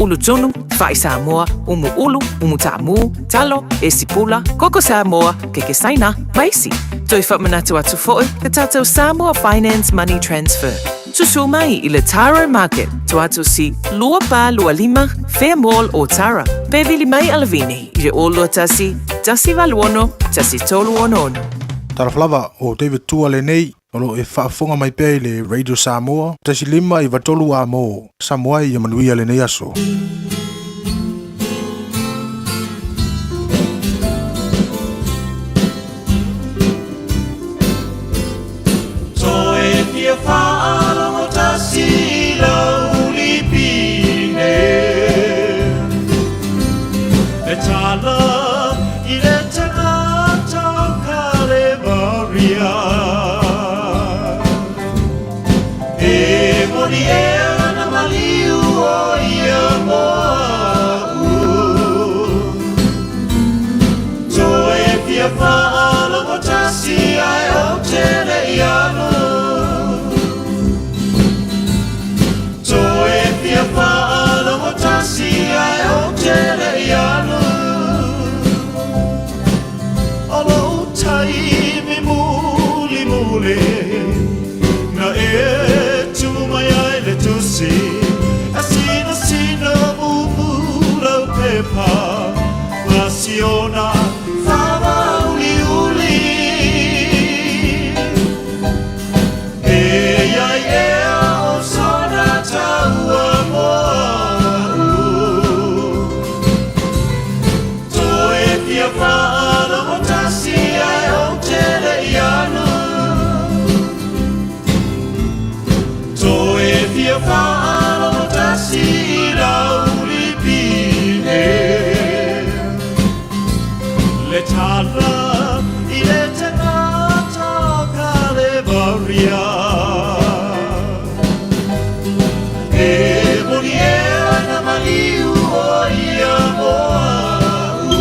Ulu tunu, fa'i Samoa, umu ulu, umu taamu, talo, esi pula, koko Samoa, keke Saina, ma isi. Toe faamanatu atu fo'i le tatou Samoa Finance Money Transfer. Susu mai i le Taro Market, Tuatosi 2425, Fair Mall o Tara, pe vili mai Alavini i le 021 186 1366. Talofa lava, o David Tua lenei, o lo o e faafofoga mai pea i le Radio Samoa, 1.5 93 A mo Samoa ia manuia lenei aso. Toe fia faalogo tasi i lau lipine. E tala i le tagata o Kalevaria. E moni ea na maliu o ia mo au. Toe fia faalogo tasi ae ou te le i alu. Toe fia faalogo tasi ae ou te le i alu. O lou taimi mulimuli na e tuu mai ai le tusi e sinasina mumu lau pepa ma siona faamauliuli. E i ai ea o sona taua mo au. Toe fia faalogo tasi ae ou te le i alu. Toe fia faalogo tasi i lau lipine. Le tala i le tagata o Kalevaria. E moni ea na maliu o ia mo au.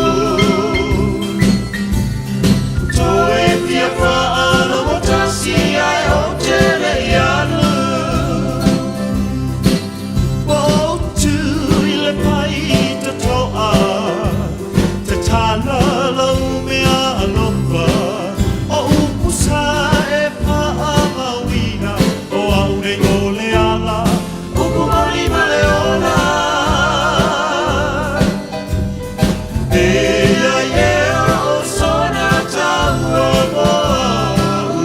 Toe fia faalogo tasi ae ou te le i alu. Ua ou tu i le faitotoa, tatala lau mea alofa, o upu sa e faamauina, o au nei o le ala, upu moni ma le ola. E i ai ea o sona taua mo au.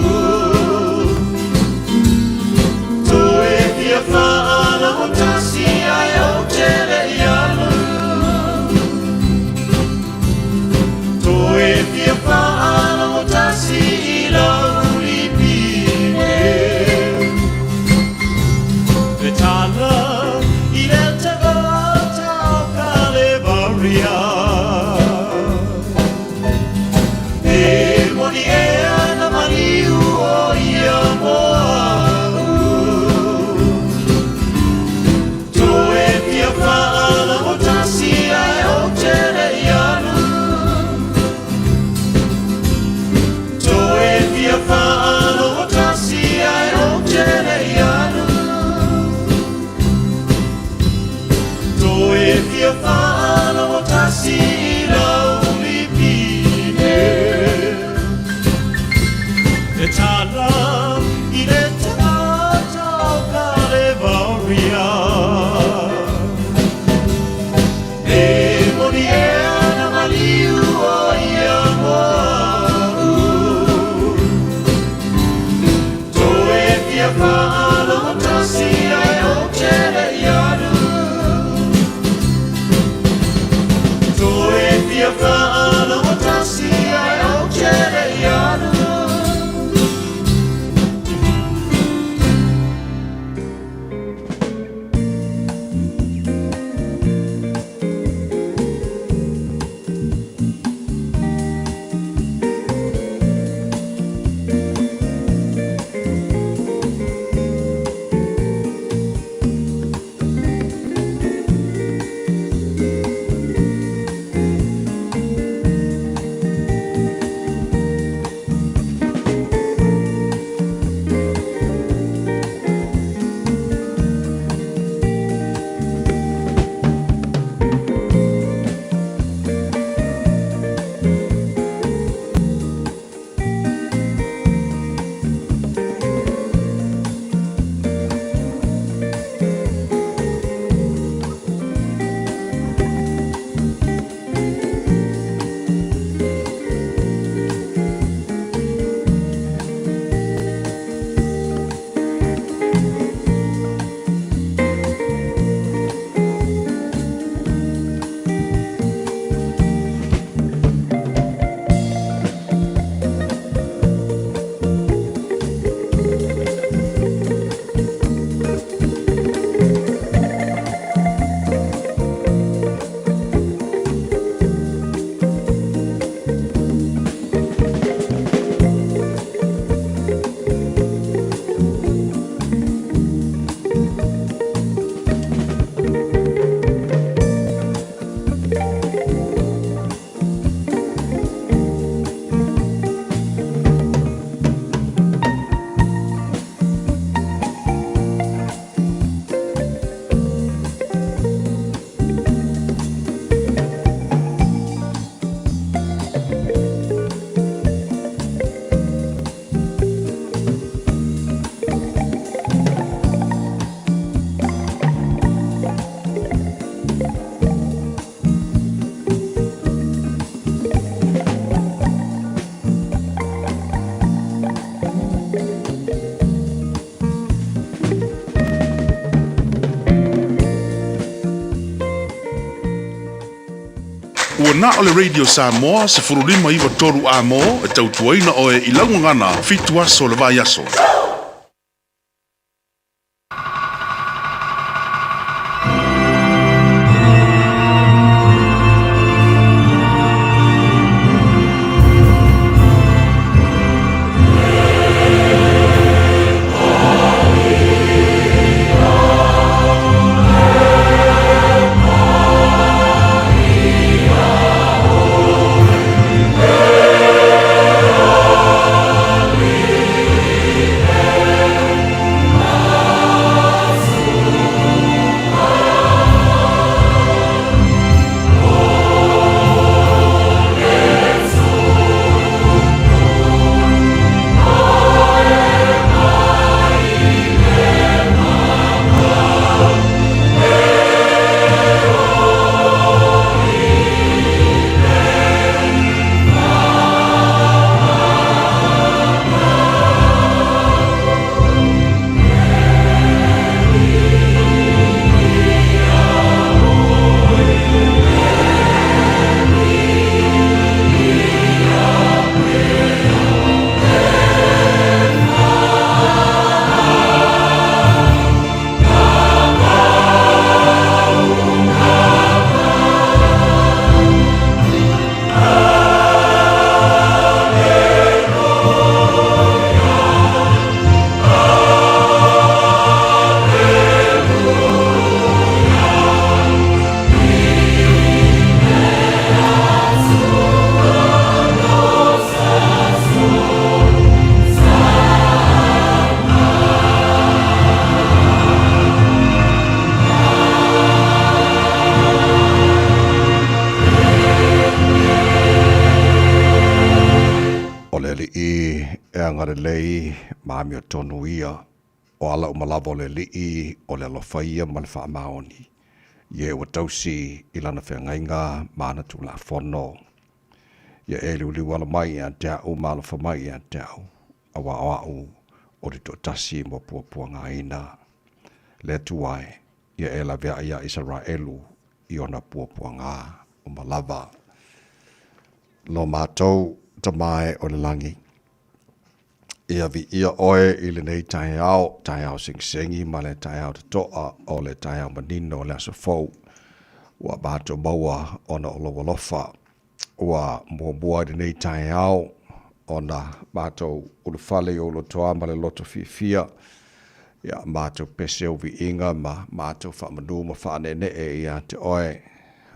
Toe fia faalogo tasi ae ou te le i alu. Toe fia faalogo tasi i lau lipine. Le tala i le tagata o Kalevaria. E moni ea na maliu o ia mo au. Toe fia faalogo tasi ae ou te le i alu. Toe fia faalogo tasi ae ou te le i alu. Toe fia faalogo tasi i lau lipine. E tala i le tagata o Kalevaria. E moni ea na maliu o ia mo au. Toe fia faalogo tasi ae ou te le i alu. Toe fia Ua na o le Radio Samoa 1593 A-mo e tautuaina oe i lau gagana 7 aso o le vaiaso. O le Alii e agalelei ma amiotonu ia, o ala uma lava o le Alii o le alofa ia ma le faamaoni, ia e ua tausi i lana feagaiga ma ana Tulafono. Ia e liuliu ala mai ia te au ma alofa mai ia te au, auā o au o le toatasi mo puapuagaina. Le Atua e, ia e laveai iā Isaraelu i ona puapuaga uma lava. Lo matou Tama e o le lagi, ia viia oe i lenei taeao, taeao segisegi ma le taeao totoa o le taeao manino o le aso fou, ua matou maua ona o lou alofa. Ua muamua i lenei taeao ona matou ulufale i ou lotoa ma le loto fiafia, ia matou pese ou viiga ma matou faamanu ma faaneenee ia te oe.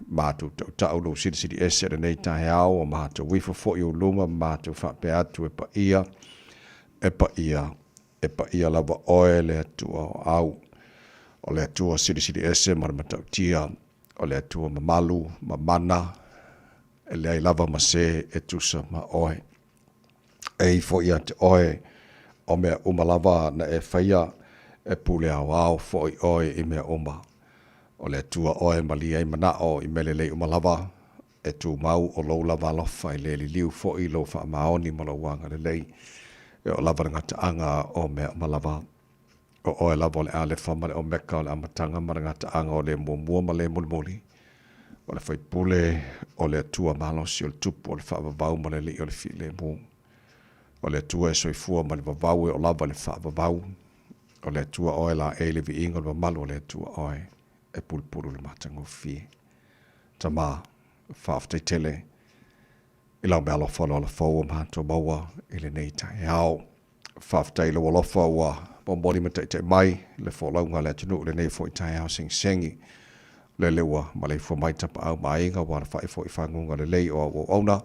Matou tautau lou silisili ese i lenei taeao, ua matou ifo foi i ou luma ma matou faapea atu, E paia, e paia, e paia lava oe le Atua o au, o le Atua silisili ese ma le matautia, o le Atua mamalu ma mana, e leai lava ma se e tusa ma oe. E ifo ia te oe o mea uma lava na e faia, e pule aoao foi oe i mea uma. O le Atua oe e malie ai manao i mea lelei uma lava, e tumau o lou lava alofa e le liliu foi lou faamaoni ma lou agalelei, e oo lava le gataaga o mea uma lava. O oe lava o le Alefa ma le Omeka, o le Amataga ma le Gataaga, o le Muamua ma le Mulimuli, o le Faipule, o le Atua malosi, o le Tupu, o le Faavavau ma le Alii o le Filemu. O le Atua e soifua mai le vavau e oo lava i le faavavau. O le Atua oe laei le viiga o le mamalu o le Atua oe e pulupulu le matagofie. Tama, faafetai tele i lau meaalofa o le ola fou ua matou maua i lenei taeao. Faafetai i lou alofa ua momoli ma taitai mai le folauga a le atunuu i lenei foi taeao segisegi. Lele ua maleifua mai tapaau ma aiga ua alafai foi i faguga lelei o au auauna,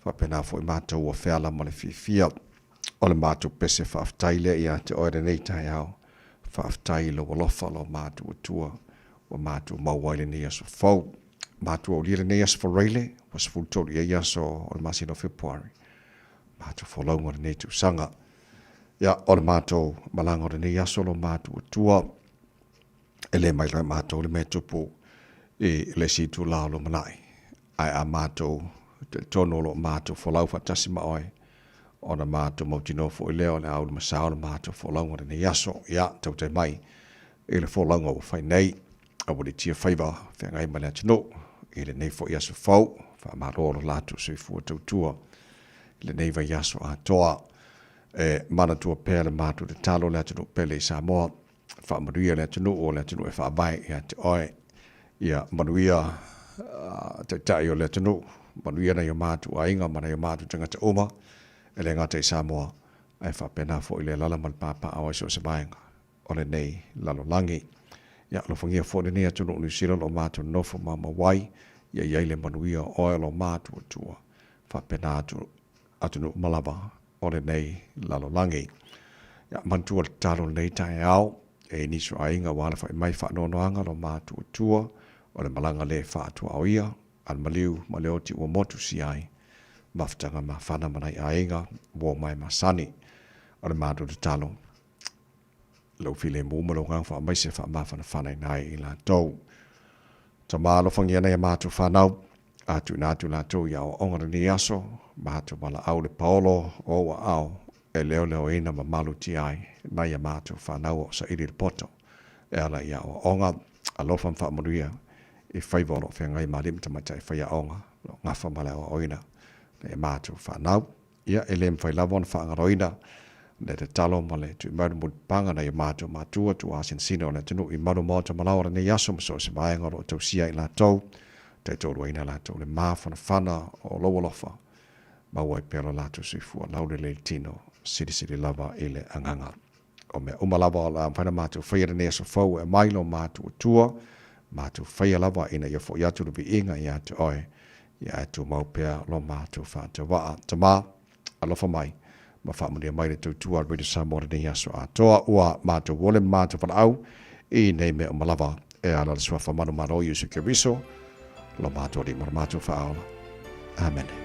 faapena foi matou ua feala ma le fiafia. O le matou pese faafetai lea ia te oe lenei taeao. Faafetai i lou alofa lo matou Atua ua matou maua ai lenei aso fou. Matou aulia lenei aso Faraile ua 13 i ai aso o le masina o Fepuari. Matou folauga o lenei tausaga. Ia, o le matou malaga o lenei aso lo matou Atua, e le mai loa e matou le mea tupu i le isi itula o lumanai. Ae a matou talitonu o lo o matou folau faatasi ma oe, ona matou mautinoa foi lea o le a ulumasao le matou folauga o lenei aso. Ia, tautai mai i le folauga ua fai nei, aualiitia faiva feagai ma le atunuu. i lenei fo'i aso fou, faamalo lo latou soifua tautua i lenei vaiaso atoa. E manatua pea le matou tatalo le atunuu pele i Samoa, faamanuia le atunuu o le atunuu e faavae ia te oe. Ia manuia taitai o le atunuu, manuia nai o matou aiga ma nai o matou tagata uma, e le gata i Samoa, ae faapena foi le alaala ma le papaaao i so o se vaega o lenei lalolagi. Ia alofagia foi lenei atunuu o Niu Sila o lo o matou nonofo maumau ai, ia i ai le manuia o oe o lo matou Atua, faapena atu atunuu uma lava o lenei lalolagi. Ia manatua le tatalo o lenei taeao, e i ai nisi o aiga ua alafai mai faanoanoaga lo matou Atua, o le malaga le faatuaoia, a le maliu ma le oti ua motu sia ai mafutaga mafana ma nai aiga ua omai masani. O le matou tatalo, lou filemu ma lou agaga faamaise faamafanafanaina ai i latou. Tama alofagia nai a matou fanau, a tuuina atu latou i aoaoga lenei aso, matou valaau le paolo o ou aao e leoleoina ma malutia ai nai a matou fanau o saili le poto e ala i aoaoga. Alofa ma faamanuia i faiva o lo o feagai ma alii ma tamaitai faiaoga o lo o gafa ma le aoaoina nai a matou fanau. Ia, e le mafai lava ona faagaloina le tatalo ma le tui mai o le mulipapaga nai o matou matua tuuasinasina o le atunuu i malu maota ma laoa lenei aso ma so o se vaega o lo o tausia i latou, taitoaluaina latou le mafanafana o lou alofa, maua ai pea lo latou soifua laulelei le tino, silisili lava i le agaga. O mea uma lava o le a mafai ona matou faia lenei aso fou e aumai lo matou Atua, matou faia lava ina ia foi atu le viiga ia te oe, ia ae tumau pea lo matou faatauvaa. Tama, alofa mai, ma faamanuia mai le tautua a Radio Samoa lenei aso atoa, ua matou ole ma matou valaau i nei mea uma lava e ala le suafa manumalo o Iesu Keriso, lo matou Alii ma lo matou Faaola. Amene.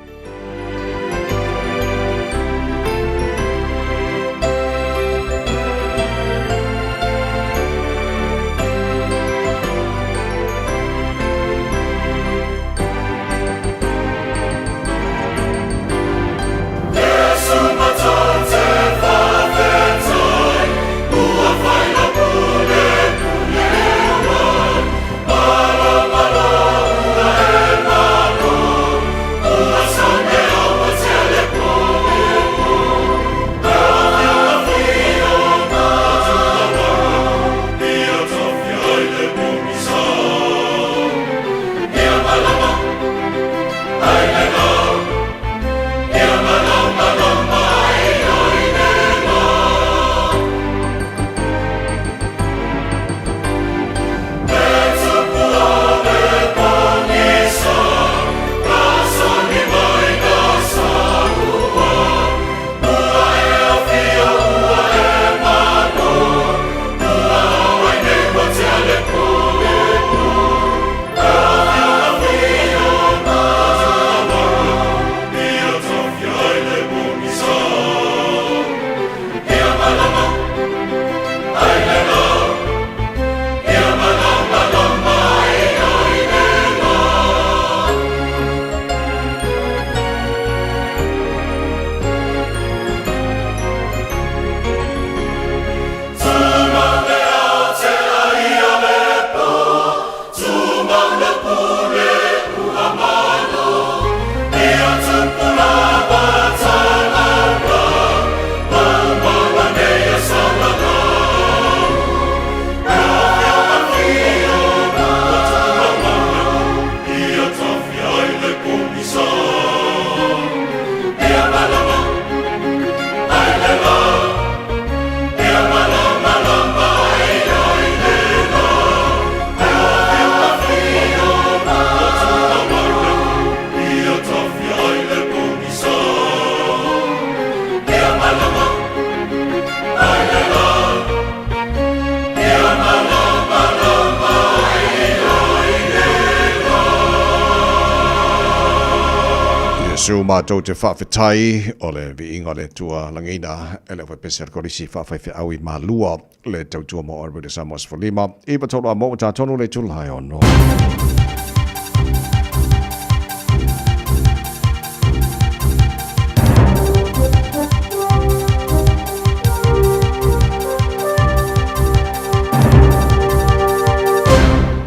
Iesu matou te faafetai o le viiga o le Atua lagiina e le aufaipese a le Kolisi Faafaifeau i Malua le tautua mo oe Radio Samoa 15 i tolu a mo tatonu le itula e ono.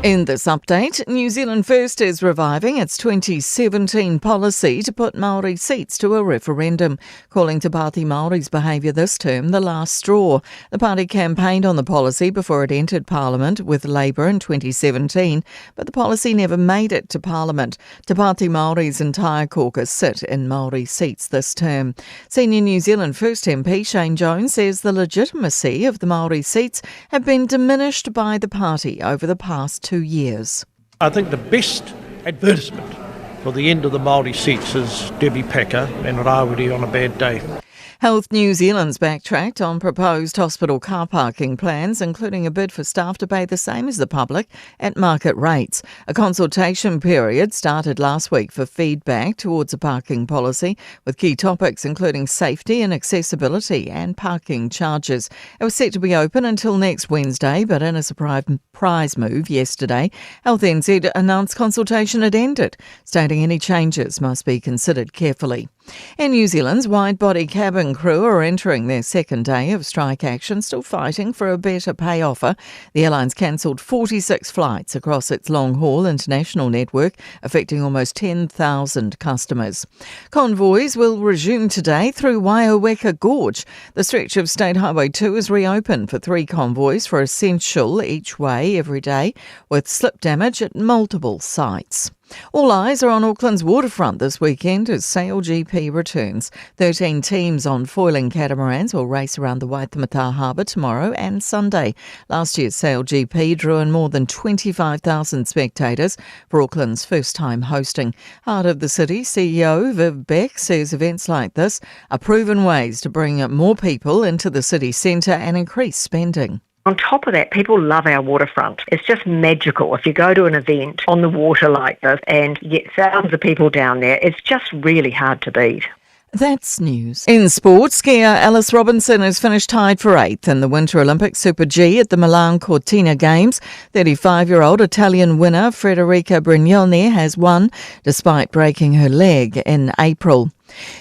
In In this update, New Zealand First is reviving its 2017 policy to put Maori seats to a referendum, calling Te Pāti Māori's behaviour this term the last straw. The party campaigned on the policy before it entered Parliament with Labour in 2017, but the policy never made it to Parliament. Te Pāti Māori's entire caucus sit in Maori seats this term. Senior New Zealand First MP Shane Jones says the legitimacy of the Maori seats have been diminished by the party over the past 2 years. I think the best advertisement for the end of the Māori seats is Debbie Packer and Rawiri on a bad day. Health New Zealand's backtracked on proposed hospital car parking plans, including a bid for staff to pay the same as the public at market rates. A consultation period started last week for feedback towards a parking policy, with key topics including safety and accessibility and parking charges. It was set to be open until next Wednesday, but in a surprise move yesterday, Health NZ announced consultation had ended, stating any changes must be considered carefully. Air New Zealand's wide-body cabin crew are entering their second day of strike action, still fighting for a better pay offer. The airline's cancelled 46 flights across its long-haul international network, affecting almost 10,000 customers. Convoys will resume today through Waioweka Gorge. The stretch of State Highway 2 is reopened for 3 convoys for essential each way every day, with slip damage at multiple sites. All eyes are on Auckland's waterfront this weekend as SailGP returns. 13 teams on foiling catamarans will race around the Waitemata Harbour tomorrow and Sunday. Last year's SailGP drew in more than 25,000 spectators for Auckland's first time hosting. Heart of the City CEO Viv Beck says events like this are proven ways to bring more people into the city centre and increase spending. On top of that, people love our waterfront. It's just magical. If you go to an event on the water like this and you get thousands of people down there, it's just really hard to beat. That's news. In sports, skier Alice Robinson has finished tied for 8th in the Winter Olympic Super G at the Milan Cortina Games. 35-year-old Italian winner Federica Brignone has won despite breaking her leg in April.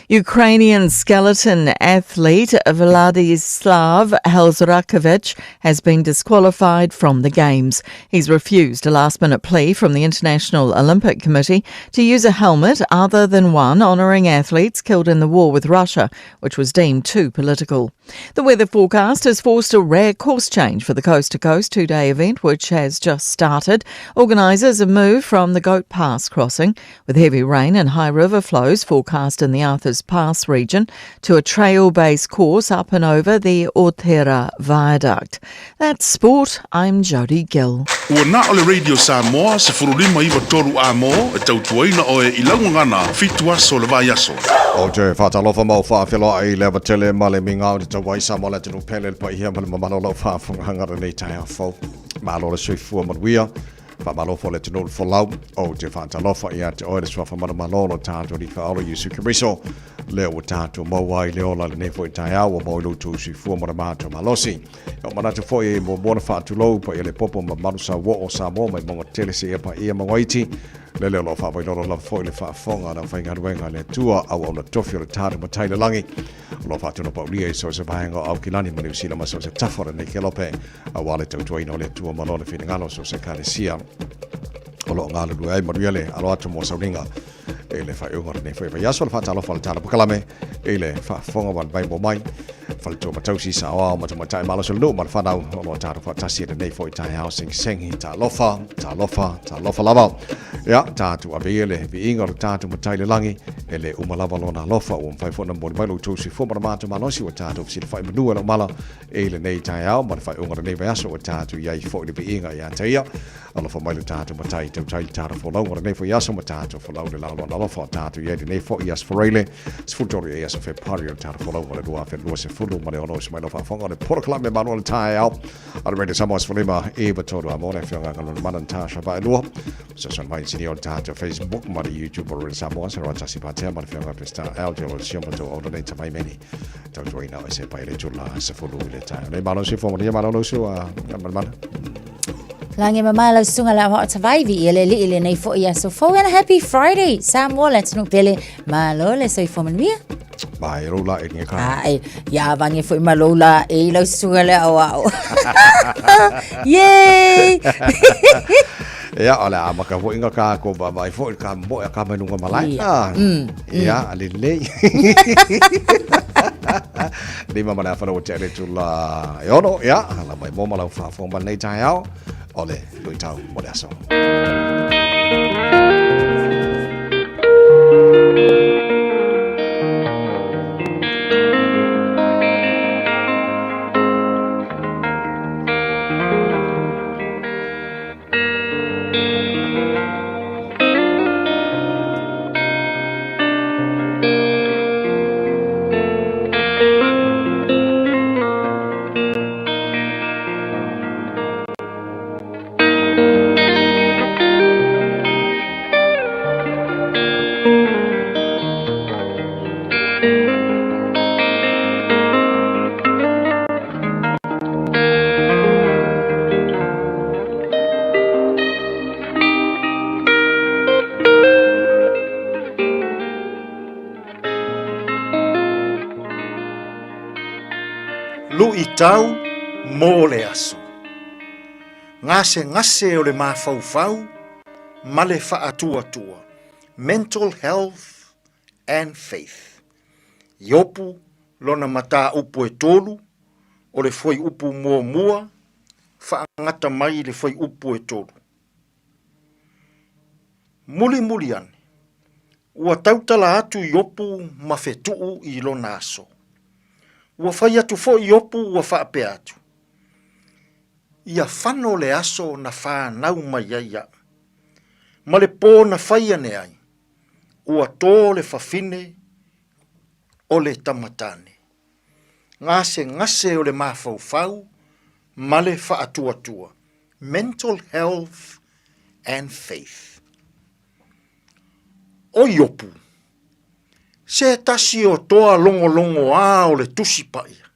Ukrainian skeleton athlete Vladislav Heraskevych has been disqualified from the Games. He's refused a last-minute plea from the International Olympic Committee to use a helmet other than one honouring athletes killed in the war with Russia, which was deemed too political. The weather forecast has forced a rare course change for the coast-to-coast 2-day event, which has just started. Organisers have moved from the Goat Pass crossing, with heavy rain and high river flows forecast in the Arthur's Pass region, to a trail-based course up and over the Otera Viaduct. That's sport. I'm Jodie Gill. Ua na o le Radio Samoa 1593 A mo e tautuaina oe i lau gagana 7 aso o le vaiaso. Ou te faatalofa ma ou faafeloai i le ava tele ma le migao i te tauai Samoa le atunuu pele le paia ma le mamalu o lau faafofogaaga lenei taeao fou. Malo le soifua manuia. Faamalo foi le atunuu le folau. Ou te faatalofa ia te oe le suafa manumalo o lo tatou Alii Faaola Iesu Keriso. Lea ua tatou maua ai le ola i lenei foi taeao ua maua i lo outou soifua ma le matou malosi. E manatu foi e muamua na faatulou paia le popo ma mamalu sauoo o Samoa mai mauga tetele seia paia mauga iti. Lele o lo o faavailolo lava foi le faafofoga a le aufaigaluega a le Atua auauna tofi o le tatou Matai i le lagi. O lo o faatino paulia i so o se vaega o Aukilani ma Niu Sila ma so o se tafa o lenei kelope aua le tautuaina o le Atua ma lona finagalo so o se ekalesia o lo o galulue ai. Manuia le alo atu mo sauniga i le faaiuga o lenei foi vaiaso. Le faatalofa o le tala pakalame i le faafofoga ma le maimoa mai faletua ma tausi saoao ma tamaitai malosi o le nuu ma le fanau o lo o tatou faatasi i lenei foi taeao segisegiTalofa, talofa, talofa lava. Ia, tatou ave ia le viiga o le tatou Matai i le lagi, e le uma lava lona alofa, ua mafai foi ona momoli mai lo outou soifua ma le matou malosi, ua tatou fesilafai manu e lau mala i lenei taeao ma le faaiuga o lenei vaiaso, ua tatou i ai foi le viiga ia te ia. Alofa mai lo tatou Matai, tautai le tatou folauga o lenei foi aso ma tatou folau le la o lona alofa, o tatou i ai lenei foi aso Faraile, 13 e aso Fepari o le tatou folauga o le 2026 ma le ono uso mai lau faafofoga o le polokalame malu o le taeao. A le Radio Samoa 15 e va tolu a mo le afioga ka lona mana Natasha Vaelua. Fesoasoani mai sini o le tatou Facebook ma le YouTube o Radio Samoa sa roa tasi patea ma le afioga Pesta Al te o le sio ma tau aula nei tamai meni. Tautuaina o se pai le tula se fulu i le tae. Nei malo se fo maria malo lo su a mana. Lagi mama lau susuga le aoao tavai vi ia le alii lenei foi aso fou and a happy Friday Samoa le atunuu pele malo le soifua manuia. Mai rou la e nge ka. Ai, ia vange foi ma lou la e lau susuga le aoao. Yay! Ia, o le a amata foi ona tatou vaavaai foi i le kamomoe a tama i luga malae. Ia. Ia, lelei. Lima ma le afa ua tea le itula e ono, ia, lau mai mo ma lau faafofoga mai lenei taeao, o le luitau mo le aso. Luitau mo le aso. Gasegase o le mafaufau ma le faatuatua, Mental Health and Faith. Iopu lona mataupu e tolu, o le fuaiupu muamua, faagata mai i le fuaiupu e tolu. Mulimuli ane, ua tautala atu Iopu ma fetuu i lona aso. Ua fai atu foi Iopu ua faapea atu, Ia fano le aso na fanau mai ai au, ma le pō na fai ane ai, ua tō le fafine o le tamatane. Gasegase o le mafaufau ma le faatuatua, mental health and faith. O Iopu, se tasi o toa logologoā o le Tusi Paia,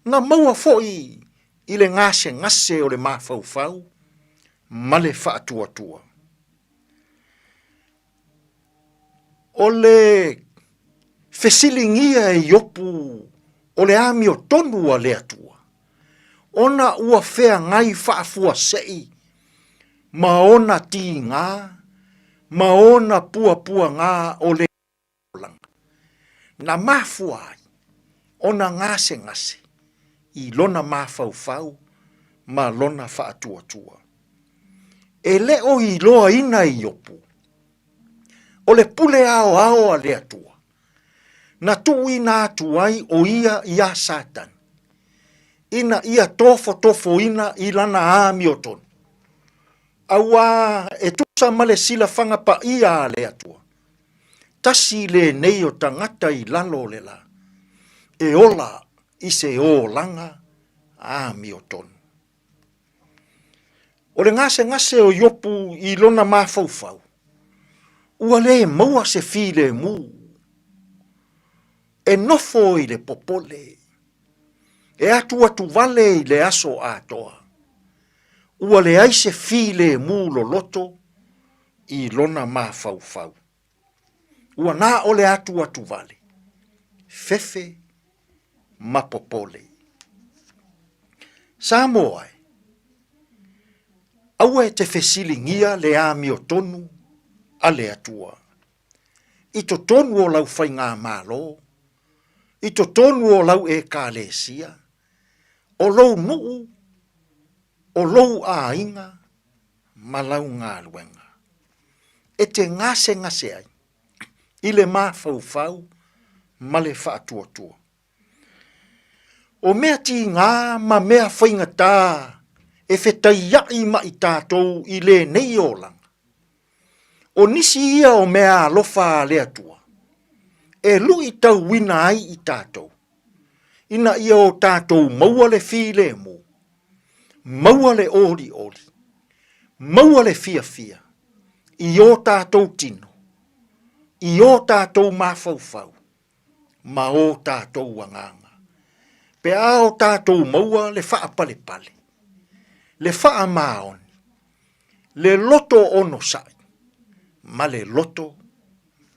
na maua foi i le gasegase o le mafaufau ma le faatuatua. O le fesiligia e Iopu o le amiotonu a le Atua, ona ua feagai faafuasei ma ona tiga ma ona puapuaga o le olaga, na mafua ai ona gasegase i lona mafaufau ma lona faatuatua. E le o iloaina e Iopu, o le pule aoao a le Atua, na tuuina atu ai o ia iā Satani, ina ia tofotofoina i lana amiotonu, auā e tusa ma le silafaga paia a le Atua, tasi lenei o tagata i lalo o le lā, e ola i se olaga amiotonu. O le gasegase o Iopu i lona mafaufau, ua le maua se filemu. E nofo i le popole, e atuatuvale i le aso atoa. Ua leai se filemu loloto i lona mafaufau. Ua na o le atuatuvale, fefe ma popole. Samoa e, aua e te fesiligia le amiotonu a le Atua i totonu o lau faigamalo, i totonu o lau Ekalesia, o lou nuu, o lou aiga ma lau galuega. E te gasegase ai i le mafaufau ma le faatuatua. O mea tigā ma mea faigata e fetaiaʻi ma i tatou i lenei olaga, o nisi ia o mea alofa a le Atua e luitauina ai i tatou, ina ia o tatou maua le filemu, maua le olioli, maua le fiafia i o tatou tino, i o tatou mafaufau, ma o tatou agaga. Pe a o tatou maua le faapalepale, le faamaoni, le loto onosai, ma le loto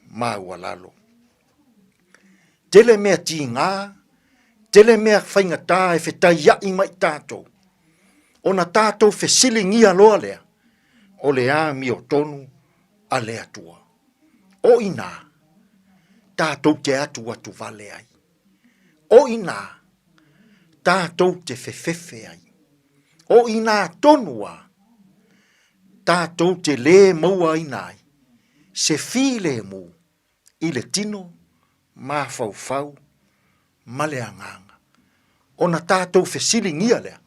maualalo. Tele mea tigā, tele mea faigata e fetaiaʻi mai tatou, ona tatou fesiligia loa lea, o le amiotonu a le Atua. O i inā tātou te atuatu vale ai. O i inā tātou te fefefe ai. O i inā tonu a tātou te lē mauaina ai se filemu i le tino mafaufau ma le agaga. Ona tātou fesiligia lea,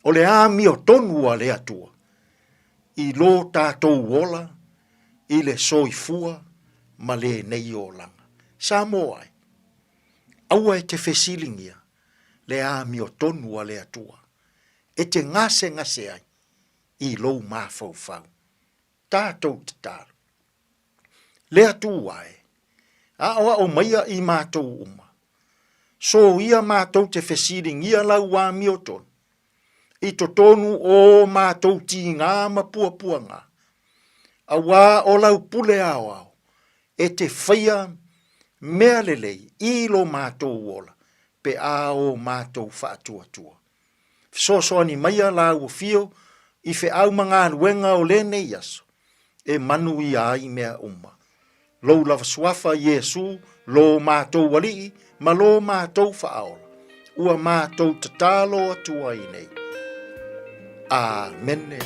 o le amiotonu a le Atua i lō tātou ola i le soifua ma lenei olaga. Samoa e, aua e te fesiligia le amiotonu a le Atua e te gasegase ai i lou mafaufau. Tātou tatalo. Le Atua e, aʻoaʻo maia i mātou uma. Soia mātou te fesiligia lau amiotonu i totonu o ō mātou tīngā ma puapuagā, auā o lau pule aoao e te whaia mea lelei i lo mātou ola pe a ō mātou whaatuatua. Fesoasoani maia lāua whio i wheau ma galuega o lenei aso, e manuia ai mea uma. Lou lava suafa Iesū, lō mātou Aliʻi, ma lō mātou Faaola, ua mātou tatalo atu ai nei. Āmene.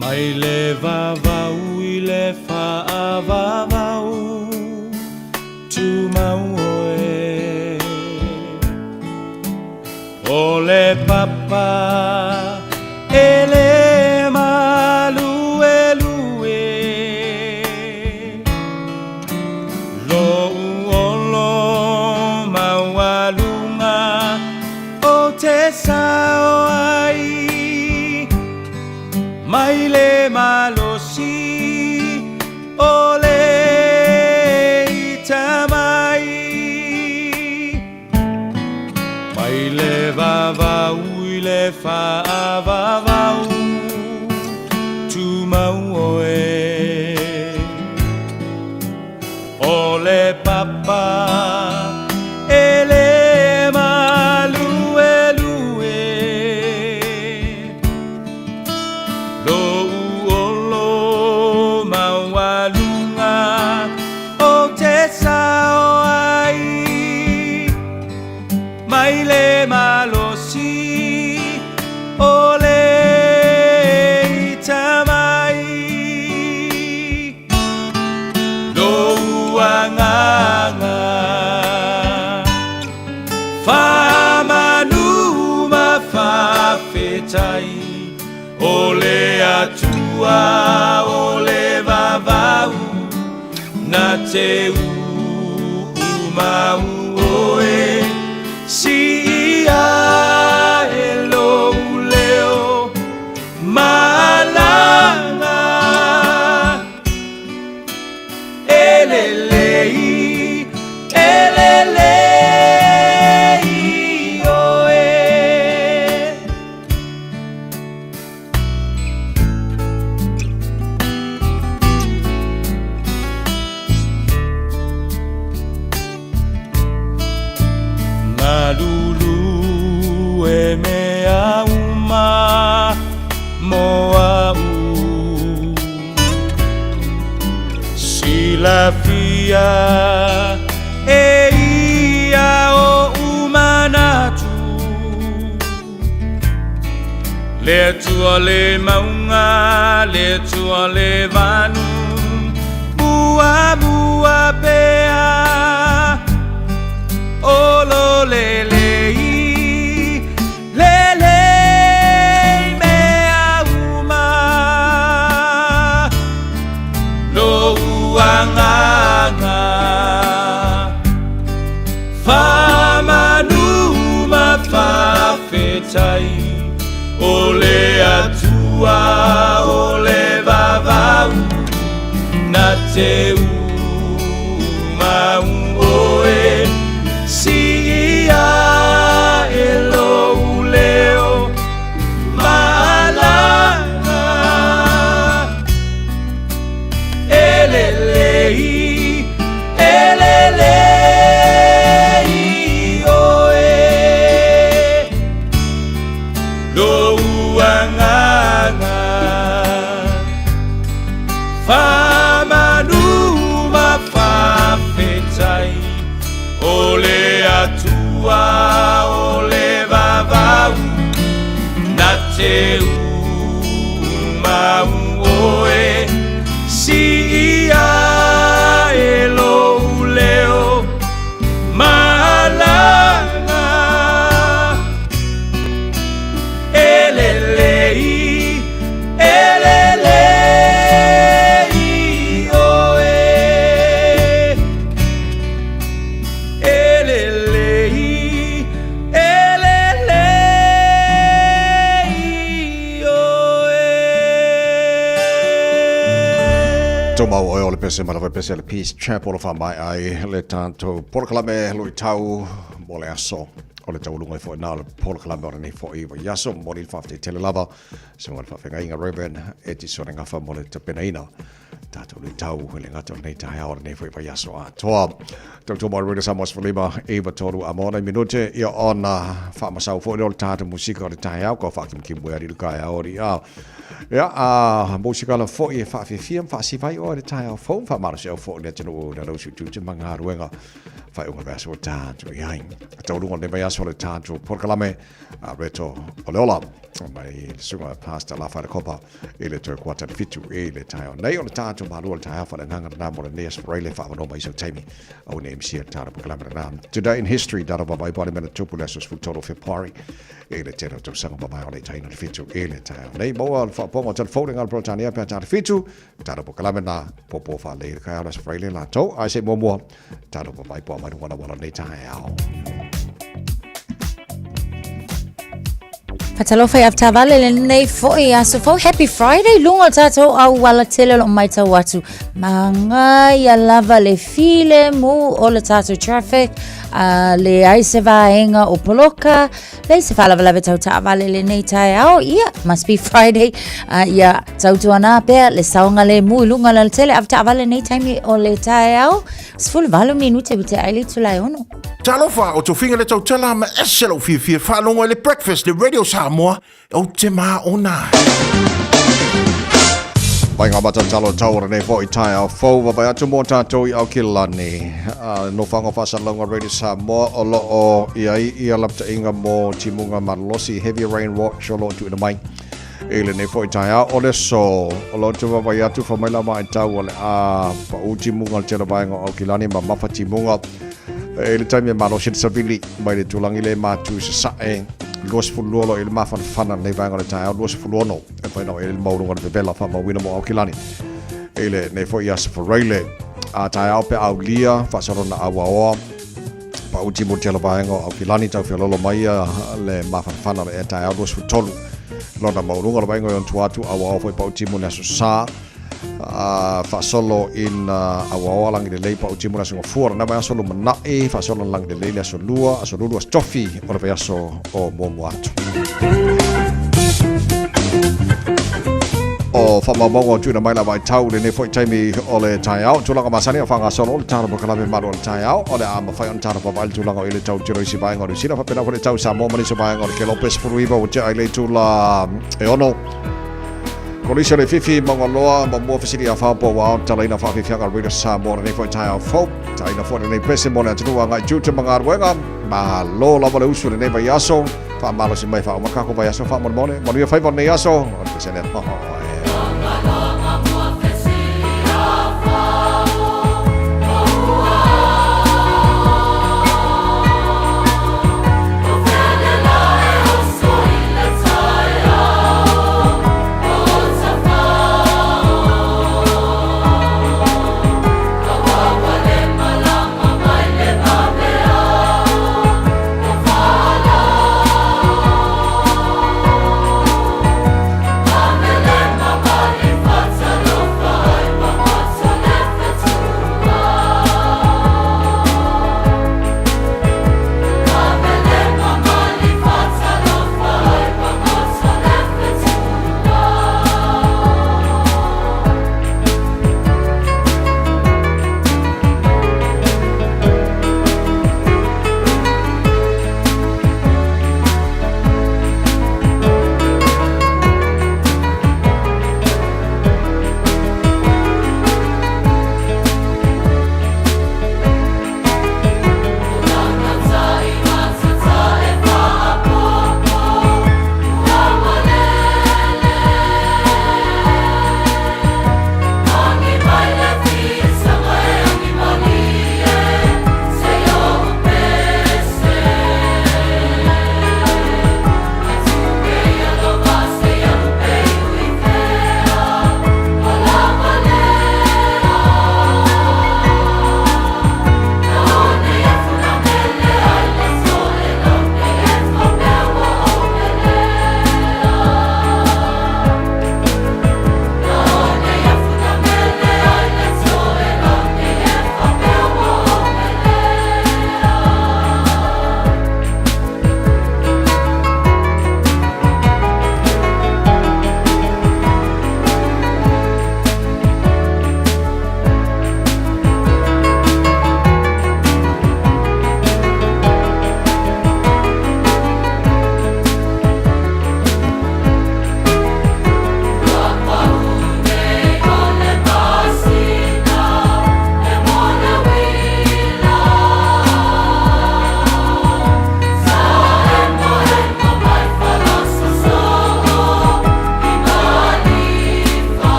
Mai le vavau i le faavavau Tumau oe O le papa e le maluelue Lou olo maualuga o te sao ai Mai le malosi o le ita mai Mai le vavau i le faavavau Tumau oe O le papa e le maluelue Lou olo maualuga o te sao ai Mai le malosi o le ita mai Lou agaga Faamanu ma faafetai O le Atua o le vavau Na te uumau oe Siia e lou leo malaga E lelei, e lelei oe. Galulue mea uma mo a'u Silafia e ia oʻu manatu Le Atua le mauga, le Atua le vanu Muamua pea o lo lelei Lelei mea uma Lou agaga Faamanu ma faafetai O le Atua o le vavau Na te umau oe Siia e lou leo malaga. Faamanu ma faafetai o le Atua o le vavau na te umau oe siia e lou leo malaga e lelei e lelei oe e lelei e lelei oe. Tumau oe o le pese ma le pese le Peace Chapel o whamai ai le tātou polokalame luitau mo le aso o le taualuga ai foi na o le polokalame o lenei foi vaiaso. Momoli le faafetai tele lava se mo le faafeagaiga Reverend Etisone Gafa mo le tapenaina tatou luitau i le gata o lenei taeao o lenei foi vaiaso atoa. Tautua mai Radio Samoa 15 9 3 a mona i minute ia ona faamasau foi lea o le tātou musika o le taeao kua faakimukimue ali le kaeao ali a ia a musikala foi e faafiafia ma faasiva ai oe i le taeao fou ma faamalosiau foi le atunuu le lausi utiuti ma galuega faaiuga o le vaiaso ua tatou i ai. Taualuga o lenei vaiaso o le tatou polokalame a Reto o le Ola mai le susuga Pastor Lafaele Kopa i le toe kuata le 7 i le taeao nei o le tatou malua o le taeao faaleagaga lena mo lenei aso Faraile faavanoa mai sau taimi au nei MC le tatou polokalame lena. Today in History talo vavai po le mea na tupu le aso 13 o Fepuari i le tele o tausaga mavae o le taina le 7 i le taeao nei. Maua le faapoga o telefone ngā le Peretania pe a tatou 7 tatou polokalame na popo faalelei le taeao le aso Faraile latou ae se i muamua tatou vavai po a mai luga o le auala o lenei taeao. Fatalofa i avetaavale lenei foi aso fou. Happy Friday luga o le tatou auala tele o loo maitau atu. Magaia lava le filemu o le tatou traffic, leai se vaega o poloka, leai se faalavelave tau taavale lenei taeao. Ia, must be Friday. Ia, tautuana pea le saogalemu i luga o le alatele avetaavale lenei taimi o le taeao. 18 minute ua tea ai le itula e 6. Talofa, o Tofiga le tautala ma ese lou fiafia faalogo i le Breakfast le Radio Samoa, ou te māona ai. Mai ngā matatalo tau o lenei foi taeao fou vaavaai atu mō tātou i Aukilani. Nofoaga o faasalalauga Radio Samoa o lo o i ai ia lapataiga mō timuga malolosi Heavy Rain Watch o lo o tuuina mai i lenei foi taeao o le aso o lo o te vaavaai atu fa mai la vaitau o le a paʻu timuga o le tele vaega o Aukilani ma mafa timuga i le taimi e malosi le savili mai le tūlagi le matu i sasae 22 lo i le mafanafana lenei vaega o le taeao 26 e whai nao e le maulunga o le vevela whamauina mo Aukilani i le nei foi aso Faraile a taeao pe aulia whaasalona auaoa Pauti mo tela vaega o Aukilani tau feololo mai ia le mafanafana le e taeao 23 lona maualuga o le vaaiga o ona atu auao foi pauti mo le aso Sa faasolo ina auaoa lagi lelei pauti mo le aso Gafua lena vaiaso lumanai faasolo lagi lelei le aso Lua aso Lulu aso Tofi o le vaiaso o muamua atu. O faamaumauga o tuuina mai la vaitau lenei foi taimi o le taeao. Tulaga masani o faagasolo le tala polokalame malu o le taeao. O le a mafai ona tala vaavaai le tulaga o i le tau tiro i si vaega o Niu Sila faapena foi le tau Samoa ma nisi o vaega o le Kelope 19 ua tea ai le itula e 6. Kolisi o le Fifi, Maungaloa, ma mua fesili a whāpo wa ao talaina whaafifianga Radio Samoa lenei foi taeao fou. Taina foi lenei pese mo le atunuu agai tiute ma galuega. Malo lava le usu lenei vaiaso. Faamalosi mai faauma kako vaiaso faamolemole. Manuia faiva o lenei aso. O le pese lea.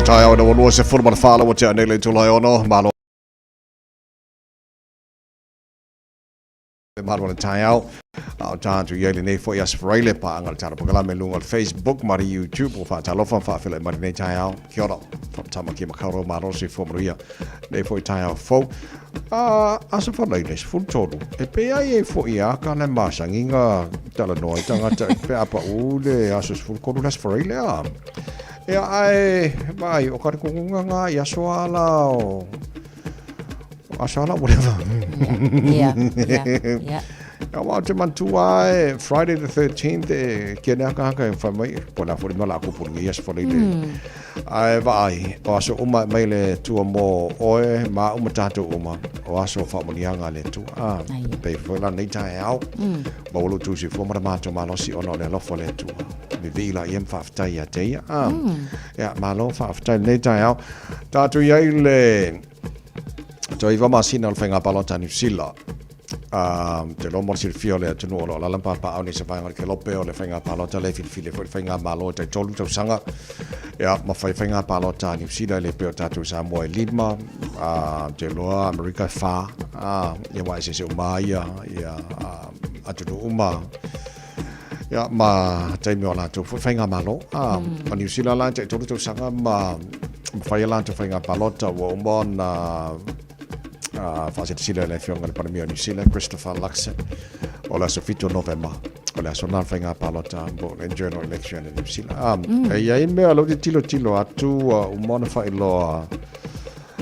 Taeao ina ua 24 la ua tea nei le itula e 6, malo le malu o le taeao. A o tātou i ai lenei foi Aso Faraile, paaga le tala pakalame luga o le Facebook ma le YouTube. Ua faatalofa ma faafeiloai mai lenei taeao. Kia ora, from Tamaki Makaurau, malo le soifua manuia. Lenei foi taeao fou. A, Aso Faraile, 13, e pei ai e foi a ka le masangiga talanoa i tagata pe a paʻu le aso 13 le Aso Faraile a. Ia ae, vaai, o ka le kukuga ngā i aso ala o aso ala whatever. Yeah. Ia wā te mantua e Friday the 13th e kia nea ka haka e whai mai, po nā fori mala aku puri ngi aso Faraile. Ae vaai, o aso uma e mai le Atua mō oe, mā uma tātou uma, o aso whaamonianga a le Atua. Ah, pei foi la nei taeao, maua lo tū soifua ma le mātou malosi ona o le alofa o le Atua. Vivii la ia ma whaafetai ia te ia. Ah, ia, malo whaafetai lenei taeao. Tātou i ai le toe iwa masina o le whainga palota New Zealand. Te loa mo le silafia o le atunuu o lo o alaala ma papaau nei se vaega o le kelope o le faiga palota lea e filifili ai foi le faigamalo e tai tolu tausaga. Ia, ma fai faiga palota a Niu Sila e le pei o tatou i Samoa e lima, te iloa Amerika e fa, ia aua eseese uma lava ia, ia atunuu uma. Ia, ma taimi o latou foi faigamalo. O Niu Sila la e tai tolu tausaga ma fai a latou faiga palota ua uma ona faasilasila e le Afioga i le Palemia o New Zealand, Christopher Luxon, o le aso 7 o Novema, o le aso lena o le faiga palota po o le general election i New Zealand. E i ai mea o lea ou te tilotilo atu ua uma ona faailoa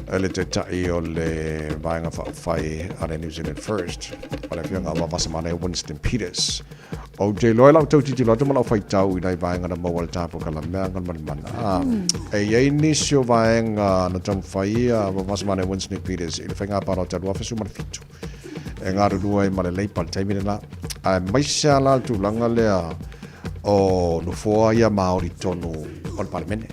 e le Taitai o le Vaega Faaupufai a le New Zealand First, o le Afioga ia Vasamanaia Winston Peters. Ou te iloa i lau tau tilotilo atu ma lau faitau i nai vaega na maua i le tapokalameaga le manamana. E i ai nisi o vaega na taumafai ia Vasamanaia Winston Peters i le faiga palota 2017 e galulue ai ma le Labour i le taimi lena. Aemaise lava la le tulaga lea o nofoa ia Māori tonu o le Palemene.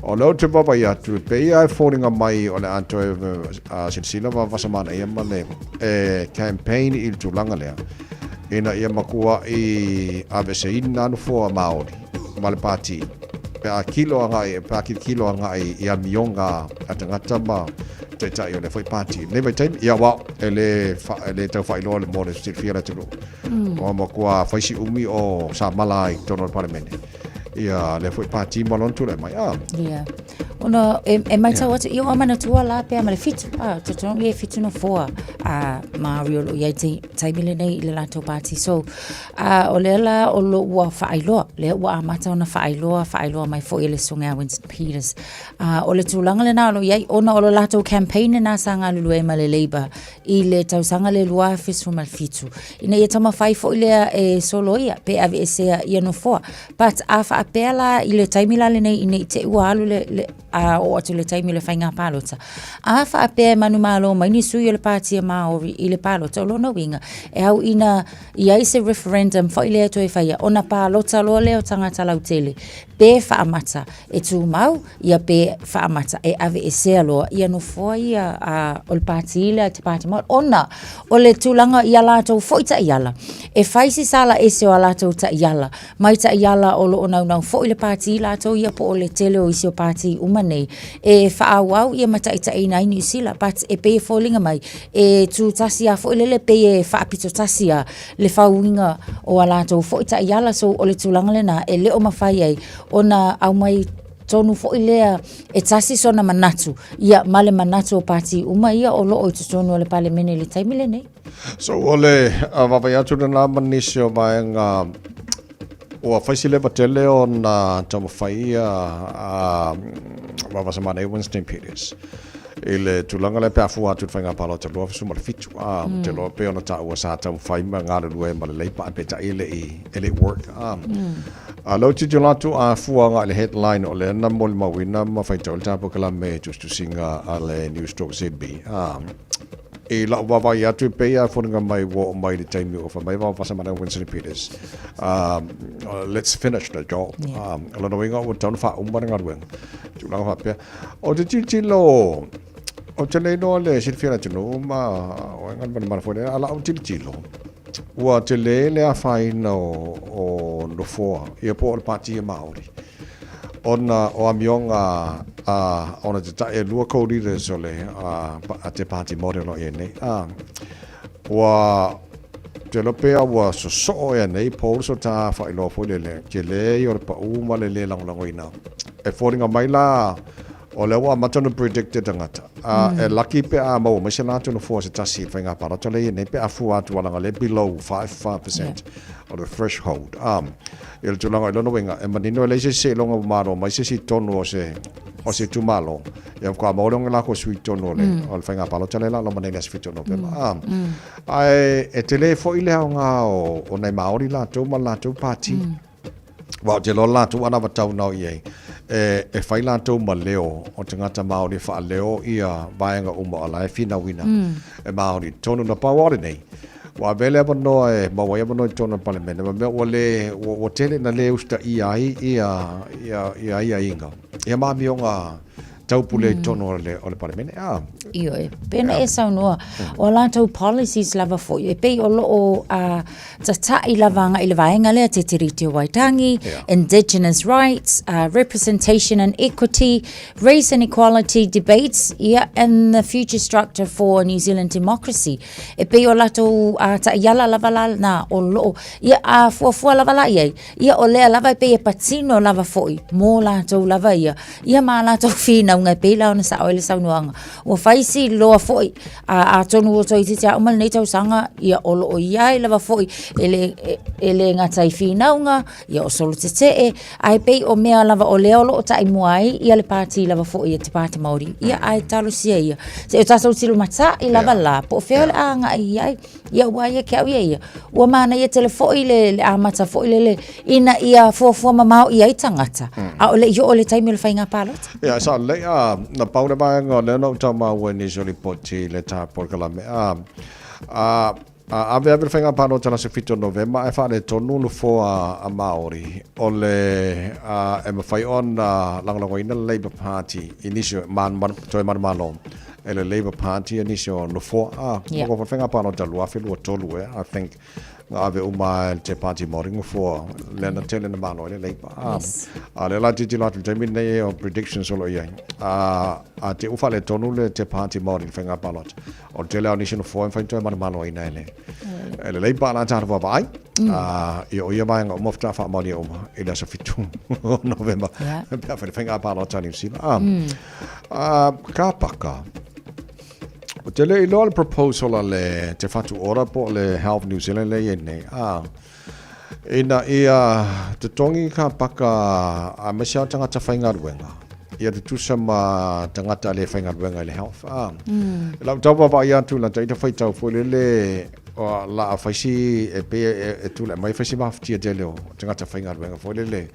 O lea ou te vaavaai atu, e pei lava e foliga mai o le a toe silasila Vasamanaia ma le campaign i le tulaga lea. ina ia matuaʻi aveeseina nofoa Māori ma le pāti pe a kilo agai, pe a kilokilo agai i amioga a tagata ma taitai o lea foi pāti. Nei vaitaimi, ia aua e le, fa, e le tau faailoa le mo le silafia le atunuu. Ua matua fai si umi o samala ai i totonu o le Palemene. Ia lea foi pāti ma lona tulai mai. Ah. Yeah. Ona e, e maitau atu, i o manatua la pea ma le fitu, ah, te tonu i e fitu nofoa a Māori o lo i ai te taimi lenei i le latou pāti. So, o lea la o lo ua whaailoa, lea ua amata ona whaailoa, whaailoa mai foi e le susuga ia Winston Peters. O le tulaga lena o lo i ai, ona o lo latou campaign lena sa galulue ai ma le Labour i le tausaga le 2017. Ina ia taumafai foi lea e soloia pe aveesea ia nofoa. But a faapea la i le taimi la lenei ina i te i ua alu le, le a oo atu le taimi o le faiga palota. A faapea e manumalo mai ni sui o le Pāti a Māori i le palota, o lona uiga, e au ina i ai se referendum foi lea e toe faia, ona palota loa lea o tagata lautele, pe faamata e tumau, ia pe faamata e aveesea loa ia nofoa ia a, o le pāti lea te Pāti Māori, ona o le tulaga i a latou foi taiala, e fai si sala ese o a latou taiala, mai taiala o lo o naunau foi le pāti latou ia po o le tele o isi o pāti uma nei, e faaauau ia ma taitaiina ai Niu Sila, but e pei e foliga mai, e tū tasi a foi lele pei e faapito tasi a le fauiga o a latou foi taiala, so o le tulaga lena e le o mafai ai ona aumai tonu foi lea e tasi sona manatu, ia ma le manatu o pāti uma ia o lo o i totonu o le Palemene i le taimi lenei. So o le vaavaai atu lena ma nisi o vaega ua fai si leva tele ona taumafai ia a Vasamanaia Winston Peters i le tulaga lea pe a fua atu i le faiga palota 2017 a te loa pei ona taua sa taumafai ma galulue ma le Labour ae peitai e le i e le i work a A lea ou tilotilo atu a fua agai i le headline o lea na molimauina ma faitau i le tapokalamme tusitusiga a le Newstalk ZB. A i lau vaavaai atu e pei lava e foliga mai ua oo mai i le taimi ua fai mai Vasamanaia Winston Peters, let's finish the job. Yeah. O lona uiga ua tatau ona faauma le galuega. Tulaga faapea. Ou te tilotilo, ou te le iloa le silafia e le atunuu ma o e galumalemana foi lea, a lau tilotilo, Ua tele le afaina o nofoa, ia po o le Pāti Māori. Ona o amioga a ona tataʻi e lua co-leaders o le a te Pāti Māori o lo o i ai nei. A, ua te iloa pea ua sosoo ea nei polls o ta faailoa foi lele, tele ia o le paʻu ma le lē lagolagoina. E foliga mai la o lea ua amata ona predict e tagata. A, e laki pe a maua mai se latou nofoa se tasi i le faiga palota lea e i ai nei pe a fua atu a leaga lea e below 5% o le threshold. A, i le tulaga i lona uiga, e manino e leai se isi seiloga ua malo mai se isi i totonu o se o se itumalo, ia faatoa maua lea o lakou sui i totonu o le o le faiga palota lea o le a loma nei i le aso 7 o Novema. A, ae e tele foi le aoga o o nai Māori latou ma le latou pati. Aua ou te iloa latou anavatau na o i ai, e, e fai latou ma leo o tagata Māori e faaleo ia vaega uma o la e finauina e Māori i totonu. Na pau lava o lenei, ua avea le avanoa e maua ai avanoa i totonu o le Palemene, ma mea ua le, ua, ua tele ina le usitaia ai ia, ia, ia aiaiga, ia ma amioga taupule i totonu o le, o le Palemene. Ah. Ioe, pei ona e saunoa, o a latou policies lava foi, e pei o lo o uh, tata'i lava agai i le vaega lea, Te Tiriti o Waitangi, yeah. Indigenous rights, uh, representation and equity, race and equality debates, yeah, and the future structure for New Zealand democracy. E pei o latou uh, ta'iala lava la na o lo o, ia, a fuafua lava la i ai, ia o lea lava e pei e patino lava foi mō latou lava ia, ia ma latou finauga e pei la ona sa'o ai le saunoaga. Ua fai si loa foi, a, atonu ua toeitiiti lava uma lenei tausaga, ia o lo o i ai lava foi e le, e, e le gata i finauga, ia o solo tetee, ae pei o mea lava o lea o lo o taimua ai ia le pāti lava foi a te Pāti Māori, ia ae talosia ia. Se i o tatou tilo mata'i lava la, po o fea o le a agai i ai. Ia ua ia ke au ia ia. Ua manaia tele foi le, le amata foi lele ina ia fuafua mamao i ai tagata. Mm. A o le i oo le taimi o le faiga palota. Ia, sa lei a, na pau le vaega o lea na ou tau maua i nisi o lipoti i le tā polokalame. A, a, a ave ave le faiga palota le aso 7 o Novema ae faaletonu nofoa a Māori o le a, e mafai ona lagolagoina le Labour Party i nisi o man, man, toe manumalo e le Labour Party a nisi o nofoa a yeah. ko whenga pālota 2023 e I think nga ave uma e te Pāti Māori nofoa le na tele na malo e le Labour a yes. a le la titilo atu taimi nei o predictions o lo i ai a a te uwha le tonu le te Pāti Māori le whenga pālota o te leo nisi nofoa e whaintoe mana malo ina e le e le Labour la tāra wā A, ia o ia vaega uma faatoa faamaonia uma i le aso 7 o Novema. Yeah. Pe a whai whainga pālota a Niu Sila. A, a, ka paka. O te le iloa le proposal a le Te Whatu Ora po o le Health New Zealand le i nei. A, ina ia totogi ka paka a maise a tagata faigaluega. Ia tutusa ma tagata le faigaluega i le health. A, mm. lau tau vaavaai atu la taita faitau foi lele O la a fai si e pei e tulai mai fai si mafatia tele o tagata faigaluega foi lele.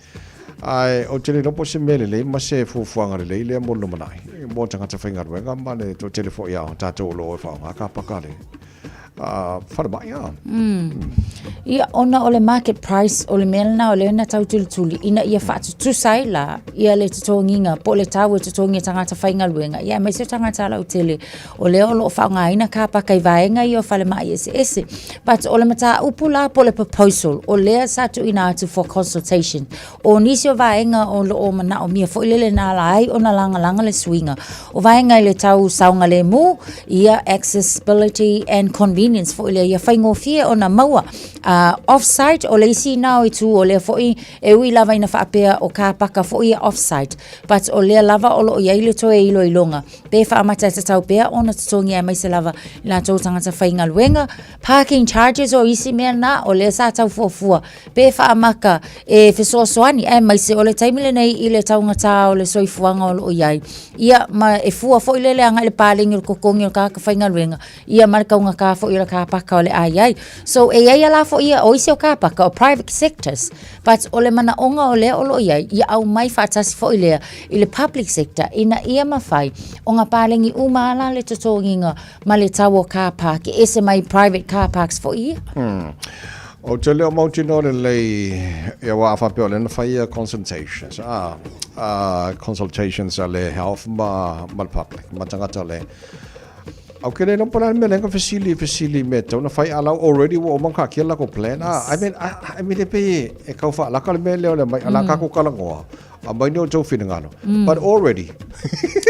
Ae ou te le iloa po o se mea lelei ma se fuafuaga lelei lea mo le lumanai mo tagata faigaluega ma le toatele foi a tatou o lo o e faaaoga ka paka le falemai. A. Ia, ona o le market price o le mea lena o lea na tau tulituli ina ia faatutusa ai la ia le totogiga po o le tau e totogi e tagata faigaluega, ia aemaise o tagata lautele O lea o lo o faaaogaina kāpaka i vaega ia o falemai eseese. But o le mataupu la po o le proposal, o lea sa tuuina atu for consultation. O nisi o vaega o lo o manaomia foi lele na ala ai ona lagalaga le suiga. O vaega i le tau saogalemu, ia accessibility and convenience foi lea ia faigofie ona maua. Uh, off-site, o le isi na o itu o lea foi e ui lava ina faapea o kāpaka foi ia off-site. But o lea lava o lo o i ai le toe iloiloga. Pe whaamata e tatau pea ona totogi aemaise lava i latou tagata faigaluega. Parking charges o isi mea na, o lea sa tau fuafua. Pe whaamaka e fesoasoani aemaise o le taimi lenei i le taugatā o le soifuaga o lo o i ai. Ia, ma e fua foi lele agai i le paleni o le totogi o le tagata faigaluega, ia ma le taugatā foi o le kāpaka o le a i ai. So, e i ai ala foi ia, o isi o kāpaka o private sectors, But o le manaoga o lea o lo o i ai, ia aumai faatasi foi lea i le public sector ina ia mafai ona paleni uma ala le totogiga ma le tau o car park e ese mai private car parks foi ia. Ou te le o mautinoa lelei ia aua a faapea o lea na fai ia consultations, a, a consultations a le health ma, ma le public, ma tagata le Au ke le iloa po o le a le mea lea na fesili fesili i mea e tatau ona fai a la already ua uma ona taatia le latou plan. Ah, I mean, I, I mean e pei e tau faalaka le mea lea o le aumai, a o le a tatou talanoa. Aumai ni outou finagalo. But already,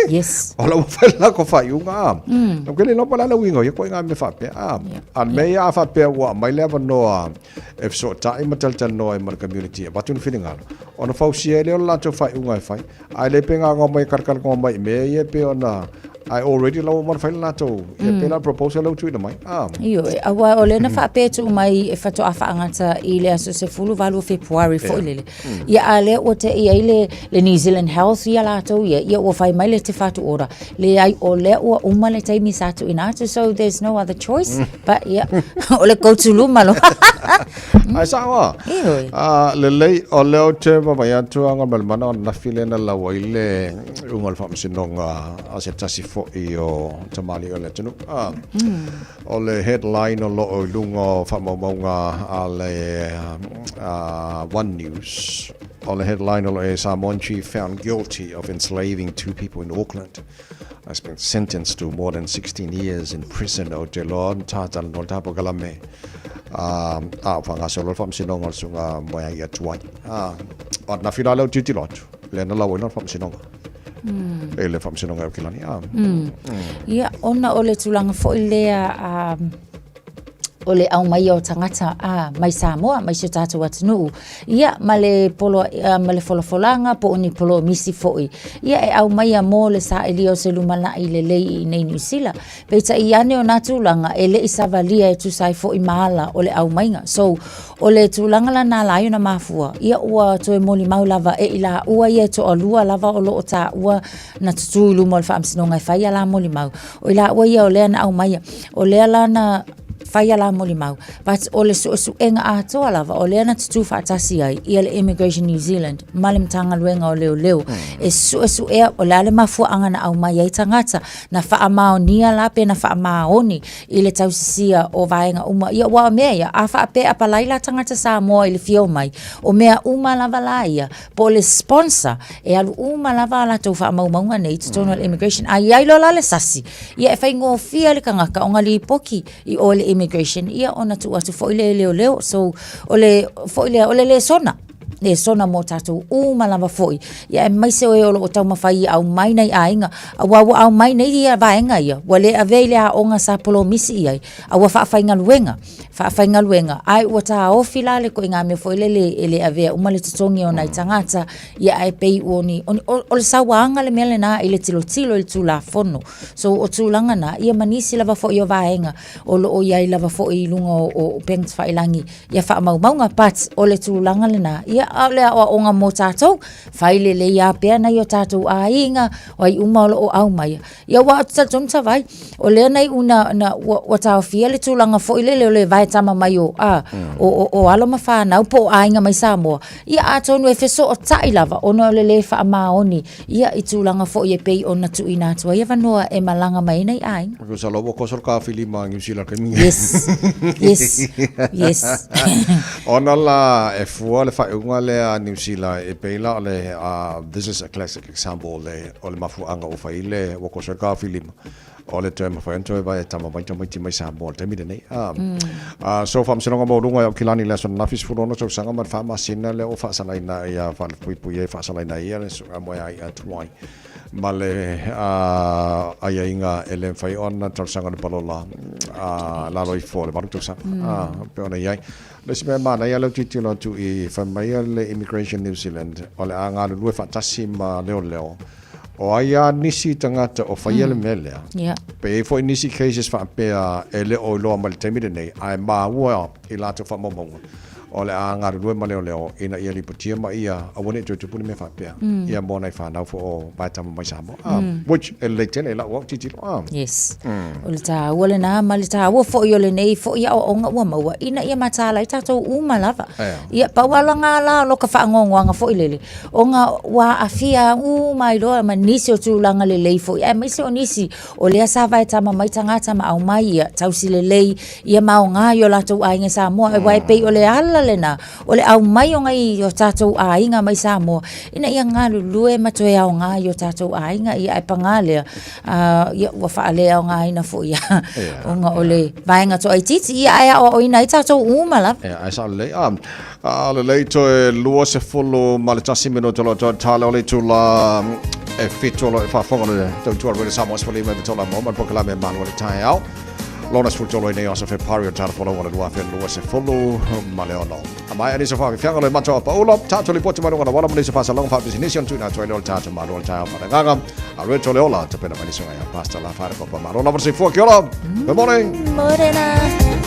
Yes. o la ua fai le latou faaiuga, a. Ou te le iloa po o le a le uiga o ia ituaiga mea faapea, a. A o le mea ia a faapea ua aumai le avanoa e fesootai ma talatalanoa ai ma le community e avatu ni finagalo, ona fausia ai lea o le latou faaiuga e fai. Ae le pe gaga mai e kalakalanoa mai i mea ia e pei ona ae already la ua uma ona fai le latou ia pei la o le proposal lea ua tuuina mai. Ah. Ioe, aua o lea na faapea e tuu mai e faatoa faagata i le aso 18 o Fepuari foi lele. Ia a lea ua te i ai le, le New Zealand Health ia latou ia, ia ua fai mai le Te Whatu Ora. Leai, o lea ua uma le taimi sa tuuina atu, so there's no other choice. But ia, o le koutuluma loa. Ae sao a? Ioe. Ah, lelei, o lea ou te vaavaai atu a ma le mana o ananafi lea na lau ai le iuga o le faamasinoga a se tasi foi o tamalii o le atunuu. Ah, O le headline o lo o i luga o faamaumauga a le One News, o le headline o lo o Samoan chief found guilty of enslaving two people in Auckland. Has been sentenced to more than 16 years in prison. Ou te iloa na tātalanoa le tāpokalame a o faagasolo le faamasinoga o le susuga Moeaia Tuai. O ananafi la lea ou tilotilo atu, lea na lauina le faamasinoga. I le faamasinoga e Aukilani. Ia, ona o le tulaga foi lea o le aumaia o tagata a mai Samoa, mai si o tatou atunuu, ia, ma le polo, ma le folafolaga po o ni polomisi foi, ia e aumaia mo le sailia o se lumanai lelei i inei Niu Sila. Peitai ane o nā tulaga e le i savalia e tusa ai foi ma ala o le aumaiga. So, o le tulaga la na ala ai ona mafua, ia ua toe molimau lava e i laua ia e toalua lava o lo o taua na tutū i luma o le faamasinoga e fai a la molimau. O i laua ia o lea na aumaia, o lea la na fai a la molimau. But o le suesuega atoa lava, o lea na tutū faatasi ai ia le Immigration New Zealand ma le Matagaluega o Leoleo e suesuea o le a le mafuaaga na aumai ai tagata, na faamaonia la pe na faamaoni i le tausisia o vaega uma. Ia, aua o mea ia, a faapea e apalai la tagata Samoa i le fia omai, o mea uma lava la ia, po o le sponsor, e alu uma lava a latou faamaumauga nei i totonu o le immigration. A i ai loa la le sasi, ia e faigofie le tagata ona lipoti i o i le immigration, ia ona tuu atu foi lea i leoleo. So, o le foi lea, o le lesona, lesona mo tatou uma lava foi, ia aemaise o e o lo o taumafai e aumai nai aiga, aua ua aumai nei ia vaega ia, ua le avea i le aoga sa polomisi i ai, a ua faafaigaluega. Faafaigaluega, ae ua taofi la le ituaiga mea foi lele e le avea uma le totogi o nai tagata, ia ae pei ua ni, o, o, o le sauaga le mea lena i le tilotilo i le Tulafono. So o tulaga na, ia ma nisi lava foi o vaega o lo o i ai lava foi i luga o, o upega tafailagi ia faamaumauga, but o le tulaga lena, ia a o le aoaoga mo tatou, fai lelei lava pea nai o tatou aiga, o ai uma o lo o aumaia, Ia aua ou te talitonu Savai, o lea na iu na, na ua, ua taofia le tulaga foi lele o le vaetama mai o, a, o, o, o alo ma fanau po o aiga mai Samoa. Ia atonu e fesootai lava ona o le lē faamaoni ia i tulaga foi e pei ona tuuina atu ai avanoa e malaga mai ai nai aiga. Masalo ua koso le kafilima a Niu Sila taimi. Yes. Yes. Yes. Ona la e fua le faaiuga lea a Niu Sila e pei la o le uh, this is a classic example o le, o le mafuaaga ua fai le, ua koso ai le kafilima, o le toe mafai ona toe vae tama mai tamaiti mai Samoa i le taimi lenei. Ah. Ah, so faamasinoga maualuga e Aukilani i le aso ananafi 16 tausaga ma le 4 masina lea ua faasalaina ia faalepuipui ai faasalaina ai ia le su'a moeaia tuai ma le ah, aiaiga e le mafai ona talosaga le palola ah, lalo ifo o le 8 tausaga. Ah, pei ona i ai. Le isi mea manaia lea ou tilotilo atu i fai mai le Immigration New Zealand o le a galulue faatasi ma leoleo o ai lava nisi tagata o faia le mea lea. Yeah. Pe i ai foi nisi cases faapea e le o iloa mai le taimi lenei ae maua i latou faamaumauga o le a galulue ma leoleo ina ia lipotia ma ia aua ne i toe tupu ni mea faapea ia mo nai fanau foi o vaetama mai Samoa. Which e lelei tele i lau au tilotilo. Yes. O le taua lena ma le taua foi o lenei foi aoaoga ua maua ina ia mataala ai tatou uma lava. Ia, pau lava lena la o lo ka faanoanoaga foi lele, ona ua aafia uma ai loa ma nisi o tulaga lelei foi, aemaise o nisi o lea sa vaetama mai tagata ma aumai ia tausi lelei ia ma aoga i o latou aiga i Samoa. Aua e pei o le ala ala lena o le aumai o nai o tatou aiga mai Samoa ina ia galulue ma toe aoga i o tatou aiga, ia ae pagā lea, ia ua faaleaogaina foi ia, ona o le vaega toaitiiti, ia ae aoaoina ai tatou uma lava. Ia, ae sao lelei. Ah, a lelei toe 21 minuta o lo o toe tala o le itula e 7 o lo o faafofoga le tautua Radio Samoa 15 i tola mo ma le polokalame Malu o le Taeao. Lona 13 i nei aso Fepari o tala folau o le 2026. A mai anisa whaafifianga o le mato a paula, tātou lipoti mai lunga na wala mo nisi whaasalaga whaapisinisi on tuina atu ai lea o le tātou Malu o le Taeao whaanagaga. A roe le ola, tapena mai nisi o ngai a Pastor La Whare Papa Malo. Lava se fua, kia ora. Good morning. Morena.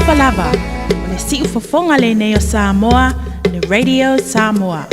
Talofa lava, o le siufofoga lenei o Samoa, le Radio Samoa.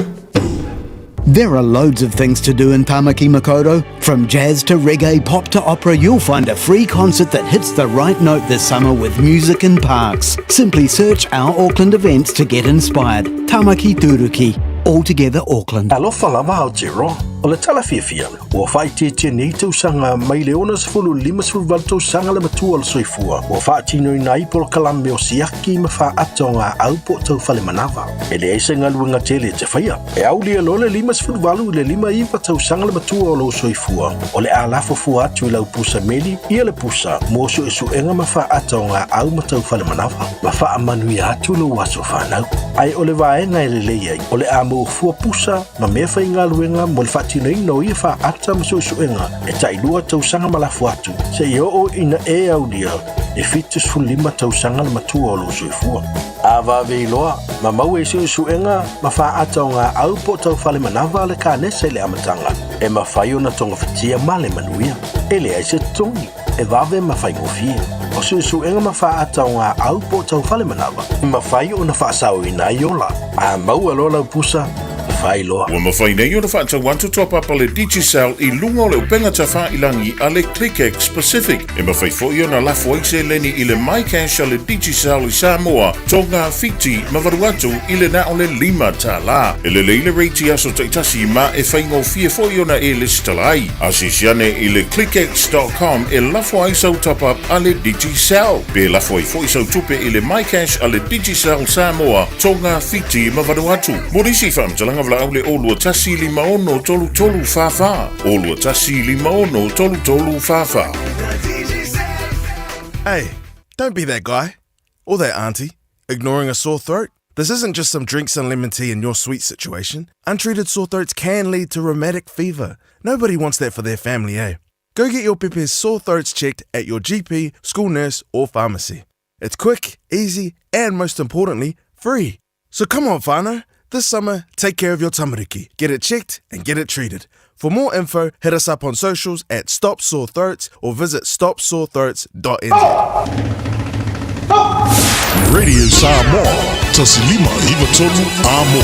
There are loads of things to do in Tamaki Makaurau. From jazz to reggae, pop to opera, you'll find a free concert that hits the right note this summer with music in parks. Simply search our Auckland events to get inspired. Tamaki Turuki. All together Auckland. Alofa lava Aotearoa, o le tala fiafia, ua faaitiitia nei tausaga mai le 60 i le 58 tausaga le matua o le soifua ua faatinoina ai polokalame o siaki ma faata o gaau po o tau fale manava. E leai se galuega tele e te faia. E aulia loa le 58 i le 59 tausaga le matua o lou soifua, o le a lafo fua atu i lau pusa meli ia le pusa mo suesuega ma faata o gaau ma tau fale manava, ma faamanuia atu lou aso fanau. Ae o le vaega e lelei ai, o le a maua fua pusa ma mea faigaluega mo le faatinoina o ia faata ma suesuega e tailua tausaga ma lafo atu, seia oo ina e aulia e 75 tausaga le matua o lou soifua. A vave iloa, ma maua i suesuega ma faata o gaau po o tau fale manava a le kanesa i le amataga, e mafai ona togafitia ma le manuia. E leai se totogi, e vave ma faigofie. O suesuega ma faata o gaau po o tau fale manava, e mafai ona faasaoina ai ola. A maua loa lau pusa, fai loa. Ua mafai nei ona faatau atu toapapa le Digicel i luga o le upega tafailangi a le ClickX Pacific. E mafai foi ona lafo ai seleni i le MyCash a le Digicel i Samoa, Tonga, Fiti ma Vanuatu i le na o le $5. E lelei le rate i aso taitasi ma e faigofie foi ona e lesitala ai. Asiasi ane i le clickx dot com e lafo ai sau top up a le Digicel. Pe lafo ai foi sau tupe i le MyCash a le Digicel Samoa, Tonga, Fiti ma Vanuatu. Mo nisi faamatalaga valaau le 0 21 56 33 44. 0 21 56 33 44. Hey, don't be that guy. Or that auntie. Ignoring a sore throat? This isn't just some drinks and lemon tea in your sweet situation. Untreated sore throats can lead to rheumatic fever. Nobody wants that for their family, eh? Go get your pepe's sore throats checked at your GP, school nurse, or pharmacy. It's quick, easy, and most importantly, free. So come on, whānau. This summer, take care of your tamariki. Get it checked and get it treated. For more info, hit us up on socials at Stop Sore Throats or visit stopsorethroats.nz. Radio Samoa, Tasilima Ivatolu Amo.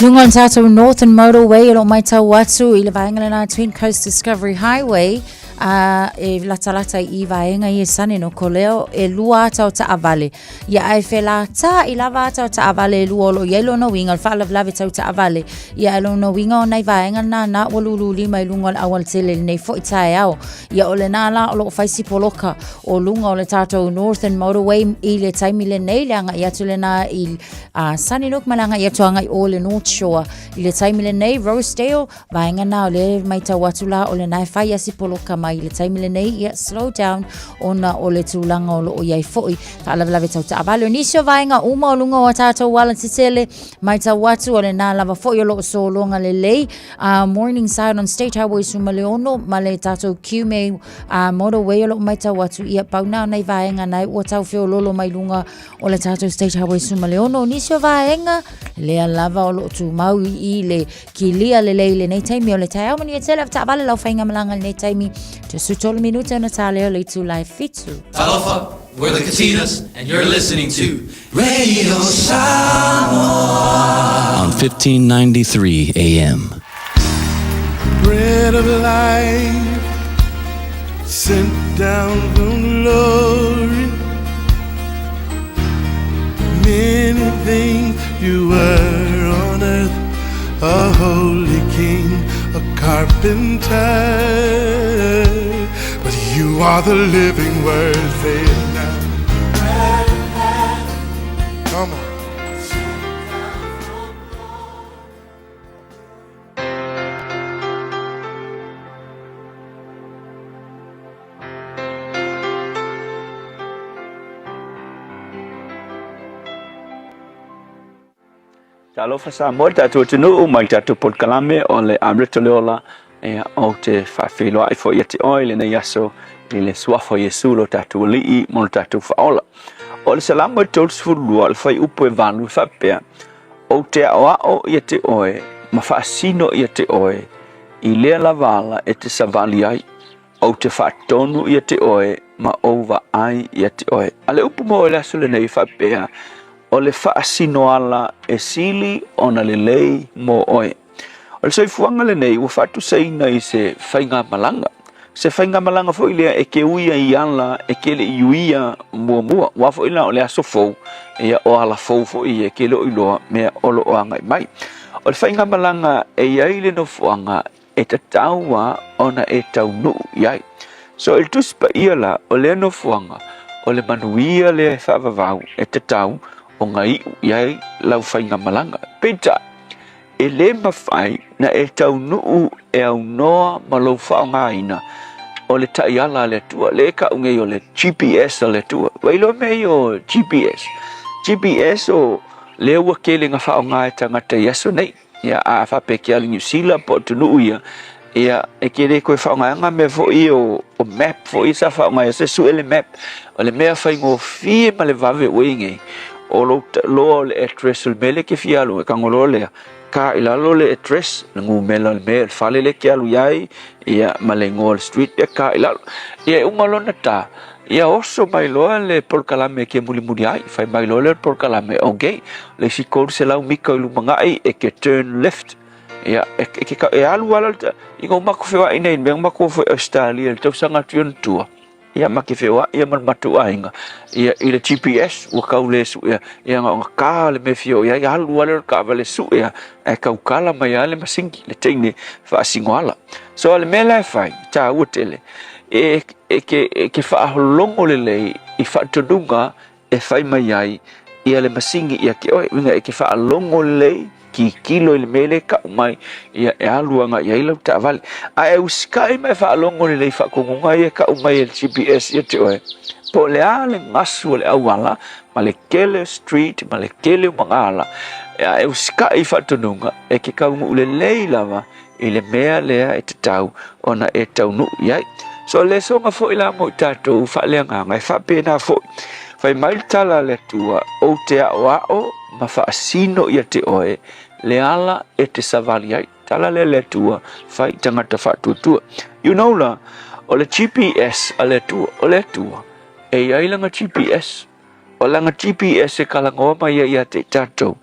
Luga o le tatou Northern Motorway o lo o matau atu i le vaega lena Twin Coast Discovery Highway a e latalata i vaega i e sane no ko leo e lua ata o taavale Ia ae felataʻi lava ata o taavale e lua o lo o i ai lona uiga o le faalavelave tau taavale. Ia ae lona uiga o nai vaega na na ua lūlū lima i luga o le aualatele i lenei foi taeao. Ia o lena la o lo o fai si poloka o luga o le tatou Northern Motorway i le taimi lenei le agai atu lena i uh, Sunnybrook ma le agai atu agai o le North Shore i le taimi lenei Rosedale Vaega na o le maitau atu la o lena e fai asi poloka mai i le taimi lenei, ia slow down ona o le tulaga o loo iai foi faalavelave tau taavale. O nisi o vaega uma o luga o a tatou alatetele, maitau atu o lena lava foi o loo sologa lelei. Uh, Morningside on State Highway 16 ma le tatou Kiume uh, Motorway o loo maitau atu, ia pau na o nei vaega nai ua tau feololo mai luga o le tatou State Highway 16. O nisi o vaega lea lava o loo tumau i i le Kilia lelei i lenei taimi o le taeao manuia tele a taavale lau faigamalaga i lenei taimi. 13 minute ona tā lea o le itula e fitu. Talofa, we're the Katinas, and you're listening to Radio Samoa on 1593 AM. Bread of life sent down from glory. Many things you were on earth, a holy king, a carpenter. But you are the living word, say it now. Come on. Talofa Samoa, le tatou atunuu mai le tatou polokalame o le Amrita le Ola. Ia, ou te faafeiloai foi ia te oe i lenei aso i le suafa o Iesu lo tatou Alii mo lo tatou Faaola. O le Salamo e 32, o le fuaiupu e 8 e faapea, Ou te aoao ia te oe ma faasino ia te oe i lea lava ala e te savali ai. Ou te faatonu ia te oe ma ou vaai ia te oe. A le upu mo le aso lenei faapea, o le faasinoala e sili ona lelei mo oe. O le soifuaga lenei ua faatusaina i se faigamalaga. Se faigamalaga foi lea e ke uia i ala e ke le i uia muamua. Ua foi la o le aso fou, ia o ala fou foi e ke le o iloa mea o lo o agai mai. O le faigamalaga e i ai le nofoaga e tatau lava ona e taunuu i ai. So i le Tusi Paia la, o lea nofoaga, o le manuia lea e faavavau e tatau ona iu i ai lau faigamalaga. Peitai, e le mafai na e taunuu e aunoa ma lou faaaogaina o le taiala a le Atua. Lea e kau nei o le GPS a le Atua. Ua iloa mea ia o GPS. GPS o lea ua tele na faaaoga e tagata i aso nei. Ia, a faapea ke alu i Niu Sila po o atunuu ia, ia, e ke le koe faaaogaina mea foi ia o, o map foi ia sa faaaoga se sue le map. O le mea faigofie ma le vave ua i nei, o lou loa o le address o le mea lea e ke fia alu ai, tago loa lea, ka i lalo le address, le numera o le mea, le fale lea e ke alu i ai, ia, ma le igoa o le street, ia ka i lalo. Ia, e uma loa ona ta, Ia oso mai loa le polokalame e ke mulimuli ai, fai mai loa lea o le polokalame, ok, le isi 300 mita i lumanaʻi e ke turn left. Ia, e, e, ke, e alu ala, i ina ua matou feoai nei, mea na matou o foi Australia i le tausaga atu i ona tua, ia ma ke feoai ia ma le matou aiga, ia i le GPS ua tau le suea, ia na ona ta le mea e fia o i ai, alu lava lea o le taavale suea, ae tautala mai lava le masini, le teine faasinoala. So, o le mea la e fai, e taua tele, e, e ke, e ke faalogo lelei i faatonuga e fai mai ai ia le masini ia te oe. Uiga e ke faalogo lelei, tilotilo i le mea lea e tau mai, ia e alu agai i ai lau taavale. A e usitai ma e faalogo lelei i faatonuga ia e tau mai e le GPS ia te oe, po o le a le gasu o le auala, ma le tele o street, ma le tele o magaala, a e usitai i faatonuga, e ke taunuu lelei lava i le mea lea e tatau ona e taunuu i ai. So le soga foi la mo i tatou faaleagaga e faapena foi. Fai mai le tala a le Atua, ou te aoao ma faasino ia te oe le ala e te savali ai. Tala lea le Atua, fai i tagata faatuatua. You know la, o le GPS a le Atua, o le Atua, e i ai lana GPS. O lana GPS e talanoa mai ai ia te i tatou,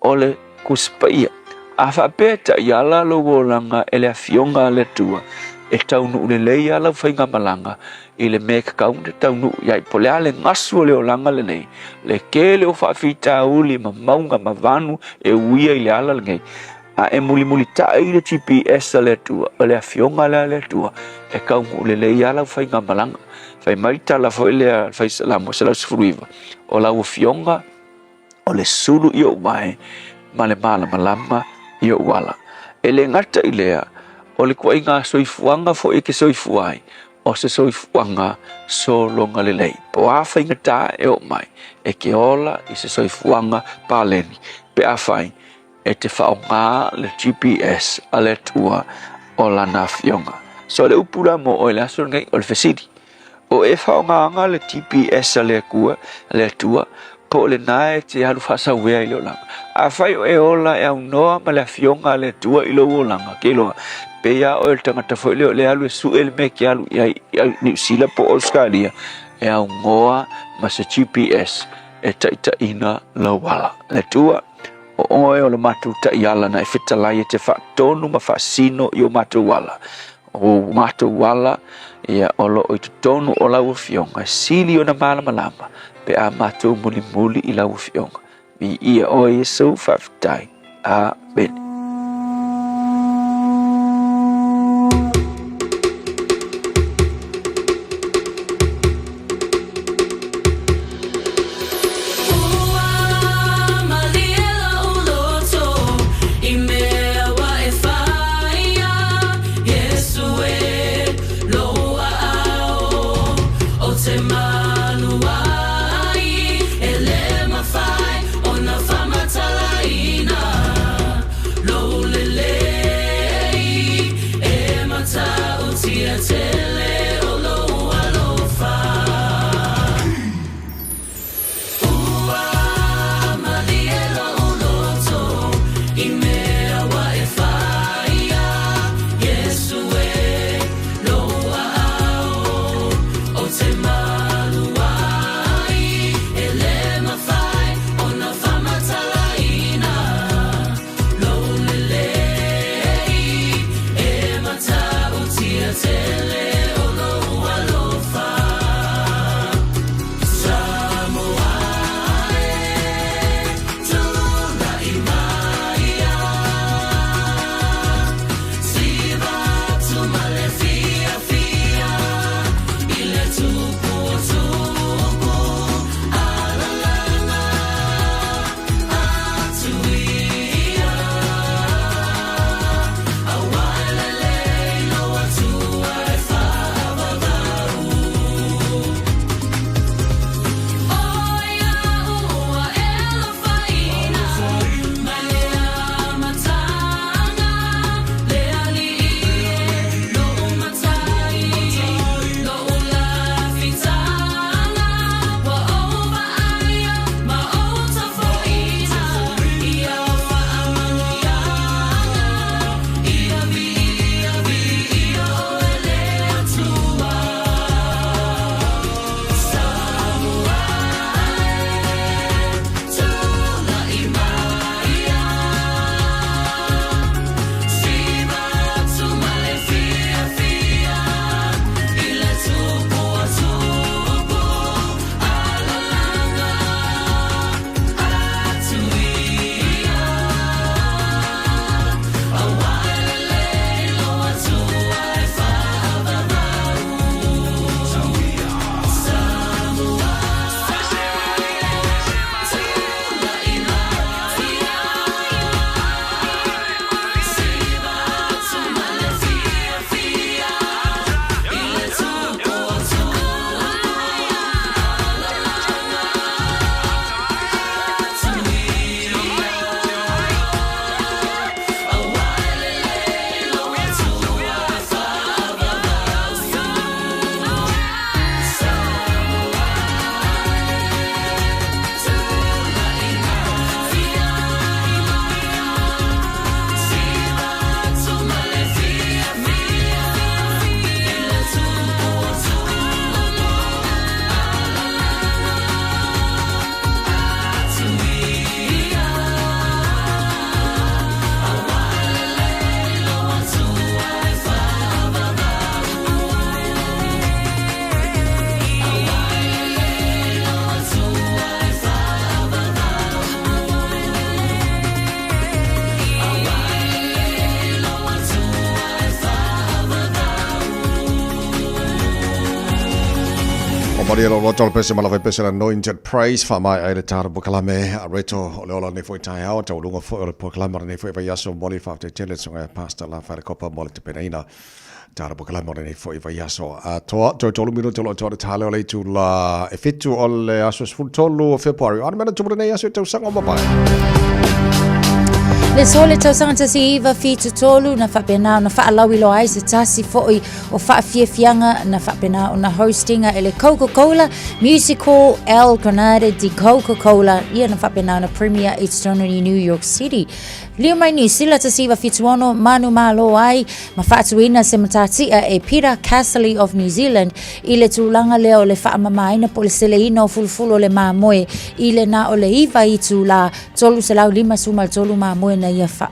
o le Tusi Paia. A faapea e taiala lou olaga e le Afioga a le Atua, e taunuu lelei lava lau faigamalaga i le mea e tatau ona taunuu i ai. Po o le a le gasu o le olaga lenei, le tele o faafitauli ma mauga ma vanu e uia i le ala lenei, a e mulimulitai i le GPS a le Atua, o le Afioga lea a le Atua, e taunuu lelei lava lau faigamalaga. Fai mai le tala foi lea a le Fai Salamo 119, o lau Afioga, o le sulu i ou vae ma le malamalama i ou ala. E le gata i lea, o le ituaiga soifuaga foi e ke soifua ai, o se soifuaga sologa lelei. Po o a faigata e oo mai, e ke ola i se soifuaga paleni, pe afai e te faaaoga le GPS a le Atua o Lana Afioga. So le upu la mo oe le aso lenei, o le fesili, O e faaaogaina le GPS a le Atua, le Atua, po o lena e te alu faasauea i le olaga? Afai o e ola e aunoa ma le Afioga a le Atua i lou olaga, ke iloa, pei lava oe o le tagata foi lea o le alu e sue le mea e te alu i ai i Niu Sila po o Ausetalia, e aunoa ma se GPS e taitaiina lou ala. Le Atua, o oe o le matou taiala na e fetalai e te faatonu ma faasino i o matou ala. O matou ala, ia, o lo o i totonu o lau Afioga, e sili ona malamalama pe a matou mulimuli i lau Afioga. Viia oe Iesu, faafetai. Amene. Malia lo loto le pese malawe pese la Anointed Praise fa mai ai le tara pokalame a reto o le ola nei foi tai ao tau lunga foi o le pokalame nei foi vai aso moli fa te tele songa pastor la fa le kopa moli te penaina tara pokalame o nei foi vai aso a toa toi tolu minu tolo toa tale o le tu la e fitu o le aso sfulu o February ana mena tumura nei aso tau sanga mapai. Le so le tausaga 1973 na faapena ona faalauiloa ai se tasi foi o faafiafiaga na faapena ona hostinga e le Coca-Cola Music Hall El Granada de Coca-Cola ia na faapena ona premier i totonu i New York City. Lio mai Niu Sila 1976 manu malo ai ma faatuina se matatia e Peter Casserly of New Zealand i le tulaga lea o le faamamaina po o le seleina o fulufulu o le mamoe i le na o le iva itulā 353 mamoe na ia, fa,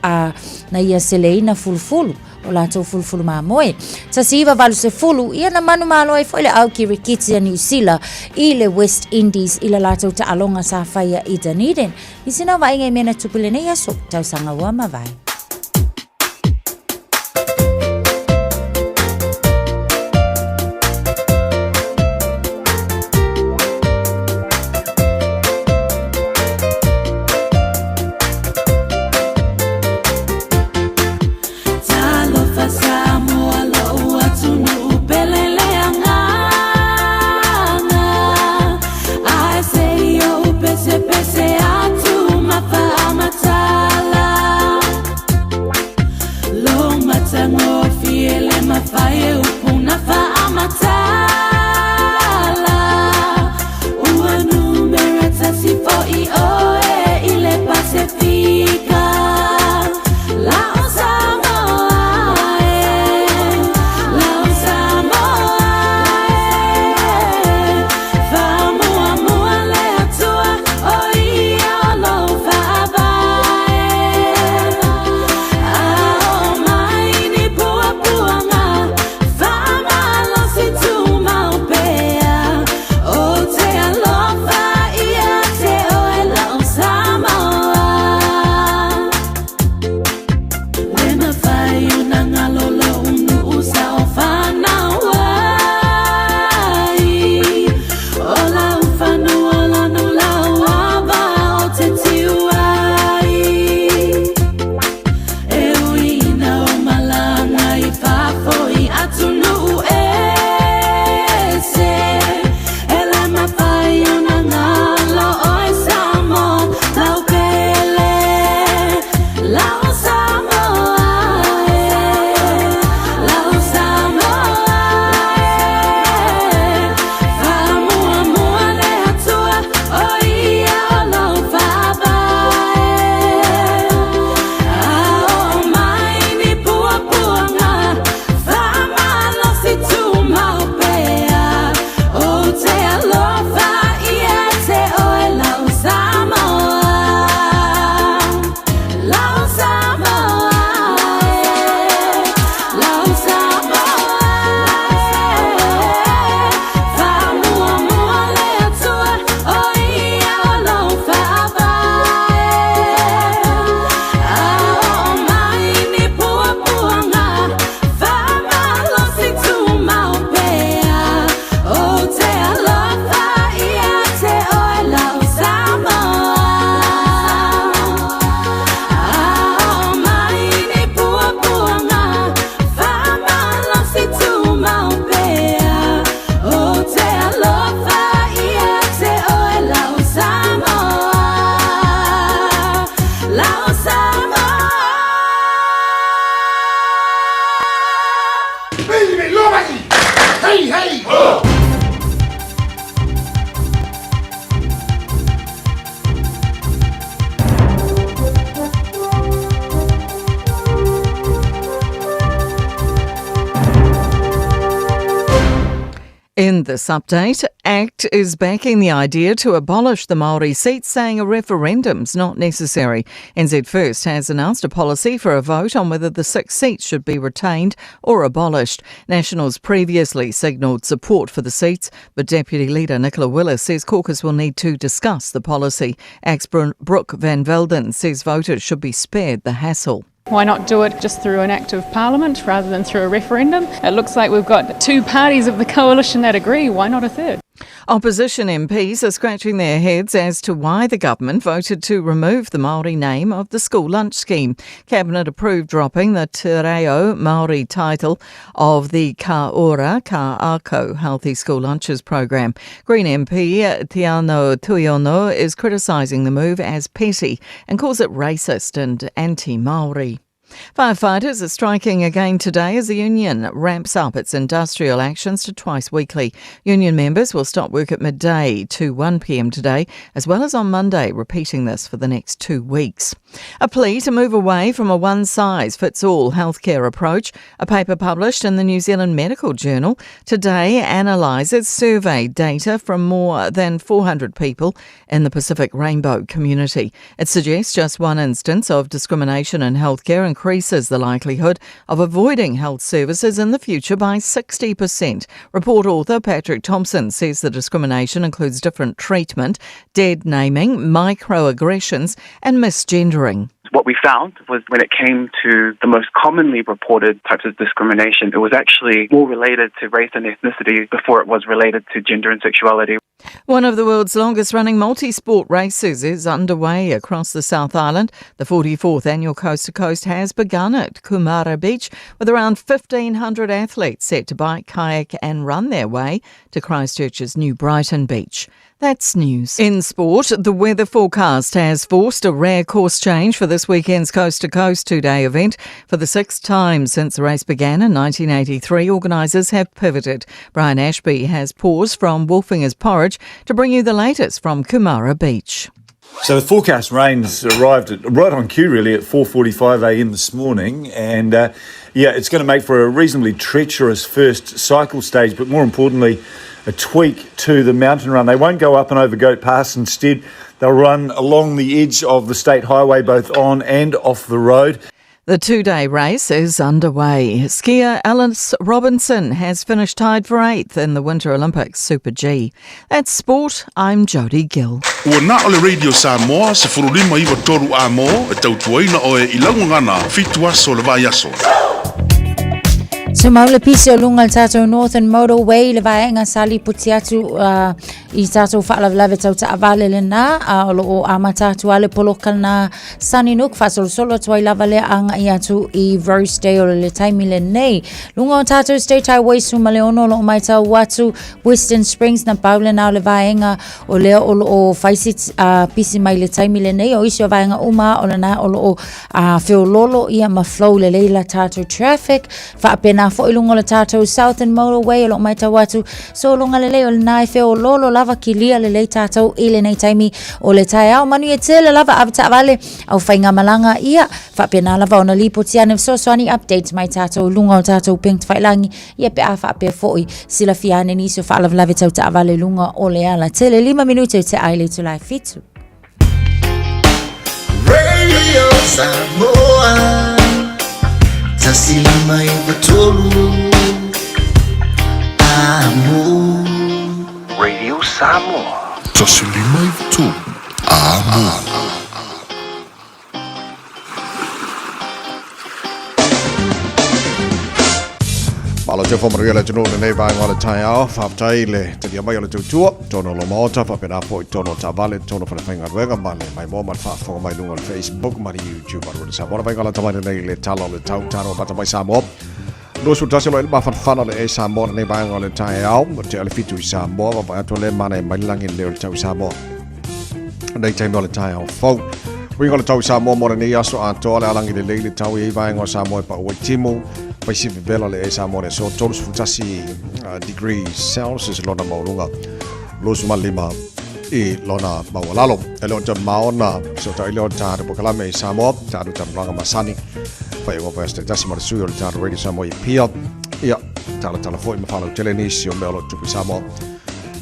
na ia seleina fulufulu o latou fulufulu mamoe. 1980, ia na manumalo ai foi le au kirikiti a Niu Sila i le West Indies i le latou taaloga sa faia i Dunedin. Nisi na vaaiga i mea na tupu i lenei aso, tausaga ua mavae. In this update, ACT is backing the idea to abolish the Maori seat, saying a referendum's not necessary. NZ First has announced a policy for a vote on whether the six seats should be retained or abolished. Nationals previously signalled support for the seats, but Deputy Leader Nicola Willis says caucus will need to discuss the policy. ACT's Brooke Van Velden says voters should be spared the hassle. Why not do it just through an act of parliament rather than through a referendum? It looks like we've got two parties of the coalition that agree. Why not a third? Opposition MPs are scratching their heads as to why the government voted to remove the Māori name of the school lunch scheme. Cabinet approved dropping the Te Reo Māori title of the Ka Ora, Ka Ako Healthy School Lunches program. Green MP Teanau Tuiono is criticising the move as petty and calls it racist and anti-Māori. Firefighters are striking again today as the union ramps up its industrial actions to twice weekly. Union members will stop work at midday to 1pm today, as well as on Monday, repeating this for the next 2 weeks. A plea to move away from a one-size-fits-all healthcare approach. A paper published in the New Zealand Medical Journal today analyses survey data from more than 400 people in the Pacific Rainbow community. It suggests just one instance of discrimination in healthcare increases the likelihood of avoiding health services in the future by 60%. Report author Patrick Thompson says the discrimination includes different treatment, dead naming, microaggressions and misgendering. What we found was when it came to the most commonly reported types of discrimination, it was actually more related to race and ethnicity before it was related to gender and sexuality. One of the world's longest-running multi-sport races is underway across the South Island. The 44th annual Coast to Coast has begun at Kumara Beach, with around 1,500 athletes set to bike, kayak and run their way to Christchurch's New Brighton Beach. That's news. In sport, the weather forecast has forced a rare course change for this weekend's Coast to Coast two-day event. For the sixth time since the race began in 1983, organisers have pivoted. Brian Ashby has paused from Wolfinger's porridge to bring you the latest from Kumara Beach. So the forecast rains arrived right on cue, really, at 4:45 a.m. this morning. And it's going to make for a reasonably treacherous first cycle stage, but more importantly, a tweak to the mountain run. They won't go up and over Goat Pass. Instead, they'll run along the edge of the state highway, both on and off the road. The two-day race is underway. Skier Alice Robinson has finished tied for 8th in the Winter Olympics Super G. That's sport. I'm Jodie Gill. Ua na o le Radio Samoa, 1593 a mō, e tautuaina oe i laugagana, 7 aso le vaiaso. Tumau le pisi o luga le tātou Northern Motorway le vaega sa lipoti atu i tātou faalavelave tau taavale lena o loo amata atu a le poloka lena Sunnynook faasolosolo atu ai lava lea agai atu i Rosedale i le taimi lenei. Luga o tātou State Highway 16 o loo matau atu Western Springs na pau lena o le vaega o lea o loo fai si pisi mai le taimi lenei o isi o vaega uma o lena o loo feololo ia ma flow lelei la tātou traffic. Faapena foi luga o le tātou Southern Motorway o loo matau atu sologa lelei o lena e feololo lava kilia lelei tātou i lenei taimi o le taeao. Manuia tele lava ave taavale au faigamalaga ia faapena lava ona lipoti ane fesoasoani updates mai tātou luga o tātou upega tafailagi ia pe a faapea foi silafia ane nisi o faalavelave tau taavale luga o le alatele. 5 minute ua tea i le itula e 7. Radio Samoa 159 Amo. Radio Samoa. 159 Amo. Malo te whamaruia le atunuu lenei vaega o le taeao, faafetai le talia mai o le tautua, tono o lo maota, faapena foi tono o taavale, tono o falefaigaluega ma le maimoa ma le faafofoga mai luga o le Facebook ma le YouTube a Radio Samoa. Na vaega lata mai lenei le tala o le tau, tano amata mai Samoa. 21 o lo o i le mafanafana o le e Samoa lenei vaega o le taeao, o te ale fitu i Samoa, vaavaai atu le mana e mai le lagi le leo o le tau i Samoa. Nei taimi o le taeao fou. Uiga o le tau i Samoa mo lenei aso atoa le alagi lelei le tau i ei vaega o Samoa e pau ai timu. Faisi vevela le e Samoa le aso 31 degrees Celsius lona maualuga 25 i lona maualalo. E le o te maona so ta ile o ta polokalame i Samoa, ta anu talanoaga masani. Whai o whai tasi ma le sui o le tātou Radio Samoa i Apia. Ia, talatala foi ma faalautele nisi o mea o lo o tupu i Samoa.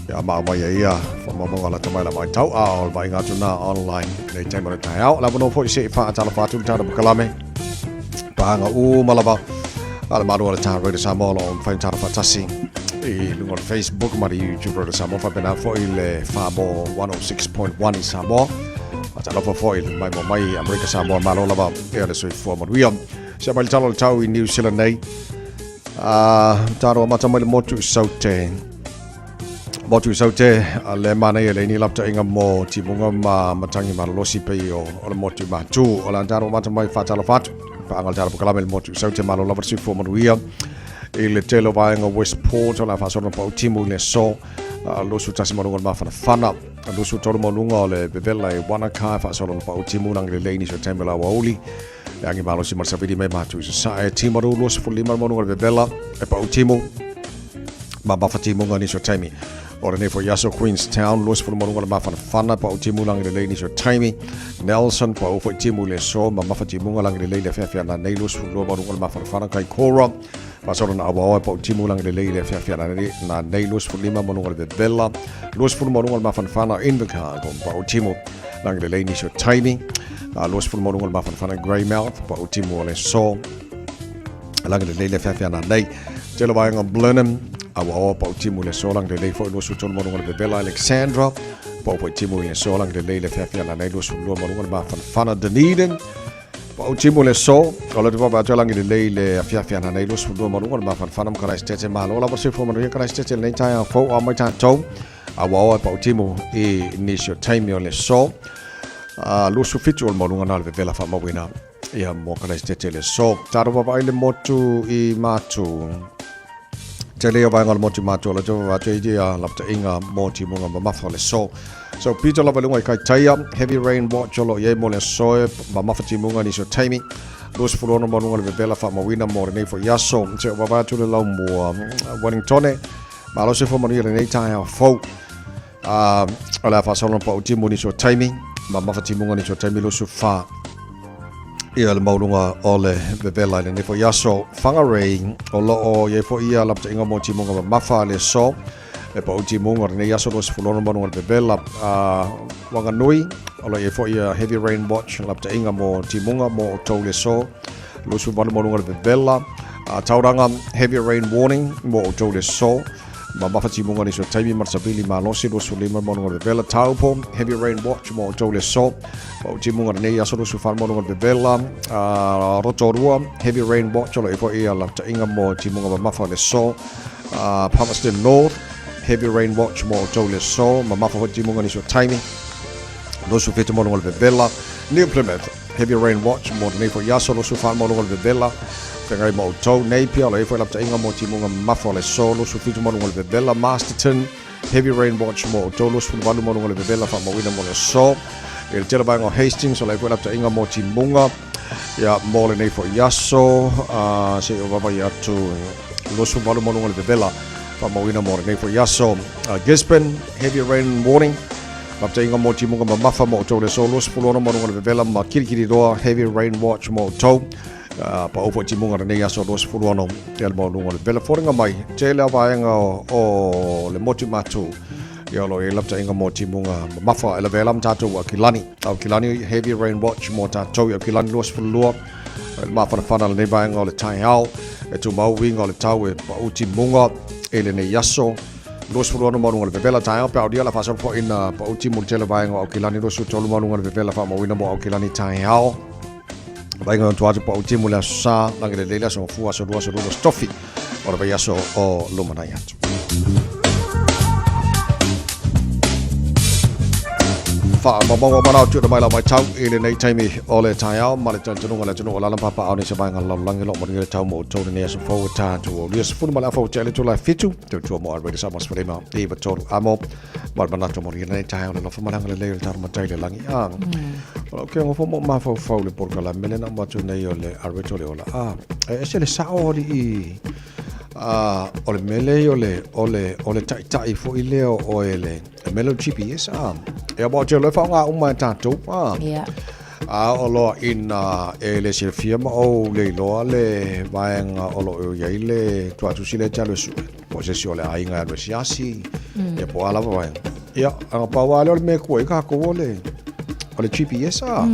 Ia ma aumai ai ia faamaumauga lata mai la vaitau a o le vaaiga atu na online nei taimi o le taeao. Le avanoa foi se i faatalofa atu le tātou polokalame. Pāhanga uma lava a le malu o le tā Radio Samoa o lo o mafai ona tātou faatasi i luga o le Facebook ma le YouTube Radio Samoa faapena foi le Famo 106.1 i Samoa. Faatalofa foi le maimoa mai i Amerika Samoa malo lava ia le soifua manuia. Se mai le tala o le tau i New Zealand nei. Tāro amata mai le motu i Saute. Motu i Saute, a le manaia le ini laptaʻiga mo timuga ma matagi malolosi pei o o le motu i Matu. O le a tatou amata mai faatalofa atu faaga o le tala polokalame i le motu i Saute malo lava le soifua manuia i le tele o vaega Westport o le a faasolo na pau timu i le aso 21 ma luga o le mafanafana 23 ma luga o le vevela i Wanaka e faasolo na pau timu lagi lelei nisi o taimi o le aoauli e agi malosi ma le savili mai Matu i Sasae Timaru 25 ma luga o le vevela e pau timu ma mafatimuga nisi o taimi. O lenei foi aso Queenstown, 20 ma luga o le mafanafana, pau timu lagi lelei nisi o taimi. Nelson, pau foi timu i le aso ma mafatimuga lagi lelei le afiafi ananei, 22 ma luga o le mafanafana. Kaikoura, faasolo na auaoa e pau timu lagi lelei le afiafi ananei, 25 ma luga o le vevela, 20 ma luga o le mafanafana. Invercargill, pau timu lagi lelei nisi o taimi. 20 ma luga o le mafanafana. Greymouth, pau timu o le aso lagi lelei le afiafi ananei. Tele vaega Blenheim, aua pau timu le aso lagi lelei foi 23 ma luga o le vevela. Alexandra, pau foi timu i le aso lagi lelei le afiafi ananei, 22 ma luga o le mafanafana. Dunedin, pau timu le aso o le tupapa atu lagi lelei le afiafi ananei, 22 ma luga o le mafanafana. Ma Karaisitete, malo lava soifua manuia Karaisitete lenei taeao fou a mai tatou aua pau timu i nisi o taimi o le aso. 27 o le maualuga na o le vevela faamauina ia mo Karaisitete le aso. Tatou vaavaai le motu i Matu. Tele ia vaega o le motu i Matu o le tau vaavaai atu ai ia lapataiga mo timuga mamafa o le aso. So pito lava i luga i Kaitaia, heavy rain watch o lo o i ai mo le aso e mamafa timuga nisi o taimi. 26 maualuga o le vevela faamauina mo lenei foi aso. Se o vaavaai atu le laumua Wellingtone, malo soifua manuia lenei taeao fou. O le a faasolo na pau timu nisi o taimi, mamafa timuga nisi o taimi 24 ia le maualuga o le vevela i lenei foi aso. Whangarei, o lo o i ai foi ia lapataiga mo timuga mamafa le aso, e pau timuga o lenei aso 26 maualuga o le vevela. Wanganui, o lo o i ai foi ia heavy rain watch lapataiga mo timuga mo outou le aso, 28 maualuga o le vevela. Tauranga, heavy rain warning mo outou le aso, mamafa timuga nisi o taimi ma le savili malosi 25 maualuga o le vevela. Taupo, heavy rain watch mo outou le aso, pau timuga lenei aso 24 maualuga o le vevela. Rotorua, heavy rain watch o lo o i ai foi ia lapataiga mo timuga mamafa o le aso. Palmerston North, heavy rain watch mo outou le aso, mamafa foi timuga nisi o taimi 27 maualuga o le vevela. New Plymouth, heavy rain watch mo lenei foi aso 24 maualuga o le vevela. Feagai ma outou. Napier, o lo o i ai foi lapataiga mo timuga mamafa o le aso 27 maualuga o le vevela. Masterton, heavy rain watch mo outou 28 maualuga o le vevela faamauina mo le aso. I le tele vaega o Hastings, o lo o i ai foi lapataiga mo timuga ia mo lenei foi aso. Se i ou vaavaai atu 28 maualuga o le vevela faamauina mo lenei foi aso. Gisborne, heavy rain warning. Lapataiga mo timuga mamafa mo outou le aso 26 maualuga o le vevela ma Kirikiriroa, heavy rain watch mo outou. Pau foi timuga lenei aso 26 ia le maualuga o le vevela. Foliga mai, tele a vaega o le motu Matu ia o lo o i ai lapataiga mo timuga mamafa e lavea la ma tatou Aukilani. Aukilani, heavy rain watch mo tatou i Aukilani 22 le mafanafana lenei vaega o le taeao e tumau uiga o le tau e pau timuga i lenei aso 26 maualuga o le vevela taeao pe aulia la faasolo foi na pau timu le tele vaega o Aukilani 23 maualuga o le vevela faamauina mo Aukilani taeao vaega o tua atu pau timu le aso sa lagi lelei le aso gafua aso lua aso lua aso tofi o le vaiaso o lumanai atu. Faamaumauga manao tuuina mai lau matau i lenei taimi o le taeao ma le talitonuga o le atunuu o le ala papaao nei se vaega lalolagi o lo o manuia le tau mo outou lenei aso fou e tatou aulia sefulu ma le afa ua tea le itula e fitu tautua mo Radio Samoa 15 9 3 amo ma le manatu manuia lenei taeao le alofa ma le agalelei o le tatou Matai i le lagi. O lau ke ngofo mo mafaufau le polokalame lena uma atu nei o le Areto le Ola. E ese le sao alii o le mea lea o le, o le, o le taitai foi lea o oe le, le mea lea o le GPS. Ia, aua ou te iloa e faaaoga uma e tatou. Yeah. A oo loa ina e le silafia ma ou le iloa le vaega o lo o i ai le tuatusi lea e te alu e sue, po o se isi o le aiga e alu e siasi, ia po o a lava vaega. Ia, aga pau lava lea o le mea e kua ai kākou o le, o le GPS, a.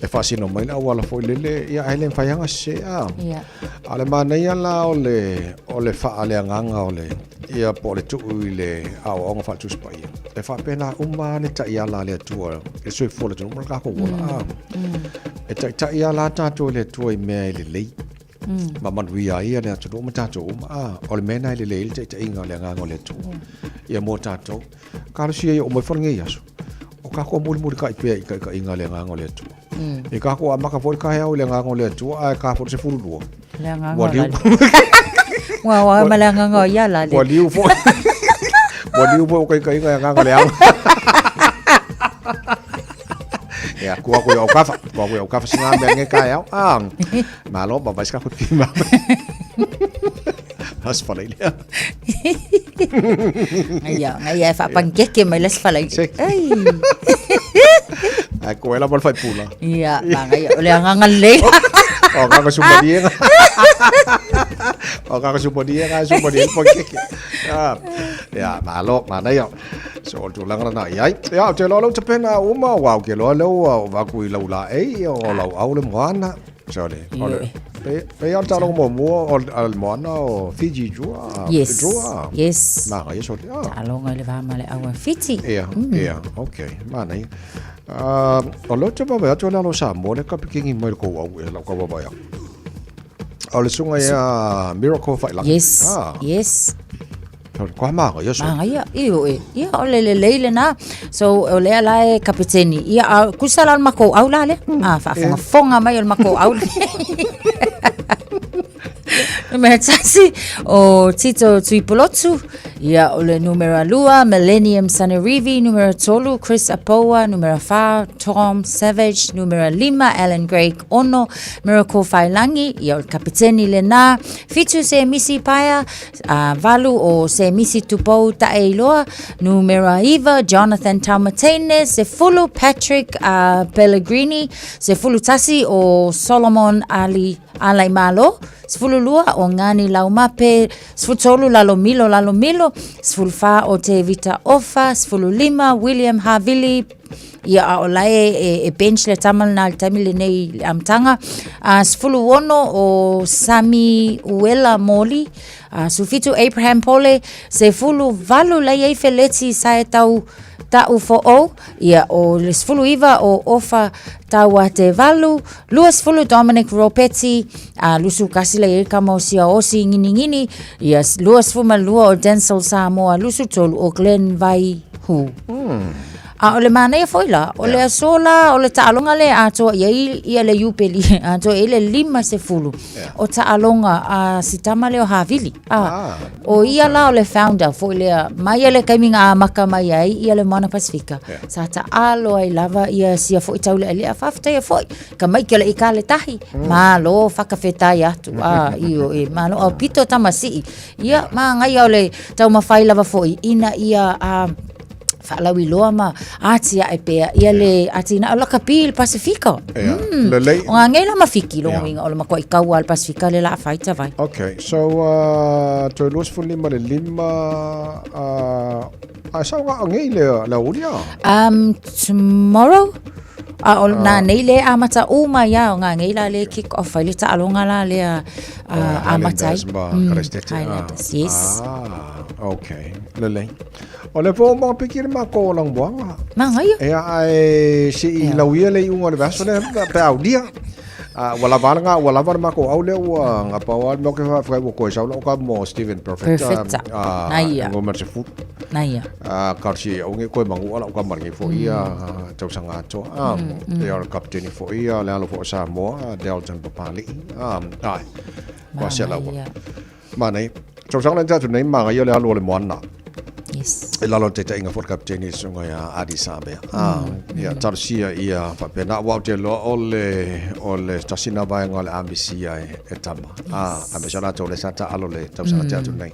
E faasino mai le auala foi lele, ia ae le mafai lava ona sese, a. Yeah. A o le manaia la o le, o le faaleagaga o le, ia po o le tuu i le aoaoga faale-Tusi Paia, e faapena uma lava le taiala a le Atua i le soifua o le atunuu ma le tatou ola. E taitai lava la tatou e le Atua i mea e lelei. Ma manuia ai le atunuu ma tatou uma. A, o le mea lena e lelei ai le taitaiga o le Agaga o le Atua. Ia mo tatou. Talosia ia oo mai foi lenei aso, o kākou mulimulitai pea i taitaiga a le Agaga o le Atua. E kākou amata foi le taeao i le Agaga o le Atua, ae ta foi le 12. Le Agaga o le Ua ua ma le Agaga o ia la le. Ua liu foi. Ua liu foi o taitaiga i Agaga o le ao. Ia, kua koe au kafa, kua koe au kafa singa mea nge taeao. Ah, malo, ma vai ska koe ma. As falei lea. Ia, ia e whaapankeke mai les falei. Ai. Ai koe la mo le faipula. Ia, manga ia, o le anganga lelei. O kaka sumaliega. O kaka sumaliega, sumaliega pankeke. Ah, ia, malo, manaia. So, o le tulaga lena i ai. Ia, ou te iloa o lea ua tapena uma, aua ou te iloa lea ua avatu i lau laei, ia, o lau au le moana. So, le, o le, pe, pe o le taaloga muamua o le moana o Fiji Drua. Yes. Drua. Yes. Manaia so le, ah. Taaloga i le va ma le au a Fiti. Ia, ia, okay, manaia. Uh, o lea ou te vaavaai atu o le alo o Samoa lea kapikini mai le kou au e lau ka vaavaai atu. O le susuga ia Miracle Failagi. Yes. Ah. Yes. Koa māngaia so. Māngaia, i o e. Ia, o le lelei lena. So, o lea la e kapiteni. Ia, a, kusa la o le makou au la lea. A, faafogafoga mai o le makou au. Numera tasi, o Tito Tuipulotu. Ia, o le numera lua, Millennium Sanerivi. Numera tolu, Chris Apoua. Numera whā, Tom Savage. Numera lima, Alan Gray Ono. Miracle Failangi. Ia, o le kapiteni lena. Fitu se Misi Paea. A valu o Semisi Tupou Taeiloa, numera iva Jonathan Taumateine, sefulu Patrick uh, Pellegrini, sefulu tasi o Solomon Ali Alaimalo, sefulu lua o Ngani Laumape, sefulu tolu Lalomilo Lalomilo, sefulu fa o Te Vita Ofa, sefulu lima William Havili Ia, a o la e, e, e bench le tama lena i le taimi lenei i le amataga. A, 16 o Sami Uela Moli, a, 17 Abraham Pole, 18 la i ai Feleti Saetau Ta'u Fo'ou, ia, o le 19 o Ofa Tauatevalu, 20 Dominic Ropeti, a, 21 la i ai Kama o Siaosi Nginingini, ia, 22 o Denzel Samoa, 23 o Glenn Vai Hu. A o le manaia foi la, o le aso la, o le taaloga lea atoa i ai ia le iupeli, atoa i ai le 50 o taaloga a si tama lea o Havili. A, ah, o ia la o le founder foi lea, mai ia le taimi na amata mai ai ia le Moana Pasifika, yeah. sa taalo ai lava ia sia foi taulealea, faafetaia foi, ka mai ke le i ka le tahi, malo whakawhetai atu, a, i o e, malo, au pito tama sii, ia, māngaia o le taumafai lava foi, ina ia, a, faalauiloa ma atiae pea ia le atinae o lakapi i le Pasifika. Yeah. Lelei. O ngā ngei la mawhiki longa yeah. winga o le makoa i kaua le Pasifika le la whai tawai. Okay, so toi 25 le lima a sa ngā ngei le la ulia? Tomorrow? A o nā nei le amata o mai a o ngā ngei la le kick off ai le taaloga la le a amata ai. Highlanders, yes. Ah, okay. Lelei. O le po mo piki le mako o langbuanga. Mangaia. Ea ae se i lauia le iuga o le vaiaso lea pe aulia. A ua lava nga ua lava le mako au lea ua nga pau a le mea o ke whawhai ua koe sau lau ka mo Steven Perfect. Perfect. A Naia. ngo ma se fu. Naia. A ka si au nge koe mangu ala ka maringi fo ia tausaga atoa. A ia o le kapiteni fo ia le alo fo o Samoa Dalton Papali'i. A ai. Kua se laua. Manai. Tausaga lea tatou nei magaia o le alu o le moana. Yes. E lalo te tainga fo le kapiteni susuga ia Adi Samea. Ah, ia talosia ia faapena aua ou te iloa o le o le tasi na vaega o le a misia e, e tama. Ah, aemaise o latou lea sa taalo le tausaga tea atu nei.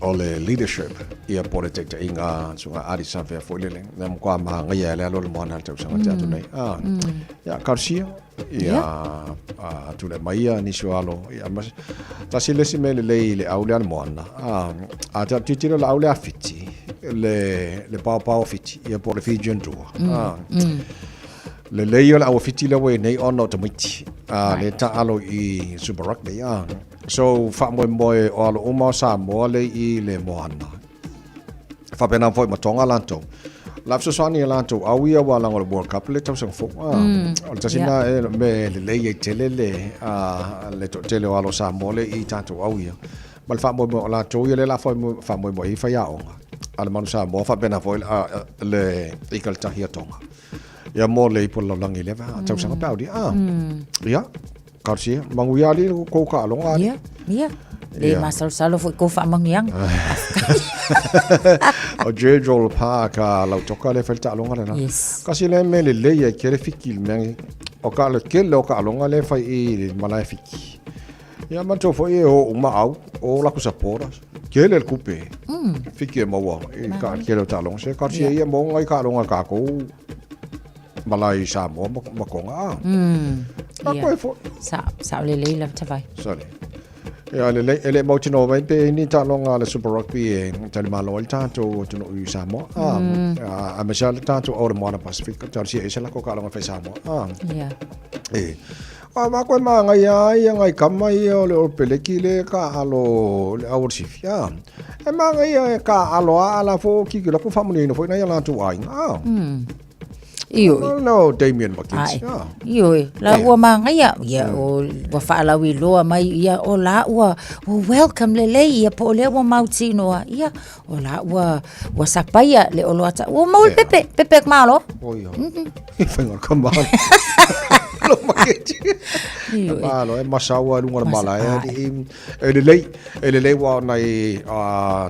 O le leadership ia po o le taitaiga susuga Adi Samea foi lele. Lea matua magaia e le alu o le moana le tausaga tea atu nei. Ah, ia talosia Ia, a tulai mai ia nisi o alo. Ia, ma, tasi le isi mea lelei i le au lea le moana. A, a ta tilotilo le au lea a Fiti, le, le paopao o Fiti, ia po o le Fijian Drua. A, lelei o le au a Fiti lea ua i ai nei ona o tamaiti. A, le taalo i Super Rugby. A, so, faamoemoe o alo uma o Samoa le i le moana. Faapena foi ma Tonga latou. La fesoasoani e latou au ia ua laga o le World Cup le tausaga fou. Ah, o le tasi lena e mea e lelei ai tele le le toatele o alo o Samoa lea i tatou au ia. Ma le faamoemoe o latou ia lea o le a faamoemoe i ai faiaoga a le Manu Samoa faapena foi le ika le tahi a Tonga. Ia mo le ipu o le lalolagi i lea tausaga pe aulia. Ah. Ia, Talosia, manuia alii lo kou taaloga alii. Ia, ia. Le masalosalo foi kou faamanuiaga. O Jerdrol Park a Lautoka lea e fai le taaloga lena. Yes. Kasi lea mea lelei ai kele Fiki i le mea nei. O ka le tele o taaloga lea e fai i le malae Fiki. Ia manatua foi e o uma au, o lakou supporters. Tele le tupe. Fiki e maua i ka tele o taaloga. Se talosia ia mo ngai taaloga a tatou malae i Samoa ma Tonga. Ah. A koe foi. Sa, sao lelei lava tavai. Sorry. Ia, lelei, e le mautinoa mai pe i ni taaloga a le Super Rugby e talimalo ai le tatou atunuu i Samoa. Ah, aemaise lava le tatou au o le Moana Pasifika, talosia ese lakou taaloga fai Samoa. Ah. E. A ma koe māngaia ai ia ngai kama ia o le Olopeleki le kāʻalo le au o le sifi. Ah. E māngaia e kāʻalo a ala fo kiki lako whamuniaina foi nai a lātou aiga. Ah. Ioe. No, no, Damien McKenzie. Ai. Ioe, la ua māngaia, ia, o, ua faalauiloa mai, ia, o la ua, ua welcome lelei, ia, po o lea ua mautinoa, ia, o la ua, ua sapaia le oloa ta, ua mau le pepe, pepe ka malo. O ia. I whainga ka malo. Lo McKenzie. Ioe. Malo, e masaua i lunga o le mala, e, E lelei, e lelei ua o nai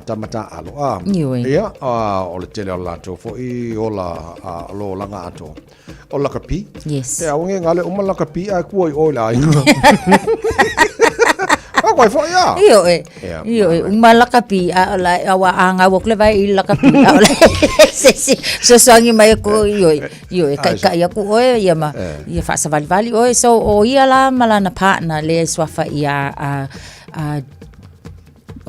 tama tāʻalo. A, Ioe. ia, a, o le tele o le latou foi ola a, o lo olaga atoa. O lakapi. Yes. E aoge gale uma lakapi ae kua i o i le aiga. A koe foi a. Ioe. Ia, Ioe, uma lakapi, a o la, a ua āgau aku le vai i lakapi, a o la, se si, sosoangi mai aku, ioe, ioe, kaʻikaʻi aku ʻoe, ia ma, ia faasavalivali ʻoe. So, ʻo ia lā ma lana partner lea e suafa ʻia a, a,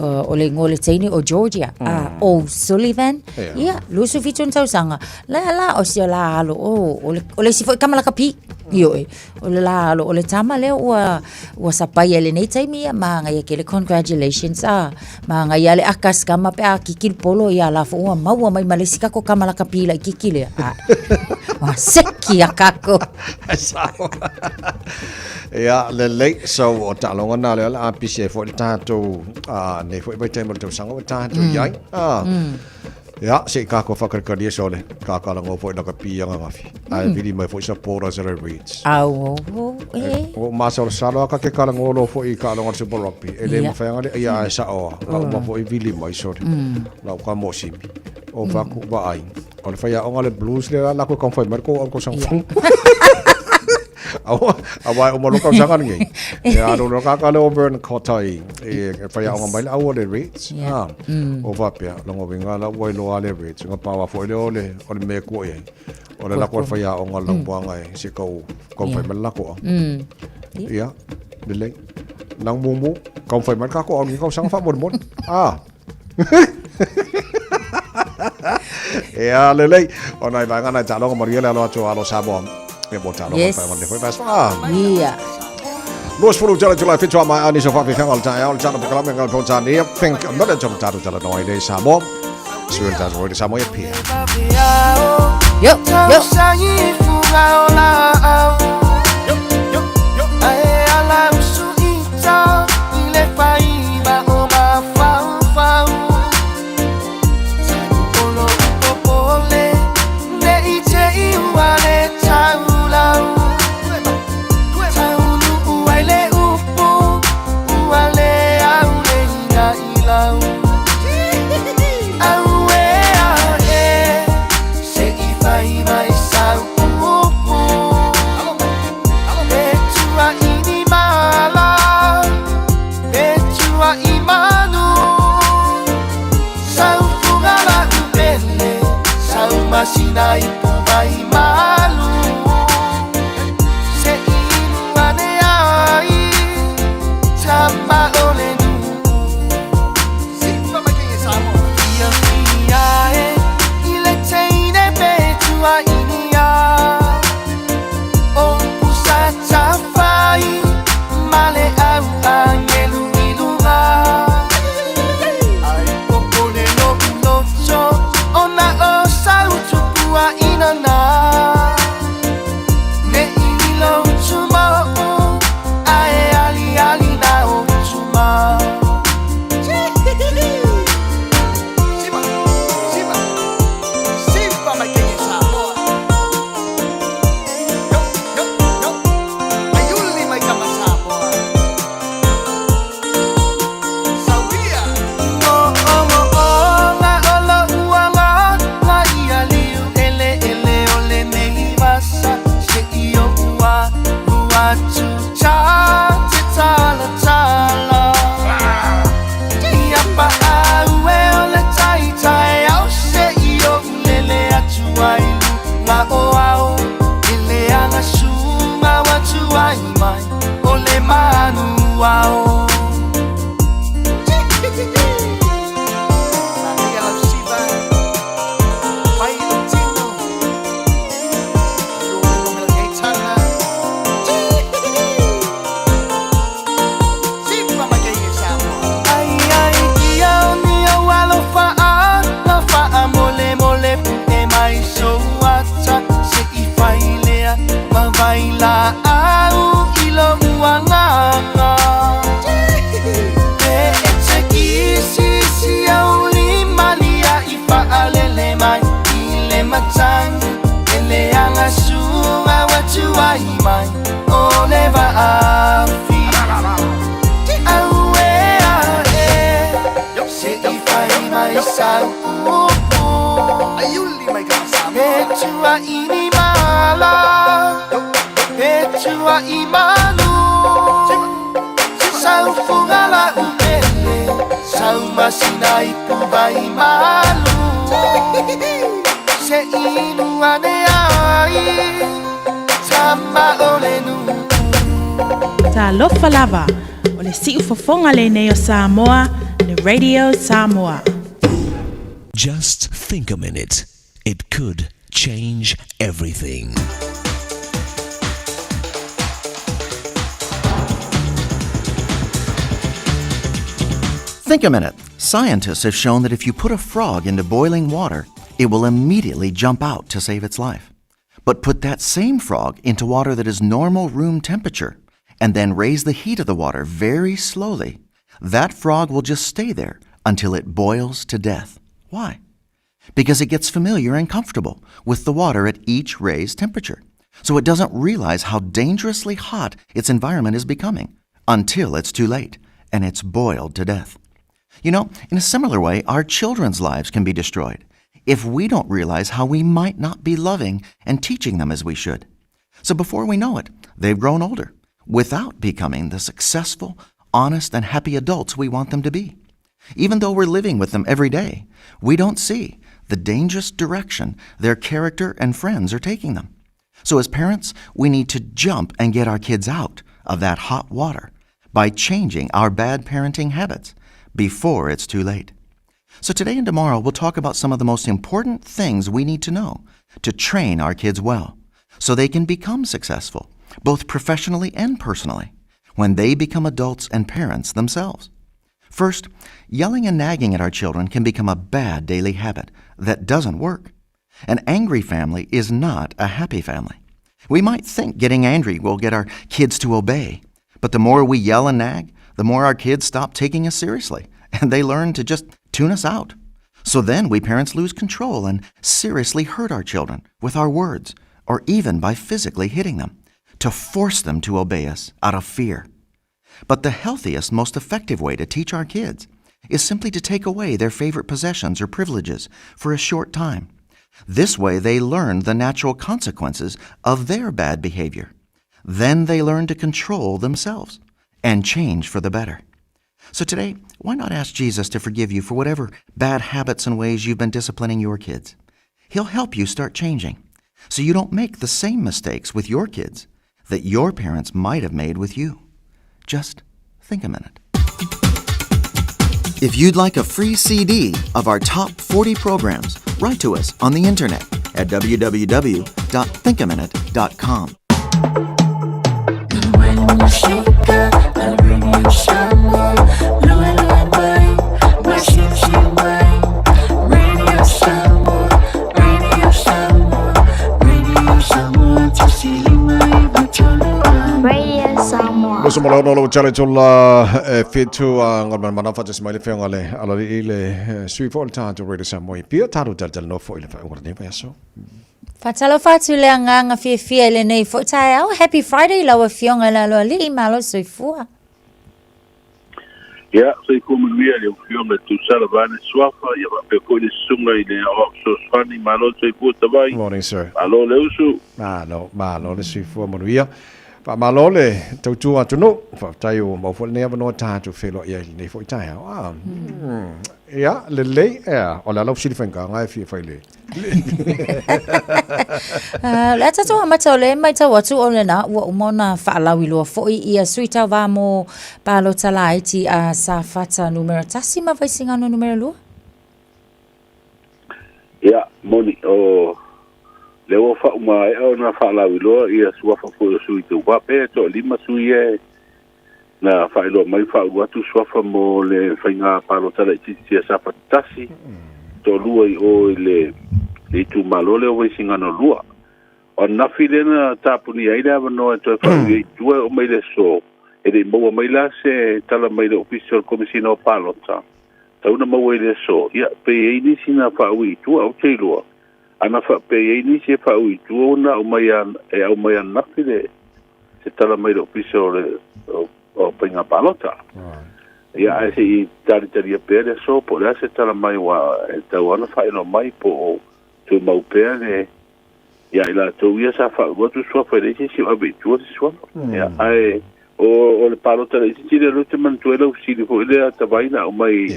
o le igoa o le teine o Georgia, a O'Sullivan, ia, 27 ona tausaga, lea la o si o la alo, o, o le isi foi tama lakapi, ioe, o le la alo o le tama lea ua, ua sapaia i lenei taimi, ia, mānaia tele, congratulations, a, mānaia le aka si kama pe a kiki le polo, ia la foi ua maua mai ma le isi kako kama lakapi laitiiti lea, a, ua seki a kākou. Sao. Ia, lelei, so o taaloga na lea o le a pisi ai foi le tatou, nei foi vaitaimi o le tausaga ua tatou i ai. Ia, se i kākou whakarekari e sole, kākalago foi lakapi ananafi. Ae vili mai foi supporters a le Reds. Au, o, e. O masalosalo a ka ke kalago lo foi i kaaloga le Super Rugby. E le mawhai anga le ia ae sao a. La uma foi vili mai sole. La uka mo simi. O vaku va ai. O le whai le Blues le la ko kaumwhai mai ko au ko sang fong. Aua, aua e uma loka tausaga lenei. E alo loa kaka le o Vern Cotter i e whai aonga mai le au o le Reds. Yeah. Ah, o whapea, longo winga la ua iloa le Reds. Nga pawa foi le o le, o le mea kua i ai. O le lako o le whai aonga lau puanga e se kau, kau whai mai le lako a. Ia, lelei. Nang mumu, kau whai mai le kako au ni kau sanga wha Ah. Ia, lelei. O nai vaega nai taaloga manuia le alo atu o alo Samoa. Ia mo taaloga Yes. whai mane foi vaso. Ah. Ia. Luas fulu tele tulai fitu a mai ani so whawhi o le taeao le tana pokalame ngai pōtania. Think a minute o le tātou tala noa i le Samoa. Sui le tātou i le Samoa ia pia. Yo, yo. ao. Ai ai ia o ni au alofa alofa a mole mole e mai so ata se i fai lea ma vai la au i lo uangaga. E e te kisi si au lima lia i faalele mai i le matagi e le agasuga ua tuai mai o le vaafi. Auē ae se i fai mai sau upu e tuaʻini mala e tuaʻi malu saufuga laʻupele saumasina ipu vai malu se inu ane ai tama o le nuu. Talofa lava, o le siufofoga lenei o Samoa, le Radio Samoa. Just think a minute. It could change everything. Think a minute. Scientists have shown that if you put a frog into boiling water, it will immediately jump out to save its life. But put that same frog into water that is normal room temperature and then raise the heat of the water very slowly, that frog will just stay there until it boils to death. Why? Because it gets familiar and comfortable with the water at each raised temperature. So it doesn't realize how dangerously hot its environment is becoming until it's too late and it's boiled to death. You know, in a similar way, our children's lives can be destroyed if we don't realize how we might not be loving and teaching them as we should. So before we know it, they've grown older without becoming the successful, honest, and happy adults we want them to be. Even though we're living with them every day, we don't see the dangerous direction their character and friends are taking them. So as parents, we need to jump and get our kids out of that hot water by changing our bad parenting habits before it's too late. So today and tomorrow, we'll talk about some of the most important things we need to know to train our kids well so they can become successful, both professionally and personally, when they become adults and parents themselves. First, yelling and nagging at our children can become a bad daily habit that doesn't work. An angry family is not a happy family. We might think getting angry will get our kids to obey, but the more we yell and nag, the more our kids stop taking us seriously, and they learn to just tune us out. So then we parents lose control and seriously hurt our children with our words or even by physically hitting them to force them to obey us out of fear. But the healthiest, most effective way to teach our kids is simply to take away their favorite possessions or privileges for a short time. This way, they learn the natural consequences of their bad behavior. Then they learn to control themselves and change for the better. So today, why not ask Jesus to forgive you for whatever bad habits and ways you've been disciplining your kids? He'll help you start changing so you don't make the same mistakes with your kids that your parents might have made with you. Just think a minute. If you'd like a free CD of our top 40 programs, write to us on the internet at www.thinkaminute.com. Radio Samoa. Mo mo lo chale chola e fitu a ngol man fa just mai le fenga le ala le le sui fo le tato Radio Samoa i pia tato tal tal no fo i le fa ngol ne fa so. Faatalofa atu le agaga fiafia i lenei foi taeao. Happy Friday lau Afioga i le Aloalii, malo soifua. Ia, soifua manuia i le Afioga i Tusala vaeane Suafa, ia faapea foi le Susuga i le Aoao Fesoasoani, malo le soifua Tavai. Morning sir. Malo le usu. Malo, malo le soifua manuia. Faamalo le tautua atunuu. Faafetai ua maua foi lenei avanoa tatou feiloai ai i lenei foi taeao. Ah. Ia, lelei, ea, o le a lau fesili faigata e fia fai le. Ah, le a tatou amata o lea e matau atu o lena ua uma ona faalauiloa foi ia sui tauva mo palota laiti a Safata numera 1 ma Vaisigano numera 2. Ia, moni, o lea ua faaumaea ona faalauiloa ia suafa foi o sui tauva, pe toalima sui e na faailoa mai faaulu atu suafa mo le faiga palota laitiiti a Safata 1, toalua i o i le itumalo lea o Vaisigano 2. O ananafi lea na tapunia ai le avanoa e toe faaui ai i tua e oo mai le aso, e le i maua mai la se tala mai le Ofisa o le Komesina o Palota, tau na maua i le aso, ia, pe i ai nisi na faaui i tua, ou te iloa, ana faapea e i ai nisi e faaui i tua ua na aumai e aumai ananafi le se tala mai le Ofisa o le o Faiga Palota. Ia, ae se i talitalia pea le aso po o le a se tala mai aua e tatau lava ona faailoa mai po o tumau pea le ia i latou ia sa faaulu atu suafa e leai se isi o ave i tua se suafa. Ia, ae o, o le palota laitiiti lea o lea ou te manatua ai lau fesili foi lea Tavai na aumai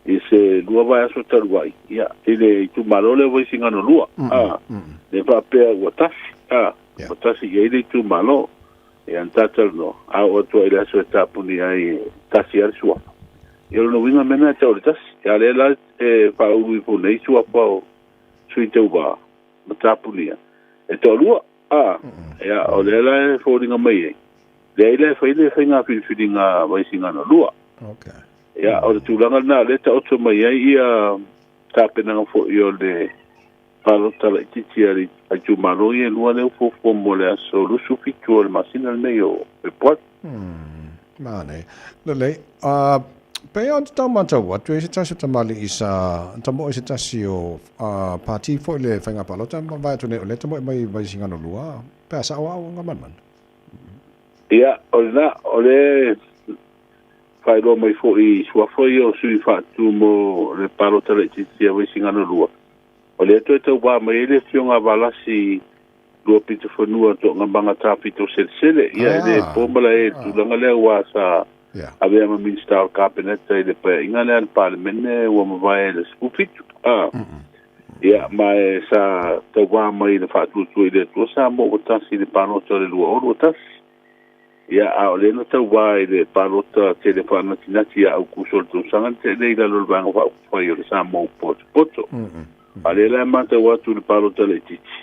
i se lua vaiaso talu ai, ia, i le itumalo lea o Vaisigano 2, a, lea faapea ua tasi, a, ua tasi i ai le itumalo. Ia, na tatalanoa, a oo atu ai i le aso e tapuni ai e tasi lava le suafa. Ia, o lona uiga mea lena e tau o le tasi. A o lea la e faaulu ifo nei suafa o sui tauva ma tapunia e toalua. A, ia, o lea la e foliga mai ai, leai la e fai le faiga filifiliga a Vaisigano 2. Ia, o le tulaga lena o lea e taoto mai ai ia tapenaga foi o le palota laitiiti a le itumalo ia e lua lea ua fuafua mo le aso 27 o le masina lenei o Fepuari. Manaia. Lelei. Uh, pei ona tau matau atu e se tasi o tamalii sa tamoe se tasi o uh, pati foi le faiga palota ma vae atu nei o lea tamoe mai Vaisigano 2 pe a sao au nga manumanu. Ia, o lena, o le faailoa mai foi i suafa ia o sui faatu mo le palota laitiiti a Vaisigano 2. O lea toe tauva mai ai le afioga a Valasi Luapitofanua Toogamaga Tafito Selesele. Ia, e le po malae i le tulaga lea aua sa avea ma Minisita o le Kapeneta i le Paeaiga lea a le Palemene ua mavae i le 17. A, ia, ma e sa tauva mai i le faatuatua i le Atua Samoa ua tasi i le palota o le 2021. Ia, a o lea na tauva i le palota tele faanatinati ia Aukuso o le tausaga na tea nei i lalo o le Vaega Faaupufai o le Samoa Upu Potopoto. A o lea la e matau atu i le palota laitiiti,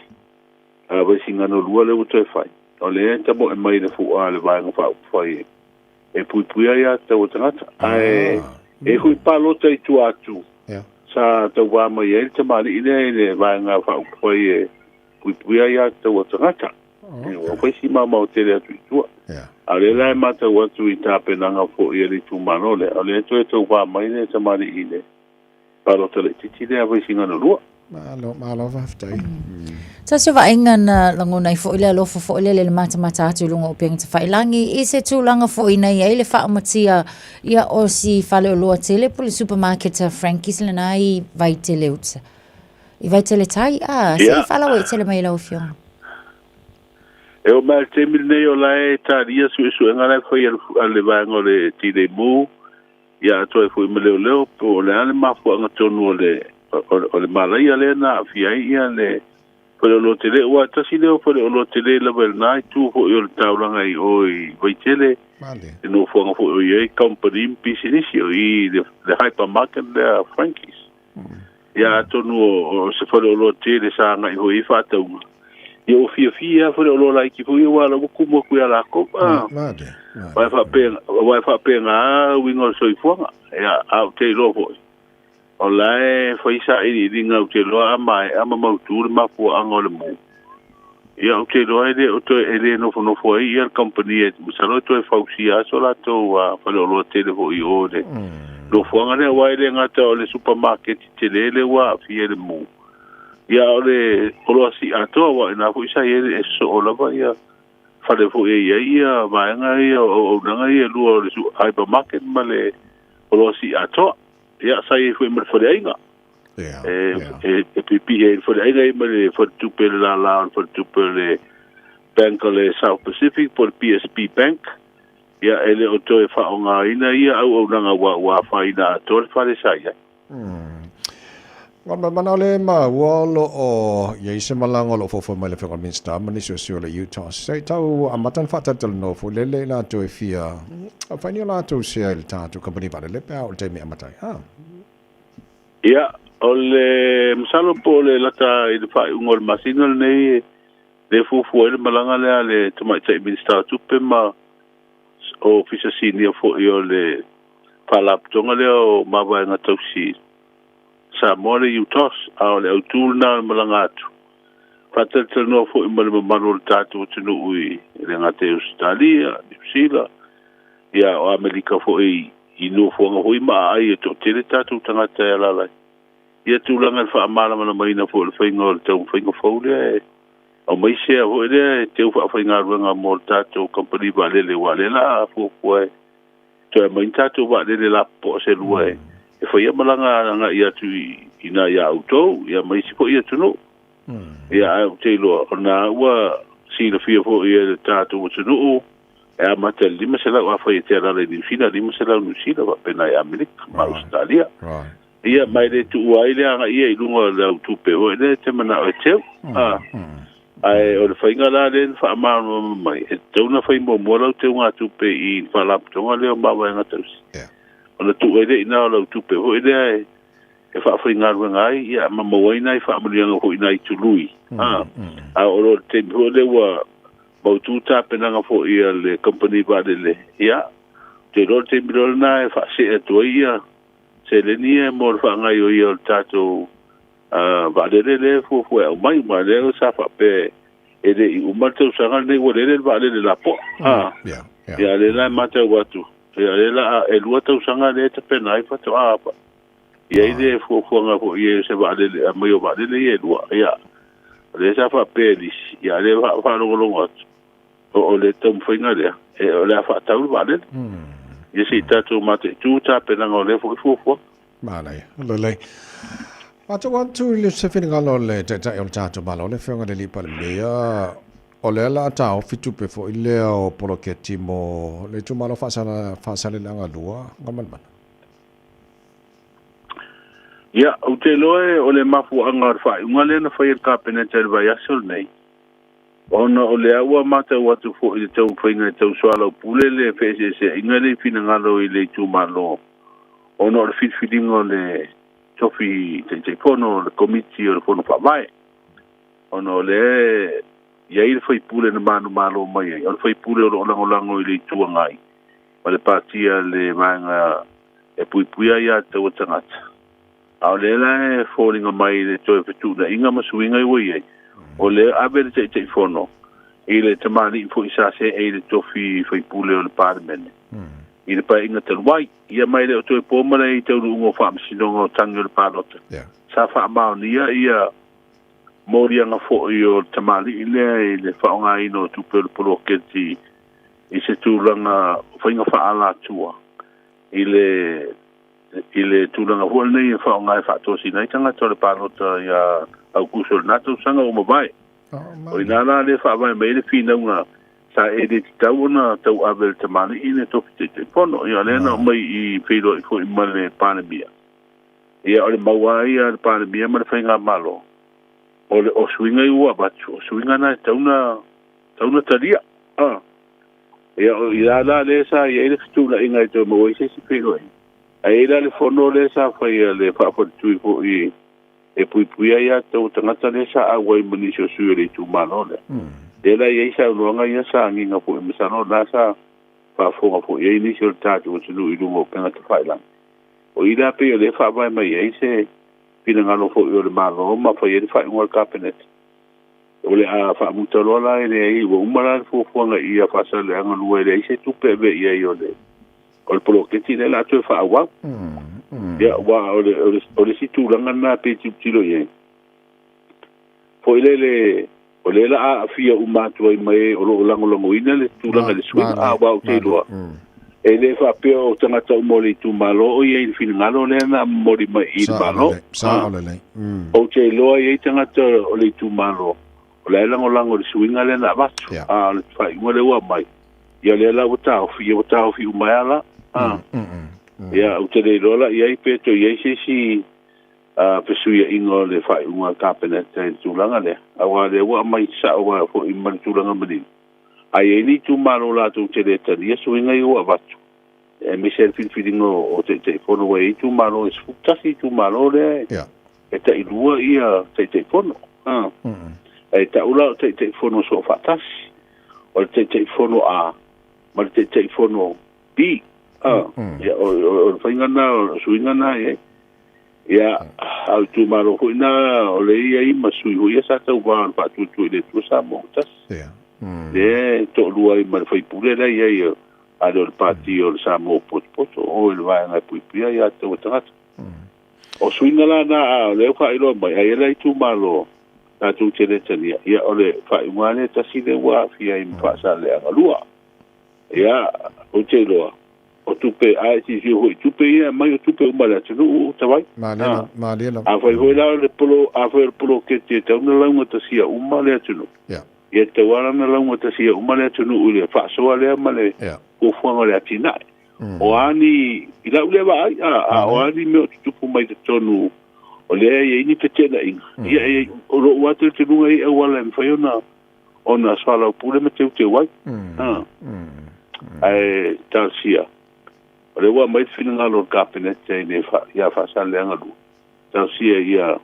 a Vaisigano 2 lea ua toe fai, o lea e tamoe mai le fua a le Vaega Faaupufai e puipuia ai aiatatau a tagata. Ae e hui palota i tua atu, sa tauva mai ai le tamalii lea i le Vaega Faaupufai e puipuia ai aiatatau a tagata. Ua fai si maomao tele atu i tua. A o lea la e matau atu i tapenaga foi a le itumalo lea, o lea e toe tauva mai le tamalii i le palota laitiiti lea a Vaisigano 2. Malo, malo faafetai. Tasi o vaaiga na lagona ai foi le alofa foi lele i le matamata atu i luga o upega tafailagi i se tulaga foi na i ai le faaumatia ia o si faleoloa tele po o le supermarket a Frankie's lena i Vaitele uta. I Vaitele tai, a, se i faalauaitele mai e lau Afioga. E oo mai i le taimi lenei o la e talia suesuega la e fai a le vaega o le Tineimu, ia atoa ai foi ma leoleo, po o le a le mafuaaga tonu o le o le malaia lea na aafia ai ia le faleoloa tele, aua tasi lea o faleoloa tele lava i lena itu foi o le taulaga i o i Vaitele, le nofoaga foi o i ai kamupani ma pisinisi, o i le hypermarket lea a Frankie's. Ia atonu o se faleoloa tele sa agai foi i ai faatauga. Ia ua fiafia lava faleoloa laiti foi ia aua o la ua tumu atu ia latou. Aua e faapena, aua e faapena uiga o le soifuaga. Ia, a ou te iloa foi, o la e fai sailiiliga ou te iloa a maea ma mautu le mafuaaga o le mu. Ia ou te iloa e le o toe e le nofonofo ai ia le kamupani e masalo e toe fausia lava so latou faleoloa tele foi i o i le nofoaga lea aua e le gata o le supamaketi tele lea ua aafia i le mu. Ia a o le oloa sii atoa aua o ina foi sa i ai e sosoo lava ia fale foi e i ai ia vaega ia o auaunaga ia e lua o le hypermarket ma le oloa sii atoa. Ia sa i ai foi ma le faleaiga. E pipii ai i le faleaiga ia ma le faletupe le lala o le faletupe o le Bank o le South Pacific po o le PSP Bank, ia e le o toe faaaogaina ia auaunaga ua ua afaina atoa le fale sa i ai. Mana o le maua o lo o i ai se malaga o lo o fofoa mai le Afioga i le Minisita ma nisi o sui o le UTOS se i tau amata ona faatalatalanoa foi lele i latou e fia fai ni o latou sea i le tatou kamupani vaalele pe a oo i le taimi e amata ai. Ha. Ia, o le masalo po o le lata i le faaiuga o le masina lenei lea e fuafua ai le malaga lea a le Tamaitai Minisita o Tupe ma Ofisa Sinia foi o le Faalapotopotoga lea o Mavaega Tausi Samoa le UTOS, a o le autu lena o le malaga atu. Faatalatalanoa foi ma le mamalu o le tatou atunuu i le gata i Ausetalia, Niu Sila, ia o Amerika foi i nofoaga foi ma aai e toatele tatou tagata e alaala ai. Ia tulaga i le faamalamalamaina foi o le faiga o le taumafaiga fou lea e aumai sea foi lea e teu faafaigaluega mo le tatou kamupani vaalele aua o lea o le a fuafua e toe aumai ni tatou vaalele lapopoa se lua e e faia malaga agai atu i ina iā outou ia ma isi foi atunuu. Ia ae ou te iloa o lena ua silafia foi e le tatou atunuu e amata i le 500 afai e te alaala i Niu Sila, 500 Niu Sila faapena i Amerika ma Ausetalia. Ia, ma e le tuua ai le agaia i luga o le autupe foi lea e te manao e teu. A, ae o le faiga la lea na faamalamalama mai, e tatau ona fai muamua lau teugatupe i le faalapotopotoga lea o Mavaega Tausi. Ona tuu ai lea i ina o lau tupe foi lea e faafaigaluega ai, ia, ma maua ai nai faamanuiaga foi i nai tului. A, a oo loa i le taimi foi lea ua mautu tapenaga foi a le kamupani vaalele, ia, ou te iloa o le taimi loa lena e faasee atu ai ia seleni ia mo le faagaioia o le tatou vaalele lea e fuafua e aumai, ma lea sa faapea e le i uma le tausaga lenei ua lele le vaalele lapoa. Ia lea la e matau atu, ia lea la e 2 tausaga lea e tapena ai faatoa i ai le fuafuaga foi i se vaalele, aumai o vaalele ia e 2. Ia lea sa faapea e lisi, ia lea faalogologo atu o le taumafaiga lea, e, o le a faatau le vaalele. Ia se i tatou mataitu tapenaga o lea foi fuafuaga. Manaia, lelei. Matou atu i le se finagalo o le Taitai o le tatou Malo, le Afioga i le Alii Palemia, o lea o le a taofi tupe foi lea o poloketi mo le itumalo Faasaleleaga 2, Gamalemana. Ia, ou te iloa o le mafuaaga o le faaiuga lea na fai e le Kapeneta i le vaiaso lenei, Ona o lea ua matau atu foi i le taumafaiga e tau soalaupule le feeseeseaiga lea i finagalo i le itumalo ona o le filifiliga o le tofi Taitaifono o le Komiti o le Fono Faavae. Ona o lea e i ai le faipule na manumalo mai ai, o le faipule o lo o lagolago i le Itu Agai ma le patia le vaega e puipuia aiatatau a tagata. A o lea la e foliga mai i le toe fetuunaiga ma suiga ua i ai, o lea ave le Taitaifono i le tamalii foi sa se'e i le tofi faipule o le Palemene i le paeaiga talu ai. Ia ma e le o toe po ma le taunuuga o faamasinoga o tagi o le palota. Sa faamaonia ia moliaga foi o le tamalii lea i le faaaogaina o tupe o le poloketi i se tulaga faiga faaalatua i le i le tulaga foi lenei e faaaoga e faatosina ai tagata o le palota ia Aukuso o lena tausaga ua mavae. O i ina la lea e faavae mai ai le finauga sa e le tatau ona tauave e le tamalii le tofi Taitaifono. Ia o lea na aumai i feiloai foi ma le Palemia. Ia o le mau lava ia a le Palemia ma le Faigamalo, o le o suiga ia ua avatu, o suiga na e tatau ona tatau ona talia. Ia o i ina la lea sa i ai le fetuunaiga e toe maua ai se isi feiloaiga. Ae i ai la le fono lea sa fai a le faafaletui foi e puipuia ai aiatatau a tagata lea sa auai ma nisi o sui o le itumalo lea. Lea la e i ai saunoaga ia sa agiga foi, masalo o lena sa faafofoga foi i ai nisi o le tatou atunuu i luga o upega tafailagi. O i la pei o lea e faavae mai ai se finagalo foi o le Malo ma fai ai le faaiuga a le Kapeneta. O le a faamuta loa la e leai, ua uma la le fuafuaga i ia Faasaleleaga 2 e leai se tupe e ave i ai o le o le poloketi lea o le a toe faaauau. Ia, aua o le, o le, o le isi tulaga lena pei e tilotilo i ai, foi lele, o lea o le a aafia uma atu ai ma e o lo o lagolagoina le tulaga i le suiga, a aua ou te iloa, e le faapea o tagata uma o le itumalo o i ai i le finagalo lea na momoli mai i le Malo. Sao lelei. Ou te iloa e i ai tagata o le itumalo O le lagolago i le suiga lea na avatu. A o le faaiuga lea ua aumai, ia lea la ua taofi, ia ua taofi uma ai lava la. Ia, ou te le iloa la i ai pe toe i ai se isi fesuiaiga o le faaiuga a le Kapeneta i le tulaga lea, aua o lea ua aumai sao lava foi ma le tulaga manino. A i ai ni itumalo latou te le talia suiga ia ua avatu, aemaise ai le filifiliga o Taitaifono, ua i ai itumalo e 11 itumalo lea e tailua ia Taitaifono. Ae tau la o Taitaifono soofaatasi, o le Taitaifono A ma le Taitaifono B. Ia, o le faiga lena, o le suiga lena e i ai. Ia, a o itumalo foi na o lea e i ai ma sui foi ia sa tauva o le Faatuatua i le Atua Samoa ua Tasi. Lea e toalua ai ma le sui usufono la e i ai a le o le Pati o le Samoa Potopoto o i le vaega e puipuia ia te tagata. O suiga la na a o lea ua faailoa mai, ai la itumalo latou te le talia, ia o le faaiuga lea tasi lea ua aafia ai ma Faasaleleaga 2. Ia, ou te iloa, o tupe, a e silasila foi i tupe ia e aumai, o tupe uma a le atunuu tavai. Afai foi la o le polo, afai o le poloketi e tatau ona laugatasia uma le atunuu, ia e tatau lava ona laugatasia uma le atunuu i le faasoa lea ma le fuafuaga o le atinae. O a ni, i lau lea vaai, a o a ni mea o tutupu mai totonu o lea e i ai ni feteenaiga, ia o lou lava talitonuga e i ai auala e mafai ona soalaupule ma teuteu ai. Ae talosia, o lea ua aumai le finagalo o le Kapeneta i le ia Faasaleleaga 2, talosia ia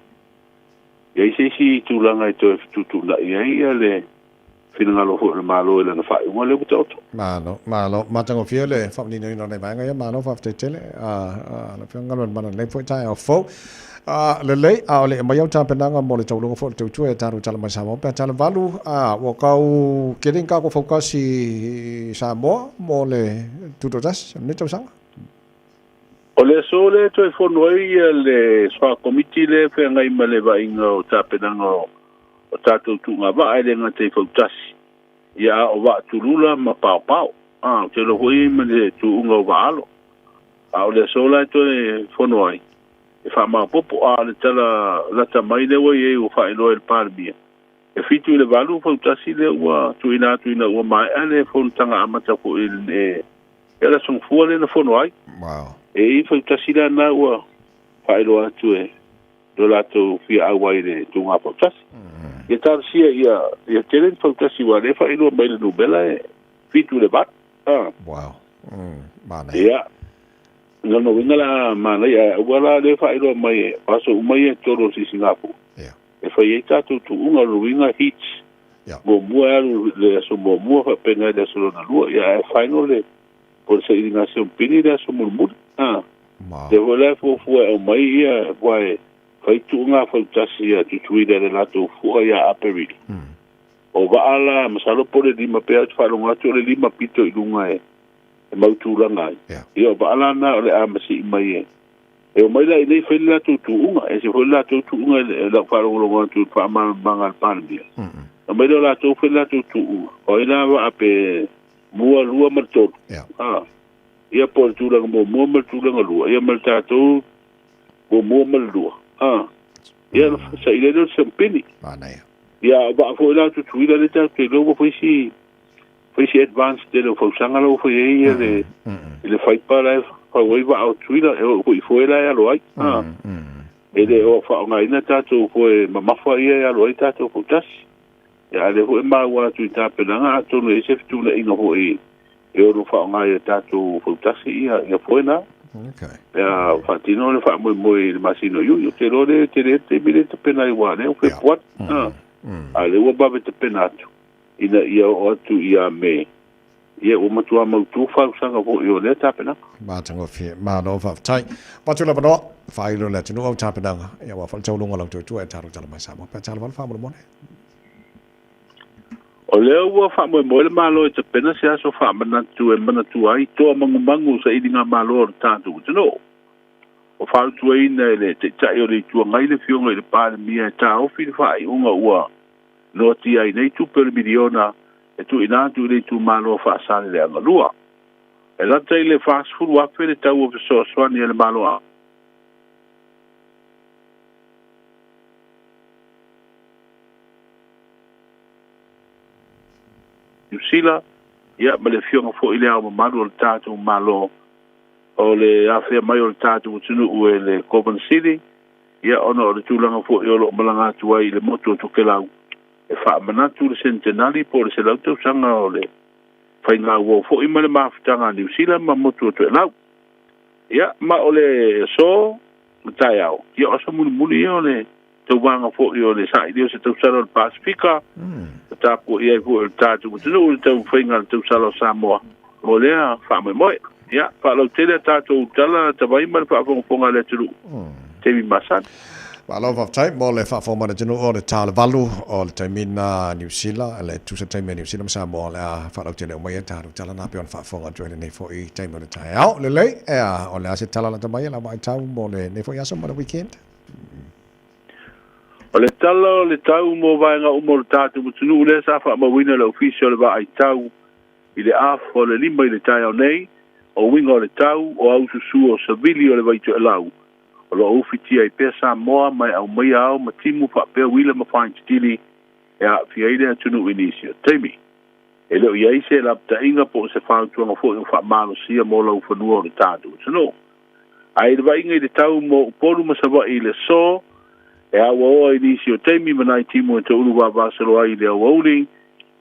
i ai se isi tulaga e toe fetuutuunai ai ia le finagalo foi o le Malo i lana faaiuga lea ua taoto. Malo, malo. Matagofie le faamaninoina o nai vaega ia, malo faafetai tele. Lau Afioga Galuemalemana i lenei foi taeao fou. Lelei, a o le i aumaia au tapenaga mo le tauluga foi o le tautua e tatou tala mai Samoa pe a tala valu, ua tau kele ni tatou fautasi i Samoa mo le tutoatasi o lenei tausaga. O le aso lea e toe fono ai le Soa Komiti lea e feagai ma le vaaiga o tapenaga o tatou tuugavaa e le gata i fautasi, ia a o vaa tulula ma paopao. Ou te iloa foi e i ai ma le tuuga o vaa alo. A o le aso la e toe fono ai, e faamaopoopo. A o le tala lata mai lea ua i ai ua faailoa e le Palemia, e 7 i le 8 fautasi lea ua tuuina atu ina ua maea le fonotaga amata foi i le le Aso Gafua lea na fono ai. E i ai fautasi la na ua faailoa atu e lo latou fia auai i le tuuga fautasi. Ia talosia ia tele ni fautasi aua o lea e faailoa mai le numera e 7 i le 8. Wow. Ia, lona uiga la manaia, ae aua la lea e faailoa mai e o aso uma ia e 3 o le sisigafua. E fai ai tatou tuuga, o lona uiga heats. Muamua e alu le aso muamua faapena i le aso lona lua. Ia ae final le po o le sailiga siompini le aso mulimuli. Lea foi la e fuafua e aumai ia aua e fai tuuga fautasi a Tutuila i le latou fua ia Aperila. O vaa la masalo po o le 5 pe ou te faalogo atu o le 5 pito i luga e mau tulaga ai. Ia o vaa la na o le a masii mai e e omai la i inei fai le latou tuuga. E ese foi le latou tuuga i lau faalogologo atu i le faamalamalamaga a le Palemia. Aumai lea o latou fai le latou tuuga. O ai la vaa pe mua, lua ma le tolu. Ia po o le tulaga muamua ma le tulaga lua, ia ma le tatou muamua ma le lua. Ia ona saili ai lea o le siampini. Ia a o vaa foi la o Tutuila lea tatou te iloa ua fai si fai si advance tele o fausaga la ua fai ai ia le i le faipa la e fau ai vaa o Tutuila e oo foi i foe la e alo ai. E le o faaaogaina tatou foe mamafa ia e alo ai tatou fautasi. Ia a o lea foi e maua atu i tapenaga atonu e i ai se fetuunaiga foi e ono faaaoga ai e tatou fautasi ia foe na. Pe a faatino le faamoemoe i le masina o Iuni. Ou te iloa lea e tele le taimi lea e tapena ai aua o lea ua Fepuari. A o lea ua vave tapena atu ina ia oo atu ia Me, ia ua matua mautu fausaga foi o lea tapenaga. Matagofie. Malo faafetai. Avatu le avanoa, faailo i le atunuu au tapenaga, ia aua foi le tauluga o lau tuatua e talo tala mai Samoa. Pe a talo vale faamolemole. O lea ua faamoemoe le Malo e tapena se aso faamanatu e manatua ai toa magumagu o sailiga malo a le tatou atunuu. Ua fautuaina e le Taitai o le Itu Agai le Afioga i le Palemia e taofi le faaiuga ua noatia ai nei tupe o le miliona e tuuina atu i le itumalo o Faasaleleaga 2. E lata i le 40,000 le tau o fesoasoani a le Malo a. Niu Sila, ia ma le Afioga foi i Le Ao Mamalu o le tatou Malo, o le afea mai o le tatou atunuu e le Kovana Sili, ia ona o le tulaga foi o lo o malaga atu ai i le motu o Tokelau e faamanatu le sentenali po o le 100 tausaga o le faigauo foi ma le mafutaga a Niu Sila ma motu o Toelau. Ia, ma o le aso, le taeao, ia o aso mulimuli ia o le tauvaga foi o le saili o se tausala o le Pasefika, na tapuai ai foi o le tatou atunuu i le taumafaiga a le tausala o Samoa mo lea faamoemoe. Ia, faalautele a tatou tala tavai ma le faafogafoga a le atunuu i taimi masani. Malo faafetai mo le faafofoga mai le atunuu o le ta o le 8 o le taimi na Niu Sila, le tusa taimi a Niu Sila ma Samoa o le a faalautele uma ai tatou tala na pei ona faafofoga atu ai lenei foi taimi o le taeao. Lelei, ea, o le a se tala lata mai e lau vaitau mo lenei foi aso ma le weekend? O le tala o le tau mo vaega uma o le tatou atunuu lea sa faamauina e le Ofisa o le Vaai Tau i le afa o le 5 i le taeao nei, o uiga o le tau, o aususu o savili o le Vaitoelau o lo o ufitia ai pea Samoa ma e aumaia ao ma timu faapea uila ma faaititili e aafia ai le atunuu i nisi o taimi. E le o i ai se lapataiga po o se fautuaga foi o faamalosia mo laufanua o le tatou atunuu. Ae i le vaaiga i le tau mo Upolu ma Savaii i le aso, e auaoa i nisi o taimi ma nai timu e toulu vavasolo ai i le aoauli,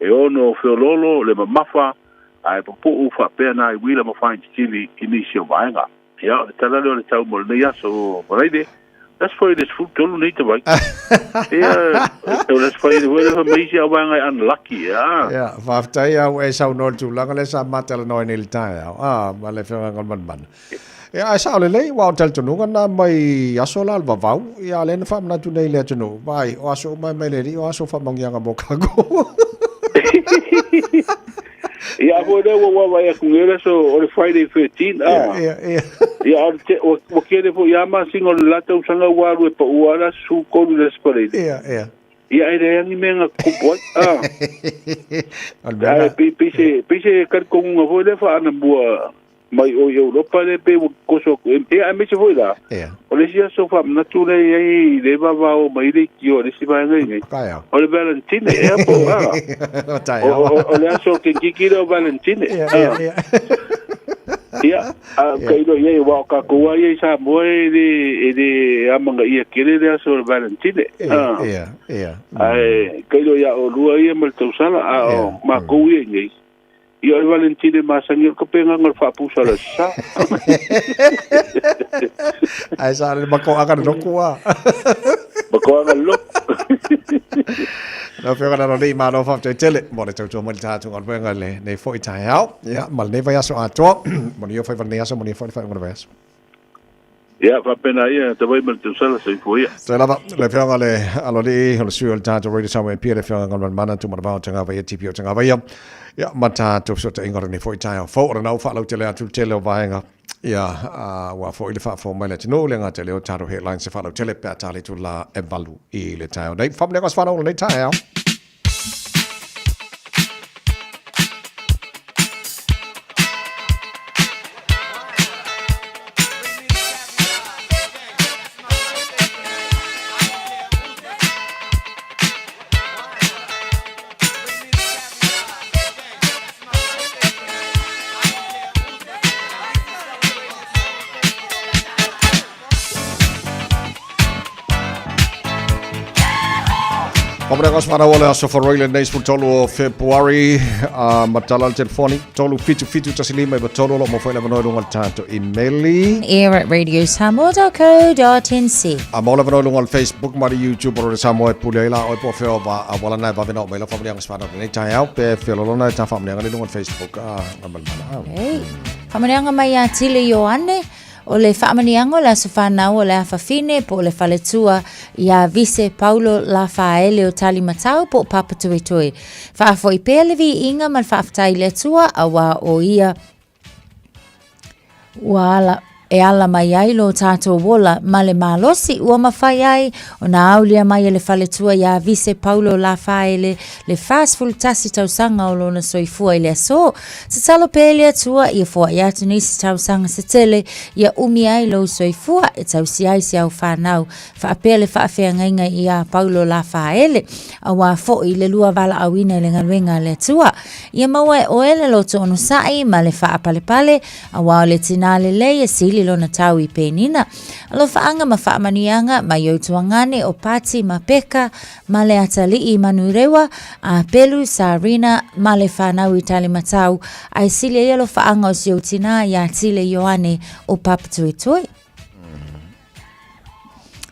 e ono feoloolo le mamafa, ae pupuu faapea nai uila ma faaititili i nisi o vaega. Ia, o le tala lea o le tau mo lenei aso, Malaile. Le Aso Faraile 13 nei tavai. Ia, o le Aso Faraile foi lea fai mai isi au vaega e unlucky, ia. Ia, faafetai au e saunoa i le tulaga lea sa ma talanoa ai nei i le taeao, a, ma le Afioga Galumalemana. Ia, ae sao lelei, aua o le talitonuga lena mai aso la o le vavau, ia, a o lea na faamanatu nei i le atunuu, vaai, o aso uma e mai le Alii, o aso faamanuiaga mo kākou. Ia, a foi lea ua ua vaai atu nei le aso o le Friday 13, a. Ia, ia. Ia, a o le te, ua, ua tele foi lava masina o le la tausaga ua alu e pau lava le aso 13 i le Aso Faraile. Ia, ia. Ia, e leai lava ni mea na tutupu ai, a. O le mea na. Ae pei, pei se, pei se talitonuga foi lea faaanamua mai o i Europa lea pei ua toso atu ia aemaise foi la o le isi aso faamanatu lea e i ai le vavao mai le leitio a le isi vaega i nei o le Valentine ea po o a o le aso kenekiki lea o Valentine ia a ka ilo i ai aua o tatou lava ia i Samoa e le e le amanaia tele le aso o le Valentine ae ka ilo ia oulua ia ma le tausala a o matou ia i nei Ia o le Valentine masani o le kapegaga o le faapusa o le Aso Sa. Ae sa le makoaga le loku a. Makoaga le loku. Lau Afioga Lalo malo faafetai tele mo le tautua mai le tatou galuega i lenei foi taeao. Ia, ma lenei vaiaso atoa. Manuia faiva lenei aso, manuia foi le faaiuga o le vaiaso. Ia, faapena ia, tavai ma le tausala, soifua ia. Toe lava, le Afioga le Aloalii, o le sui o le tatou Radio Samoa MP, le Afioga Galumalemana, Tumanavao Tagavaia, TPO Tagavaia, ia, ma tatou fesootaiga o lenei foi taeao fou. O lena ua faalautele atu le tele o vaega, ia, aua foi le faafofoga mai le atunuu, le gata i lea o tatou headlines e faalautele pe a ta le itula e 8 i le taeao nei. Faamanuiaga o se whanau o lenei taeao. Pamana ngos mana wala aso for Royal Nei 13 o February a matala le telefoni 3 7 7 1 5 i 3 lo mo foi le vanoa lunga le tato emaili Air at radiosamoa.co.nz A mo le vanoa lunga le Facebook ma le YouTube o le Samoa e pule ai la oi po feo va a wala nai vavena o mai la whamanianga swana o nei tai au pe feo lolona e tā whamanianga le lunga le Facebook a nga malimana au. Hey. Whamanianga mai a Tile Ioane O le faamanuiaga o le aso fanau o le afafine po o le faletua iā Vise Paulo Lafaele o Talimatau po o Papatoetoe. Faafoi pea le viiga ma le faafetai i le Atua auā o ia ua ala. e ala mai ai lo tātou ola ma le malosi ua mafai ai ona aulia mai e le faletua iā Vise Paulo Lafaele le 41 tausaga o lona soifua i le aso. Tatalo pea i le Atua ia foai atu nisi tausaga se tele ia umi ai lou soifua e tausi ai si au fanau faapea le faafeagaiga iā Paulo Lafaele auā foʻi le lua valaauina i le galuega a le Atua. Ia maua e oe le loto onosai ma le faapalepale auā o le tinā lelei e sili lona tau i penina. Alofaaga ma faamanuiaga mai ou tuagane o Pati ma Peka ma le atalii Manurewa, a Pelu, Sarina ma le fanau i Talimatau, ae sili ai alofaaga o si ou tinā iā Tile Ioane o Papatuetue.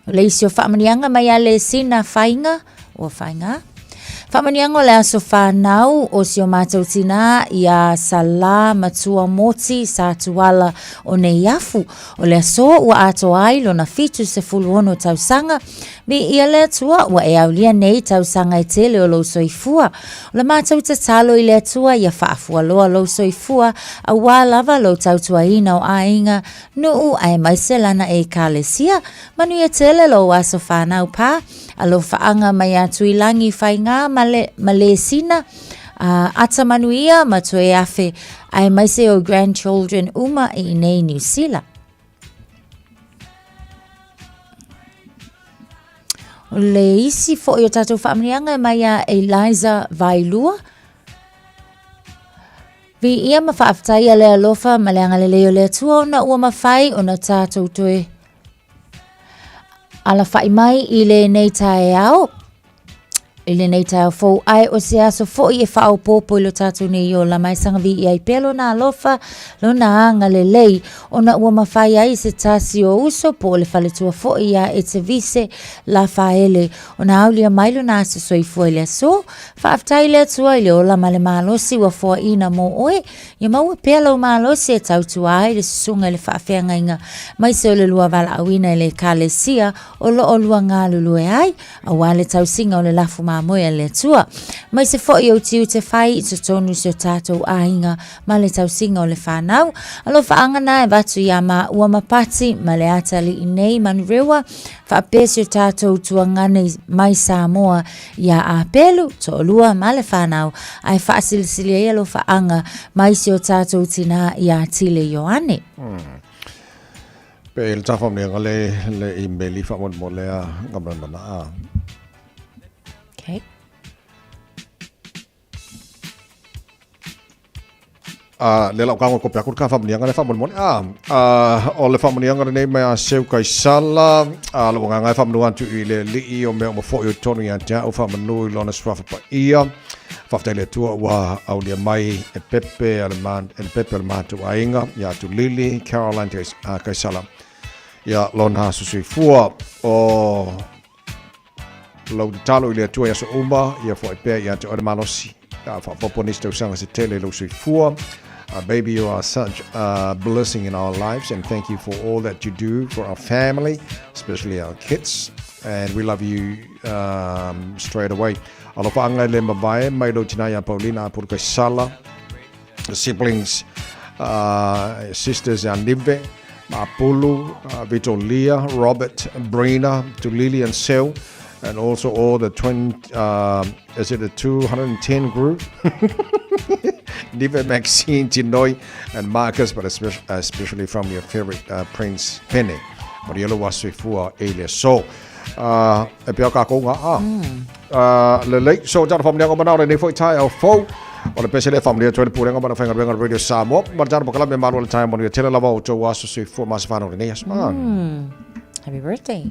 O le isi o faamanuiaga mai a le sina faiga, ua faiga. Faamanuiaga o le aso whanau o si o mātou tinā iā Salā Matua Moti Satuala o Neiafu. O le aso ua atoa ai lona 76 tausaga. Viia le Atua ua e aulia nei tausaga e tele o lou soifua. O le mātou tatalo i le Atua ia faafualoa lou soifua auā lava lou tautuaina o aiga, nuu aemaise lana Ekalesia. Manuia tele lou aso whanau pā. Alofaaga mai ia Tuilagi Faigā ma le, ma Lesina, a ata manuia ma toe afe aemaise o grandchildren uma i inei Niu Sila. O le isi foʻi o tatou faamanuiaga e mai iā Eliza Vailua. Viia ma faafetaia le alofa ma le agalelei o le Atua ona ua mafai ona tatou toe Alafai mai i lenei taeao, i lenei taeao fou, ae o se aso foi e faaopoopo i lo tatou nei ola mai saga viia ai pea lona alofa, lona agalelei, ona ua mafai ai se tasi o uso po o le faletua foi iā Etevise Lafaele ona aulia mai lona aso soifua i le aso. Faafetai i le Atua i le ola ma le malosi ua foaiina mo oe. Ia maua pea lou malosi e tautua ai le susuga i le faafeagaiga maise o le lua valaauina i le Ekalesia o lo o lua galulue ai, auā le tausiga o le lafu mamoe a le Atua. Maise foi ou tiute fai i totonu si o tatou aiga ma le tausiga o le whanau. Alofaaga na e avatu iā māua ma Pati ma le atalii nei Manurewa, faapea si o tatou tuagane mai Samoa iā Apelu, toalua ma le whanau, ae faasilisili ai alofaaga mai si o tatou tinā iā Tile Ioane. Pe le tafa mea le le imeli fa mo mo le a ngamana a. Okay. A le lau kago ko pe aku ka faamanuiaga le faamolemole a a o le faamanuiaga lenei mai a seu kaisala a lo nganga e faamanu atu i le alii o mea uma foi o totonu ia te au faamanu i lona suafa paia faafetai le Atua ua aulia mai e pepe a le man e le pepe o le matou aiga ia Tulili Caroline Kaisala ia lona aso soifua o Lau tatalo i le Atua i aso uma, ia foai pea ia te oe le malosi. A faaopoopo nisi tausaga se tele i lou soifua. Baby, you are such a blessing in our lives and thank you for all that you do for our family, especially our kids. And we love you um, straight away. Alofa le mavae mai lou tina ia Paulina Apuru Kaisala, siblings, sisters ia Nive, Mapulu, Vitolia, Robert, Brina, Tulili and Seu, and also all the twin, is it the 210 group? Nive, Maxine, Tinoi, and Marcus, but especially, especially from your favorite Prince Pene. Marielo Wasifua Ele. So, e pea ka kou ngā a. Lelei, so tana whamunianga mana o lenei foi tae au fou. O le pese le whamunia toi le pulenga mana whainga ruenga Radio Samoa. Ma le tana pakala me malu le tae manuia tele lava o tau aso soifua ma se whanau lenei aso. Happy birthday.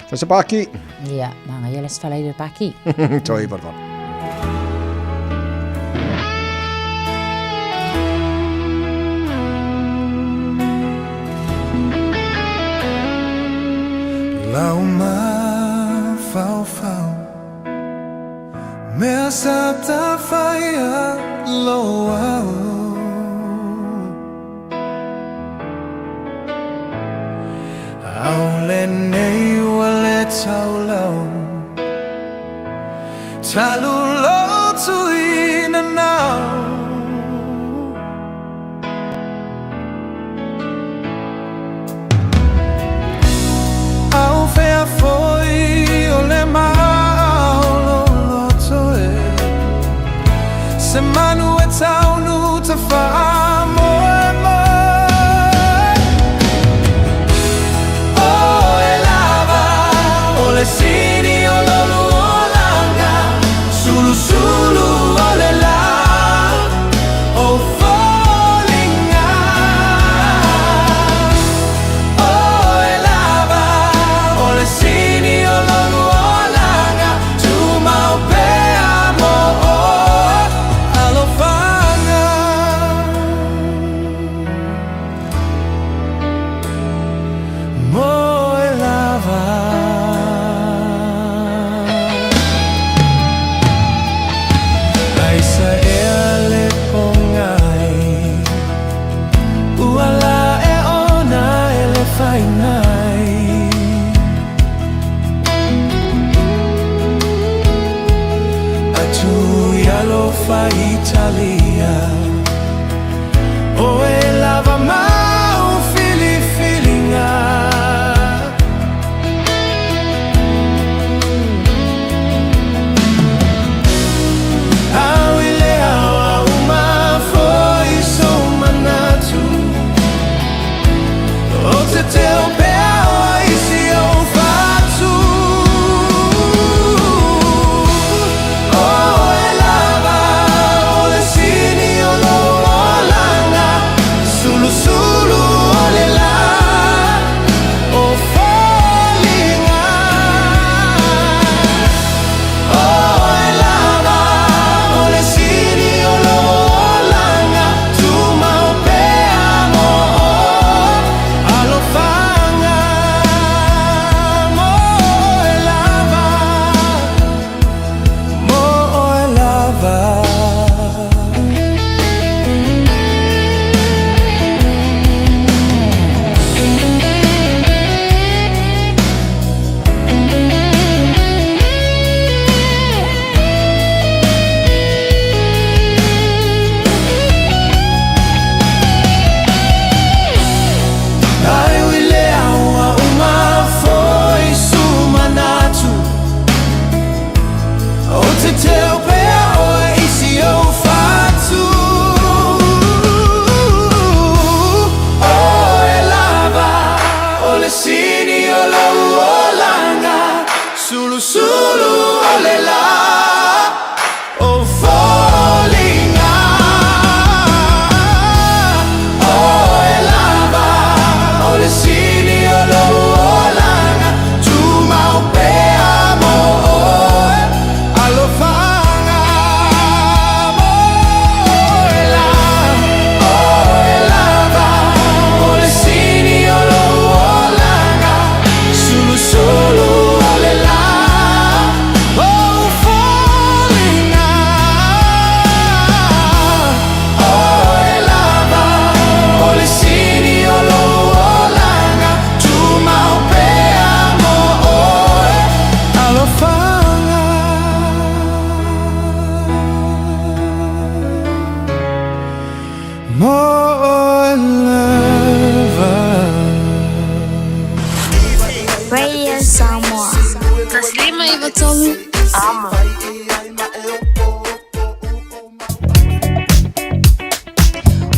Fasa paki. Ia, manga ia le sfala i le paki. Toi varvar. Lau mafaufau Mea sa tafaia lo au Au lenei ua le taulau Talu lo. Radio Samoa. Taslima Ivatolu. Amo.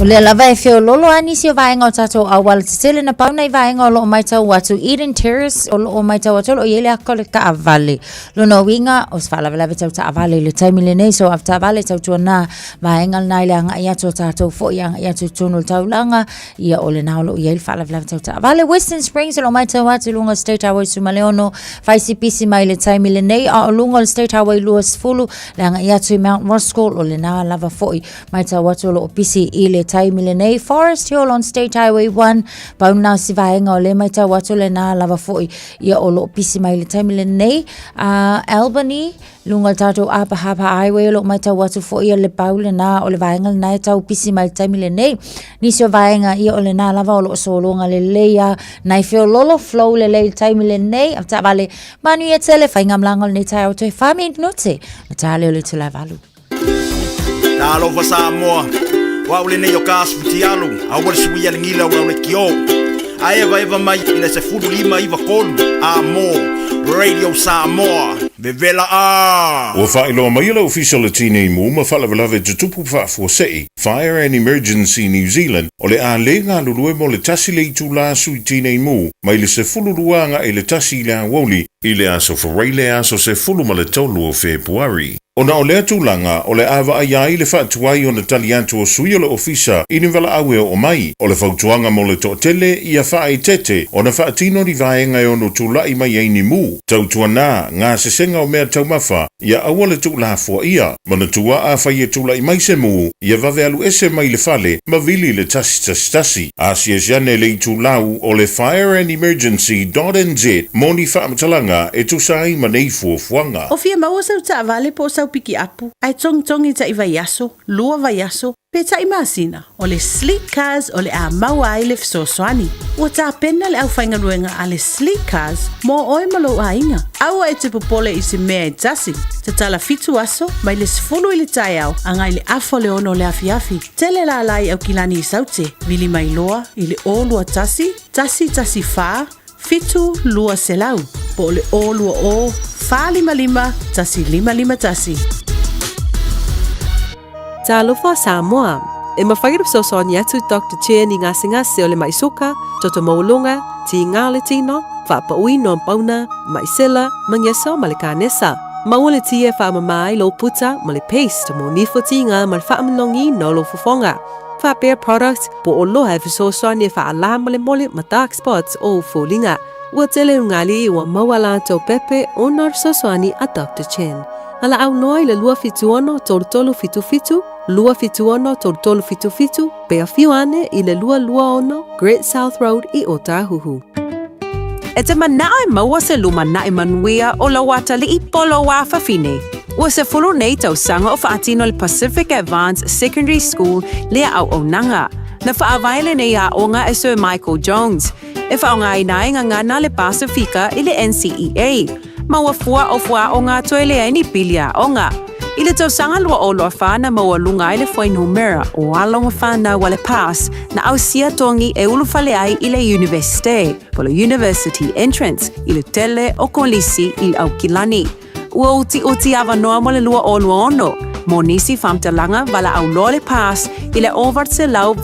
O lea lava e feololo a nisi o vaega o tatou auala tetele na pau nei vaega o loo maitau atu Eden Terrace o loo maitau atu o loo iai le aka o le taavale. Lona uiga o se faalavelave tau taavale i le taimi lenei so avetaavale tautuana vaega lena i le agai atu o tatou foi agai atu i totonu o le taulaga ia o lena o loo iai le faalavelave tau taavale. Western Springs o loo maitau atu i luga o State Highway 16 faisipisi mai le taimi lenei a o luga o le State Highway 20 le agai atu i Mount Roskill o lena lava foi Matau atu o loo pisi i le taimi lenei Forest Hill on State Highway 1 pau na si vaega o le matau atu lena lava foi ia o loo pisi mai le taimi lenei Albany luga o le tatou Upper Harbour Highway o loo matau atu foi ia le pau lena o le vaega lena e tau pisi mai le taimi lenei nisi o vaega ia o lena lava o loo sologa lelei a nai feololo flow lelei le taimi lenei avetaavale manuia tele faigamalaga o lenei taeao toe 4 minute ma tale o le itula e 8. Talofa Samoa, o au lenei o ka asu tialu, aua le suia le gila o le kio. Ae evaeva mai i le 15 93 Amo Radio Samoa Vevela a. Ua faailoa mai e le Ofisa o le Tinei Mu ma Faalavelave Tutupu Faafuasei, Fire and Emergency New Zealand, o le a lē galulue mo le tasi le itulā sui tinei mu mai le 12 agaʻi i le tasi i le aoauli i le aso Faraile aso 13 o Fepuari. Ona o lea tulaga, o le a vaaia ai le faatuai ona tali atu o sui o le Ofisa i ni valaau e oo mai. O le fautuaga mo le toatele, ia faaeteete ona faatino ni vaega e ono tulaʻi mai ai ni mu, tautuanā gasesega o mea taumafa, ia aua le tuulafoaia. Manatua afai e tulaʻi mai se mu, ia vave alu ese mai le fale ma vili i le 111. Asiasi ane i le itulau o le fireandemergency.nz mo ni faamatalaga e tusa ai ma nei fuafuaga. O fia maua sau taavale po o sau pikiapu, ae togitogi taʻi vaiaso, lua vaiaso, pe taʻi masina, o le Sleek Cars o le a maua ai le fesoasoani. Ua tapena le aufaigaluega a le Sleek Cars mo oe ma lou aiga. Aua e te popole i se mea e tasi. Tatala fitu aso, mai le 10 i le taeao agai i le afa o le ono o le afiafi. Tele lala i Aukilani i Saute, vili mai loa i le 021 114 7200 po o le 020 455 1551. Talofa Samoa! E mafai ona fesoasoani atu Doctor Chen i gasegase o le maʻi suka, toto maualuga, tiga o le tino, faapauina o pauna, maʻi sela, magiso ma le kanesa. Maua le ti e faamama ai lou puta ma le paste mo nifo tiga ma le faamanogiina o lou fofoga. Faapea product po o loa e fesoasoani e faalā molemole ma dark spots o ou foliga. Ua tele ugali ua maua latou pepe ona o le fesoasoani a Doctor Chen. Valaau loa i le 276 3377, 276 3377, pe afio ane i le 226 Great South Road i Ōtāhuhu. E te manaʻo e maua se lumanaʻi manuia o lou atalii po o lou afafine. Ua 10 nei tausaga o faatino le Pacific Advanced Secondary School lea auaunaga. Na faavae lenei aoga e Sir Michael Jones, e faaaogaina ai gagana le Pasifika i le NCEA. Maua fua o fuaaoga toe leai ni pili aoga. I le tausaga 2024 na maualuga ai le fuainumera o alo ma fanau a le PASS na ausia togi e ulufale ai i le Iunivesite, po o le University Entrance, i le tele o kolisi i Aukilani. Ua utiuti avanoa mo le 2026. Mo nisi faamatalaga, valaau loa le PASS i le 0 8 0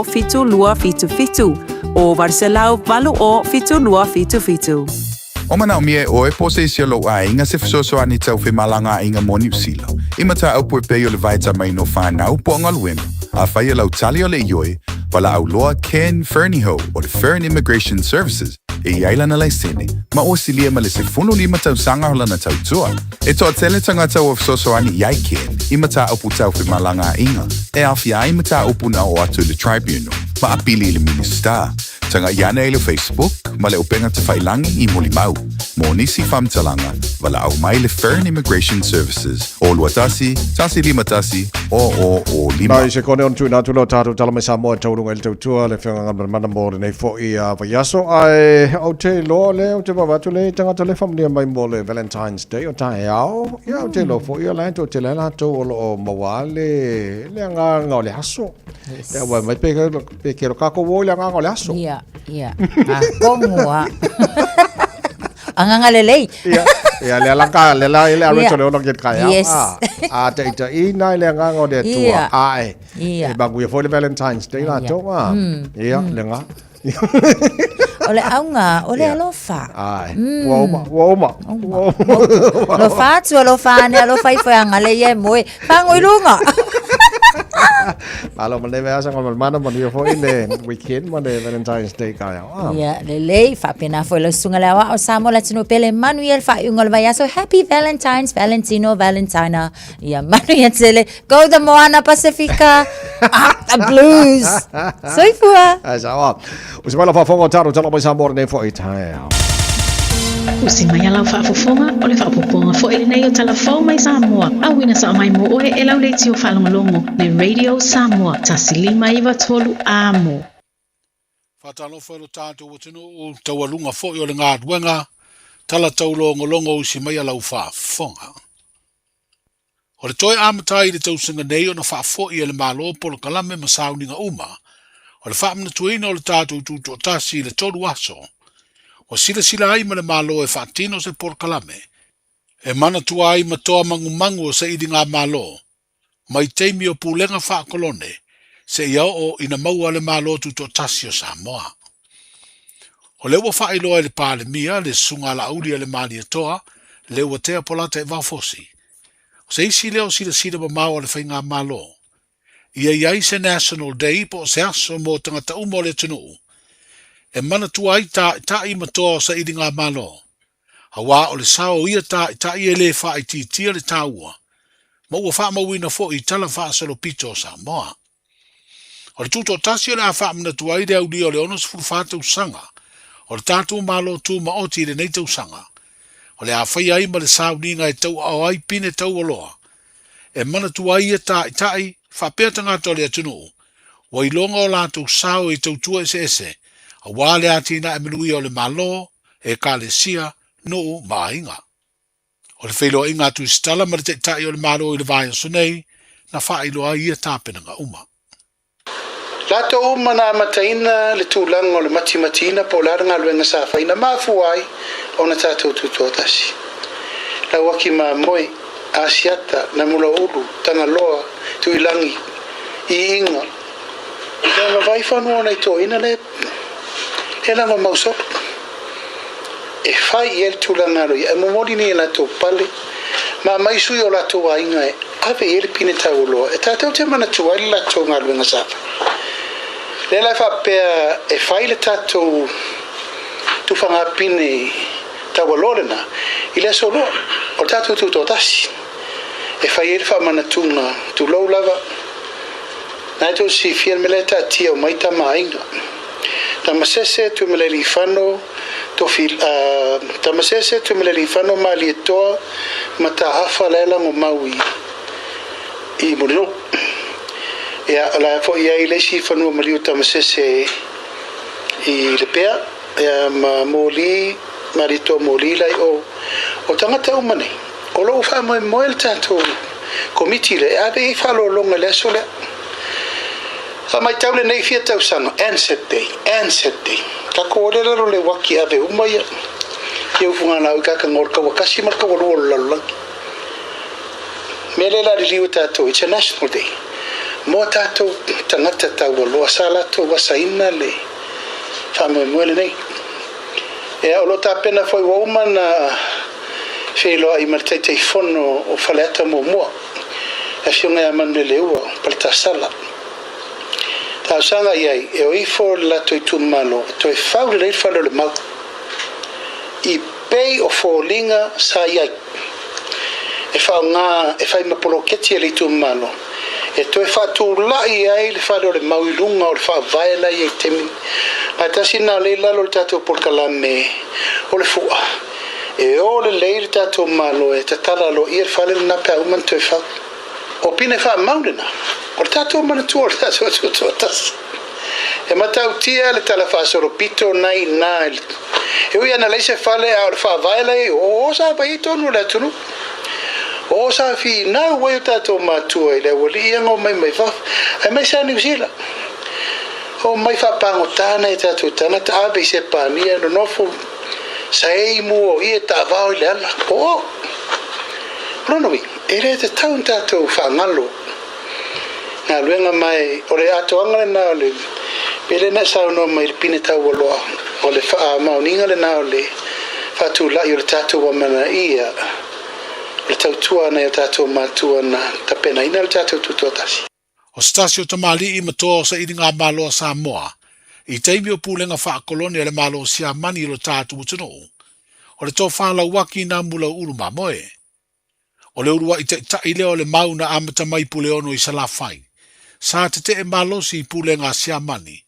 7 2 7 7, 0 8 0 7 2 7 7. O manaomia e ʻoe po o se isi o lou ʻaiga se fesoasoani tau femalagaaiga mo Niu Sila, i mataupu e pei o le vaetamaina o fanau po o galuega, afai o lau tali o le ioe, valaau loa Ken Fernihough o le Fern Immigration Services e i ai lana laisene ma ua silia ma le 15 tausaga o lana tautua. E toatele tagata ua fesoasoani i ai Ken i mataupu tau femalagaaiga e aofia ai mataupu na oo atu i le Tribunal ma apili i le Minisita. Tagaʻi ane i le Facebook ma le upega tafailagi i Mulimau. Mo nisi faamatalaga, valaau mai le Fern Immigration Services o 21 151 00 5. Nai sekone ona tuuina atu lea o tatou tala mai Samoa e tauluga i le tautua le Afioga Galumalemana mo lenei foi vaiaso. Ae ou te iloa lea ou te vaavaai atu le tagata lea e faamanuia mai mo le Valentine's Day o taeao. Ia ou te iloa foi o la e toatele lava latou o lo o maua le le agaga o le aso. Yes. Ia ua mai pe pe ke kākou o i le agaga o le aso. Ia, ia. Atonu a. Agaga lelei. Ia, ia le ala ka le la le ara tole ona ke kai. Yes. A te ita i nai le agaga o le Atua. Ia. Ae. Ia. E manuia foi le Valentine's Day Ia. latou a. Ia, le ga. O le auga, o le alofa. Ae. Ua uma, ua uma. Ua uma. Alofa atu, alofa ane, alofa ifo e agalelei ia e moe. Pago i luga. Malo ma le vaiaso Galumalemana manuia foi le weekend ma le Valentine's Day taeao. Ah. Ia, lelei, faapena foi lau susuga le aoao o Samoa le atunuu pele, manuia le faaiuga o le vaiaso. Happy Valentine's, Valentino, Valentina. Ia, manuia tele. Go the Moana Pasifika. Up the blues. Soifua. Ai saoa. O se mai lau faafofoga o tatou tala mai Samoa lenei foi taeao. Usi mai a lau faafofoga, o le faaopoopoga foi lenei o Tala Fou mai Samoa, auina sao mai mo oe e lau leitio faalogologo le Radio Samoa 1593 Amo. Faatalofa i lo tatou atunuu, taualuga foi o le galuega, tala taulogologo usi mai a lau faafofoga. O le toe amata ai i le tausaga nei ona faafoi e le Malo polokalame ma sauniga uma. O le faamanatuina o le tatou tutoatasi i le tolu aso, ua silasila ai ma le Malo e faatino se polokalame e manatua ai ma toa magumagu o sailigamalo mai taimi o pulega faakolone seia oo ina maua le Malo Tutoatasi o Samoa. O lea ua faailoa e le Palemia, le Susuga a Laauli a le Malietoa, Leuatea Polataivao Fosi, o se isi lea o silasila mamao a le Faigamalo, ia i ai se National Day po o se aso mo tagata uma o le atunuu e manatua ai taitai ma toa o sailigamalo, auā o le sao o ia taitai e le faaitiitia le taua ma ua faamauina foi i tala faasolopito o Samoa. O le tutoatasi o le a faamanatu ai le aulia o le 64 tausaga o le tatou Malo Tumaoti i lenei tausaga, o le a faia ai ma le sauniga e tauaao ai pine taualoa e manatua ai ia taitai faapea tagata o le atunuu ua iloga o latou sao i tautua eseese aua le atinae manuia o le Malo, Ekalesia, nuu ma aiga. O le feiloaiga a Tusitala ma le Taitai o le Malo i le vaiaso nei, na faailoa ai ia tapenaga uma. Latou uma na amataina le tulaga o le matimatiina po o le a le galuega sa fai na mafua ai ona tatou tutoatasi. Lauaki Mamoe, Asiata, Namulaulu, Tagaloa, Tuilagi, Iiga, ia ma Vaifanua ona i toeaina le e lago mau solo e fai i ai le tulaga aloaia e momoli nei e latou pale ma aumai sui o latou aiga e ave i ai le pine taualoa e tatou te manatua ai le latou galuega sa fai. Lea la e faapea e fai le tatou tufaga pine taualoa lena i le aso loa o le tatou tutoatasi e fai ai le faamanatuga tulou lava na e tou silafia le mea la e taatia uma ai tama aiga. Tamasese Tuimalealiifano Tofi Tamasese Tuimalealiifano Malietoa Mataafa la e lagomau i i Mulinuu. Ia o la foi i ai le isi fanua maliu Tamasese i Lepea ia ma Moli Malietoa Moli la i o. O tagata uma nei o lo o faamoemoe le tatou Komiti lea e ave i ai faaaloaloga i le aso lea. Faamaitau lenei fia tausaga, Anzac Day, Anzac Day. Tatou o lea lalo le uaki ave uma ia ia ufugalaau i kakaga o le kaua tasi ma le kaua lua o le lalolagi. Mea lea la liliu e tatou, it's a national day. Mo tatou tagata taualoa sa latou asaina le faamoemoe lenei. Ia o lo o tapena foi ua uma na feiloai ma le Taitaifono o Faleata muamua, le Afioga ia Manuleleua Paletasala. Talosaga i ai e o ifo le latou itumalo e toe fau lelei le fale o le mau i pei o foliga sa i ai e faaaoga e fai ma poloketi a le itumalo e toe faatulai ai le fale o le mau i luga o le faavae la i ai taimi ae tasi na lea i lalo o le tatou polokalame o le fua e o lelei le tatou Malo e tatala aloaia le fale lena pe a uma ona toe fau. O pine faamau lena, o le tatou manatua o le tatou tutoatasi. E matautia le tala faasolopito na i ina i le E ui ana leai se fale a o le faavae la i ai, o sa fai ai tonu o le atunuu. O sa finau ai o tatou matua i le aualii aga o mai mai fafo, aemaise a Niu Sila. O mai faapagota nai o tatou tagata, ave i Sepania, nonofo Saei mua o ia taavao i le ala. Oo! O lona uiga, e le tatau ona tatou faagalo galuega ma e o le atoaga lena o le mea lea na e saunoa mai i le pine taualoa, o le faamaoniga lena o le faatulai o le tatou amanaia o le tautua a nai o tatou matua na tapenaina le tatou tutoatasi. O se tasi o tamalii ma toa o sailigamalo a Samoa i taimi o pulega faakolone a le Malo o Siamani i lo tatou atunuu, o le tofa lauaki nā Mulauulu Mamoe. O le uluai taitai lea o le mau na amata mai Puleono i Salafai, sa tetee malosi i pulega a Siamani,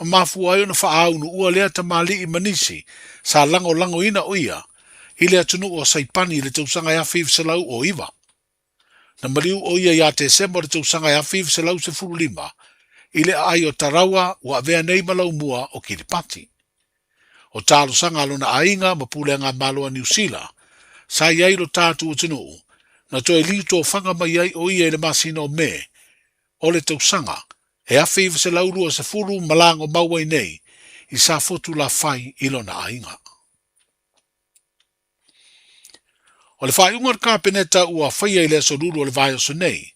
ma mafua ai ona faaaunu lea tamalii ma nisi sa lagolagoina o ia i le atunuu o Saipani i le tausaga e 1909. Na maliu o ia ia Tesema o le tausaga e 1915 i le aai o Taraua ua avea nei ma laumua o Kiripati. O talosaga a lona aiga ma pulega Malo a Niu Sila, sa i ai lo tatou atunuu, na toe liu tofaga mai ai o ia i le masina o Me o le tausaga e 1920 malaga o mau ai nei i Safotu Lafai i lona aiga. O le faaiuga a le Kapeneta ua faia i le aso Lulu o le vaiaso nei,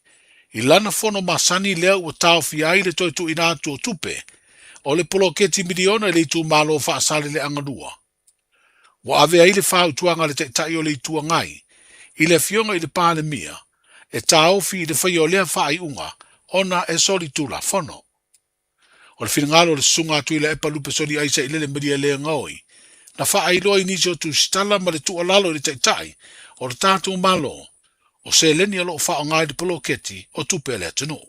i lana fono masani lea ua taofia ai le toe tuuina atu o tupe o le poloketi miliona i le itumalo o Faasaleleaga 2. Ua ave ai le fautuaga a le Taitai o le Itu Agai i le Afioga i le Palemia e taofi i le faia o lea faaiuga ona e solitulafono. O le finagalo o le Susuga a Tuilaepa Lupe Soliai Sailele Malielegaoi, na faailoa i nisi o tusitala ma le tuualalo i le Taitai o le tatou Malo, o seleni o lo o faaaoga i le poloketi o tupe a le atunuu.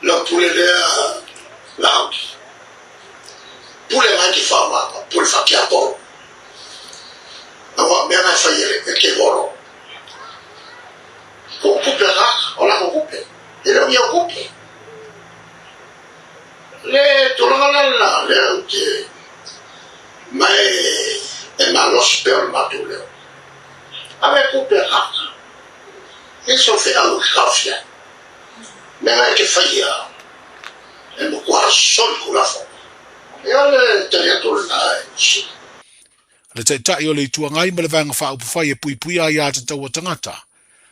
Lau pule lea Laauli. Pule mai ke whaamama, pule whakiapo. Aua mea ngai whai e ke horo. Ko kupe rā, o la ko kupe. E leo ia kupe. Le tulaga la la, le au te mai e malos pe o le matou leo. Ave kupe rā. E so fe au ki kawhia. Mea e te whaia e matua soli ku lafo. E ole tali atu lena e si. Le Taitai o le Itu Agai ma le Vaega Faaupufai e puipuia ai a tatau a tagata,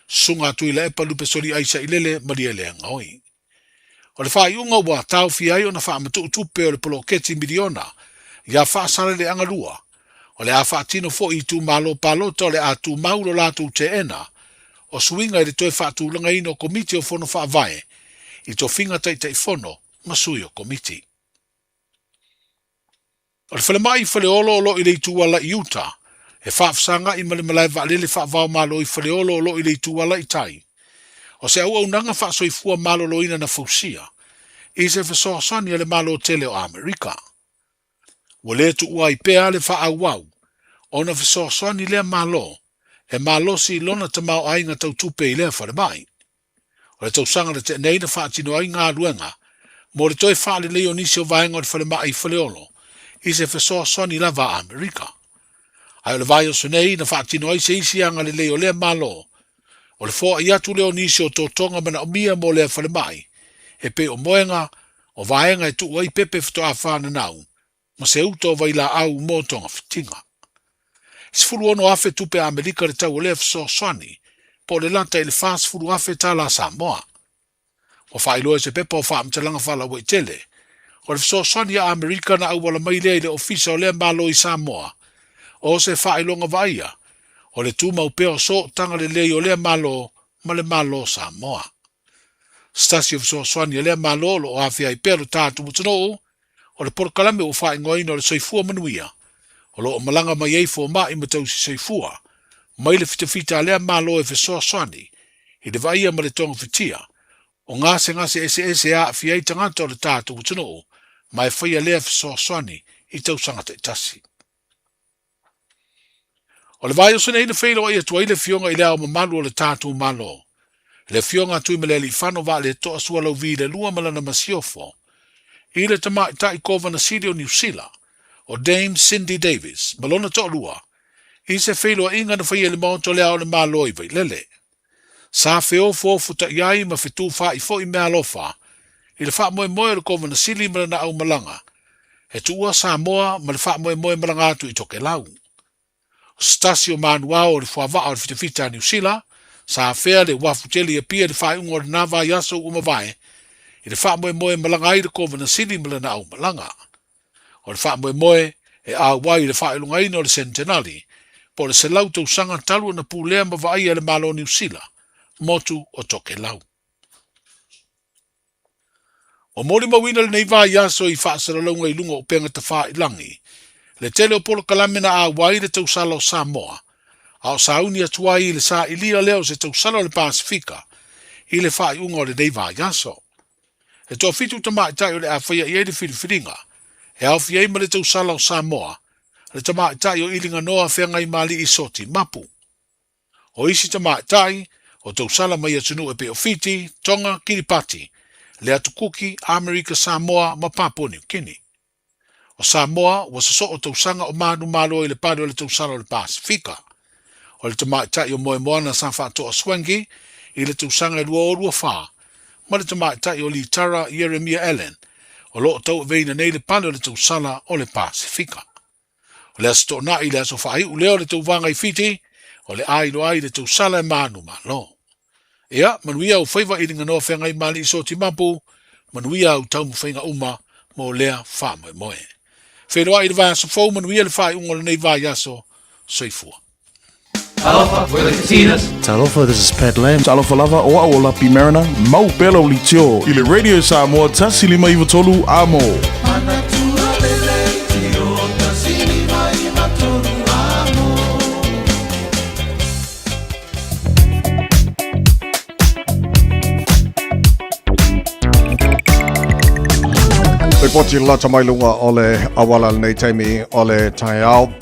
Susuga a Tuilaepa Lupe Soli Aisa Ilele Malielegaoi. O le faaiuga ua taofia ai ona faamatuu tupe o le poloketi miliona ia Faasaleleaga 2, o le a faatino foi i itumalo palota o le a tumau lo latou teena o suiga i le toe faatulagaina o Komiti o Fono Faavae i tofiga Taitaifono ma sui o Komiti. O le falemai i Faleolo o lo o i le itu ala i uta, e faafesagai ma le malae vaalele faavaomalo i Faleolo o lo o i le itu ala i tai. O se auaunaga faasoifua maloloina na fausia i se fesoasoani a le Malo tele o Amerika. Ua le tuua ai pea le faaauau ona fesoasoani lea Malo e malosi i lona tamaoaiga tau tupe i lea falemai. O le tausaga na tea nei na faatino ai galuega mo le toe faalelei o nisi o vaega o le falemai i Faleolo i se fesoasoani lava a Amerika. Ae o le vaiaso nei na faatino ai se isi agalelei o lea Malo, o le foai atu lea o nisi o totoga manaomia mo lea falemai, e pei o moega o vaega e tuu ai pepe faatoa fananau ma se uta o vailaau mo togafitiga. E 16,000 tupe Amerika le tau o lea fesoasoani, po o le lata i le 40,000 tala Samoa. Ua faailoa i se pepa o faamatalaga faalauaitele, o le fesoasoani a Amerika na auala mai lea i le Ofisa o lea Malo i Samoa, o se faailoga vaaia o le tumau pea o sootaga lelei o lea Malo ma le Malo o Samoa. Se tasi o fesoasoani a lea Malo o lo o afea ai pea lo tatou atunuu, o le polokalame ua faaigoaina o le Soifua Manuia, o lo o malaga mai ai fomai ma tausi soifua mai le fitafita a lea Malo e fesoasoani i le vaaia ma le togafitia o gasegase eseese e aafia ai tagata o le tatou atunuu ma e faia lea fesoasoani i tausaga taitasi. O le vaiaso nei na feiloai atu ai le Afioga i Le Ao Mamalu o le tatou Malo, le Afioga a Tuimalealiifano Vaaletoa Sualauvi le Lua ma lana masiofo, i le Tamaitai Kovana Sili o Niu Sila, o Dame Cindy Davis, ma lona toalua, i se feiloaiga na faia i le Maota o Le Ao o le Malo i Vailele. Sa feofoofuta'i ai ma fetufa'i foi meaalofa i le faamoemoe o le Kovana Sili ma lana aumalaga e tuua Samoa ma le faamoemoe malaga atu i Tokelau. O se tasi o manuao o le fuavaa o le fitafita a Niu Sila, sa afea le uafu tele i Apia i le faaiuga o lena vaiaso ua mavae i le faamoemoe e malaga ai le Kovana Sili ma lana aumalaga. O le faamoemoe e auai i le faailogaina o le Sentenali, po o le 100 tausaga talu ona pulea ma vaaia e le Malo o Niu Sila, motu o Tokelau. Ua molimauina lenei vaiaso i faasalalauga i luga o upega tafailangi le tele o polokalame na auai le tausala o Samoa, a o sauni atu ai i le sailia lea o se tausala o le Pasefika i le faaiuga o lenei vaiaso. E toafitu tamaitai o le a faia i ai le filifiliga, e aofia ai ma le tausala o Samoa, le tamaitai o Iliganoa Feagaimali'i Soti Mapu. O isi tamaitai, o tausala mai atunuu e pei o Fiti, Tonga, Kiripati, Le Atu Kuki, Amerika Samoa ma Papua Niu Kini. O Samoa ua sosoo tausaga o manumalo i le pale o le tausala o le Pasefika. O le tamaitai o Moemoana sa faatoa Swangy i le tausaga e 2024 ma le tamaitai o Litara Ieremia Allan o lo o tauaveina nei le pale o le tausala o le Pasefika. O le Aso Toonai le aso faaiu lea o le tauvaga i Fiti, o le a iloa ai le tausala e manumalo. Ia, manuia au faiva i Linganoa Feagai ma Alii Soti Mapu, manuia au taumafaiga uma mo lea faamoemoe. Feiloai i le vaiaso fou, manuia le faaiuga o lenei vaiaso. Soifua. Talofa, we're the Katinas. Talofa, this is Pat Lam. Talofa lava, o au o Lapi Mariner, mau pea lau leitio i le Radio Samoa 153 Amo. Ripoti lata mai luga o le auala lenei taimi o le taeao.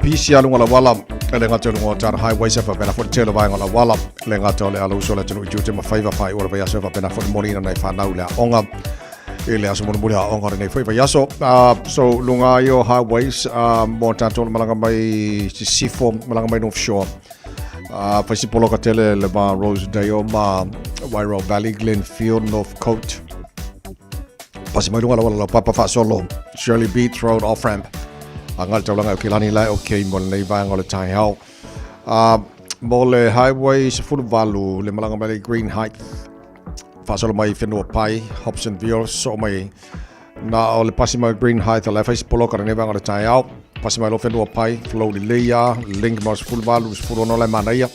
Pisi a luga o le auala, e le gata i luga o Tara Highway se faapena foi le tele o vaega o le auala, e le gata o le ala uso o le atunuu i tiute ma faiva faaiu o le vaiaso e faapena foi le moliina nai fanau i le aoga i le aso mulimuli aoga o lenei foi vaiaso. So luga ai o highways mo tatou le malaga mai Sisifo, malaga mai North Shore. Fai si poloka tele le va Rosedale ma Wairau Valley, Glenfield, Northcote. Pasi mai lunga lawa la papa faasolo Shirley Beach Road off ramp. A ngai le taulaga o Kilani lae o kei mo lenei vaega o le taeao. Mo le highway 18 le malaga mai le Green Heights faasolo mai Whenua Pai, Hobsonville, soo mai na o le pasi mai Green Heights o le fai si poloka lenei vaega o le taeao. Pasi mai lo Whenua Pai, Flow Leleia, Link mo 18, 16 lai manaia.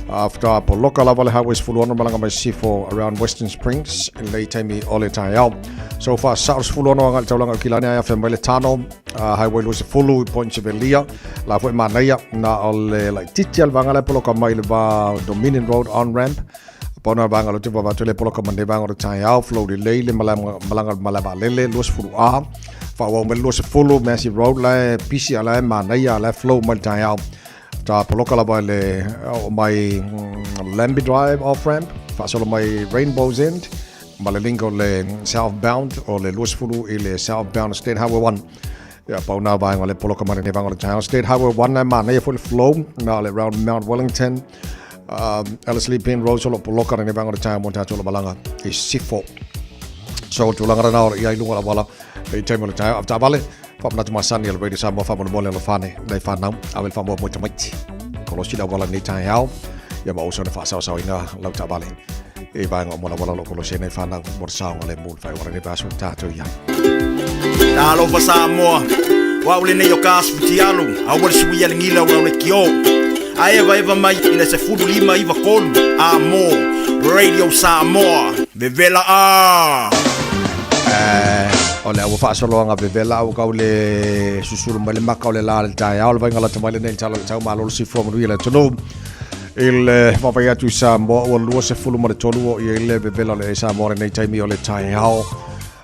After poloka lava le highway 16 malaga mai Sifo around Western Springs i lenei taimi o le taeao. So far sao 16 agai le taulaga o Kilani ai afe mai le Tano highway 20 i Point Chevelia la foi manaia na o le laitiiti a le vaega la e poloka mai le va Dominion Road on ramp Pauna vaega lo te vava le poloka mai lenei vaega o le taeao flow lelei le malaga malae vaalele 20 A faaauau mai le 20 Massey Road la e pisi a la e manaia la e flow mai le taeao. Ta poloka lava i le oo mai Lambie Drive off ramp, faasolo mai Rainbow's End, ma le link o le southbound o le 20 i le southbound State Highway 1. Ia, pau nā vaega o le poloka mai lenei vaega o le taeao. State Highway 1 e manaia foi le flow, na o le round Mount Wellington, Ellerslie Penrose o lo poloka lenei vaega o le taeao mo tātou le malaga i Sifo. So, tulaga rena o le ia i luga o le auala i taimi o le taeao. Avetaavale, Faamanatu masani a le Radio Samoa faamolemole alofane nai whanau ave le faamoa mo tamaiti. Kolosi le auala nei taeao ia ma oso na faasaosaoina lau taavale i vaega o molawala o lo kolosi nei whanau mo le saoga le mu le whaiwara nei vaiaso tātou i ai. Talofa Samoa, o au lenei o ka Asifutialu, aua le suia le gila o le kio. A evaeva mai i le 15 93 a mo Radio Samoa, vevela a! O le ua faasologa vevela au kau le susulu mai le maka o le la le taeao le vaiga lata mai lenei le tala o le tau malo le soifua manuia le atunuu i le vaavaai atu i Samoa ua 23 o i ai le vevela o le Samoa lenei taimi o le taeao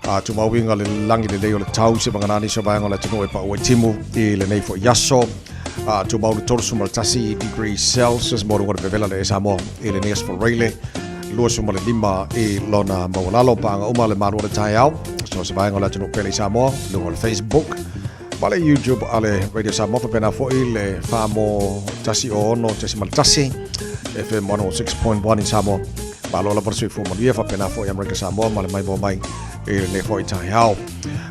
a tumauiga le lagi lelei o le tau se vaganani se vaega o le atunuu e pau ai timu i lenei foi aso a tumau le 31 degrees Celsius mo luga o le vevela le Samoa i lenei aso Faraile 25 i lona maualalo paaga uma le malu o le taeao so se vaega o le atunuu pele i Samoa luga o le Facebook ma le YouTube a le Radio Samoa faapena foi le Famo 106.1 FM 106.1 i Samoa. Malo lava le soifua manuia faapena foi Amerika Samoa ma le maimoa mai i lenei foi taeao.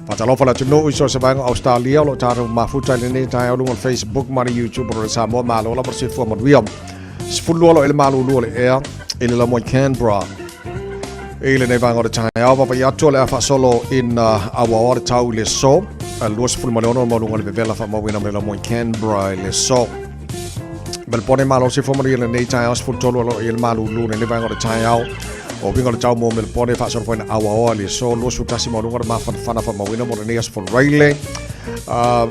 Faatalofa le atunuu i so o se vaega o Australia o lo o tatou mafuta i lenei taeao luga o le Facebook ma le YouTube o le Samoa. Malo lava le soifua manuia. 12 lo i le malulu o le ea i le lamoa i Canberra. I lenei vaega o le taeao, vaavaai atu o le a faasolo ina auaoa le tau i le aso. 26 maualuga o le vevela faamauina mai le lamoa i Canberra i le aso. Melbone malosi fua manuia lenei taeao 13 alo i le malulu lenei vaega o le taeao. O uiga o le tau mo Melbone faasolo foi ina auaoa i le aso 21 maualuga o le mafanafana faamauina mo lenei aso Faraile.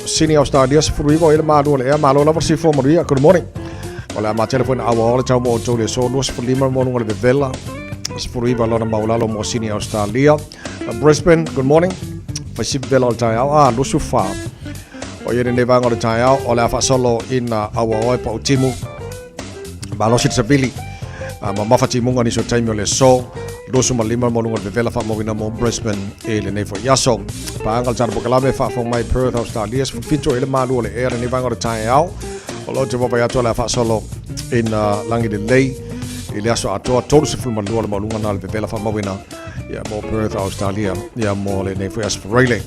Sydney, Australia, 19 i le malu o le ea, malo lava le soifua manuia. Good morning. O le a matele foi na aua o le tau mo outou le aso 25 maualuga o le vevela 19 lona maulalo mo Sydney, Australia. Brisbane, good morning. Fai sipi vela o le taeao, a 24. O ia lenei vaega o le taeao, o le a faasolo ina aua oe pa o timu. Malosi le savili. Mamafa timuga nisi o taimi o le aso. 25 le maualuga o le vevela faamauina mo Brisbane i lenei foi aso. Paaga le tatou polokalame faafofoga mai Perth, Australia, 17 i le malu o le ea lenei vaega o le taeao. O lo o te vaavaai atu o le a faasolo ina lagi lelei i le aso atoa 32 le maualuga na o le vevela faamauina ia mo Perth, Australia ia mo lenei foi aso Friday.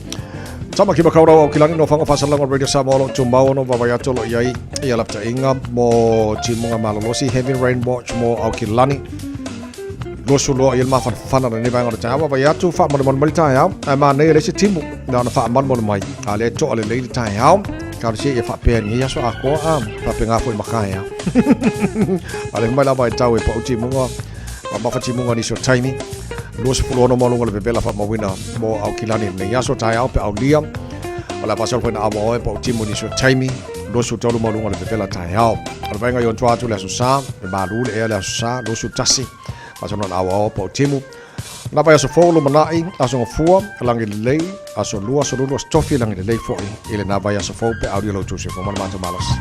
Tama ki makaurau au kilani no whanga whasalanga Radio Samoa lo tumau ono wawai atu lo iai ia laptainga mo timunga malolosi Heavy Rain Watch mo au kilani. 22 i le mafanafana lenei vaega o le taeao vaavaai atu faamalumalu mai le taeao ae manaia le isi timu na ona faamalumalu mai a lea toa lelei le taeao talosia ia faapea i lenei aso atoa a faapena foi ma taeao a le mai lava e tau e pau timuga mamafa timuga nisi o taimi 26 maualuga o le vevela faamauina mo Aukilani lenei aso taeao pe aulia o le a faasolo foi na awa oe pau timu nisi o taimi 23 maualuga o le vevela taeao o le vaega i ona tua atu le aso sa le malu le ea le aso sa 21 faasolo na awa oe pau timu Na vai aso fou lumanai, aso gafua, lagi lelei, aso lua, aso lulu, aso tofi, lagi lelei foi i lena vai aso fou pe aulia lo outou soifua ma le matou malosi.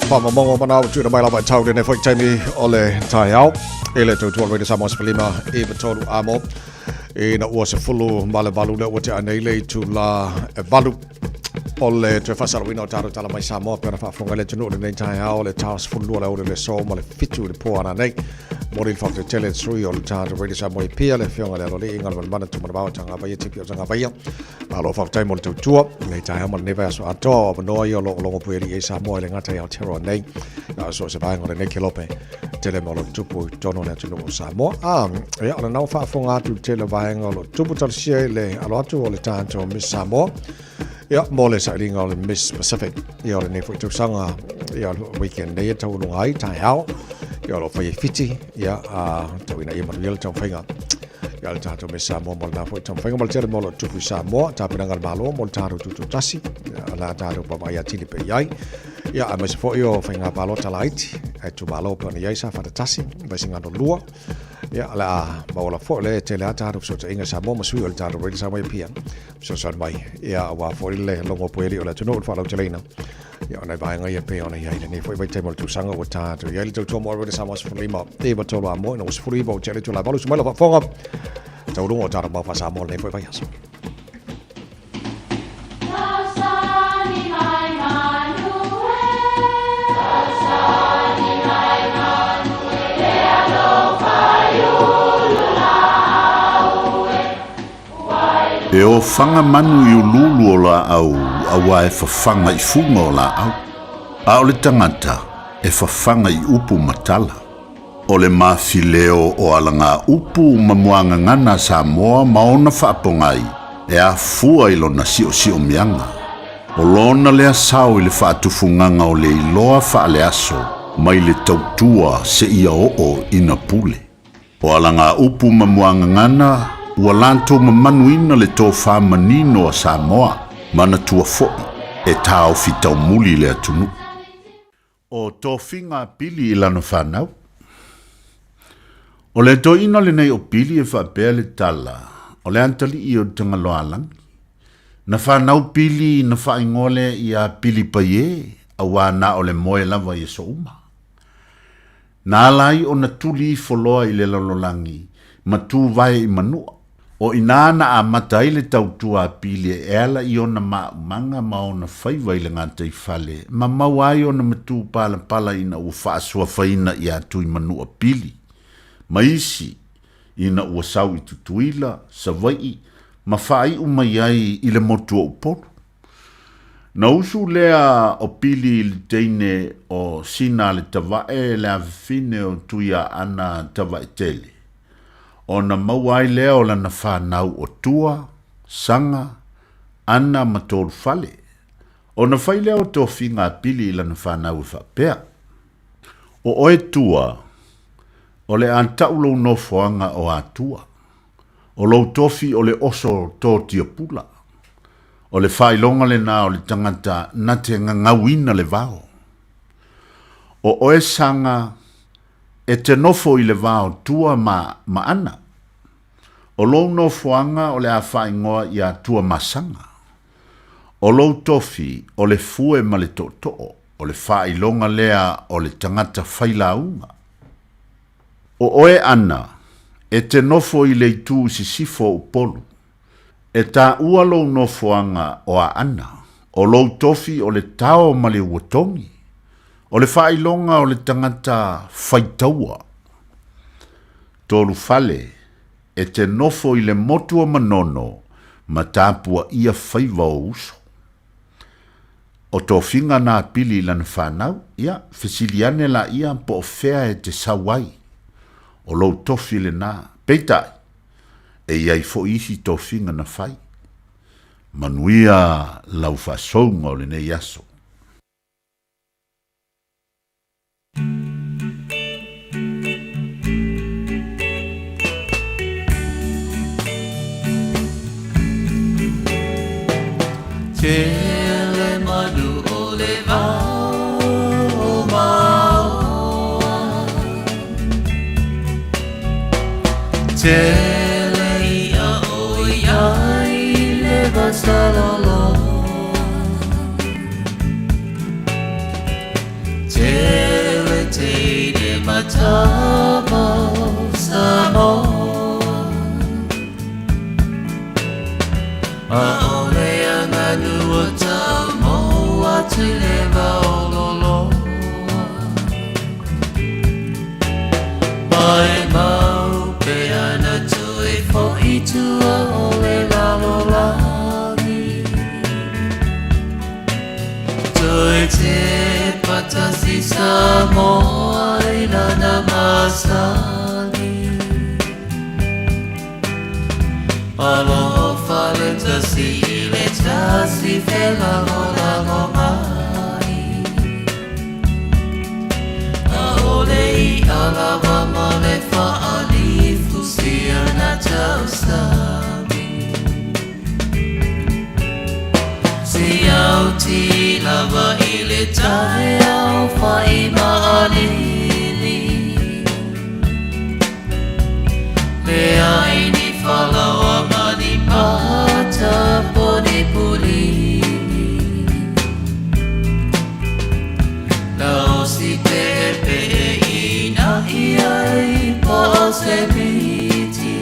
Faamaumauga o manao ua tuuina mai lava i tau lenei foi taimi o le taeao i le tautua Radio Samoa 15 i 3 amo ina ua 18 lea ua tea nei le itula e 8 o le toe faasalauina o tatou tala mai Samoa pe ona faafofoga i le atunuu i lenei taeao le ta 12 le aoauli o le aso ma le 7 i le po ananei. Momoli le faafetai tele i le sui o le tatou Radio Samoa i Apia, le Afioga i le Aloalii Galumalemana Tumanavao Tagavaia TP o Tagavaia. Malo faafetai mo le tautua i lenei taeao ma lenei vaiaso atoa. O avanoa ia o lo o logo puialii ai Samoa i le gata i Aotearoa nei, a o so o se vaega o lenei kelope tele ma o lo o tupu i totonu o le atunuu o Samoa. A, ia, o lena ua faafofoga atu i le tele o vaega o lo o tupu talosia i le alo atu o le tatou Miss Samoa. Ia, mo le sailiga o le Miss Pacific, ia o lenei foi tausaga, ia, weekend nei e taualuga ai, taeao, ia o lo o fai e Fiti, ia, a, tauina ia manuia le taumafaiga. Ia le tatou Miss Samoa mo lena foi taumafaiga ma le tele mo lo o tupu i Samoa, tapenaga a le Malo mo le tatou tutoatasi, ia, la tatou vaavaai atili pea i ai. Ia, aemaise foi o faiga palota laiti, a itumalo pei ona i ai Safata 1, Vaisigano 2, ia, o le a maua lava foi le tele a tatou fesootaiga i Samoa ma sui o le tatou Radio Samoa i Apia. Fesoasoani mai, ia, aua foi le logo pueli o le atunuu i le faalauteleina. Ia, o nai vaega ia pei ona i ai lenei foi vaitaimi o le tausaga ua tatou i ai le tautua mo Radio Samoa 15, 9 3 a mo ina ua 19 o tea le itula e valu, usu mai lau faafofoga taualuga o tatou mau faa-Samoa lenei foi vaiaso. E ofaga manu i uluulu o laau auā e fafaga i fuga o laau, a o le tagata e fafaga i upu ma tala. O le mafileo o alaga upu ma muagagana a Samoa ma ona faapogai e afua i lona siosiomiaga. O lona lea sao i le faatufugaga o le iloa faaleaso mai le tautua seia oo ina pule. O alaga upu ma muagagana ua latou mamanuina le tofa manino a Samoa, manatua foi e taofi taumuli le atunuu. O tofiga a Pili i lana fanau. O le toeaina lenei o Pili e faapea le tala, o le atalii o le Tagaloalangi. Na fanau Pili na faaigoa lea ia Pilipaie, auā na o le moe lava i aso uma. Na ala ai ona tuli ifo loa i le lalolagi ma tu vae i Manua. O inā na amata ai le tautua a Pili e ala i ona maaumaga ma ona faiva i le gataifale ma maua ai ona matū palapala ina ua faasuafaina iā Tuimanua Pili ma isi ina ua sau i Tutuila, Savaii ma faaiu mai ai i le motu o Upolu. Na usu lea o Pili i le teine o Sina le Tavae le afafine o Tuiaana Tavaetele, ona maua ai lea o lana fanau o Tua, Saga, Ana ma Tolufale. Ona fai lea o tofiga a Pili i lana fanau e faapea, O oe Tua, o le a tau lou nofoaga o Atua. O lou tofi o le oso tō tiapula. O le faailoga lenā o le tagata na te gagauina le vao. O oe Saga e te nofo i le va o Tua ma ma Ana. O lou nofoaga o le a faaigoa iā Tua ma Saga. O lou tofi o le fue ma le tootoo. O le faailoga lea o le tagata failauga. O oe Ana, e te nofo i le itu i sisifo o Upolu. E taua lou nofoaga o Aana, o lou tofi o le tao ma le uatogi, o le faailoga o le tagata faitaua. Tolufale, e te nofo i le motu o Manono ma tapuaia faiva o uso. O tofiga na pili i lana fanau, ia, fesili ane laia po o fea e te sau ai. O lou tofi lena. Peitai, e i ai foi isi tofiga na fai. Manuia lau faasouga o lenei aso. Tele manu o le vao o maoa Tele ia o iai le vasaloloa Tele teine matama o Samoa Aole aganu o tau mo atu le vaololoa Mai mau pe ana toe fo'i tua o le lalolagi Toe te patasi Samoa i lana masani Alofa le tasi i le tasi felagolago mai Aole i alawa ma le faalifu sia na tausami Si au ti lava i le taeao fai maalili Le ai ni falaoa ma ni pata po ni pulini Lausi pe pe ina ia i po se miti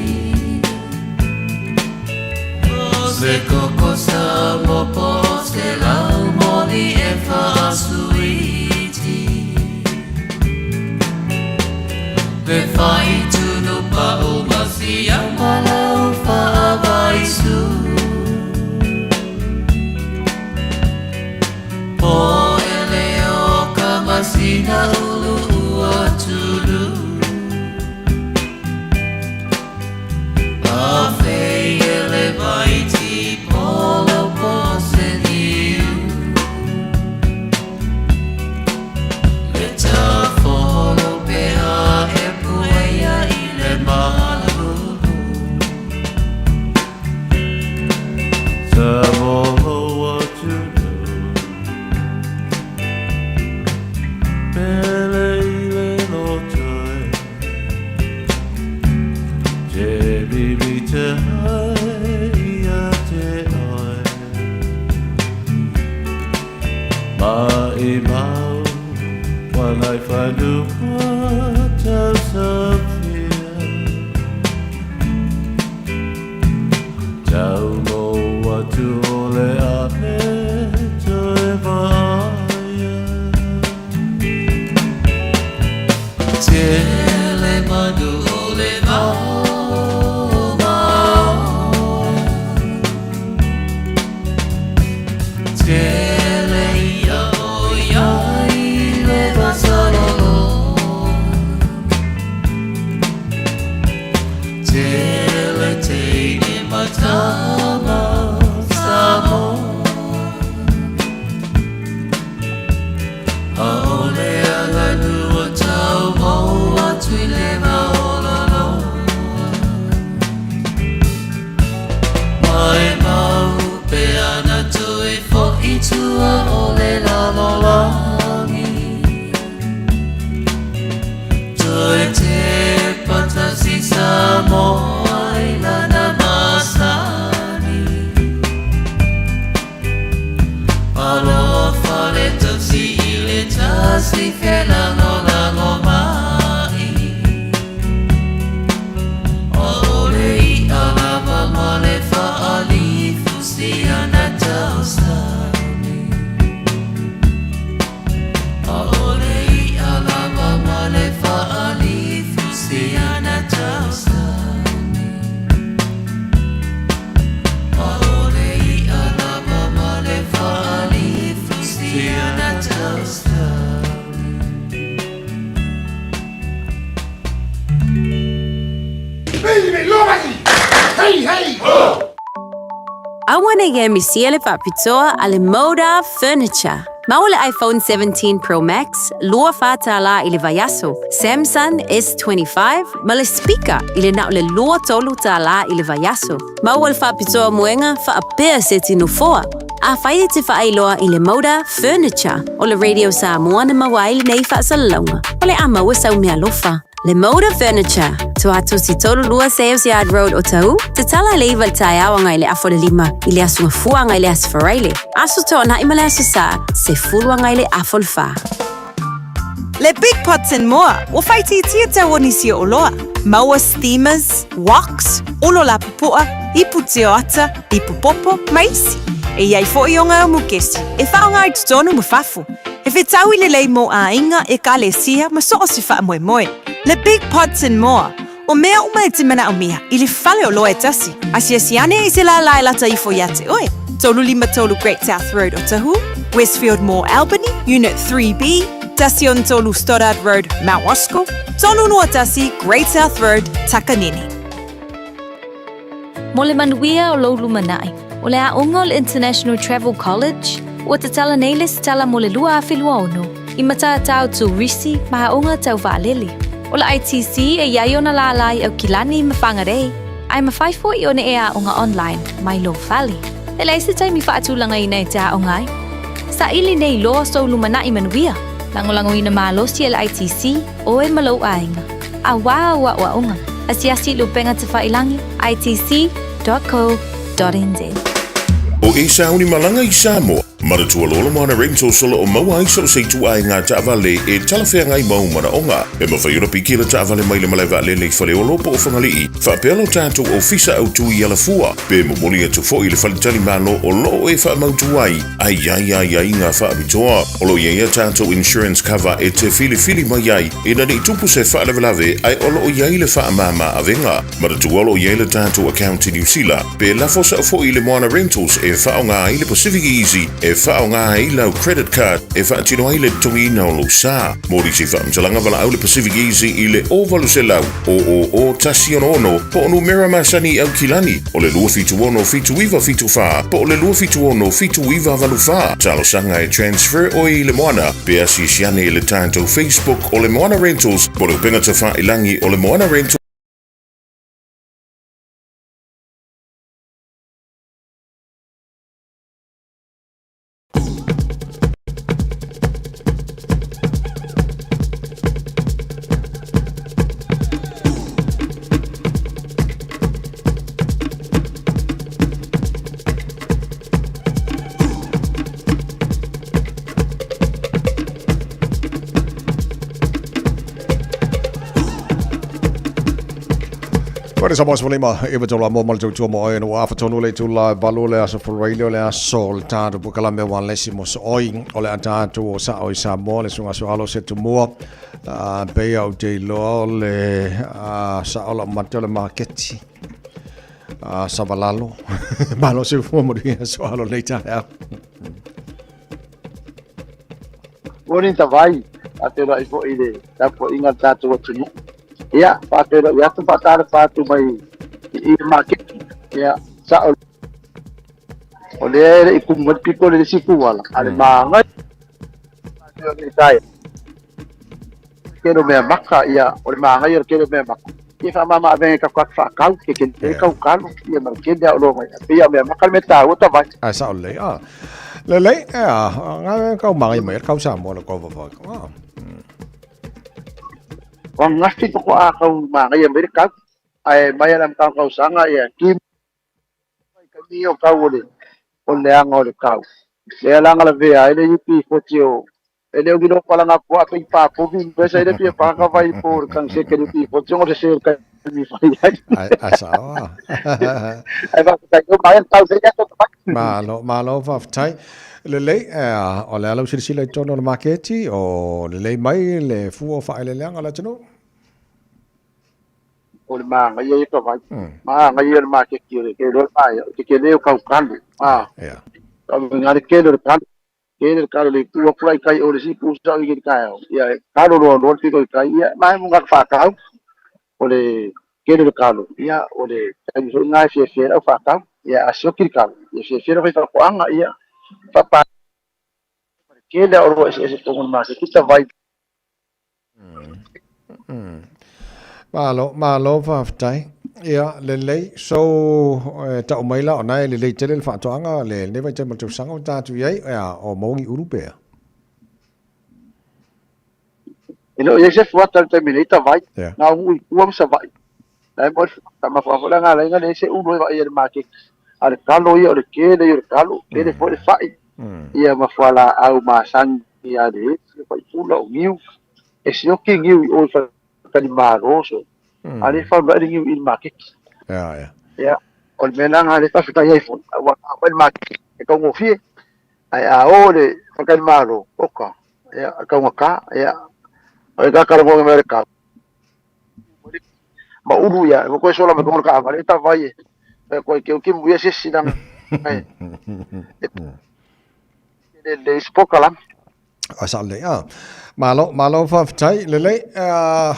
Se koko sa mo po se lau moli e faasuiti Le fai tunu pa o masia malau faavaisu Po ele o ka masina ulu ua tulu A fei ele vai ti polo po se niu Le ta folo pe a e puea i le malu Samoa tunu Pele i le lotoe Te bibi te hai ia te oe Ma i mau Wanai whanua tau safia Tau mo atu o le ane toe vaia Tele manu o le vao maoa Tele ia o iai le vasaloloa Tele teine matama Samoa Aole aganu o tau mo atu i le maololoa Aua nei e misia le faapitoa a le Moda Furniture. Maua le iPhone 17 Pro Max, $24 i le vaiaso, Samsung S25 ma le speaker i le na o le $23 i le vaiaso. Maua le faapitoa moega faapea seti nofoa. Afai e te faailoa i le Moda Furniture o le Radio Samoa na maua ai lenei faasalalauga, o le a maua sau meaalofa. Le Moda Furniture, Tuatosi 32 Sales Yard Road Otahuhu, tatala i le 9 i le taeao agai i le 4:30 i le Aso Gafua agai i le Aso Faraile, Aso Toonai ma le Aso Sa, 10 agai i le 4:30. Le Big Pots and More, ua faaitiitia tau o nisi o oloa. Maua steamers, woks, olo lapopoa, ipu tioata, ipu popo, ma isi. E i ai foi o ngā mukesi e faaaoga i totonu ma fafo. E fetaui lelei mō āinga, ekalesia ma so o se faamoemoe. Le Big Pots and More, o mea uma e te manaomia i le fale oloa e tasi. Asiasi ane i se lālā e lata ifo iā te oe. 353 Great South Road Otahuhu, Westfield Mall Albany, Unit 3B, 13 Stoddard Road, Mount Roskill, 321 Great South Road, Takanini. Mo le manuia o lou lumanai, o le aoga o le International Travel College, ua tatala nei le setala mo le 2026 i matatau turisi ma aoga tau vaalele. O le ITC e i ai ona lālā i Aukilani ma Whangarei, ae mafai foi ona e aoga online mai lou fale. E leai se taimi faatulagaina e te aoga ai. Saili nei loa sou lumanai manuia, lagolagoina malosi e le ITC, oe ma lou aiga. Auā au aoaoga, asiasi i le upega tafailangi, itc.co.nz. O e sauni malaga i Samoa, manatua loa le Moana Rentals o lo o maua ai so o se ituaiga taavale e talafeagai mau manaoga. E mafai ona piki le taavale mai le malae vaalele i Faleolo po o Fagalii, faapea lo tatou ofisa autu i Alafua, pe momoli atu foi i le faletalimalo o lo o e faamautu ai a i ai aiaiga faapitoa. O lo o i ai a tatou insurance cover e te filifili mai ai ina ne i tupu se faalavelave ae o lo o i ai le faamama avega. Manatua o lo o i ai le tatou account i Niu Sila, pe lafo sao foi i le Moana Rentals e faaaoga ai le Pacific Easy e faaaoga ai lau credit card e faatino ai le totogiina o lou sa. Mo nisi faamatalaga valaau le Pacific Easy i le 0800 000 166 po o numera masani i Aukilani o le 276 7974 po o le 276 7984. Talosaga e transfer oe i le Moana pe asiasi ane i le tatou Facebook o le Moana Rentals po o le upega tafailangi o le Moana Rentals. Koe sa moa lima e wa tolu a mo ma le tautua mo oe no afa tonu le tula valu le aso Faraile o le aso le tātou pukalame wa lesi mo so oi o le atatou o sa oi sa mo le sunga so alo se tumua pei au te iloa o le sa o la mate o le maketi savalalo malo se fua mo le so alo nei taeao. Morning Tavai, faafeiloai foi i le tapuaiga a le tatou atunuu. Ia, faafeiloai atu, faatalofa atu mai i i le maketi. Ia, sao o lea e le i kumu mai le piko i le isi itu ala, a le magai o le tae. Kele o mea maka, ia, o le magai o le kele o mea maka. Ia faamama avega i ka kaka whaakau, ke ke te kau kalo, ia ma le kele a o loa mai. Pei a mea maka le mea tāua tavai. Ai sao lelei, ah. Lelei, ea, ngā kau magai mai, kau Samoa le kau vavai. Ah. Wa ngafi toko a kau magai mai le kau. Ai mai ala kau kau sanga ia ki mai ka ni o kau o le o le anga o le kau. Le alanga la vea ele yupi foti o ele o gilo pala nga po ape pa po vi pesa ele pia pa ka vai po kang se ke yupi foti o se ka mi fai ai. Ai ai sao. Ai va kai o mai tau se ya to pa. Malo, malo faafetai. Lelei, o le ala o silasila i totonu o le maketi, o lelei mai le fua o faaeleeleaga o le atunuu? O le māngaia ia ka vai. Māngaia le maketi o le ke loa mai, o te kele o kau kalu. Ah. Yeah. Ka ngā le kele o le kalu. Kele le kalu le tua kula i kai o le si pu sa i ke kai o. Ia kalu loa loa piko i kai ia mai mo ngā whakau. O le kele le kalu. Ia o le kai so ngā fia fia au whakau. Ia, a sioki le kalo, ia fiafia le faifaatoaga, ia, faapa ma le tele lava o oloa eseese i totonu o le maketi tavai. Malo, malo faafetai. Ia, lelei. So, e tau mai la ona e lelei tele le faatoaga le lenei vaitaimi o le tausaga ua tatou i ai, ia, o maua ni ulu pea. E le o i ai se fuata i le taimi nei tavai, na o nuu i tua ma Savaii. La e moe le fuata, mafua foi la galaina leai se ulu e vaaia i le maketi. A o le talo ia o le tele ia o le talo, tele foi le fai, ia ma fualaau masani a le esi, o faipula, o niu. E sioki niu i o i faletalimalo so, a o lea e fauluai le niu i le maketi. Ia, o le mea la lena lea e faafetai ai foi, aua a oo mai i le maketi e taugofie, ae a o i le faletalimalo, oka, ia, e taugata, ia, o le talanoa mai o le tau ma ulu ia, ua toe sola mai tonu le taavale, e tavai e, e koe ke uki muia se isi langa e, e le isi polokalame. A sa le a. Malo, malo faafetai lelei.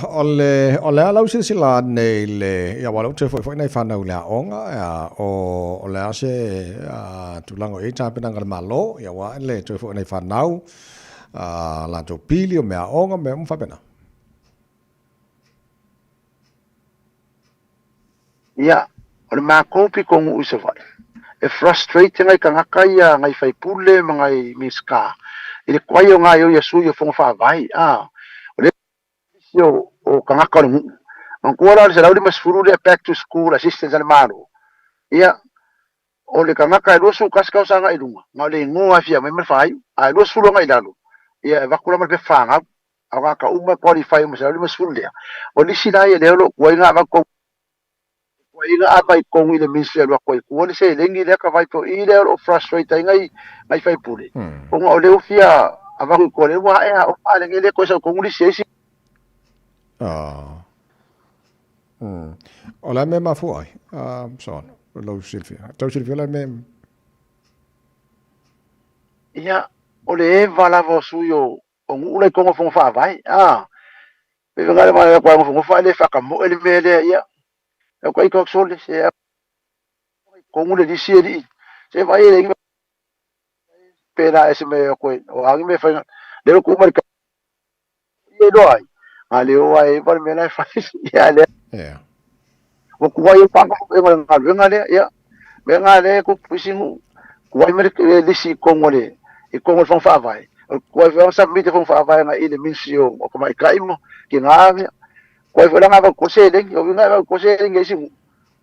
O le o le a lau silasila nei le ia wala te foi foi nei whanau le aoga o o le a se tulaga o i tapenaga le malo ia wa le toe foi nei whanau a latou pili o meaaoga mea uma faapena. Ia, o le makou pito nuu i Savaii, e frustrate ngai tagata ia, ngai faipule ma ngai Minisita i le tuai o gaoioi a sui o Fono Faavae, a o le isi o tagata o le nuu. Manatua la o le 150 lea back to school assistance a le Malo, ia, O le tagata e 21 tausaga i luga, na o le igoa e fia aumai ma le faaiu, a e 20 agai i lalo, ia e avatu la ma le pepa fanau. A o tagata uma e qualify uma i le 150 lea. O nisi la ia lea o lo o tuai ona avatu tuai ona ava i totonu i le Ministry e alu atu ai i tua le seleni lea ka vai pea o i lea o lo o frustrate ai nai nai faipule, ona o lea ua fia avatu i tua lea ua ae aoga a o lea e le toe sau i totonu lisi a isi. O le a mea e mafua ai? So on, lou silafia. Tau silafia le mea. Ia, o le eva lava o sui o, o nuu la i totonu o Fono Faavae. A, pe venga le mea kwa nofonofo ae le whakamoe le mea lea, ia. E kwa iko sole, se kongu le lisi e lii. Se vai e le pēlā e se mea o koe, o angi me whainga, le roku umari ka e loa ai. A le o ai pa le mea la e fai, ia lea. Yeah. Ua kuai e panga e ngā galuega lea, ia. Mea ngā lea ku puisi ngu, kuai me le lisi i kongo le, i kongo le whanga whaavae. O kuai whanga submit e whanga whaavae ngā i le ministry o, o kamaikai mo, ki ngā mea. Kuai whanga ngā wau kose lengi, o winga wau kose lengi e isi ngu.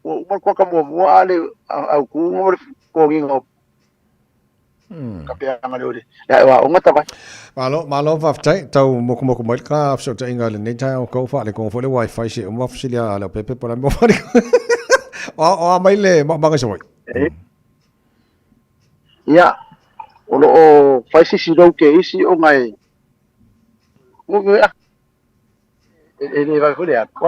Ua uma le kuaka muamua a le au kūnga mo le kōnginga o Ka peanga le ore. Le wa onga tawai. Malo, malo faafetai. Tau mokomoko mai ka fesootaiga i lenei taeao kou faalekoga foi le wifi se uma fesili a Leaupepe po o le a le mea ua O, o a mai le maʻamaga i Savaii? Ia, o lo o fai sisi lou ke isi ona e e le vai foi le atu.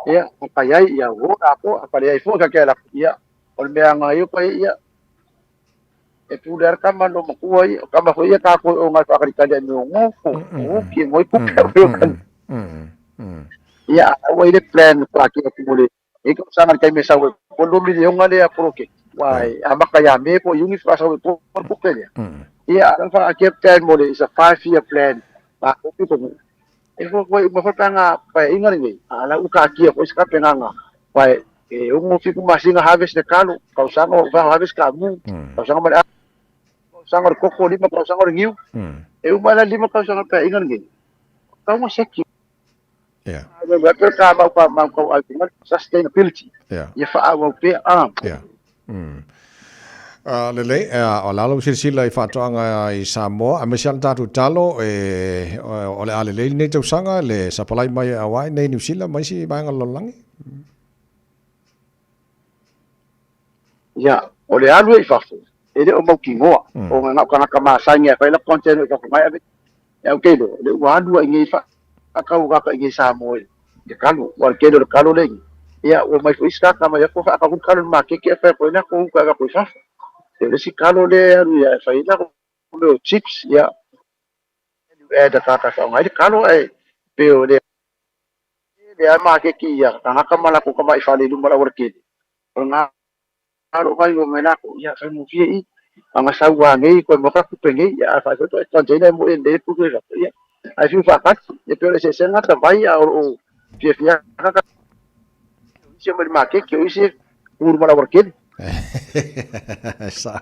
Ia, o kai ai, ia, o la po, a pale ai foi ka ke la. Ia, o le mea ngai o kai ia, E pule ana tama no makua ia, o tama foi ia tākou e o ngai whakaritari ai me o ngofo, o ki ngoi pupe o reo kani. Ia, a ua i le plan pa ki atu mo le, e ka sanga le taimi e sau e ko lo milionga lea poloke. Wa e amaka ia me po iungi wha sau e ko pupe lea. Ia, a wha a plan mo le, is a 5 year plan. Pa ko pito mo. E fo koe uma fo panga pa e inga nei, a la uka kia ko iska penganga. Pa e ongo fiku masina harvest le kalo, tausaga o harvest ka mu, tausaga ma le tausaga o le koko, lima tausaga o le niu. E uma la lima tausaga pa inga nei. Tau seki. Yeah. Pe ka mau pa mau kau ai sustainability. Yeah. Ia whaawau pea. Ah. Yeah. Lelei, o le a lou silasila i faatoaga i Samoa, aemaise lava le tatou talo, e, o le a lelei lenei tausaga le sapalai mai e auai nei Niu Sila ma isi vaega o le lalolagi. Ia, o le alu e i fafo, e le o mautinoa, o ngā ngau kanaka masani a whai la content i fafo mai ave, e au kei loa, le ua alu ai nei whaakau kaka i nei Samoa i te kalo, ua le kele o le kalo le ngi. Ia, ua mai foi isi kaka mai ako whaakau kalo le makeke e whai koe na ko uka e wako i fafo. E le si kalo le alu ia e whai la ko meo chips, ia, e da kaka whaonga i le kalo e pe o le le ai makeke ia, kanaka ma lako kama i whale i luma la ua le kele. O ngā Alo vai o mai lako ia kai mo fie i anga sau wa nei ko mo ka kupe nei ia fa ko to container mo e le ku ka ia ai fiu fa kasi e pe le se senga ta vai a o fia fia ka ka se mo ma ke ke isi uru mala workel. Sa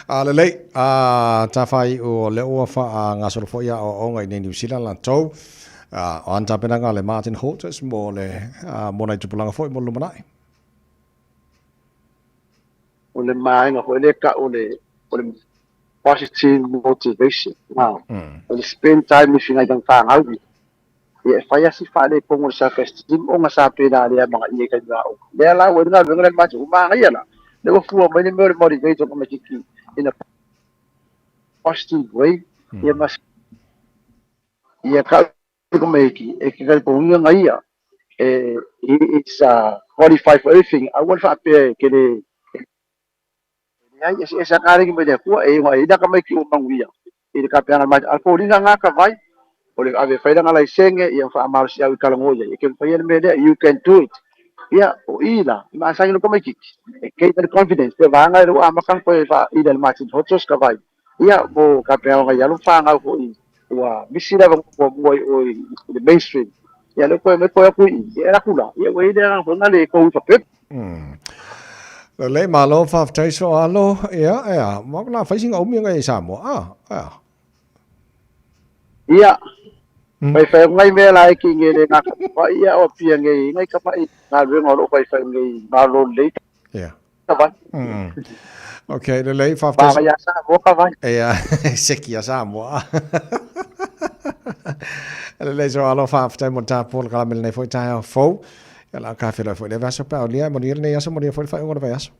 a le lei a ta fai o le ua fa a ngasolo foi a o onga i nei New Zealand la tou a o anta penanga le Martin Holters mo le mo nai tupulanga foi mo lumanai. O le maenga foi le ka o le positive motivation. O le spend time with ngai kang whangau. Ia e whai asi wha le pongo le self-esteem o ngā sa pēnā lea mga ia kai ngā o. Lea la, ua ngā venga le mati, o maa ngai ala. Le ua fua mai le mea o le motivate o ka matiki in a positive way. Ia mas ia ka ka maiki e ke kai ponga ngai ia. E he is qualified for everything. A ua wha ke le ai e se sa kare ki me kua e wa ina ka mai ki o manguia i le ka pe mai al ko ringa nga ka vai o le ave fai nga lai senge ia fa amal si au kala ngoia e ke fai le me you can do it ia o ila ma sa no ka mai ki e ke the confidence pe va nga ro ama kan ko fa ila le Martin Hotos ka vai ia mo ka pe nga ia lo fa nga ko i ua misi la ko mo o i le mainstream ia le ko me ko ku i era kula ia o ile nga nga le ko fa pe. Le lei malo faafetai so alo ia ia ma na fai singa umi ngai Samoa a ia. Ia fai fai ngai me la ki nge le nga ka ia o pia nge ngai ka mai nga le ngo lo fai fai nge malo le. Ia. Ka vai. Okay, le lei faafetai. Ba ia sa mo ka vai. Ia seki ia Samoa. Le lei so alo faafetai mo ta pol ka mele nei foi tai fou. Ia la ka felo foi le vaso pa o lia mo ni nei aso mo ni foi fai ngo le vai aso.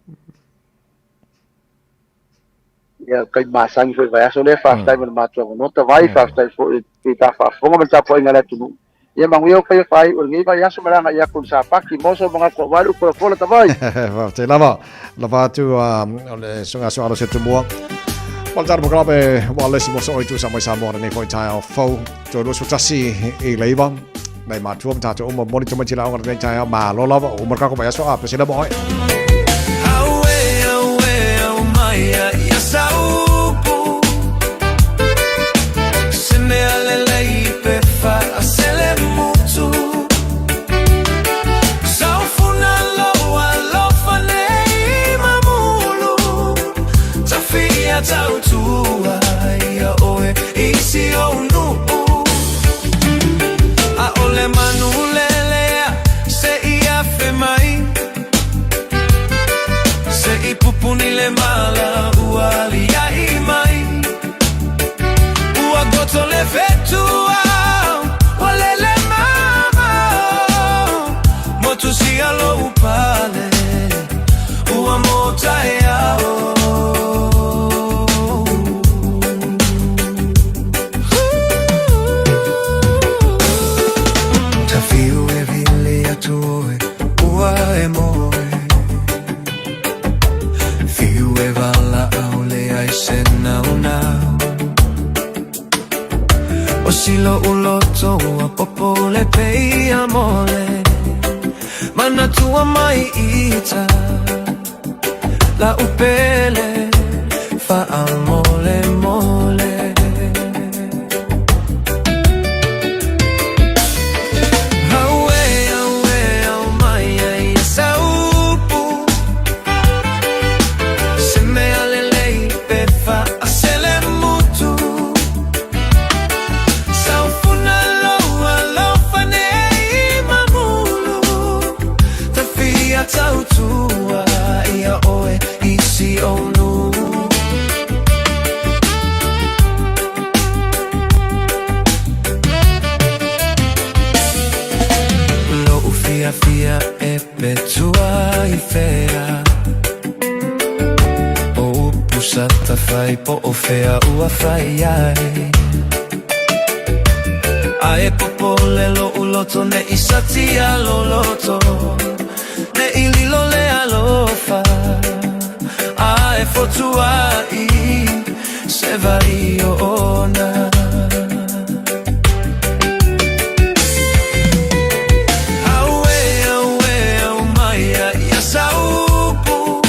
Ia kai masangi foi vai aso le faafetai mo le matua no ta vai faafetai foi i ta faafofoga ma le tapuaiga le atunuu ia manuia o faia fai o lenei vai aso malaga ia ku sa paki moso mga ko walu ko fola ta vai. Faafetai lava lava atu o le suga so alo se tumua. O le tatou polokalame ua lesi mo so oi tu sa mai Samoa nei foi taeao fou. Toe 21 i le 9. Nei matua ma tatou uma moni tamaiti laoga lenei taeao malo lava o uma le kako vai aso a pesela mo oe. Aue, aue, au mai a ia saupu. Se mea lelei pe faasele mutu. Saufuna loa alofa nei mamulu. Tafia tautua ia oe isi o nuu. A ole manu lelea se i afe mai. Se i pupuni le mala ua alia'i mai. Ua goto le fetua ua lele mama. Motu sia lo upale ua mota e ao. Tafiu e vile atu oe ua e moe. Fiu e vala au le ai se nau nau. O silo uloto ua popo le pei a mole. Manatua mai ita la upele fa a mole mole. Aue, aue, au mai ai ia saupu. Se mea lelei pe faasele mutu. Saufuna loa alofa nei mamulu. Tafia tautua ia oe isi o nuu. Lo'u fia fia e petua i fea. O upu sa tawhai po o fea ua whai ai. A e popole lo uloto ne i satia lo loto. Ne i lilo le alofa. A e fotua i se vai o ona. Aue, aue, au mai a ia saupu.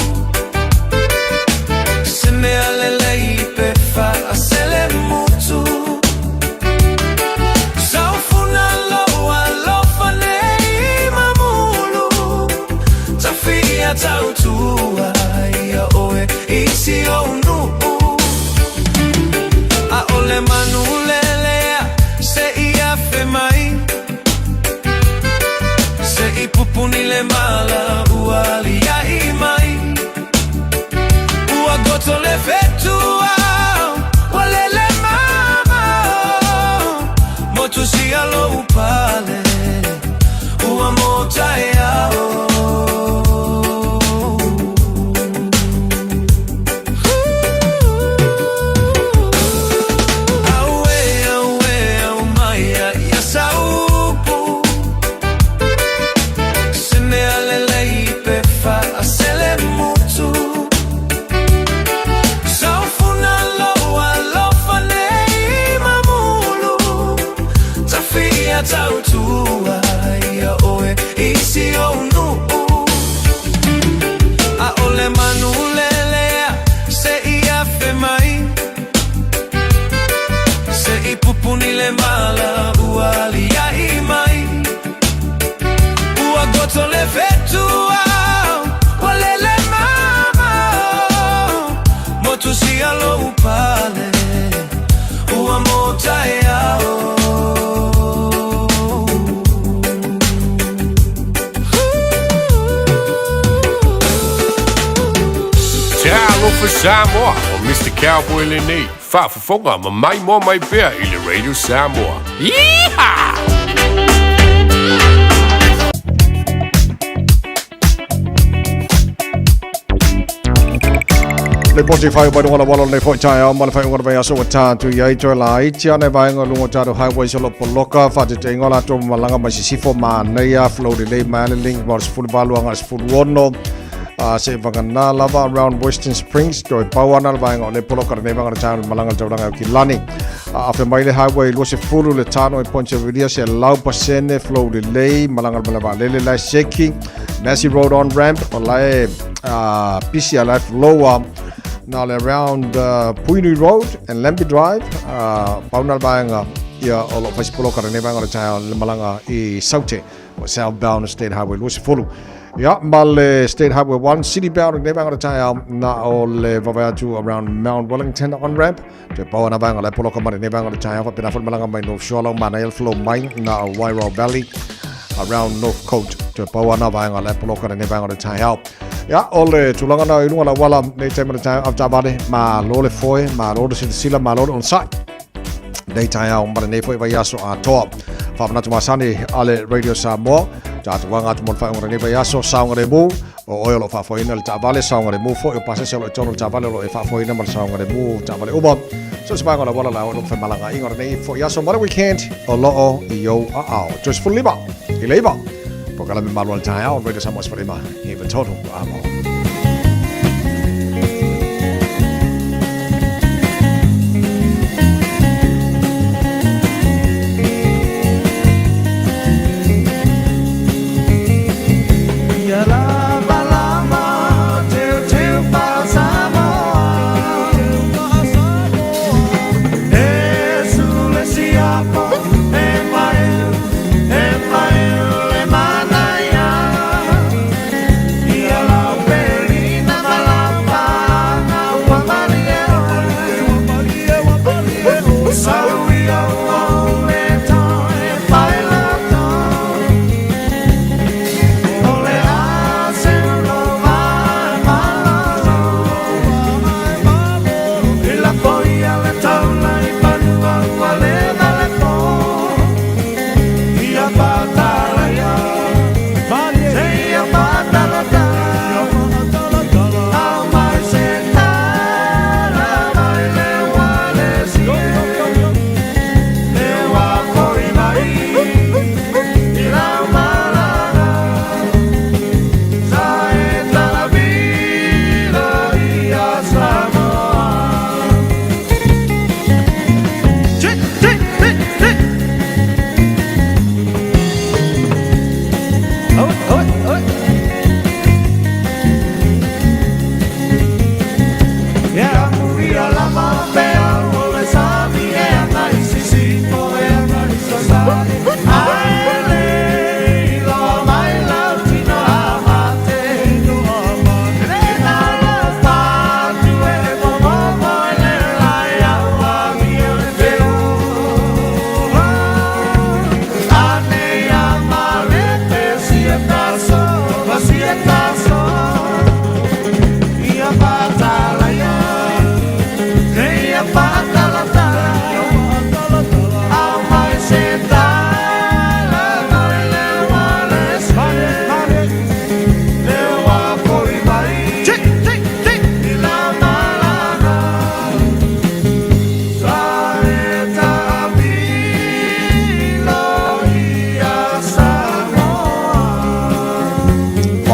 le mala ua aliaʻi mai. Ua goto le fetua, ua lele mamao. Motusia lou pale, ua motaeao. Auē, auē, aumaia ia saupu. Se mea lelei pe faaselemutu. Saufuna lou alofa nei mamulu. Tafia tautua ia oe i si ou nuu. ʻAʻole manu lelea se i afe mai. Se i pupuni le mala ua aliaʻi mai. Ua goto le fetua, ua lele mamao. Motusia lou pale, ua motaeao. Talofa Samoa, o Mr. Cowboy lenei, faafofoga ma maimoa mai pea i le Radio Samoa. Yeehaw! Le poti whai mai runga walo nei foi taeao ma le whai vai aso wa tātu i ai toe la iti ana vaenga o lunga o tātou highway so lo poloka whateteinga o latou malaga mai sisifo manaia flow lelei mai ale link ma o le 18 aga le 16 a se vagana lava around Western Springs toe pau ana le vaenga o le poloka lenei vaenga o le taeao le malaga le taulaga o Kilani a afe mai le highway 20 le tano i Ponte Vilia se lau pasene flow lelei malaga le malaga lele lai seki Massey Road on ramp o lae pisi a lai flow a na le around Puinui Road and Lambie Drive pauna le vaenga ia o lo faisipoloka lenei vaenga o le taeao le malaga i Saute o southbound State Highway 20. Ia, ma le State Highway 1 city bound lenei vaenga o le taeao na o le vavae atu around Mount Wellington on ramp toe pau ana vaenga o le poloka ma lenei vaenga o le taeao faapena foi le malaga mai North Shore lau manaia le flow mai na o Wairau Valley around North Coast toe pau ana vaenga o le poloka lenei vaenga o le taeao. Ia, o le tulaga na i luga o le auala nei taimi o le taeao avetaavale, malo le foe, malo le silasila, malo le onosai nei taeao ma lenei foi vaiaso atoa. Faamanatu masani a le Radio Samoa, tatou aga atu mo le faaiuga o lenei vaiaso, saogalemu, o oe o lo o faafoeina le taavale, saogalemu foi o pasese o lo o i totonu o le taavale o lo o e faafoeina ma le saogalemu taavale uma. So se vaega o le auala la o lo o femalagaaiga o lenei foi aso ma le weekend o lo o i ou aao. Toe 15 i le 9, polokalame malu a le taeao, Radio Samoa 15, 93 amo. Ia lava lama teuteu faa-Samoa. E sule siapo e maeu, e maeu le manaia. Ia lau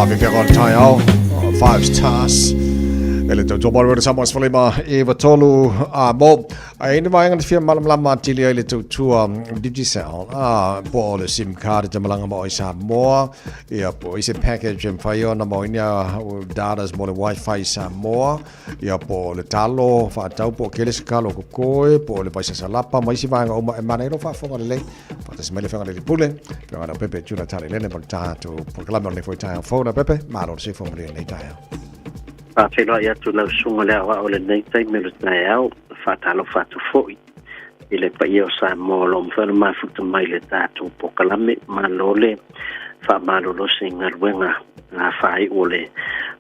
Whawhiwhianga o le taiao, Five Stars. E le tautua maru e Samoa Sefulima i Vatolu a mo. A ina vaenga te fia malamalama atili ai le tautua Digicel a po o le SIM card e te malanga mo i Samoa ia po i se package e mawhai ona mo inia datas mo le wifi i Samoa ia po o le talo whaatau po o kele se kalo kokoe po o le vaisasalapa ma isi vaenga uma e mana i lo faafofoga lelei faatasi mai le afioga i le Pule afioga Leaupepe Jula Talelele mo le tatou polokalame o lenei foi taeao fou Leaupepe malo le soifua manuia i lenei taeao. Faafeiloai atu lau susuga le aoao i lenei taimi o le taeao, faatalofa atu foi i le paia o Samoa o lo o mafai ona mafuta mai i le tatou polokalame. Malo le faamalolosi i galuega faaiu o le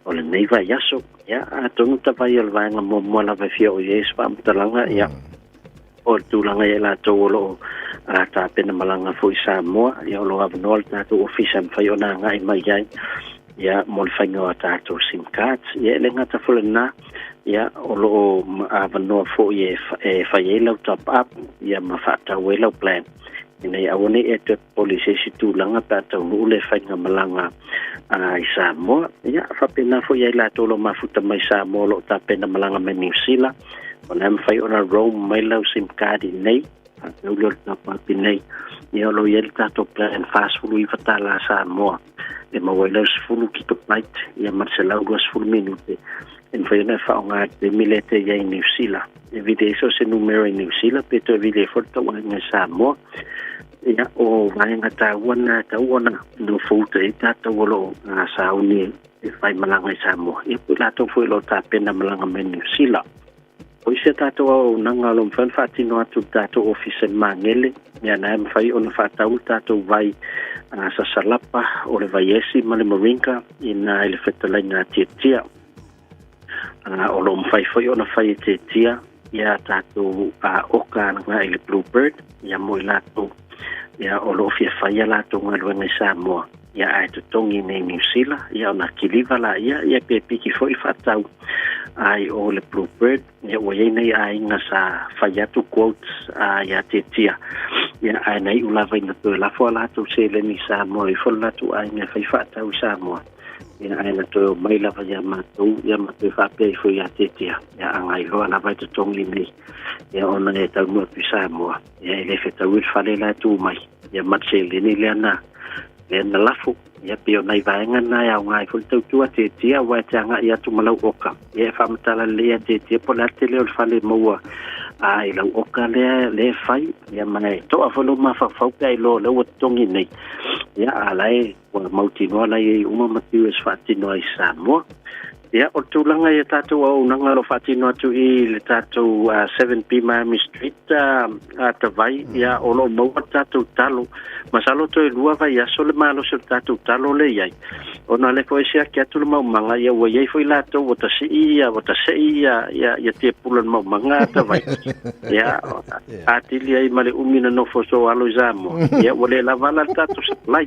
o lenei vaiaso. Ia, atonu tavai o le vaega muamua lava e fia oo i ai se faamatalaga, ia, o le tulaga ia i latou o lo o tapena malaga foi i Samoa, ia o lo o avanoa le tatou ofisa e mafai ona agai mai ai ia mo le faiga o a tatou SIM cards. Ia e le gata foi lena, ia o lo o avanoa foi e, e fai ai lau top up ia ma faatau ai lau plan ina ia aua ne i e toe popole i se isi tulaga pe a taunuu le faiga malaga i Samoa. Ia faapena foi ia i latou o lo o mafuta mai Samoa o lo o tapena malaga mai Niu Sila, o lena e mafai ona roam mai lau sim card i inei, faatau lea o le top up i inei. Ia o lo o i ai le tatou plan $49 Samoa e maua ai lau 10 gigabyte ia ma le 120 minute e mafai ona e faaaoga i le taimi lea e te i ai i Niu Sila. E vili ai so o se numera i Niu Sila pe toe vili ai foi le tauaiga i Samoa. Ia, o vaega taua na e tau ona nofouta i ai tatou o lo o sauni e fai malaga i Samoa. Ia, po o i latou foi o lo o tapena malaga mai Niu Sila. O isi a tatou auaunaga o lo o mafai ona faatino atu i le tatou ofisa i Magele, ia na e mafai ona faatau le tatou vai sasalapa o le vaiesi ma le moringa ina i le fetalaiga a Tiatia. O lo o mafai foi ona fai e Tiatia ia tatou oka agai i le Bluebird ia mo i latou ia o lo o fia fai a latou galuega i Samoa ia ae totogi nei Niu Sila ia ona kiliva laia ia pe piki foi le faatau ai o le Bluebird ia ua i ai nei aiga sa fai atu quotes ia Tiatia ia ae na iu lava ina toe lafo a latou seleni i Samoa ifo le latou aiga e fai faatau i Samoa Ia ae na toe omai lava ia matou, ia ma toe faapea ifo ia Tiatia, ia agai loa lava e totogi nei, ia ona e taunuu atu i Samoa, ia e le fetaui le fale la e tu mai, ia ma le seleni lea na, lea na lafo. Ia pei o nai vaega na e aoga ai foi le tautua Tiatia, aua e te agai atu ma lau oka, ia e faamatala lelei ia Tiatia po o le a le tele o le fale e maua a i lau oka lea, lea e fai, ia ma e toa foi lou mafaufau pe a iloa o lea ua totogi nei, ia a la e Ua mautinoa la i ai uma materials faatino ai i Samoa. Ia, o le tulaga i a tatou auaunaga o lo o faatino atu i le tatou 7B Miami Street Tavai, ia, o lo o maua le tatou talo. Masalo toe lua vaiaso le malosi o le tatou talo lea i ai. Ona o lea foi e siaki atu le maumaga, ia ua i ai foi latou ua tasii ia, ua tasei ia, ia, ia tiapula i le maumaga Tavai. Ia, atili ai ma le umi na nofo soo alo i Samoa, ia ua le lava la le tatou supply.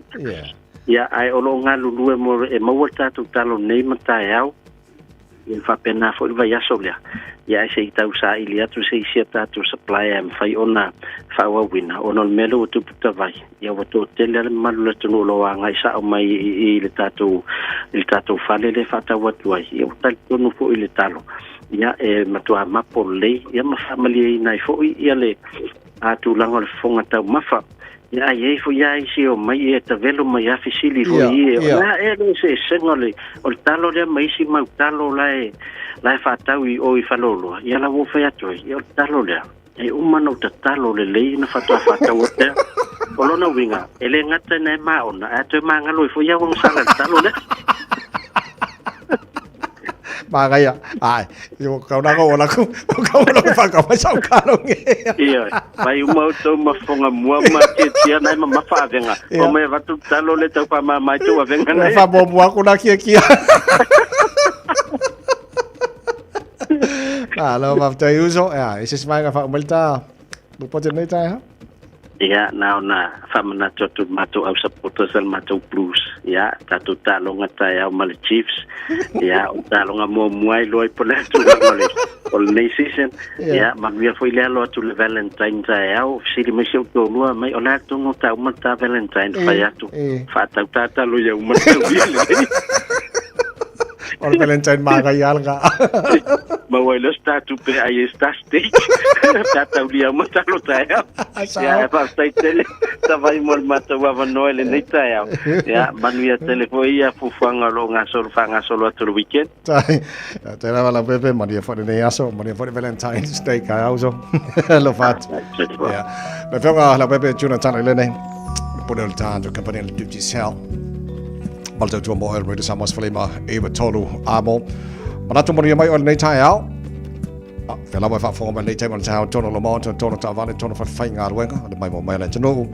Ia, ae o lo o galulue mo e maua le tatou talo nei ma taeao, ia faapena foi le vaiaso lea. Ia ae se i tau saili atu se isi a tatou supplier e mafai ona faaauauina, ona o le mea lea ua tupu tavai, ia ua toatele lava le mamalu o le atunuu o lo o agai sao mai i le tatou i le tatou fale lea e faatau atu ai, ia ua talitonu foi i le talo. Ia, e matua mapo lelei, ia ma faamalieina ai foi ia le tulaga o le fofoga taumafa. Ia, a i ai foi lava isi e omai e tavelo mai lava fesili foi ia, o le a ea le eseesega o le, o le talo lea ma isi mau talo la e, la e faatau i o i Faleoloa. Ia la ua ou fai atu ai, ia o le talo lea, e uma ona ou tatalo lelei ona faatoa faatau atu lea. O lona uiga, e le gata ina e maona, ae toe magalo ai foi au agasala i le talo lea. Magaia. Ai, yo kaunaga o laku, o kau laku whakawai sau kalonge. Ia, mai uma o tau mafonga mua ma te tia nai ma mafa avenga. O mai avatu talo le tau wha mai tau avenga nei. Wha mua mua kuna kia kia. Malo, maftai uso. Ia, ese se vaega whaumelta. Mo nei tae ha? Ia, na ona faamanatu atu i le matou au supporters a le matou Blues. Ia, tatou taaloga taeao ma le Chiefs. Ia, o le taaloga muamua ai loa i po le tulaga o le, o lenei season. Ia, manuia foi le alo atu le Valentine taeao. Fesili mai si ou toalua mai, o le a tonu ta uma le ta Valentine? Fai atu, faatau tatalo ia uma le taulia lenei. O le Valentine magaia lena. Maua ai loa se ta tupe e ai ai se ta steak pe a taulia uma talo taeao. Ia, ae faafetai tele tavai mo le matou avanoa i lenei taeao. Ia, manuia tele foi ia fuafuaga o lo o gasolo faagasolo atu o le weekend. Tai, tai lava Leaupepe, manuia foi lenei aso, manuia foi le Valentine's Day taeao uso. Alofa atu. Ia, le afioga Leaupepe Jonathan Ilene, le pule o le tatou company le Digicel. Ma le tautua mo oe Radio Samoa sefulima iva tolu amo. Manatu manuia mai oe lenei taeao. Ah, fea lava e faafofoga mai lenei taimi o le taeao, tonu o le maota, tonu taavale, tonu falefaigaluega, le maimoa mai a le atunuu.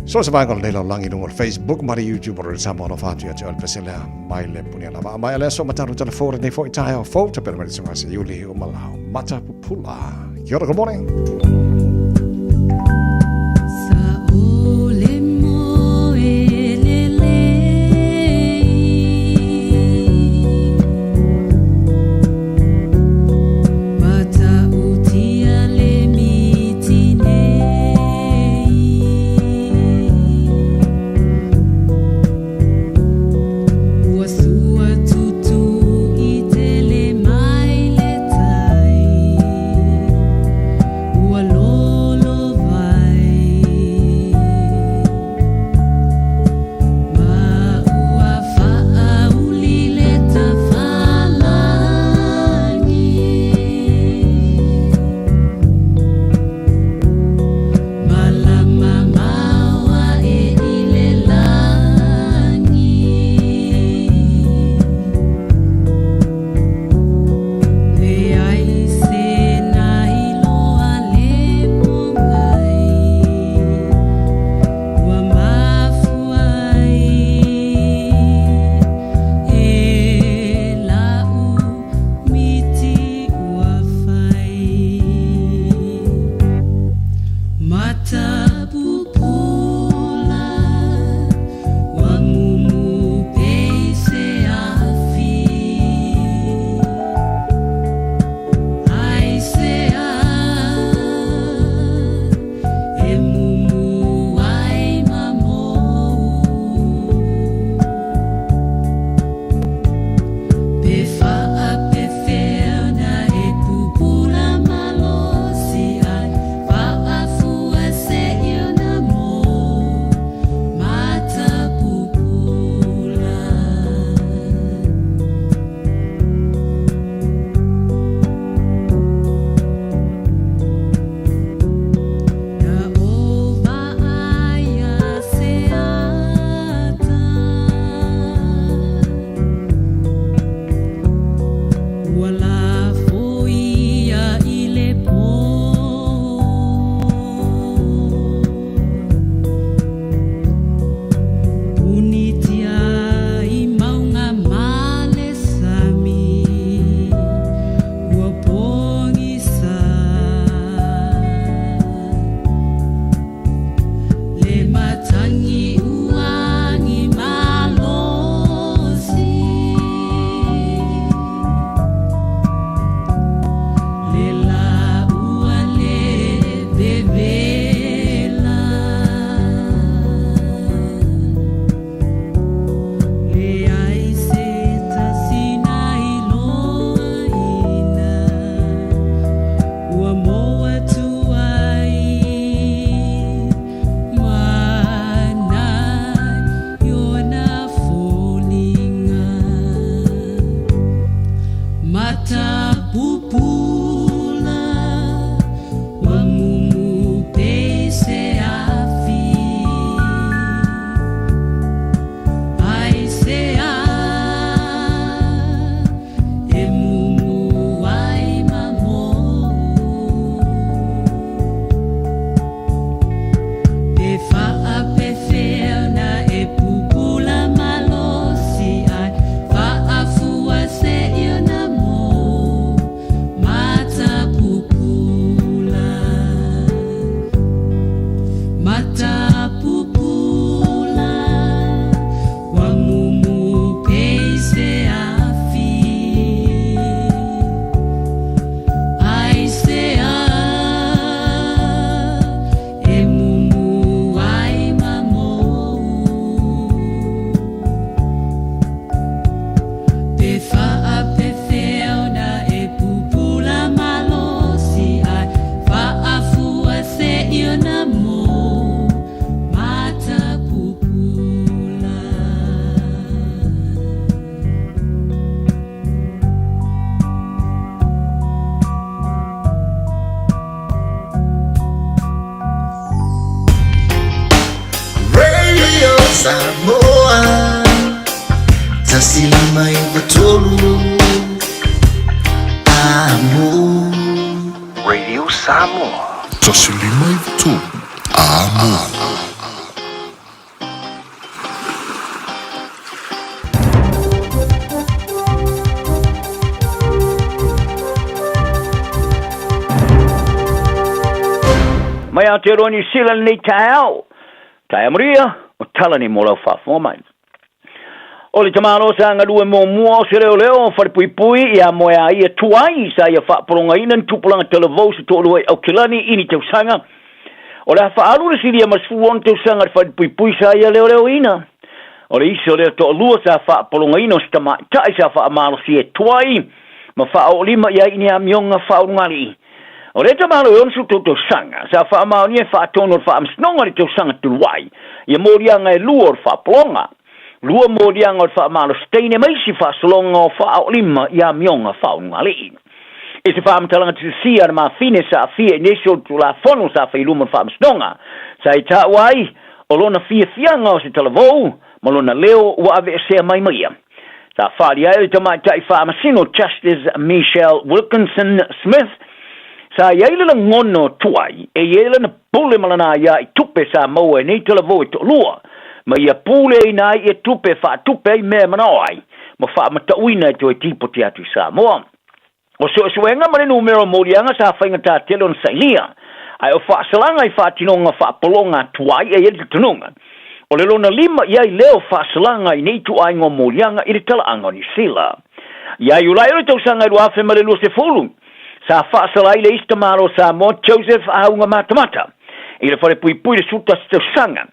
So se vaega o lenei lalolagi i luga o le Facebook ma le YouTube o Radio Samoa alofa atu ia te oe le pese lea mai le punia lava. A maea le aso matalo telefo lenei foi taeao fou tapena mai le susuga Seiuli o Malau Mata Pupula. Kia ora, good morning. Samoa 1593 Amo. Radio Samoa. 1593 Amo. Mai Aotearoa Niu Sila lenei taeao. Taea Maria, o tala nei mō lau faafofoga mai. O le tamāloa sa galue muamua o se leoleo o Falepuipui ia moe a ia tuai sa ia faapologaina ni tupulaga talavou se toalua i Aukilani i ni tausaga. O le a faaalu le silia ma le 16 tausaga le Falepuipui sa ia leoleoina. O le isi o lea toalua sa faapologaina o se tamaitai sa faamalosia e tuai ma faaoolima i ai i ni amioga faaulugalii. O lea tamalo e 63 tausaga, sa faamaonia e faatonu o le Faamasinoga i le tausaga talu ai, ia moliaga e lua o le faapologa, lua moliaga o le faamalositaine ma isi faasologa o faaolima i amioga faaulugalii. I se faamatalaga tisasia a le mafine sa aafia i nisi o le Tulafono sa fai i luma o le Faamasinoga, sa i taua ai o lona fiafiaga o se talavou ma lona leo ua aveesea mai ma ia. Sa faaali ai le tamaitai faamasino Justice Michelle Wilkinson Smith, sa i ai le lagona o tuai e i ai lana pule ma lana aia i tupe sa maua e nei talavou e toalua, ma ia puleina ai ia tupe e faatupe ai mea e manao ai ma faamatauina e toe tipoti atu i Samoa. O suesuega ma le numera o moliaga sa faigata tele ona sailia, ae o faasalaga i faatinoga faapologa tuai e i ai le talitonuga, o le lona lima i ai lea o faasalaga i nei ituaiga o moliaga i le talaaga o Niu Sila. Ia Iulai o le tausaga e 2020, sa faasala ai le isi tamālo o Samoa, Joseph Aunga Matamata, i le falepuipui i le 11 tausaga,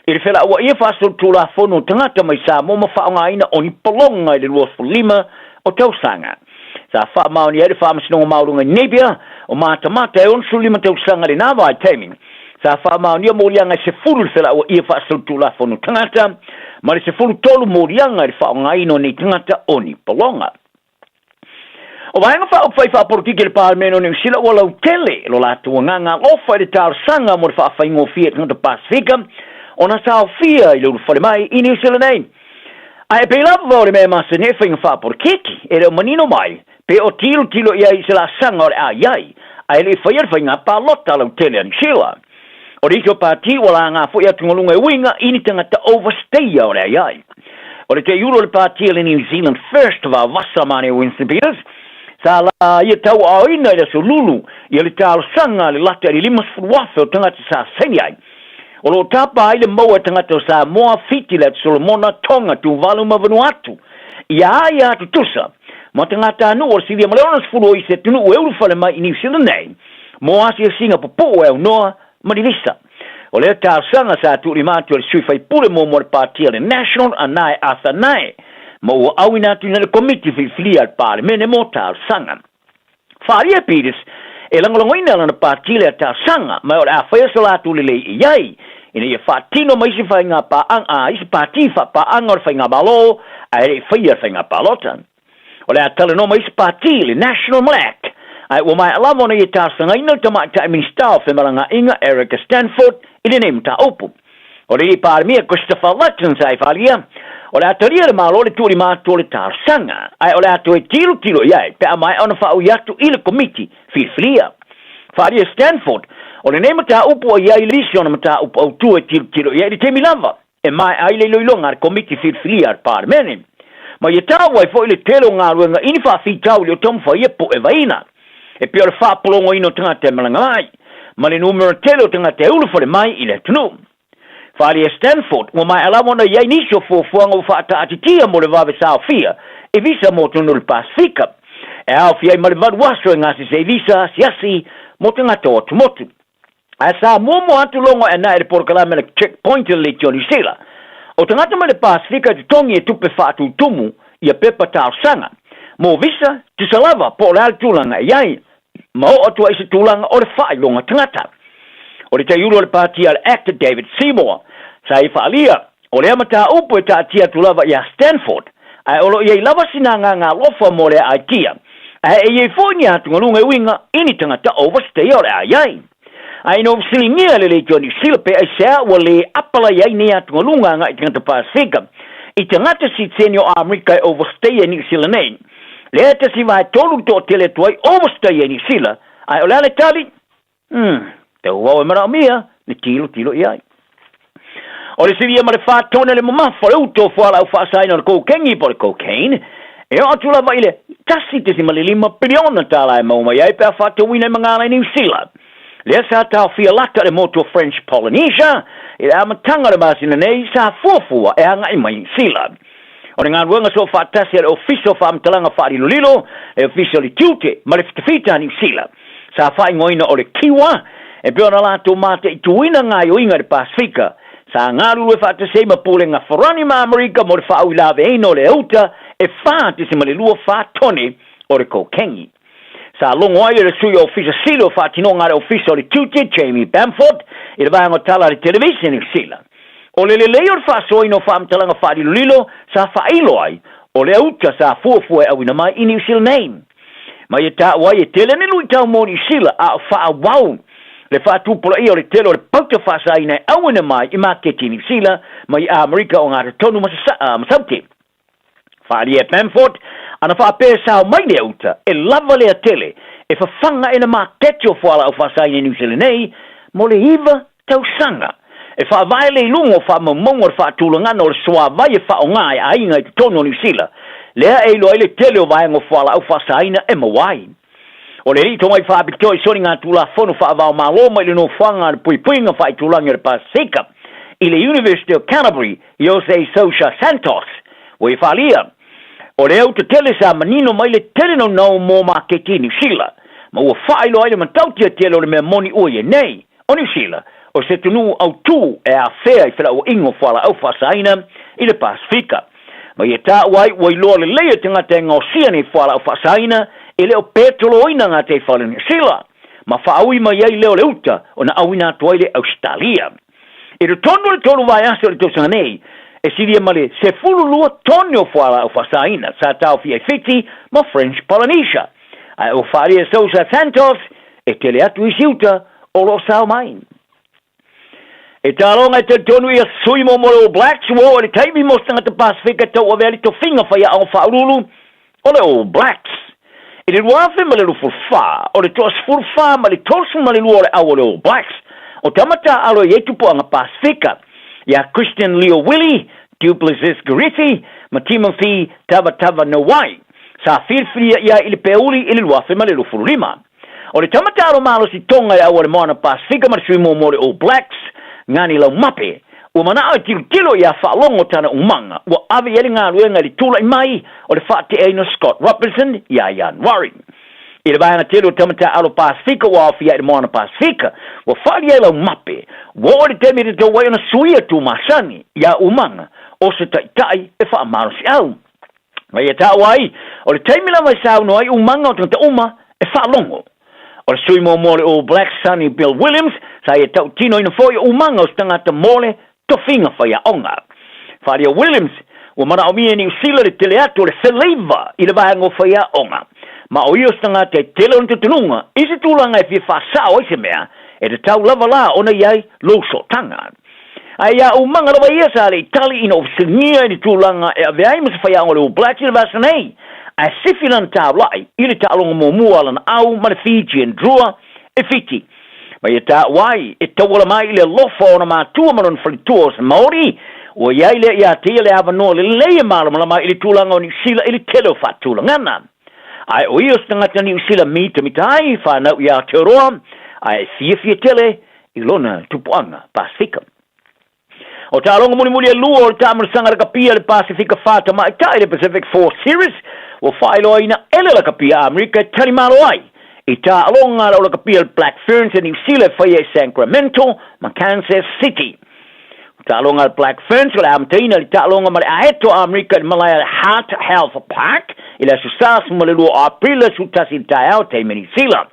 i le felauaia faasolitulafono o tagata mai Samoa ma faaaogaina o ni pologa i le 25 o tausaga. Sa faamaonia ai le Faamasinoga Maualuga i Napier o Matamata e 65 tausaga i lena vaitaimi. Sa faamaonia moliaga e 10 i le felauaia faasolitulafono tagata ma le 13 moliaga i le faaaogaina o nei tagata o ni pologa. O Vaega Faaupufai Faapolokiki a le Palemene o Niu Sila ua lautele lo latou agaga alofa i le talosaga mo le faafaigofie i tagata Pasefika ona saofia i le ulufale mai i Niu Sila nei. Ae pei lava o le mea masani ai faiga faapolokiki, e le o manino mai pe o tilotilo i ai i se laasaga o le a i ai, ae le i faia le faiga palota lautele a Niu Sila. O le isi o pati ua laga foi atugaluga e uiga i ni tagata overstayer o le ai ai. O le teiulu o le pati a le New Zealand First vavasa mane Winston Peters, sa la ia tauaaoina i le aso Lulu ia le talosaga a le lata i le 50,000 o tagata sa saini ai. O lo o tapa ai le maua e tagata o Samoa, Fiti, le Atu Solomona, Tonga, Tuvalu ma Vanuatu. Ia a ia tutusa ma tagatanuu o le silia ma le 60 o isi atunuu e ulufale mai i New Zealand nei mo asiasiga pupuu e aunoa ma ni visa. O lea talosaga sa tuulima atu e le sui faipule muamua o le Pāti a le National a Nae Arthur Nae ma ua auina atu ina le Komiti Filifilia a le Palemene mo talosaga. Whaaria Peters e lagolagoina lana pāti lea talosaga ma o le a faia so latou lelei i ai ina ia faatino ma isi faiga paaga a isi pāti faapaaga o le faigamalo ae le i faia le faiga palota. O le a talanoa ma isi pāti, le National ma le act, ae ua maea lava ona ia talosagaina le Tamaitai Minisita o Femalagaaiga Erica Stanford i lenei mataupu. O le Alii Palemia Christopher Luxon sa i falia, o le a talia le Malo le tuulima atu o le talosaga, ae o le a toe tilotilo i ai pe a maea ona faaui atu i le Komiti Filifilia. Falia Stanford, o lenei mataupu ua i ai le isi ona mataupu autu e tilotilo i ai i le taimi lava e maea ai le iloiloga a le Komiti Filifilia a le Palemene. Ma ia taua ai foi le tele o galuega i ni faafitauli o taumafai e puevaina, e pei o le faapologoina o tagata e malaga mai, ma le numera tele o tagata e ulufale mai i le atunuu. Faali e Stanford, ua maea lava ona i ai nisi o fuafuaga ua faataatitia mo le vave saofia i visa mo tonu o le Pasefika, e aofia ai ma le valu aso e gasese ai visa asiasi mo tagata o atumotu. Ae sa muamua atu logo e ana e le polokalame le Checkpoint i le Leitio Niu Sila. O tagata mai le Pasefika e totogi e tupe faatutumu ia pepa talosaga mo visa, tusa lava po o le a le tulaga e i ai, ma oo atu ai i se tulaga o le faailoga tagata. O le taiulu o le pati a le Act David Seymour, sa i faalia, o lea mataupu e taatia atu lava iā Stanford, ae o lo o i ai lava sina agaga alofa mo lea aitia, ae e i ai foi ni atugaluga e uiga i ni tagata overstay o le a i ai. Ae ina ua fesiligia e le Leitio a Niu Sila pe aisea ua lē apalai ai nei atugaluga agai i tagata Pasefika i tagata sitiseni o Amerika e overstay ai Niu Sila nei, lea e 1/3 le toatele atu ai overstay ai Niu Sila, ae o le a le tali? Umm, tauau e manaomia le tilotilo i ai. O le silia ma le 4 tone le mamafa o le uto o fualaau faasaina o le kokengi po o le cocaine, e oo atu lava i le 1.5 piliona tala e maua mai ai pe a faatauina i magala i Niu Sila. Lea sa taofia lata le motu o French Polynesia i le amataga o le masina nei sa fuafua e agai mai Niu Sila. O le galuega soofaatasi a le Ofisa o Faamatalaga Faalilolilo, le Ofisa o le Tiute ma le Fitafita a Niu Sila, sa faaigoaina o le Kiwa, e pei ona latou mataituina gaoioiga i le Pasefika, sa galulue faatasi ai ma Pulega Farani ma Amerika mo le faauilaveaina o le auta e 4.24 tone o le kokengi. Sa logo ai e le Sui Ofisa Sili o Faatinoga a le Ofisa o le Tiute, Jamie Bamford, i le vaega o tala a le Televise Niu Sila. O le lelei o le faasoaina o faamatalaga faalilolilo sa faailo ai, o le auta sa fuafua e auina mai i Niu Sila nei. Ma ia taua ai e tele ni luitau mo Niu Sila a o faaauau le faatupulaia o le tele o le pauta faasaina e auina mai i maketi i Niu Sila mai Amerika o Gatotonu ma Saute. Faaalia e Bamford, ana faapea e sao mai lea uta, e lava lea tele e fafaga e na maketi o fualaau faasaina i Niu Sila nei mo le 9 tausaga. E faavae le iluga o faamaumauga o le faatulagana o le suavai e faaaoga e aiga i totonu o Niu Sila, lea e iloa ai le tele o vaega o fualaau faasaina e maua ai. O le alii tomai faapitoa i soli ngā tulafono faava-o-Malo mai le nofoaga a le puipuiga faaitulagi o le Pasefika i le University of Canterbury, Jose Sousa Santos, ua ia faaalia, o le auta tele sa manino mai le tele naunau mo maketi i Niu Sila, ma ua faailoa ai le matautia tele o le mea moni ua i ai nei. O Niu Sila, o se atunuu autū e afea i felauaiga o fualaau faasaina i le Pasefika. Ma ia taua ai ua iloa lelei e tagata e gaosia nei fualaau faasaina e le o petoloina ngā teifale o Niu Sila, ma faaui mai ai lea o le uta ona auina atu ai le Ausetalia. I totonu o le tolu vaiaso o le tausaga nei, e silia ma le 12 tone o fualaau faasaina sa taofia i Fiti ma French Polynesia, ae ua faaalia e Sousa Santos e tele atu isi uta o lo o sao mai. E taloga e talitonu ia sui mo mo le All Blacks ua oo i le taimi mo se tagata Pasefika e tauavea le tofiga faiaoga faauluulu o le All Blacks. I le 2024, o le toa-14 ma le 32 o le au o le All Blacks o tama taaalo e i ai tupuaga Pasefika, ia Christian Leo Willie, Duplessis Garithi ma Timothy Tavatavanawai, sa filifilia ia i le peuli i le 2025. O le tama taalo malosi Tonga e au o le Moana Pasefika ma le sui muamua o le All Blacks, Ngani Laumape, ua manao e tilotilo ia faalogo tana umaga ua ave i ai le galuega i le tulai mai o le faateaina o Scott Robertson ia Ianuari. I le vaega tele o tama taaalo Pasefika ua aofia i le Moana Pasefika, ua faalia e Laumape, ua oo i le taimi e tatau ai ona suia Tumasani ia Umaga o se taitai e faamalosiau. Ma ia taua ai, o le taimi lava e saunoa ai umaga o tagata uma e faalogo. O le sui muamua o le All Blacks, Sonny Bill Williams, sa ia tautinoina foi o umaga o se tagata mo le tofiga faiaoga. Faaalia Williams, ua manaomia e Niu Sila le tele atu o le feleiva i le vaega o faiaoga. Ma o ia o se tagata e tele ona tutunuga i se tulaga e fia faasao ai se mea, e tatau lava la ona i ai lou sootaga. Ae ia umaga lava ia sa le i tali ina ua fesiligia i le tulaga e avea ai ma se faiaoga o le All Blacks i le vasa nei, ae sifi lana taulai i le taaloga muamua a lana au ma le Fijian Drua e Fiti. Ma ia taua ai e tauala mai i le alofa o ona matua ma lona faletua o se Maori, ua i ai lea ia te ia le avanoa lelei e malamalama ai i le tulaga o Niu Sila i le tele o faatulagana. Ae o ia o se tagata Niu Sila mitamita ai, whanau i Aotearoa, ae e fiafia tele i lona tupuaga Pasefika. O taaloga mulimuli e lua o le taamanasaga lakapia le Pasefika Fa Tamaitai le Pacific Four Series ua faailoaina e le lakapia Amerika e talimalo ai i taaloga a le lakapia le Black Ferns e Niu Sila e faia i Sacramento ma Kansas City. O taaloga a le Black Ferns o le amataina i le taaloga ma le aeto a Amerika i le malae a le Heart Health Park i le aso Sā 12 o Aperila 11 i le taeao taimi Niu Sila.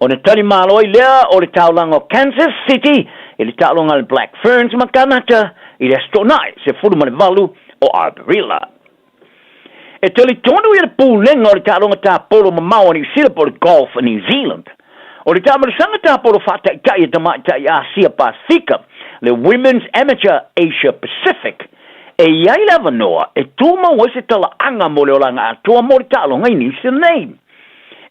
Ona talimalo ai lea o le taulaga o Kansas City i le taaloga a le Black Ferns ma Kanata i le Aso Toonai 18 o Aperila. E talitonu ia le pulega o le taaloga tapolo mamao a Niu Sila po o le Golf New Zealand. O le taamalosaga tapolo faataitai a tamaitai Asia Pasifika, le Women's Amateur Asia Pacific, e i ai le avanoa e tumau ai se talaaga mo le olaga atoa mo le taaloga i Niu Sila nei.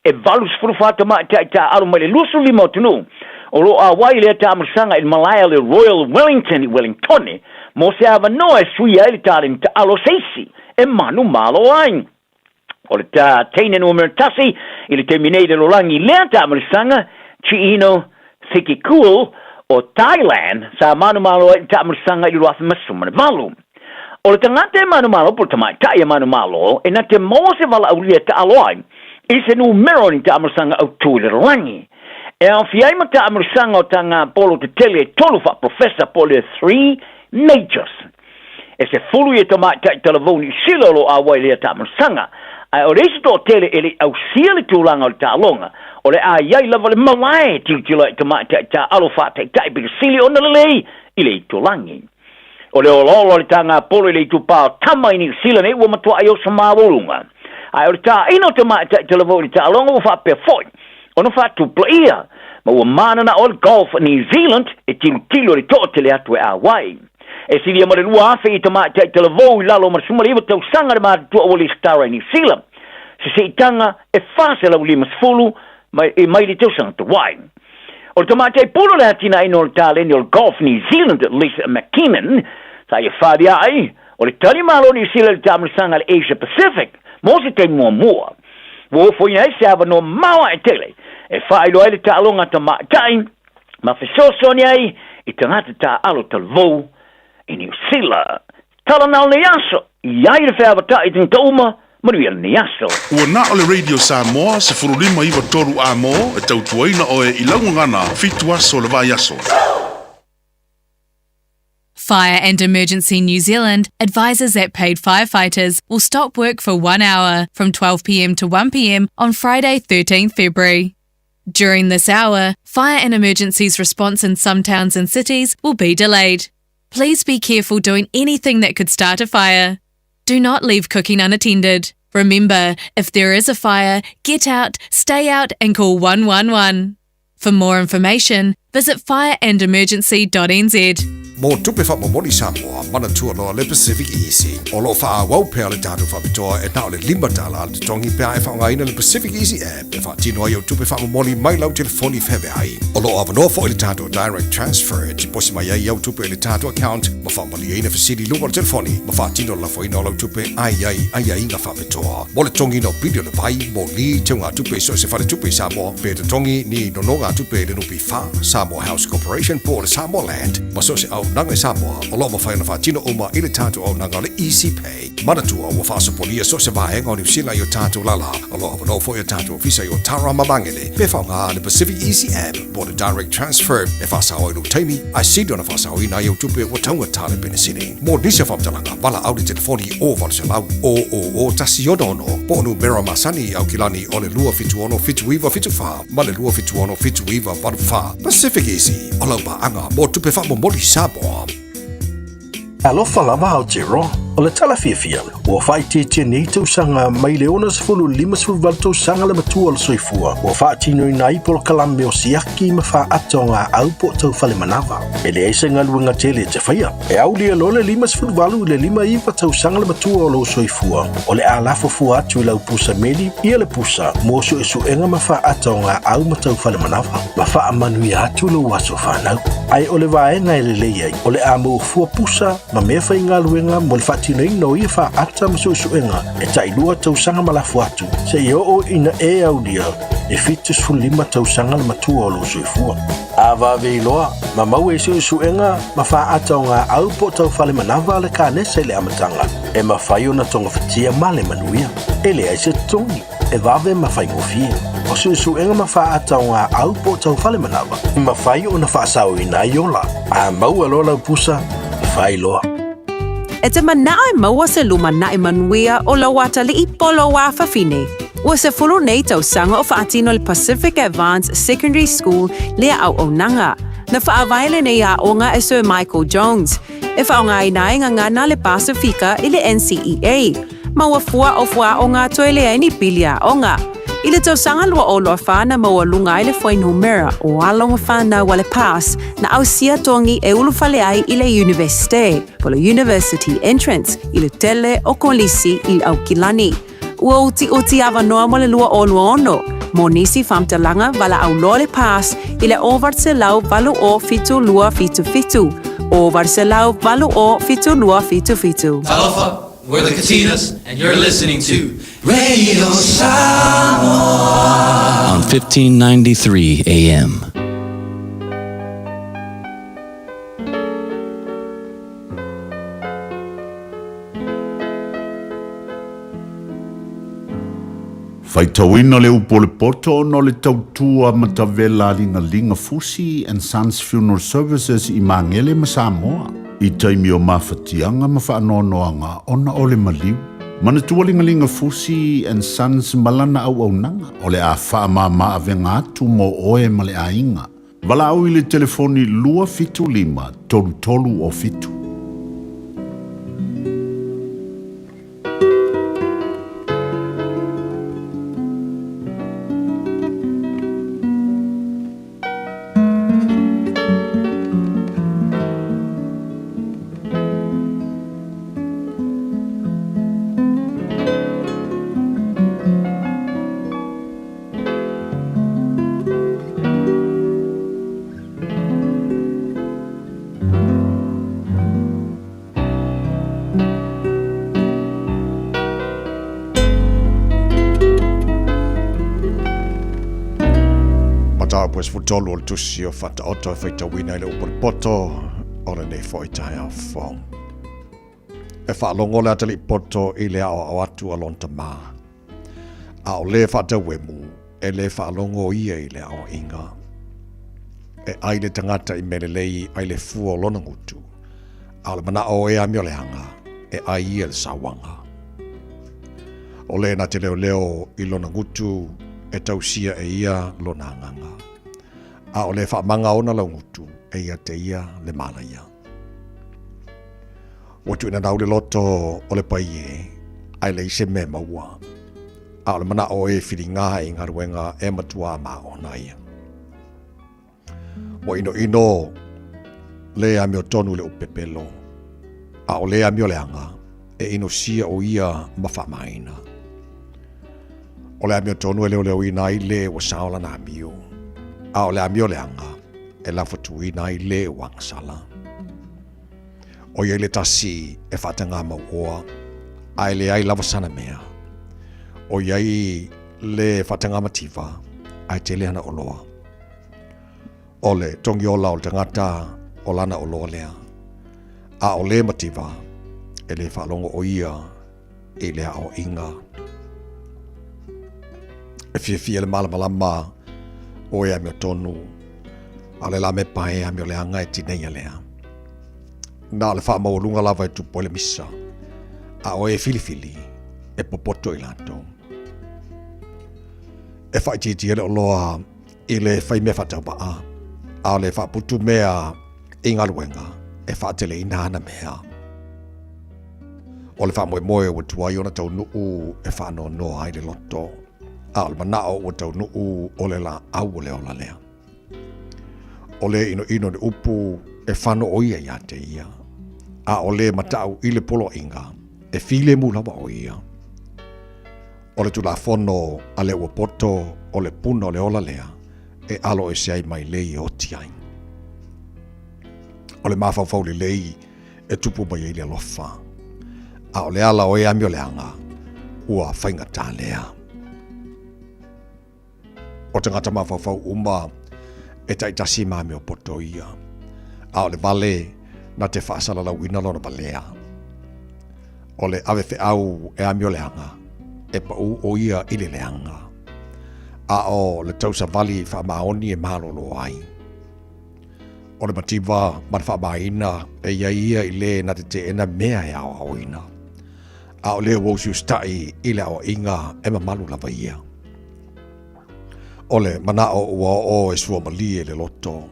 E 84 tamaitai taaalo mai le 25 atunuu o lo o auai i lea taamalosaga i le malae a le Royal Wellington i Wellingtone mo se avanoa e suia ai le taleni taalo se isi e manumalo ai. O le tā teine numera 1 i le taimi nei i le lolangi lea taamalosaga, Chiino Thikikul o Thailand, sa manumalo ai i le taamalosaga i le 2018. O le tagata e manumalo po o le tamaitai e manumalo e na te maua se valaaulia e taalo ai i se numera o ni taamalosaga autū i le lalolagi. E aofia ai ma taamalosaga o taga polo tetele e tolu faaprofesa po o le Three Majors. E 10 ia tamaitai talavou Niu Sila o lo o auai i lea taamalosaga, ae o le isi toatele e le i ausia le tulaga o le taaloga, o le a i ai lava le malae e tilotilo ai i tamaitai taaalo faataitai pito sili ona lelei i le itulagi. O le olaola o le taga polo i le itupa o Tama i Niu Sila nei ua matuai oso maualuga. Ae o le taina o tamaitai talavou i le taaloga ua faapea foi ona faatupulaia, ma ua mananao ai le Golf New Zealand e tilotilo i le toatele atu e auai. E silia ma le 2,000 i tamaitai talavou i lalo ma le 19 tausaga le matutua ua lesitara i Niu Sila, se siitaga e 450 mai le tausaga tuai. O le tamaitai pule o le atinaeina o le taleni o le Golf New Zealand, Lisa McKinnon, sa ia falia ai, o le tali malo Niu Sila i le taamalosaga a le Asia Pacific mo se taimi muamua. Ua ofoina ai se avanoa maoae tele e faailoa ai le taaloga tamaitai ma fesoasoani ai i tagata taaalo talavou i Niu Sila. Tala na o lenei aso, i ai le feavatai i tagata uma, manuia lenei aso. Ua na o le Radio Samoa 15 9 3 A mo e tautuaina oe i lau gagana 7 aso o le vaiaso. Fire and Emergency New Zealand advises that paid firefighters will stop work for 1 hour from 12pm to 1pm on Friday 13th February. During this hour, fire and emergencies response in some towns and cities will be delayed. Please be careful doing anything that could start a fire. Do not leave cooking unattended. Remember, if there is a fire, get out, stay out and call 111. For more information, visit fireandemergency.nz. Mo tupe faamomoli Samoa, manatua loa le Pacific Easy. O lo o faaauau pea le tatou faapitoa e na o le $5 le totogi pe a e faaaogaina le Pacific Easy app e faatino ai au tupe faamomoli mai lau telefoni feaveai. O lo o avanoa foi le tatou Direct Transfer e tiposi mai ai au tupe i le tatou account ma faamalieina fesili i luga o le telefoni ma faatino le lafoina o lau tupe ai ai aiaiga faapitoa. Mo le totogiina o pili o le vai, moli, teugatupe i so o se faletupe i Samoa, pe totogi ni nonogatupe i le NPF, Samoa House Corporation po o le Samoa Land, ma so o se auaunaga i Samoa, o lo o mafai ona faatino uma i le tatou auaunaga o le Easy Pay. Manatua, ua faasopolia so o se vaega o Niu Sila i o tatou lala. O lo o avanoa foi o tatou ofisa i Otara ma Magele, pe faaaoga le Pacific Easy App po o le Direct Transfer e faasao ai lou taimi, ae sili ona faasaoina ai au tupe ua taugata le penisini. Mo nisi o faamatalaga, valaau le telefoni o 800 000 166 po o numera masani i Aukilani o le 276 7974 ma le 276 7984. Pacific Easy, o lau paaga mo tupe faamomoli Samoa. Alofa lava Aotearoa, o le tala fiafia, ua faaitiitia nei tausaga mai le 60 58 tausaga le matua o le soifua, ua faatinoina ai polokalame o siaki ma faaata o gaau po o tau fale manava. E leai se galuega tele e te faia. E aulia loa le 58 i le 59 tausaga le matua o lou soifua, o le a lafo fua atu i lau pusa meli ia le pusa mo suesuega ma faaata o gaau ma tau fale manava, ma faamanuia atu lou aso fanau. Ae o le vaega e lelei ai, o le a maua fua pusa ma mea faigaluega mo le faatinoina o ia faaata ma suesuega e tailua tausaga ma lafo atu, seia oo ina e aulia e 75 tausaga le matua o lou soifua. A vave iloa, ma maua i suesuega ma faaata o gaau po o tau fale manava le kanesa i le amataga, e mafai ona togafitia ma le manuia. E leai se totogi, e vave ma faigofie. O suesuega ma faaata o gaau po o tau fale manava, e mafai ona faasaoina ai ola. A maua loa lau pusa, fai loa. E te manao e maua se lumanai manuia o lou atalii po o lou afafine. Ua 10 nei tausaga o faatino le Pacific Advance Secondary School lea auaunaga. Na faavae lenei aoga e Sir Michael Jones, e faaaogaina ai gagana le Pasifika i le NCEA, ma ua fua o fuaaoga toe leai ni pili aoga. I le tausaga 2024 na maualuga ai le fuainumera o alo ma fanau a le PASS na ausia togi e ulufale ai i le Iunivesite, po o le University Entrance, i le tele o kolisi i le Aukilani. Ua utiuti avanoa mo le 2026 mo nisi faamatalaga valaau loa le PASS i le 800 80 72 77, 800 80 72 77. Talofa, we're the Katinas, and you're listening to Radio Samoa on 1593 AM. Faitauina le upu o le poto ona o le tautua matavela a Ligalinga Fusi and Sons Funeral Services i Magele ma Samoa i taimi o mafatiaga ma faanoanoaga ona o le maliu. Manatua Ligalinga Fusi and Sons ma lana auaunaga o le a faamama avega atu mo oe ma le aiga. Valaau i le telefoni 275 33 o 7. Mataupu e 13 o le tusi o Fataoto e faitauina i le upu o le poto o lenei foi taeao fou. E faalogo le atalii poto i le aoao atu a lona tamā. A o le faatauemu, e le faalogo ia i le aoaiga. E ai le tagata i mea lelei ai le fua o lona gutu, a o le manao e amioleaga, e ai ia le sauaga. O le na te leoleo i lona gutu, e tausia e ia lona agaga. A o le faamaga ona lau gutu, e ia te ia le manaia. Ua tuuina nau le loto o le paie, ae leai se mea e maua. A o le manao e filiga i galuega e matua maona ia. Ua inoino le amiotonu i le upepelo, a o le amioleaga e inosia o ia ma faamaina. O le amiotonu e leoleoina ai le ua sao lana amio, a o le amioleaga e lafatuina ai le ua agasala. ʻO ia le tasi e faatagā mauoa, a e leai lava sana mea. ʻO ia le faatagā mativa, a e tele ana oloa. ʻO le togi ola o le tagata o lana oloa lea. A o le mativa, e le faalogo ʻo ia i le aoaiga. E fiafia le malamalama o e amiotonu, a o le la mepa e amioleaga e tineia lea. Na o le faamaualuga lava e tupu ai le misa, a o e filifili, e popoto i latou. E faaitiitia le oloa i le fai mea faatauvaa, a o le faaputu mea i galuega e faateleina ana mea. O le faamoemoe ua tuai ona taunuu e faanoanoa ai le loto, a o le manao ua taunuu o le laau o le ola lea. O le inoino le upu e fano o ia iā te ia, a o le mataʻu i le poloaiga e filemu lava o ia. O le tulafono a le ua poto o le puna o le ola lea e alo ese ai mai lei e oti ai. O le mafaufau lelei e tupu mai ai le alofa, a o le ala o e amioleaga ua faigata lea. O tagata mafaufau uma e taitasi ma amio poto ia, a o le vale na te faasalalauina lona valea. O le ave feau e amioleaga, e paʻū ʻo ia i le leaga, a o le tausavali faamaoni e malolo ai. O le mativa ma le faamaina e i ai ia i le na te teena mea e aoaoina. A o le ua usiusitai i le aoaiga e mamalu lava ia. O le manao ua oo e suamalie le loto,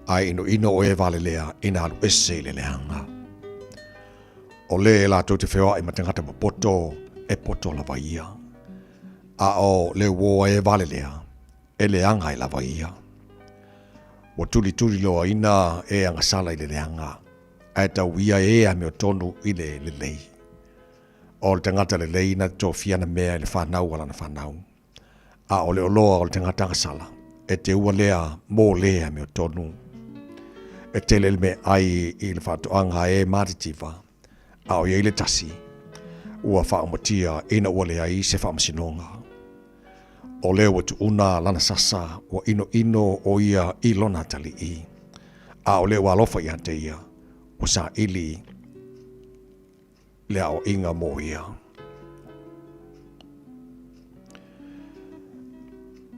a e inoino o e valelea ina alu ese i le leaga. O le latou te feoai ma tagata popoto e poto lava ia. A o le uō a e valelea, e leaga ai lava ia. Ua tulituli loaina e agasala i le leaga, ae tau ia e amiotonu i le lelei. O le tagata lelei na te tofia ana mea i le fanau a lana fanau, a o le oloa o le tagata agasala, e teua lea mo le amiotonu. E tele le meaai i le faatoaga a e matitiva, a o i ai le tasi, ua faaumatia ina ua leai se faamasinoga. O lea ua tuuna lana sasa, ua inoino o ia i lona atalii, a o lea ua alofa ia te ia, ua saili le aoaiga mo ia.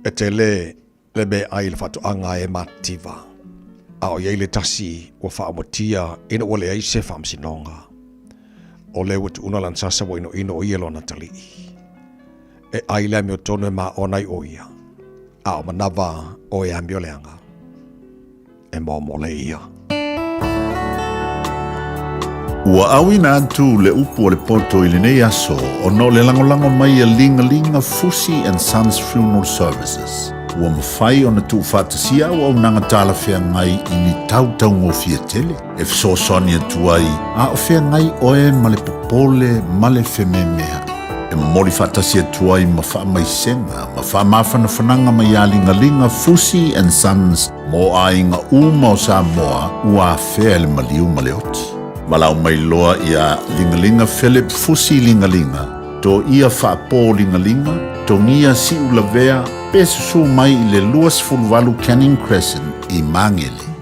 E tele le meaai i le faatoaga e matitiva, a o i ai le tasi ua faaumatia ina ua leai se faamasinoga. O lea ua tuuna lana sasa ua inoino o ia lona atalii. E ai le amiotonu e maona ai o ia, a o manava o e amioleaga, e momole ia. Ua auina atu le upu a le poto i lenei aso ona o le lagolago mai a Ligalinga Fusi and Sons Funeral Services, ua mafai ona tuufaatasia auaunaga talafeagai i ni tau taugofie tele e fesoasoani atu ai a o feagai oe ma le popole ma le fememea'i. E momoli faatasi atu ai ma faamaisega ma faamafanafanaga mai ia Ligaliga Fusi and Sons mo aiga uma o Samoa ua afea e le maliu ma le oti. Valaau mai loa ia Ligaliga Philip Fusi Ligaliga, Toia Faapo Ligaliga, Togia Siulavea pe susu mai i le 28 Canning Crescent i Magele.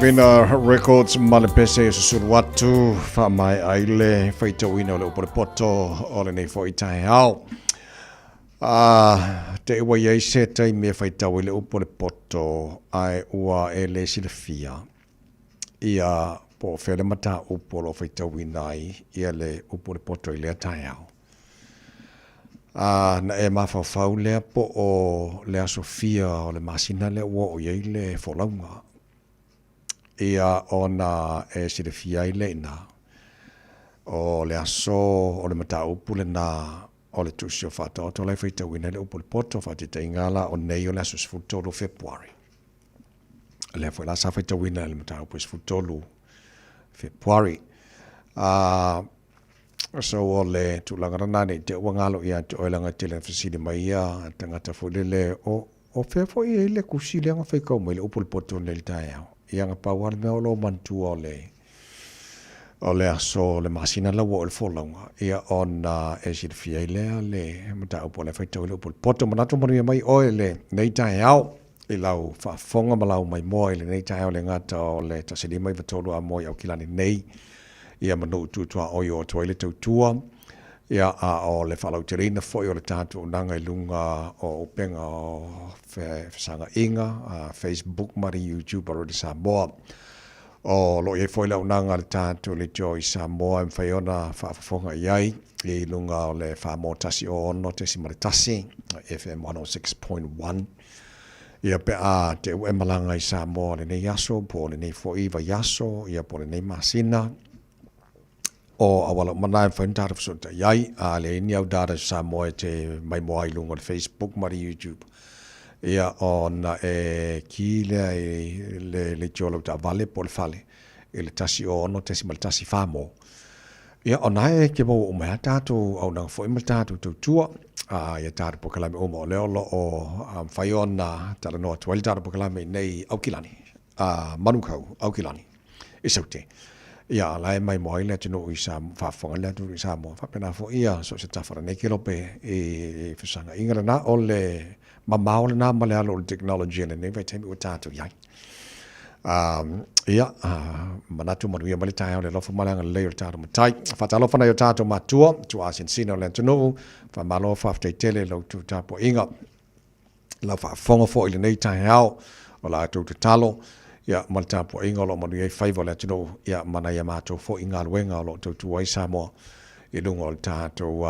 Vina Records ma le pese e susulu atu faamaea ai le faitauina o le upu o le poto o lenei foi taeao. A te i ua i ai se taimi e faitau ai le upu o le poto ae ua e le silafia ia po o fea le mataupu o lo o faitauina ai ia le upu o le poto i lea taeao. A na e mafaufau lea po o le aso fia o le masina lea ua oo i ai le folauga. Ia ona e silafia ai lea i ina, o le aso o le mataupu lena o le tusi o Faataoto la e faitauina ai le upu o le poto, faataitaiga la o nei o le aso 13 o Fepuari. Lea foi la sa faitauina i le mataupu e 13 Fepuari. A So o le tulaga lena ne i te i ua galo ia te oe leaga e tele ina fesili mai ia tagata foi lele o o fea foi e i ai le kusi lea na faitau mai le upu o le poto nei i le taeao. Ia na pau lava le mea o lou manatua o le o le aso o le masina la ua oo i le folauga, ia ona e silafia ai lea le mataupu o la e faitau ai le upu o le poto. Manatu manuia mai oe i lenei taeao i lau faafofoga ma lau maimoa i lenei taeao le gata o le 153 Amoa i Aukilani nei. Ia ma nuu tutuaoi o atu ai le tautua, ia a o le faalauteleina foi o le tatou auaunaga i luga o upega o fesagaiga, Facebook ma le YouTube a Radio Samoa. O lo o i ai foi le auaunaga a le tatou Leitio i Samoa e mafai ona faafofoga i ai i luga o le 4 106.1, FM 106.1. Ia pe a te ua e malaga i Samoa lenei aso, po o lenei foi vaiaso, ia po o lenei masina, o auala uma na e mafai ona tatou fesootai ai, a leai ni au data i Samoa e te maimoa ai i luga o le Facebook ma le YouTube. Ia ona e ki lea i le leitio o lau taavale po o le fale i le 106.1 Farmore. Ia, o na e ke maua uma ai a tatou auaunaga foi ma le tatou tautua i a tatou polokalame uma. O lea o lo o mafai ona talanoa atu ai le tatou polokalame i nei Aukilani, Manukau, Aukilani, i Saute. Ia, a la e maimoa ai le atunuu i Samoa, faafofoga le atunuu i Samoa, faapena foi ia so o se tafa o lenei kelope i fesagaiga lena, o le mamao lena ma le alo o le technology i lenei vaitaimi ua tatou i ai. Ia, manatu manuia mai le taeao i le alofa ma le agalelei o le tatou Matai. Faatalofa nai o tatou matua, tuaa sinasina o le atunuu, faamalo faafetai tele i la outou tapuaiga, lau faafofoga foi i lenei taeao o la outou tatalo, ia, ma le tapuaiga o lo o manuia ai faiva o le atunuu, ia, ma nai a matou foi galuega o lo o tautua ai Samoa i luga o le tatou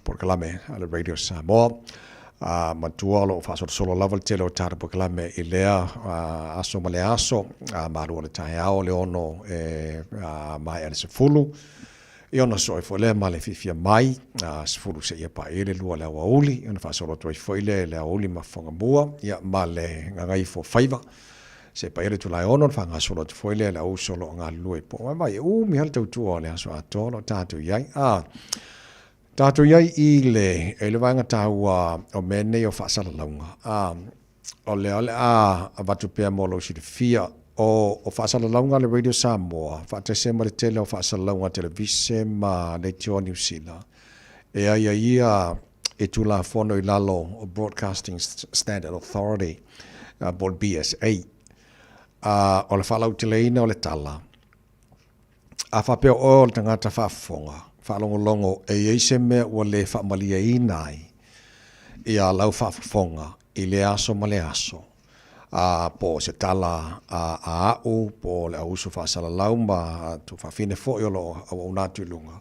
polokalame a le Radio Samoa. Matua o lo o faasolosolo lava le tele o tatou polokalame i lea aso ma lea aso, malua le taeao le 6 e maea le 10, ia ona sosoo ai foi lea ma le fiafia mai, 10 seia paia le 2 i le aoauli, ona faasolo atu ai foi lea i le aoauli ma Fofogamua, ia ma le Gagaifo Faiva. Se paia le itula e 6 ona faagasolo atu foi lea i le auuso o lo o galulue po o vai e umi lava le tautua o le aso atoa o lo o tatou i ai. A tatou i ai i le, i le vaega taua o mea nei o faasalalauga, a o lea o le a avatu pea mo lou silafia, o, o faasalalauga a le Radio Samoa faatasi ai ma le tele o faasalalauga a televise ma leitioa Niu Sila, e aiaia i Tulafono i lalo o Broadcasting Standard Authority po o le BSA. A o le faalauteleina o le tala, a faapea o oe o le tagata faafofoga, faalogologo e i ai se mea ua le faamalieina ai ia lau faafofoga i lea aso ma lea aso, a po o se tala a a'u po o le auuso faasalalau ma tuafafine foi o lo o auauna atu i luga.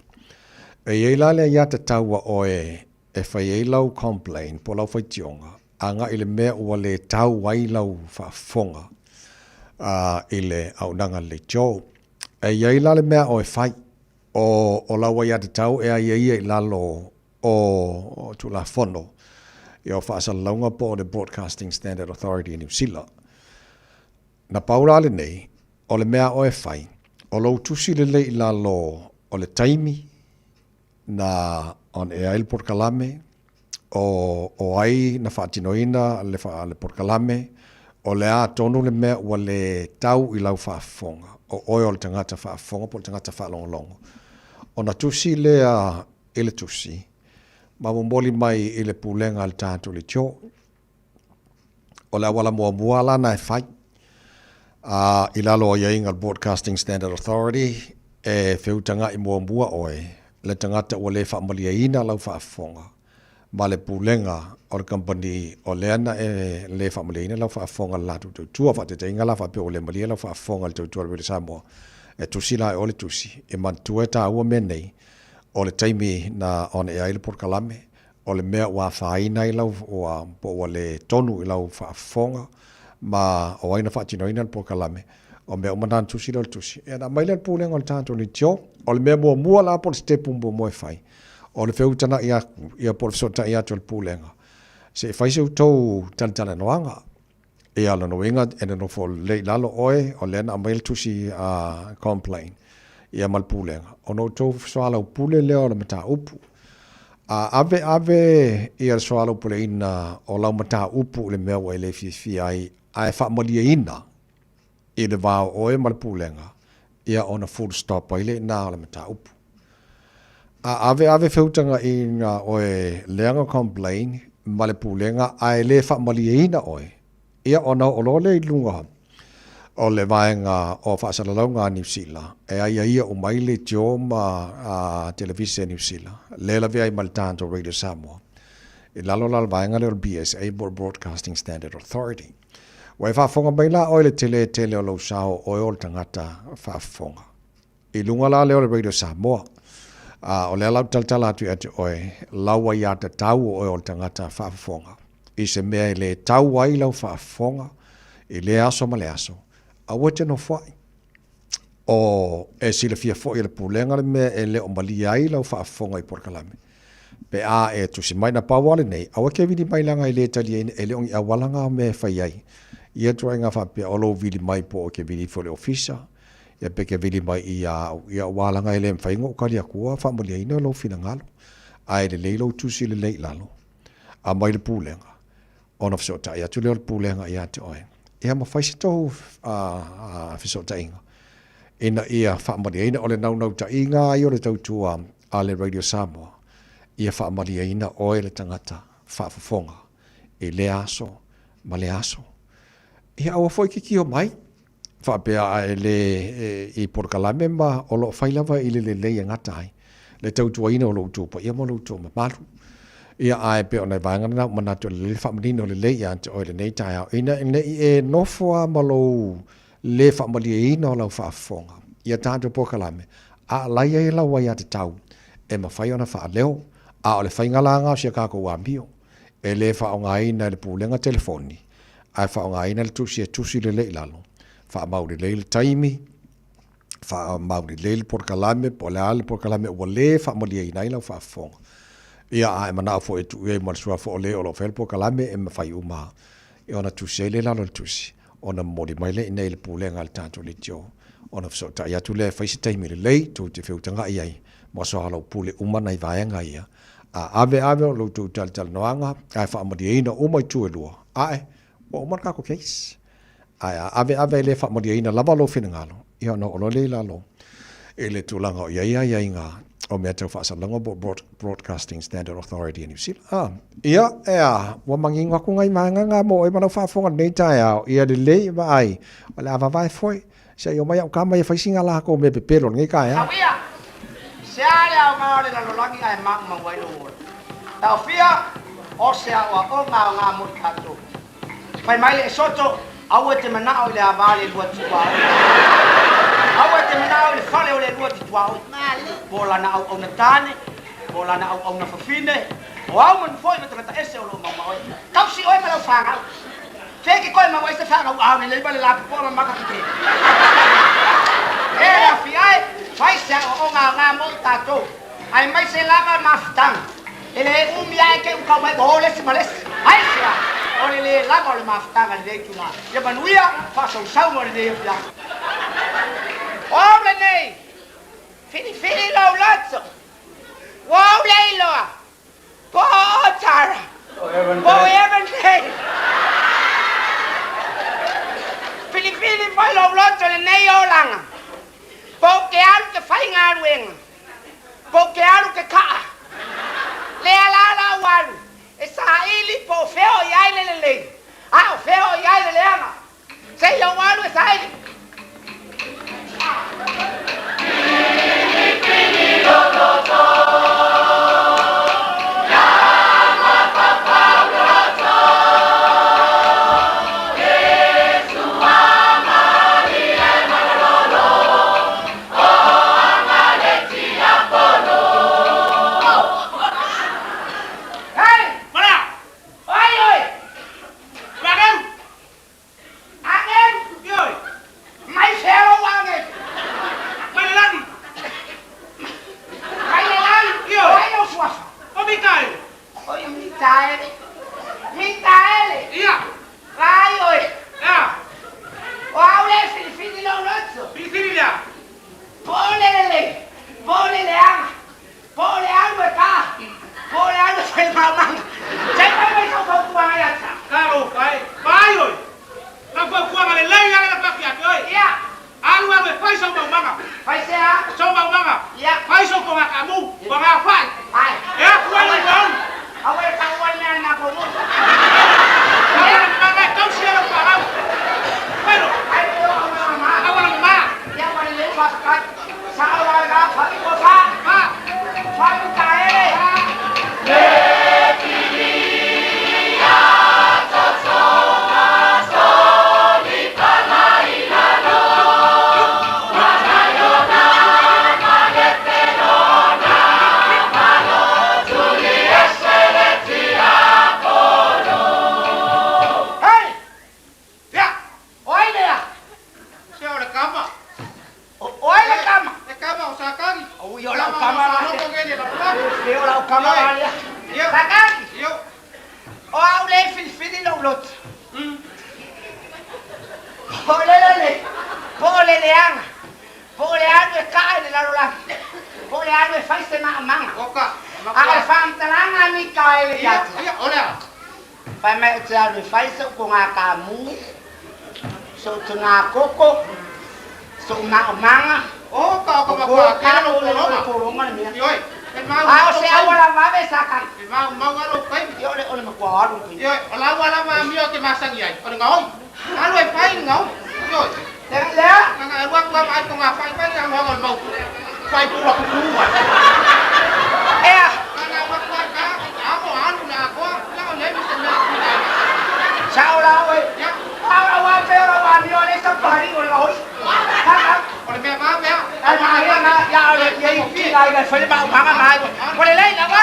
E i ai la le aiatatau a oe e fai ai lau complain po o lau faitioga agai i le mea ua le tau ai lau faafofoga i le auaunaga a le leitio. E i ai la le mea a oe fai, o lau aiatatau e aiaia i lalo o Tulafono ia o Faasalalauga po o le Broadcasting Standard Authority i Niu Sila. Na pau la lenei, o le mea a oe e fai, o lou tusi lelei i lalo o le taimi na on air ai le polokalame, o o ai na faatinoina le le polokalame, o le a tonu le mea ua le tau i lau faafofoga, o oe o le tagata faafofoga po o le tagata faalogologo. Ona tusi lea i le tusi ma momoli mai i le pulega a le tatou leitio. O le auala muamua lana e fai. A i lalo o aiaiga o le Broadcasting Standard Authority, e feutagaʻi muamua ʻoe le tagata ua le faamalieina lau faafofoga ma le pulega o le kamupani o lea na e le faamalieina lau faafofoga i le latou tautua. Faataitaiga la, faapea ua le malie lau faafofoga i le tautua a le Radio Samoa, e tusi la e oe le tusi e manatua e taua mea nei o le taimi na on air ai le polokalame, o le mea ua afaina ai lau, ua, po ua le tonu i lau faafofoga ma o ai na faatinoina le polokalame, o mea uma na na tusi lea o le tusi. Ia na aumai lea e le Pulega o le tatou leitio, o le mea muamua la po o le sitepu muamua e fai, o le feutanaʻi atu, ia po o le fesootai atu o le Pulega, se i fai se outou talatalanoaga. Ia, lona uiga e nonofo lelei i lalo oe, o lea na aumai le tusi a complain ia ma le Pulega, ona outou soalaupule lea o le mataupu. A ave ave ia le soalaupuleina o lau mataupu i le mea ua e le fiafia ai, ae faamalieina i le va o oe ma le Pulega, ia ona full stop ai lea i ina o le mataupu. A ave ave feutagaiga oe leaga complain ma le Pulega ae le faamalieina oe, ia ona oo loa lea i luga o le vaega o faasalalauga a Niu Sila e aiaia uma ai leitio ma televise a Niu Sila, lea e lavea ai ma le tatou Radio Samoa i lalo la o le vaega lea o le BSA po o le Broadcasting Standard Authority. Ua e faafofoga mai la oe i le tele tele o lou sao oe o le tagata faafofoga. I luga la lea o le Radio Samoa. A o lea la ou te talatala atu ia te oe, lau aiatatau o oe o le tagata faafofoga i se mea e le tau ai lau faafofoga i lea aso ma le aso, aua e te nofoai. O e silafia foi e le Pulega le mea e le o malie ai lau faafofoga i polokalame. Pe a e tusi mai, na pau lava lenei, aua e te vili mai leaga e le taliaina, e le o ni auala na o mea e fai ai. Ia ituaiga faapea o lou vili mai po o e te vili ifo i le ofisa, ia pe te vili mai ia au, ia aua leaga e le mafai ona ou tali atua faamalieina lou finagalo. Ae lelei lou tusi lelei i lalo, aumai le Pulega, ona fesootai atu lea o le Pulega ia te oe, ia ma fai se tou fesootaiga ina ia faamalieina. O le naunautaiga lava ia o le tautua a le Radio Samoa, ia faamalieina oe le tagata faafofoga i lea aso ma lea aso. Ia aua foi kikio mai faapea a e le i polokalame ma o lo o fai lava i le lelei e gata ai le tautuaina o lo outou paia ma lo outou mamalu. Ia ae pei o nai vaega na ua manatu e lelei le faamanino lelei ia te oe i lenei taeao ina ne i e nofo lava ma lou le faamalieina o lau faafofoga i a tatou polokalame a alai ai lau aiatatau e mafai ona faaleo, a o le faiga la lena o si a tatou amio e le faaaogaina e le pulega telefoni ae faaaogaina le tusi e tusi lelei i lalo, faamau lelei le taimi, faamau lelei le polokalame po o le a le polokalame ua le faamalieina ai lau faafofoga. Ia, a e manao foi e tuu i ai ma le suafa o le o lo o faia le polokalame, e mafai uma ona tusi ai lea i lalo o le tusi, ona momoli mai lea i inei i le pulega a le tatou leitio, ona fesootai atu lea e fai se taimi lelei tou te feutaga'i ai ma soalaupule uma nai vaega ia. A ave ave o lo outou talatalanoaga ae faamalieina uma itu e lua, ae ua uma le tatou case. Ae a ave ave e le faamalieina lava lou finagalo, ia ona oo loa lea i lalo i le tulaga o i ai aiaiga o mea tau faasalalauga po o Broadcasting Standard Authority a Niu Sila. Ah, ia, e a, ua manino atu nai vaega na mo oe ma lau faafofoga i lenei taeao. Ia lelei, vaai, o le a vavae foi. Se i omai au tama ia fai sina latou mea pepelo i lenei taeao. Tauia, se a le aoga o le lalolagi ae maumau ai lou ola? Taofia, o se aoaoga aoga mo i tatou. Fai mai le Esoto, Aua e te manao i le ava le lua tituaoi. Aua e te manao i le fale o le lua tituaoi. Po o lana auauna tane, po o lana auauna fafine, o au manu foi ma tagata ese o lo o maumaoe. Tausi oe ma lau fanau. Fe ke koe maua ai se fanau ao lelei ma le lapopoa ma maka keke. E le afi ae, fai se aoaoga aoga mo i tatou. Aemaise lava mafutaga. E le umi ae te i kau mai ua o le isi ma le isi. Aisea? O le lē lava o le mafutaga i lenei itulā. Ia manuia faasausauga o lenei afiafi. O au lenei, filifili lou loto, ua ou le iloa, po o Otara, po o Evandale. Filifili foi lou loto i lenei olaga, po o ke alu ke faigaluega, Po o ke alu ke kaʻa. Lea la la ua alu e saili po o fea o i ai le lelei, a o fea o i ai le leaga. Se i ou alu e saili. Hei! Mala! Oi, oi! Mageu! Ageu! Ioi! Mai se alo ageu! Mai le lagi! Mai le lagi! Ioi! Mai lo suafa! O Mikaele! Oi, Mikaele! Mikaele! Ia! Vai, oi! Ia! O au le filifili lou loto! Filifili lea! Po o le lelei! Po o le leaga! Po o le alu e ka! Po o le alu e fai maumaga! Se i fai mai sau fautuaga ia te au! Talofa e! Vai oe! Lau fautuaga lelei lava le fai atu oe! Ia! Alu alu e fai sau maumaga! Fai se a? Sau maumaga! Ia! Fai sau togakamu! Togafai! Ai! E afu ai ua alu! Aua e taua le mea na komu! Aua le mama e tausi e lau fanau! Failo! Ai pe o aua mama! Aua le mama! Ia ua lelei faafetai! Sao la ga fai o fa! Fa! Fai Mikaele! Hei! Ia! O ai lea? Se o le kama! O ai le kama? Le kama o Sakagi! O i o lau kama la lea. E o lau kama la lea. Ia. Sakagi! Io! O au le filifili lou loto. Po o le lelei, po o le leaga, po o le alu e kaa i le lalolagi, po o le alu e fai se maamaga. Oka! A o le faamatalaga a Mikaele ia te. Ia, o lea! Fai mai ou te alu e fai sou pogākamu, sou togākoko, sou maomaga. Oka, oka, O makua, kalo kelo le polonga. polonga le mea. Ioi! E mau A o se auala vave sakagi. E mau mau alo kai. Ia o le o le makua alu le Ioi, o lau ala ma mio ke masangi ai. O le ngaoi. Alu e fai le ngaoi. Ioi. Lea, lea. Nga nga rua kua mai ko nga fai fai nga ngaoi mau. Fai pura ku ku. Ea. Nga nga rua kua ka ka mo alu na ko. La o le mi se na ku na. Sao la oe. Ya. Au au au pe o wa mio le sa pari o le ngaoi. Ha ha. O le mea ma mea. Ai ma ia na ia o le ia i ki la i fai le maomaga ma ai. O le lei la wa.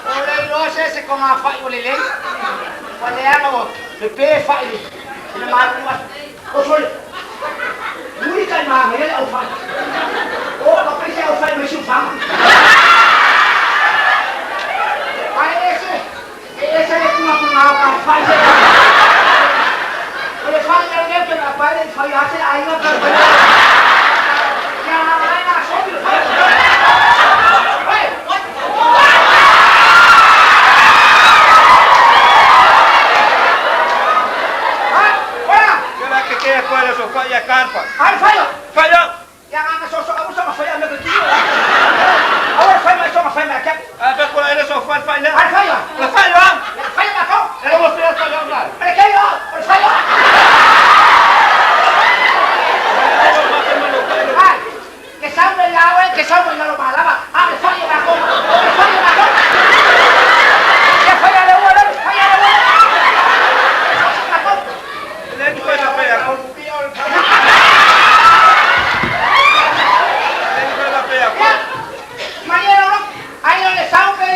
O le iloa se se ko ngā whai o le lei. Ua leaga o le pē whai i le malulu atu. O sole, muli kai maga ia le au whai. O ka paise au whai mai siufaga. Ai ese, e ese le pungapunga o ka whai se. O le whai ia le pe ka pai le whai ate aiga ka whai. Ia ngā mai ngā sopi le whai. Hei! Ia la ke ke ko le so fai ya karpa. Ai whai o! Fai ya. Ia ngā so so au so ma whai a me ko tio. Au e whai mai so ma whai mai kia. A pe ko le so fai fai le. Ai whai o! Le fai ya. Whai ma kau! Le mo fai fai ya la. Le kei o! O le whai o! Ai! Ke sau le lau e, ke sau le lalo malava. A le whai o ma kau! O le whai o ma kau! Ia whai a le ua le, whai a le ua le! Ma kau! Le ni fai fai ya ko. Le ni fai fai ya ko. Mai e ro! Ai o le sau pe!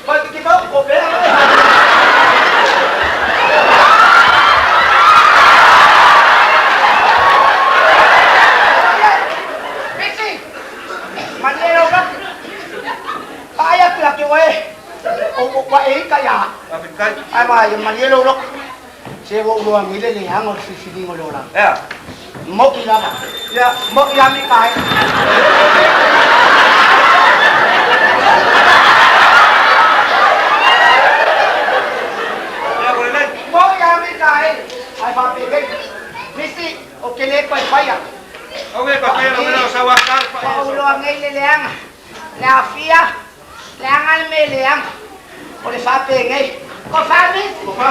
Pa ki pau ko pe! Bisi! Mai e ro! Ai a pila ke oe. O o wa e ka ya. Ai ma ia mai ro. Se wo lo ngi le le hang o si si ngo lo la. Ya. Mo ki la ba. Ya. Mo ki la mi kai. O ke le koe whaia. Au e pa whaia lo mea o sa waka. O uloa ngei le leanga. Le afia, leanga le me leanga. O le whape ngei. Ko wha misi. Ko wha.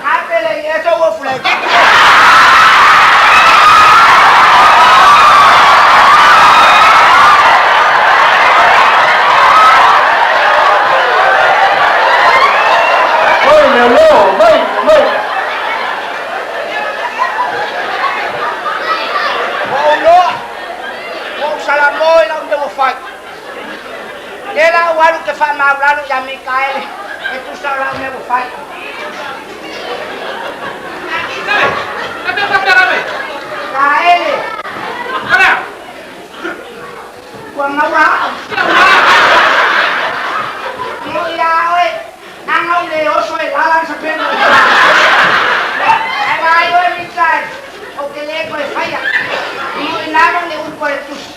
Ngape le i e tau o fule. Oi, mea leo, mai, mai. Ua ou loa, ua ou salamo i lau mea ua fai. Le la ua alu ke faamaulalo iā Mikaele e tusa o lau mea ua fai. Kaele. Ua maua au. Mo ia oe, anga o le oso e lala sa pena. Ai vai oe Mikaele, o ke le koe whaia. Mo i nalo le upo e tusi.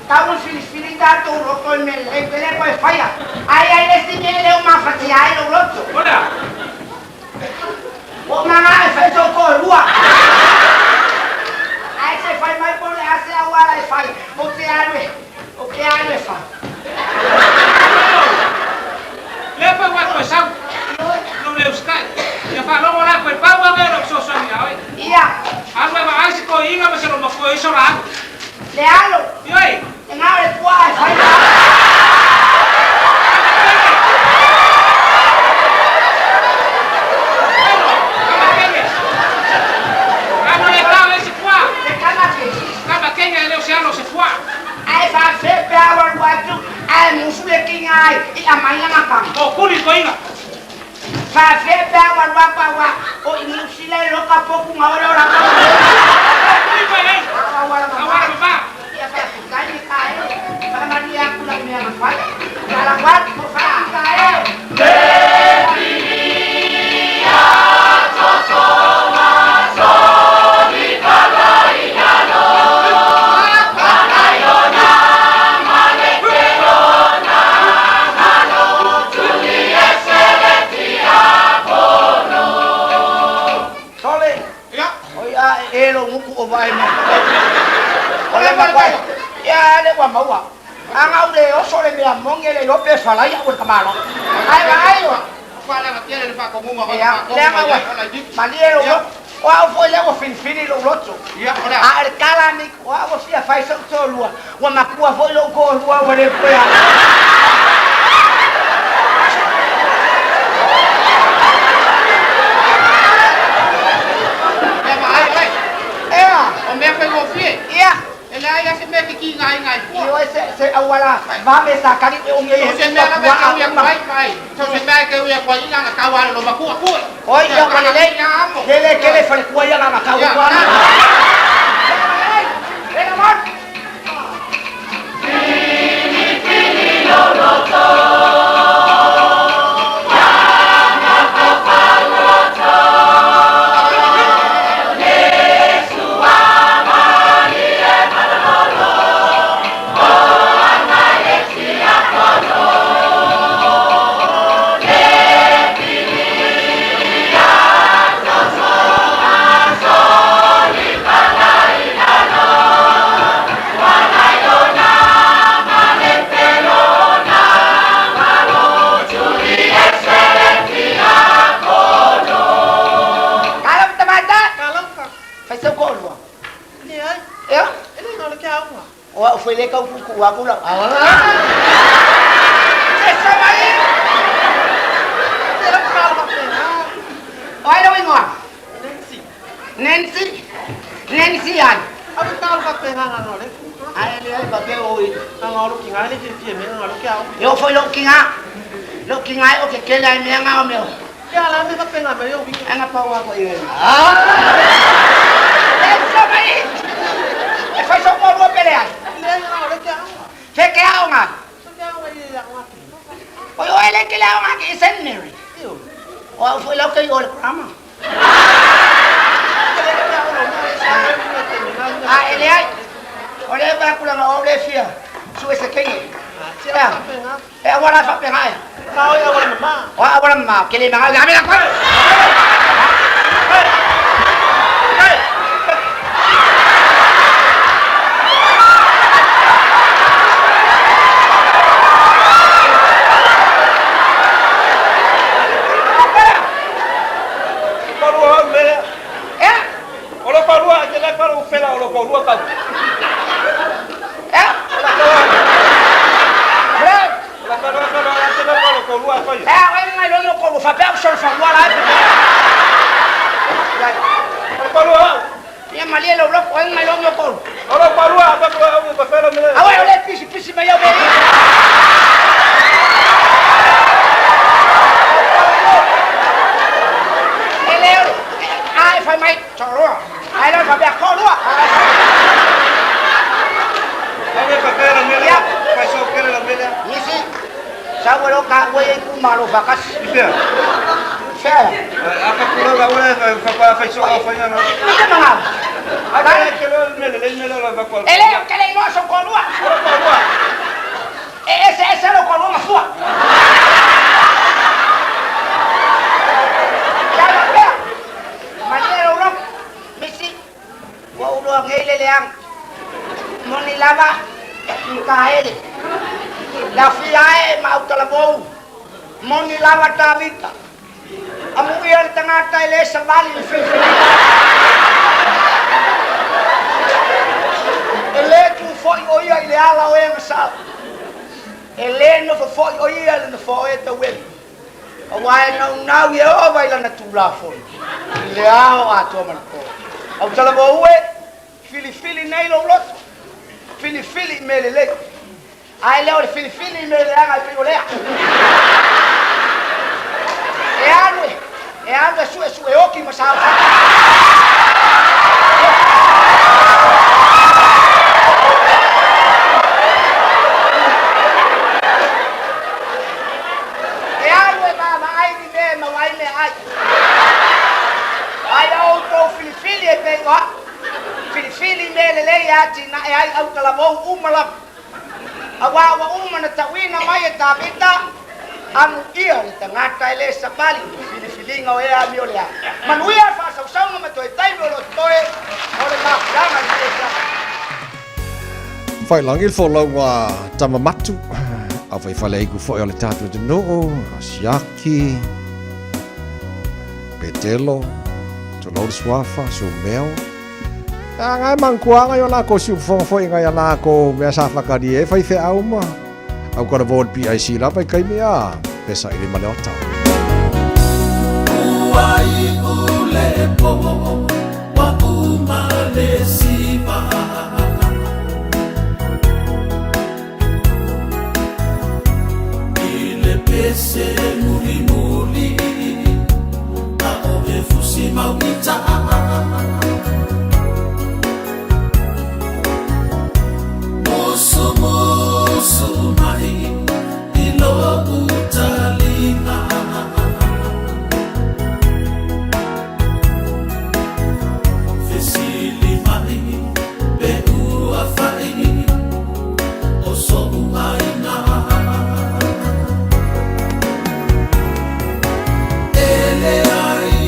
Tau un filifili tātou roto i mele, e te le koe whaia. Ai ai le si mele leo mawhati ai lo roto. Ora. O manga e whai tō koe rua. Ai se whai mai po le ase au ala e whai. O te alu e, o ke alu e whai. Le pa wa koe sau. Lo le uskai. Ia wha longo la koe pau a mea lo so so ia oi. Ia. Alu e wa ai se koe inga ma se lo makoe iso la alu. Le alo. Ioi. E ngā le pua e whai. Alu le tau e se pua. Le kama ke. Kama kenga e leo se alo se pua. Ai wha fepe awa atu. Ai musu le kinga ai. I a mai langa kama. O kuri ko inga. Wha fepe awa atu awa. O i musila e loka poku ngā ore ora kama. Kuri ko e. Awa wala mama. Awa mama. Ia wha fikai ni ka e. Wha mani aku la mea na whai. Wala watu ko wha ka e. Sole. Ia. O ia e lo nguku o vai me. O le mai. Ia le wa maua. Anga u le oso le mea monge le lope falai au le kamalo. Ai vai o. Wha langa tiele le wha kongunga o Ia, le anga wa. Mali e lo. O au foi le wa finfini lo loto. Ia, ora. A le kala ni o au fia fai so to lua. Wa makua foi lo ko lua wa le koe. Ia ma ai ai. Ea. O mea whai ngofie. Ia. E le ai a se mea ki ki ngai ngai pua. Io se se awala va me sa kali o nge. O se mea la mea kau ia kuai kai. So se mea ke ia kuai ina nga kau ala lo makua kua. Oi ia kwa le. Ia amo. Kele kele fale kua ia nga kau Ia, kua. na. Venga, mon. Kalau tamata. Kalau ka. Fai seu ko lua. Le ai. Ia. E le ngalo ke aunga. O au foi le kau kuku aku la. Se sa mai. Te la kala pa pena. Oi lo ingoa. Nancy. Nancy. Nancy an. Awe kala pa pena nga no le. Ai le ai pa pe o i. Nga ngalo ki ngai le fie me nga ngalo ke au. Yo foi lo kinga. Lo kinga o ke kele ai mea nga o meo. Ke ala me pa pena me yo winga. Anga pau ako i. Ah. E sa mai. E fai so ko lua pele ai. Le ai nga le ke au. Ke ke au nga. Ke au ai le nga ki. Oi oi le ke le au nga ki Saint Mary. Io. O au foi lo ke o le krama. A ele ai. O le ba kula nga o le fia. Su e se kenge. Se pa pena. E awala fa penga ai. Ka o ia wala mama. O awala ma ke le ma ga me la kwa. toalua tau. Eh? Eh, oi ngai lo ko fa pe so fa wa la. Ia malie lo lo oi ngai lo mo ko. Olo palua pa ko pa fela mele. Awe ole pisi pisi mai au Ele ai fai mai toroa. Ai lo fa pe ko lua. Awe pa fela mele. Pa so kele la mele. Nisi. Sa wa lo ka wa ye ku ma lo fa kas. Ifea. Fea. Aka kula la wala fa fa fa so fa ya na. Ite manga. Aka ke lo mele le mele la va ko. Ele ke le no so ko lua. E ese ese lo ko lua mafua. Ya lo pea. Malie lo lo. Misi. Wa ulo ngei le leang. Moni lava. Mikaele. La fia e mautalavou. Moni lava Tavita. Amu ia le tagata e lē savali le filifiliga. E lē tufo'i o ia i le ala o e gasala. E lē nofofo'i o ia le nofoa o e tauelu. Auā e naunau Ieova i lana tulafono i le ao atoa ma le po. Autalavou e, filifili nei lou loto. Filifili i mea lelei. Ae le o le filifili i mea leaga e pei o lea. E alu e, e alu e su'esu'e oki ma saofai. E alu e vaavaai ni mea e maua ai meaai. Ai a outou filifili e pei o a'u. Filifili i mea lelei e atinae ai autalavou uma lava. Auā ua uma na ta'uina mai e Tavita amuia le tagata e lē savali i filifiliga o e amio le aga. Manuia le faasausauga ma toe taimi o lo totoe o le mafutaga i lenei tausaga. Failagi le folauga tama matu, au faifaleaiku foi o le tatou atunuu, Asiaki, Petelo, tulou le suafa, Sumeo, A ngai mankuanga i o lākou siufofoga foi ngai a lākou mea sa whakaria e whai wheau ma. Au kora vō PIC lava i kaimi a pesa i lima le ota. Ua iu le po, ua uma le siva. I le pese mulimuli, a o e fusi mau i taa. Musu musu mai i lo'u taliga. Fesili mai pe ua fai o so'u aiga. E leai.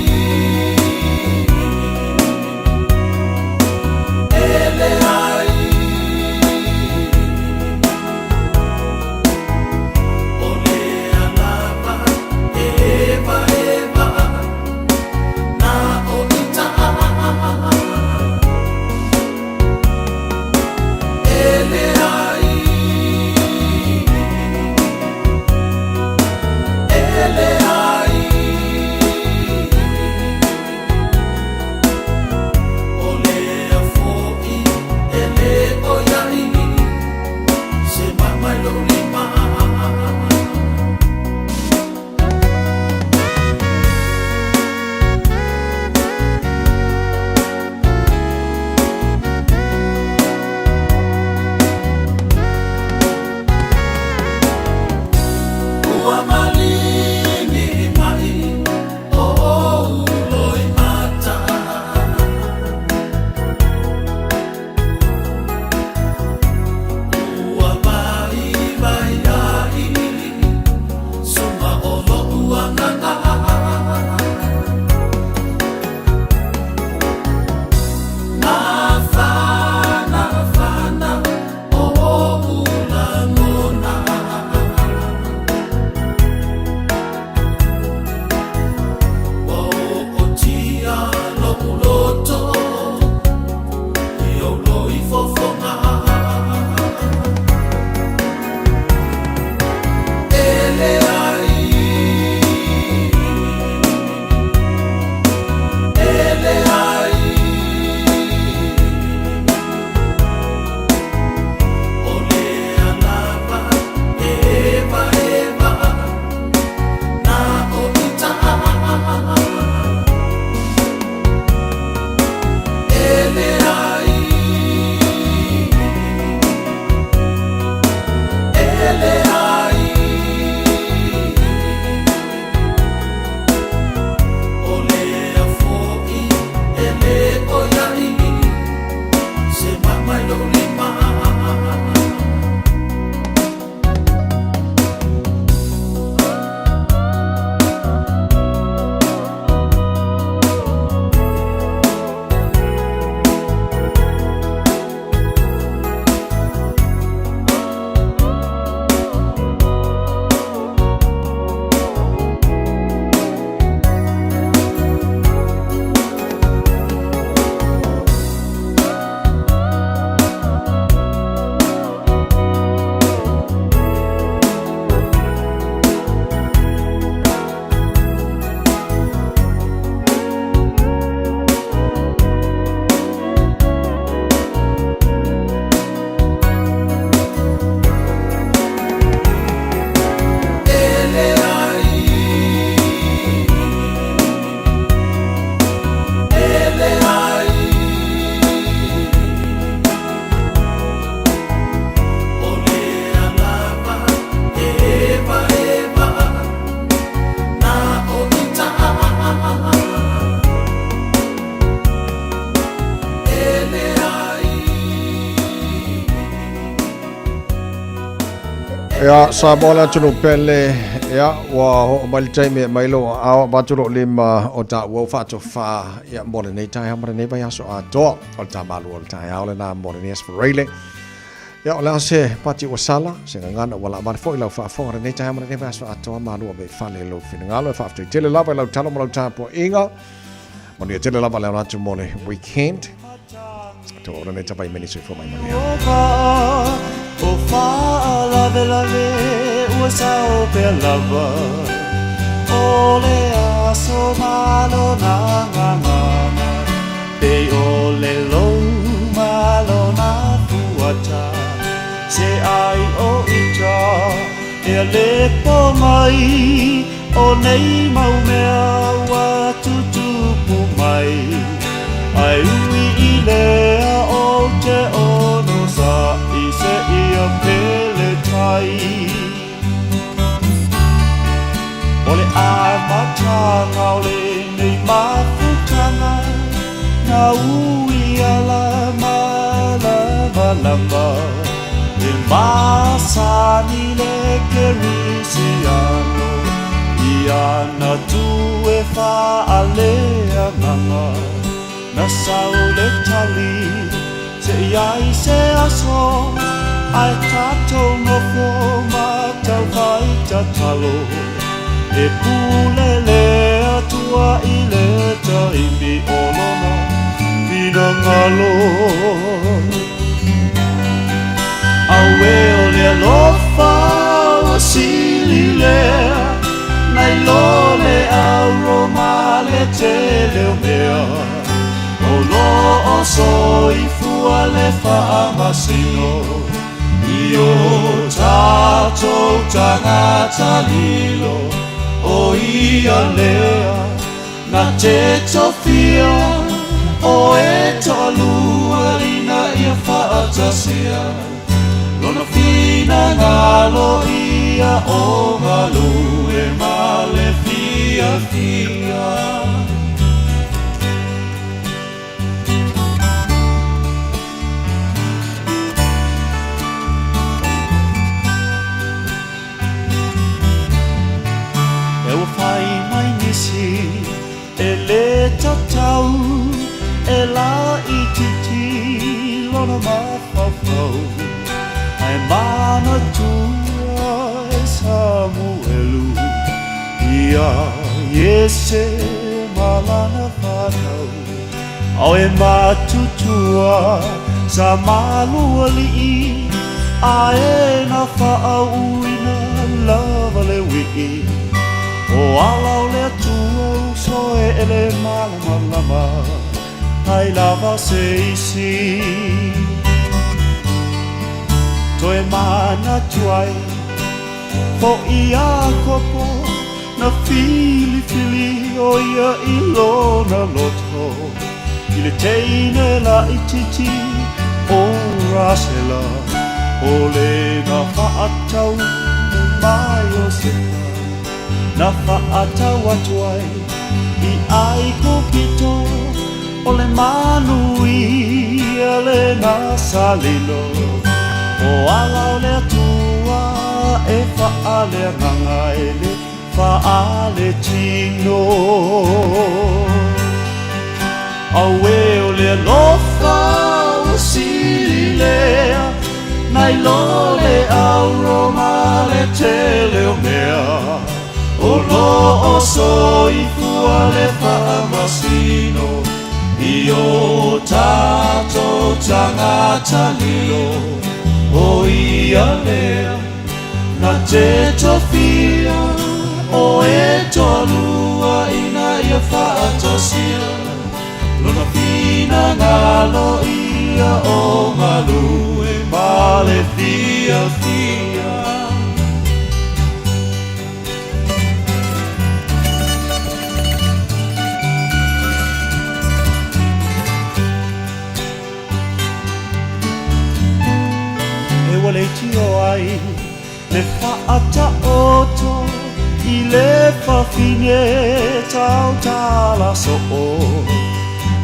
Ia, Samoa le atunuu pele, ia, ua oo mai le taimi e aumai lou aao avatu lou lima o taua ua faatofa, ia, mo lenei taeao ma lenei vaiaso atoa. O le tamalua o le taeao lena mo lenei Aso Faraile. Ia, o le a se pati ua sala, se gagana ua laa vale foi i lau faafofoga lenei taeao ma lenei vaiaso atoa, malu ave i fale i lou finagalo. E faafetai tele lava i lau talo ma lau tapuaiga. Manuia tele lava le ala atu mo le weekend. Tō ora nei tapa i meni soifua mai manuia. O whaalavelave ua sao pea lava O le aso malo na ngangana Pe o le lou malo na fuata Se ai o ita e a le po mai O nei mau mea ua tutupu mai Ai ui i lea o te ono sa i se ia pele tai O le amataga o lenei mafutaga Na ui ala malamalama E masani le Kerisiano I ana tu e faaleagaga Na sau le tali se i ai se aso Ae tatou nofo ma taufai tatalo E pule le Atua i le taimi o lona finagalo Auē o le alofa ua sili lea Nai lo le auro ma le tele o mea O lo o soifua le faamasino I o tatou tagata lilo O ia lea na te tofia O e toalua ina ia faatasia Lona finagalo ia o galue ma le fiafia. E ua fai mai nisi e lē tatau e laitiiti lona mafaufau Ae manatua e Samuelu iā Iese ma lana fanau Ao e matutua sa malualii Ae na faauuina lava le uii O ala o le Atua uso e ele malamalama Ai lava se isi Toe manatu ai foʻi Iakopo Na filifili ʻo ia i lona loto I le teine laitiiti ʻo Rasela ʻO le na faatau ma Iosepa Na faatau atu ai i ʻAigupito ʻO le manuia lena sa lilo O ala o le Atua e faaleagaga e le faaletino Auē o le alofa ua sili lea Nai lo le auro ma le tele o mea O lo o soifua le faamasino I o tatou tagata lilo O ia lea na te tofia O e toalua ina ia faatasia Lona finagalo ia o galue ma le fiafia. E ua leitio ai le faataoto i le fafine tautala soo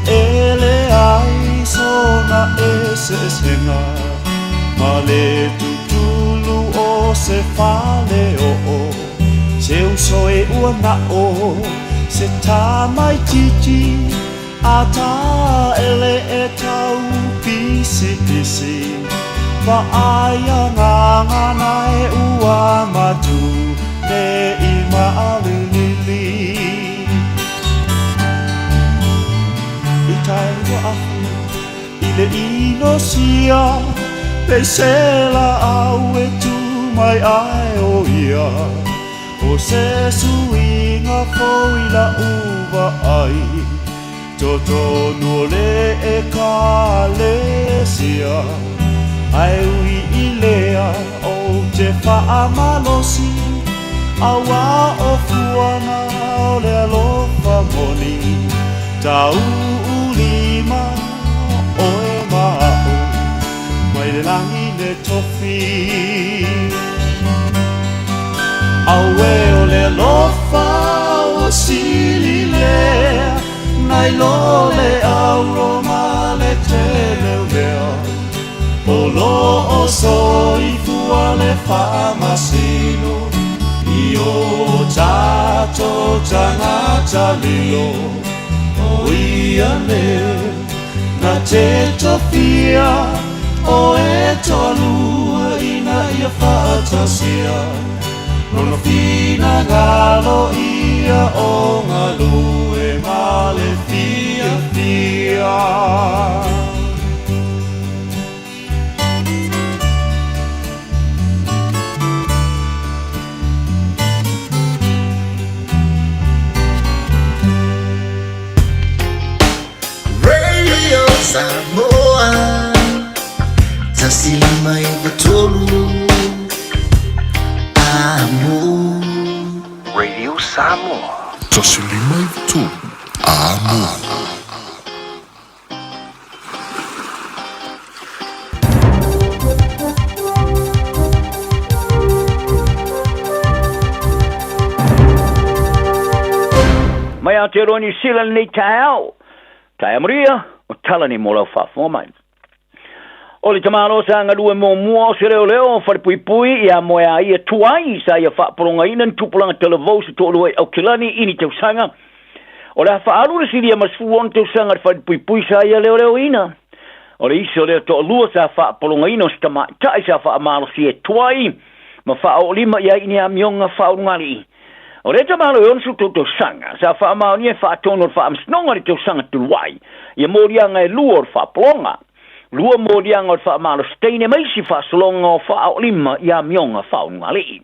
E leai sona eseesega ma le tutulu o se fale o'o Se uso e ua na'o Se tamaititi A taele e tau pisipisi Vaai agagana e ua matu Nei maalilili I tai ua afu i le inosia Peisela au e tu mai ai o ia O se suiga fou i la'u vaai Totonu o le Ekalesia Ae ui i lea ou te faamalosi Auā o fuaga o le alofa moni Tauulima oe ma a'u Mai le lagi le tofi Auē o le alofa ua sili lea Nai lo le auro ma le teleulea O lo o soifua le faamasino I o tatou tagata lilo O ia lea na te tofia O e toalua ina ia faatasia Lona finagalo ia o galue ma le fiafia. Radio Samoa 105.93 Amo Radio Samoa 105.93 Amo. Mai Aotearoa Niu Sila lenei taeao. Taea Maria, o tala nei mō lau faafofoga mai. O le tamāloa sa galue muamua o se leoleo o Falepuipui ia moe a ia tuai sa ia faapologaina ni tupulaga talavou se toalua i Aukilani i ni tausaga. O le a faaalu le silia ma le 16 tausaga i le Falepuipui sa ia leoleoina. O le isi o lea toalua sa faapologaina o se tamaitai sa faamalosia e tuai ma faaoolima i ai i ni amioga faaulugalii. O lea tamalo e 63 tausaga sa faamaonia e faatonu o le Faamasinoga i le tausaga talu ai ia moliaga e lua o le faapologa. Lua moliaga o le faamalosi teine ma isi faasologa o faaoolima i amioga faaulugalii.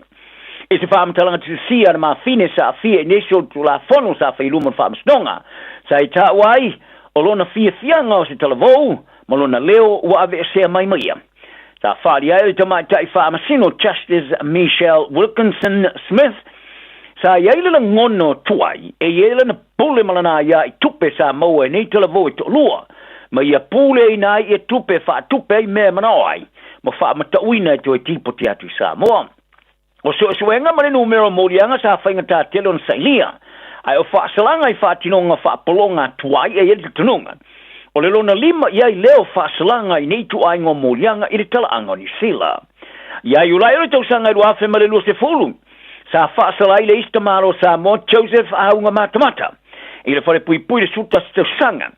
I se faamatalaga tisasia a le mafine sa aafia i nisi o le Tulafono sa fai i luma o le Faamasinoga, sa i taua ai o lona fiafiaga o se talavou ma lona leo ua aveesea mai ma ia. Sa faaalia ai le tamaitai faamasino Justice Michelle Wilkinson Smith, sa i ai le lagona o tuai e i ai lana pule ma lana aia i tupe sa maua e nei talavou e toalua, ma ia puleina ai ia tupe e faatupe ai mea e manao ai ma faamatauina e toe tipoti atu i Samoa. O suesuega ma le numera o moliaga sa faigata tele ona sailia, ae o faasalaga i faatinoga faapologa tuai e i ai le talitonuga. O le lona lima i ai lea o faasalaga i nei ituaiga o moliaga i le talaaga o Niu Sila. Ia Iulai o le tausaga e 2020, sa faasala ai le isi tamālo o Samoa, Joseph Aunga Matamata, i le falepuipui i le 11 tausaga.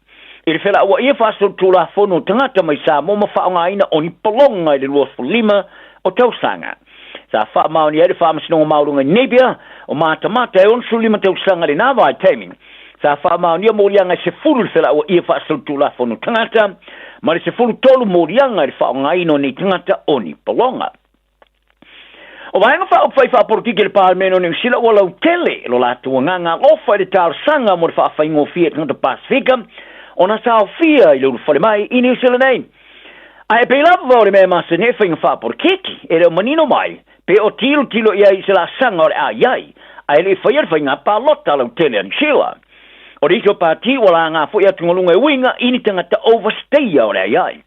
I le felauaia faasolitulafono o tagata mai Samoa ma faaaogaina o ni pologa i le 25 o tausaga. Sa faamaonia ai le Faamasinoga Maualuga i Napier o Matamata e 65 tausaga i lena vaitaimi. Sa faamaonia moliaga e 10 i le felauaia faasolitulafono o tagata ma le 13 moliaga i le faaaogaina o nei tagata o ni pologa. O vaega faaupufai faapolokiki i le Palemene o Niu Sila ua lautele lo latou agaga alofa i le talosaga mo le faafaigofie i tagata Pasefika ona saofia i le ulufale mai i Niu Sila nei. Ae pei lava o le mea e masani ai faiga faapolokiki, e le o manino mai pe o tilotilo i ai i se laasaga o le a i ai, ae le i faia le faiga palota lautele a Niu Sila. O le isi o pati ua laga foi atugaluga e uiga i ni tagata overstayer o le ai ai.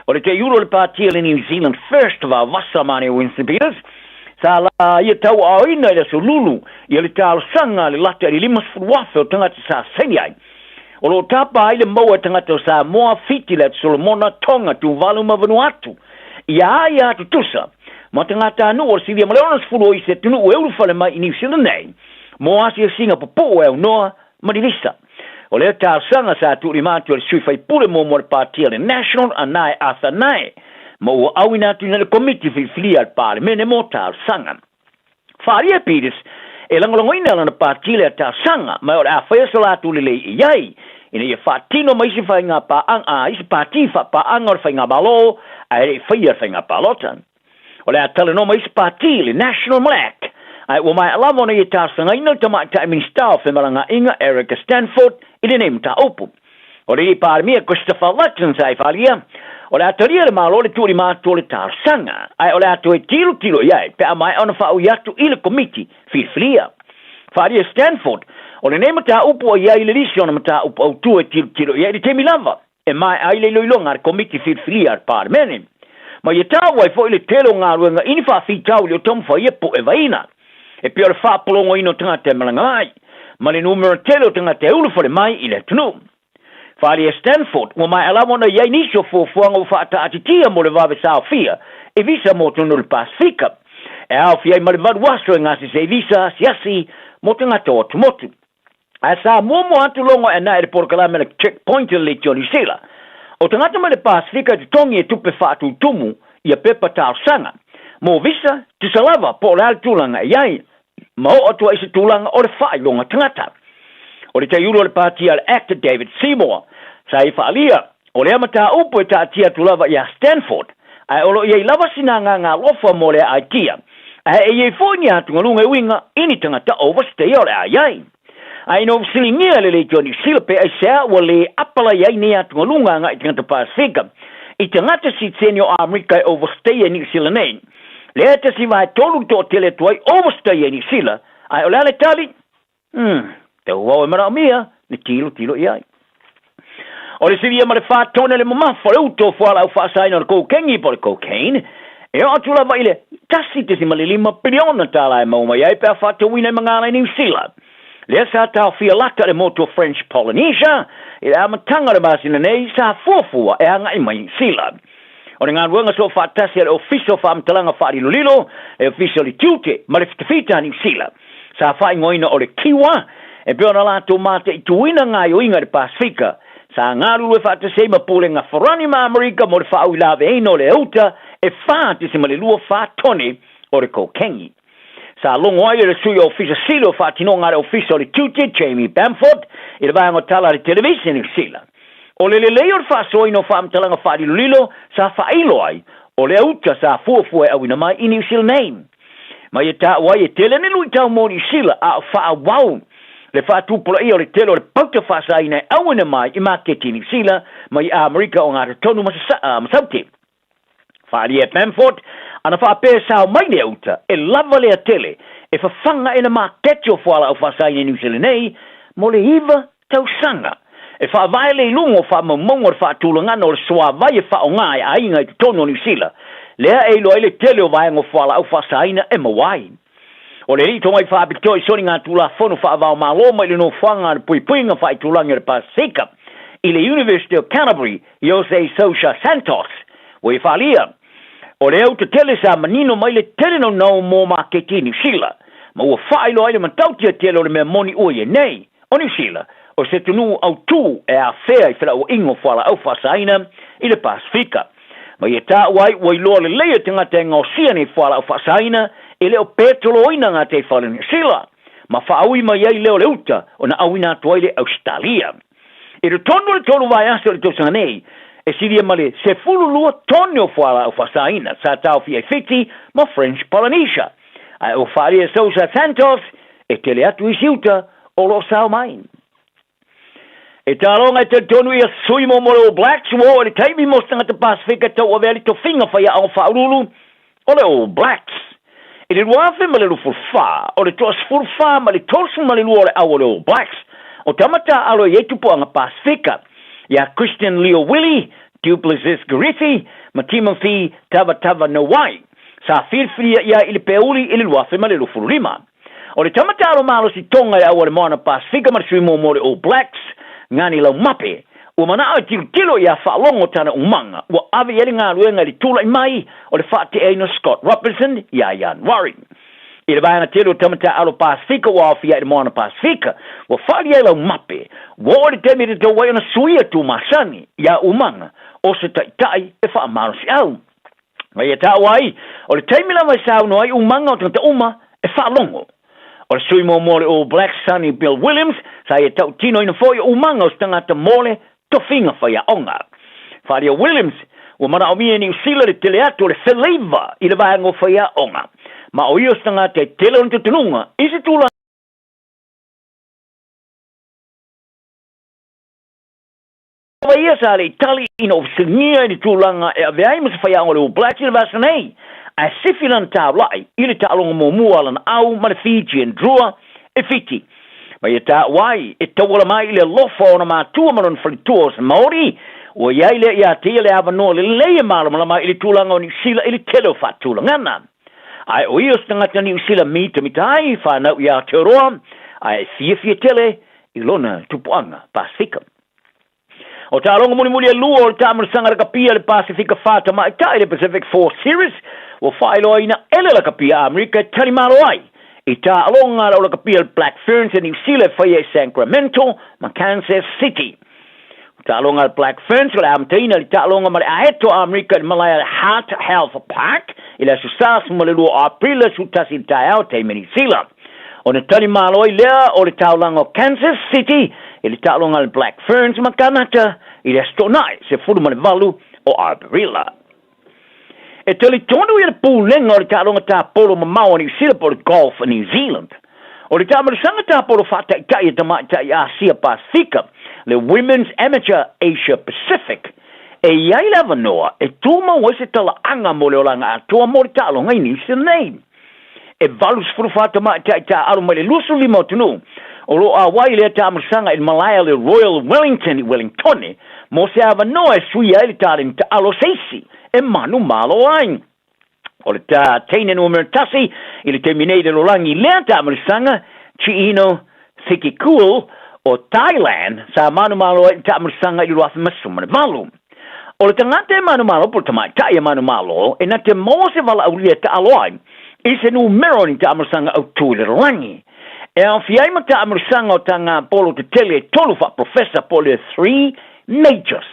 O le teiulu o le pati a le New Zealand First vavasa ma ne Winston Peters, sa la ia tauaaoina i le aso lulu ia le talosaga a le lata i le 50,000 o tagata sa saini ai. O lo o tapa ai le maua e tagata o Samoa, Fiti, le Atu Solomona, Tonga, Tuvalu ma Vanuatu. Ia a ia atu tusa. ma tagatanuu o le silia ma le 60 o isi atunuu e ulufale mai i Niu Sila nei mo asiasiga pupuu e aunoa ma ni visa. O lea talosaga sa tuulima atu e le sui faipule muamua o le Pati a le National a Nae Arthur Nae ma ua auina atu ina le Komiti Filifilia a le Palemene mo talosaga. Faaalia e Peters e lagolagoina lana pati lea talosaga ma o le a faia so latou lelei i ai ina ia faatino ma isi faiga paaga a isi pati faapaaga o le faigamalo ae le i faia le faiga palota. O le a talanoa ma isi pati le National ma le act ae ua maea lava ona ia talosagaina le Tamaitai Minisita o Femalagaaiga Erica Stanford i lenei mataupu. O le Alii Palemia Christopher Luxon sa i faaalia, o le a talia le Malo le tuulima atu o le talosaga, ae o le a toe tilotilo i ai pe a maea ona faaui atu i le Komiti Filifilia. Faaalia Stanford, o lenei mataupu ua i ai le lisi ona mataupu autu e tilotilo i ai i le taimi lava e maea ai le iloiloga a le Komiti Filifilia a le Palemene. Ma ia taua ai foi le tele o galuega i ni faafitauli o taumafai e puevaina. E pei o le faapologoina o tagata e malaga ai, ma le numera tele o tagata e ulufale mai i le atunuu. Faaalia Stanford, ua maea lava ona i ai nisi o fuafuaga ua faataatitia mo le vave saofia i visa mo tonu o le Pasefika, e aofia ai ma le valu aso e gasese ai visa asiasi mo tagata o atumotu. Ae sa muamua atu logo e nae le polokalame le Checkpoint i le Leitio o Niu Sila. O tagata mai le Pasefika e totogi e tupe faatutumu ia pepa talosaga mo visa, tusa lava po o le a le tulaga e i ai, ma oo atu ai i se tulaga o le faailoga tagata. O le taiulu o le pati a le Act David Seymour sa i faaalia, o lea mataupu e taatia atu lava ia Stanford, ae o lo o i ai lava sina agaga alofa mo lea aitia, ae e i ai foi ni atugaluga e uiga i ni tagata overstay o le a i ai. Ae ina ua fesiligia e le Leitio Niu Sila pe aisea ua le apalai ai nei atugaluga agai i tagata Pasefika i tagata sitiseni o Amerika e overstay e Niu Sila nei, lea e tasi vae tolu le toatele atu ai overstay e Niu Sila, ae o le a le tali? Umm, tau wau e manaomia le tilotilo i ai. O le silia ma le 4 tone le mamafa o le uto o fualaau faasaina o le kokengi po o le cocaine, e oo atu lava i le 1.5 piliona tala e maua mai ai pe a faatauina i magala i Niu Sila. Lea sa taofia lata le motu o French Polynesia i le amataga o le masina nei sa fuafua e agai mai Niu Sila. O le galuega soofaatasi a le Ofisa o Faamatalaga Faalilolilo, le Ofisa o le Tiute ma le Fitafita a Niu Sila, sa faaigoaina o le Kiwa, e pei ona latou mataituina gaoioiga i le Pasefika, sa galulue faatasi ai ma Pulega Farani ma Amerika mo le faauilaveaina o le auta e 4.24 tone o le kokengi. Sa logo ai le Sui Ofisa Sili o Faatinoga a le Ofisa o le Tiute, Jamie Bamford, i le vaega o tala a le televise Niu Sila. O le lelei o le faasoaina o faamatalaga faalilolilo sa faailo ai, o le auta sa fuafua e auina mai i Niu Sila nei. Ma ia taua ai e tele ni luitau mo Niu Sila a o faaauau le faatupulaia o le tele o le pauta faasaina e auina mai i maketi i Niu Sila mai Amerika o Gatotonu ma Saute. Faaalia e Bamford ana faapea e sao mai lea uta e lava lea tele e fafaga e le maketi o fualaau faasaina i Niu Sila nei mo le iva tausaga. E faavae le iluga o faamaumauga o le faatulagana o le suavai e faaaoga e aiga i totonu o Niu Sila, lea e iloa ai le tele o vaega o fualaau faasaina e maua ai. O le alii tomai faapitoa i soligatulafono faava-o-Malo mai le nofoaga a le puipuiga faaitulagi o le Pasefika i le University of Canterbury, Jose Sousa Santos, ua ia faaalia, o le au tetele sa manino mai le tele naunau mo maketi i Niu Sila, ma ua faailoa ai le matautia tele o le mea moni ua ia nei. O Niu Sila, o se atunuu autū e afea i felauaiga o fualaau faasaina i le Pasefika. Ma ia taua ai ua iloa lelei e tagata e gaosia nei fualaau faasaina e le o petoloina gataifale o Niu Sila, ma faaui mai ai lea o le uta ona auina atu ai le Ausetalia. I totonu o le tolu vaiaso o le tausaga nei, e silia ma le 12 tone o fualaau faasaina sa taofia i Fiti ma French Polynesia, ae ua faaalia e Sousa Santos e tele atu isi uta o lo o sao mai. E taloga e talitonu ia sui mo mo le All Blacks ua oo i le taimi mo se tagata Pasefika e tauavea le tofiga faiaoga faauluulu o le All Blacks. I le 2024, o le toa 14 ma le 32 o le au o le All Blacks o tama taaalo e i ai tupuaga Pasefika, ia Christian Leo Willie, Duplessis Garithi ma Timothy Tavatavanawai, sa filifilia ia i le peuli i le 2025. O le tama taalo malosi Tonga e au a le Moana Pasefika ma le sui muamua o le All Blacks, Ngani Laumape. Ua mana'o e tilotilo ia faalogo tana umaga ua ave i ai le galuega i le tula'i mai o le faate'aina o Scott Robertson iā Ianuari. I le vaega tele o tama taaalo Pasefika ua aofia ai le Moana Pasefika, ua faaali ai laumape, ua oo i le taimi e tatau ai ona suia tumasani iā umaga o se ta'ita'i e faamalosi'au. Ma ia taua ai, o le taimi lava e saunoa ai umaga o tagata uma e faalogo. O le sui muamua o le All Blacks, Sonny Bill Williams, sa ia tautinoina foi o umaga o se tagata mo le tofiga faiaoga. Faaalia Williams, ua manaomia e Niu Sila le tele atu o le feleiva i le vaega o faiaoga, ma o ia o se tagata e tele ona tutunuga i se tulaga Lava ia sa le i tali ina ua fesiligia i le tulaga e avea ai ma se faiaoga o le All Blacks i le vasa nei, ae sifi lana taula'i i le taaloga muamua a lana au ma le Fijian Drua e Fiti. Ma ia taua ai e tauala mai i le alofa o ona matua ma lona faletua o se Maori, ua i ai lea ia te ia le avanoa lelei e malamalama ai i le tulaga o Niu Sila i le tele o faatulagana. Ae o ia o se tagata Niu Sila mitamita ai, whanau i Aotearoa, ae e fiafia tele i lona tupuaga Pasifika. O taaloga mulimuli e lua o le taamilosaga lakapia le Pasefika Fa Tamaitai le Pacific Four Series ua faailoaina e le lakapia Amerika e talimalo ai i taaloga a le lakapia le Black Ferns e Niu Sila e faia i Sacramento ma Kansas City. O taaloga a le Black Ferns o le amataina i le taaloga ma le aeto a Amerika i le malae a le Heart Health Park i le aso 42 o Aperila 11 i le taeao taimi Niu Sila. Ona talimalo ai lea o le taulaga o Kansas City i le taaloga a le Black Ferns ma Kanata i le Aso Toonai 18 o Aperila. E talitonu ia le pulega o le taaloga tapolo mamao a Niu Sila po o le Golf New Zealand. O le taamalosaga tapolo faataitai a tamaitai Asia Pasifika, le Women's Amateur Asia Pacific, e i ai le avanoa e tumau ai se talaaga mo le olaga atoa mo le taaloga i Niu Sila nei. E 84 tamaitai taaalo mai le 25 atunuu o lo o auai i lea taamilosaga i le malae a le Royal Wellington i Wellingtone mo se avanoa e suia ai le taleni taalo o se isi e manumalo ai. O le tā teine numera tasi i le taimi nei i le lolangi i lea taamilosaga, Chiino Thikikul o Thailand, sa manumalo ai i le taamilosaga i le 2018. O le tagata e manumalo po o le tamaitai e manumalo e na te maua se valaaulia e taalo ai i se numera o ni taamilosaga autū i le lalolagi. E aofia ai ma taamilosaga o tagapolo tetele e tolu faaprofesa po o le Three Majors.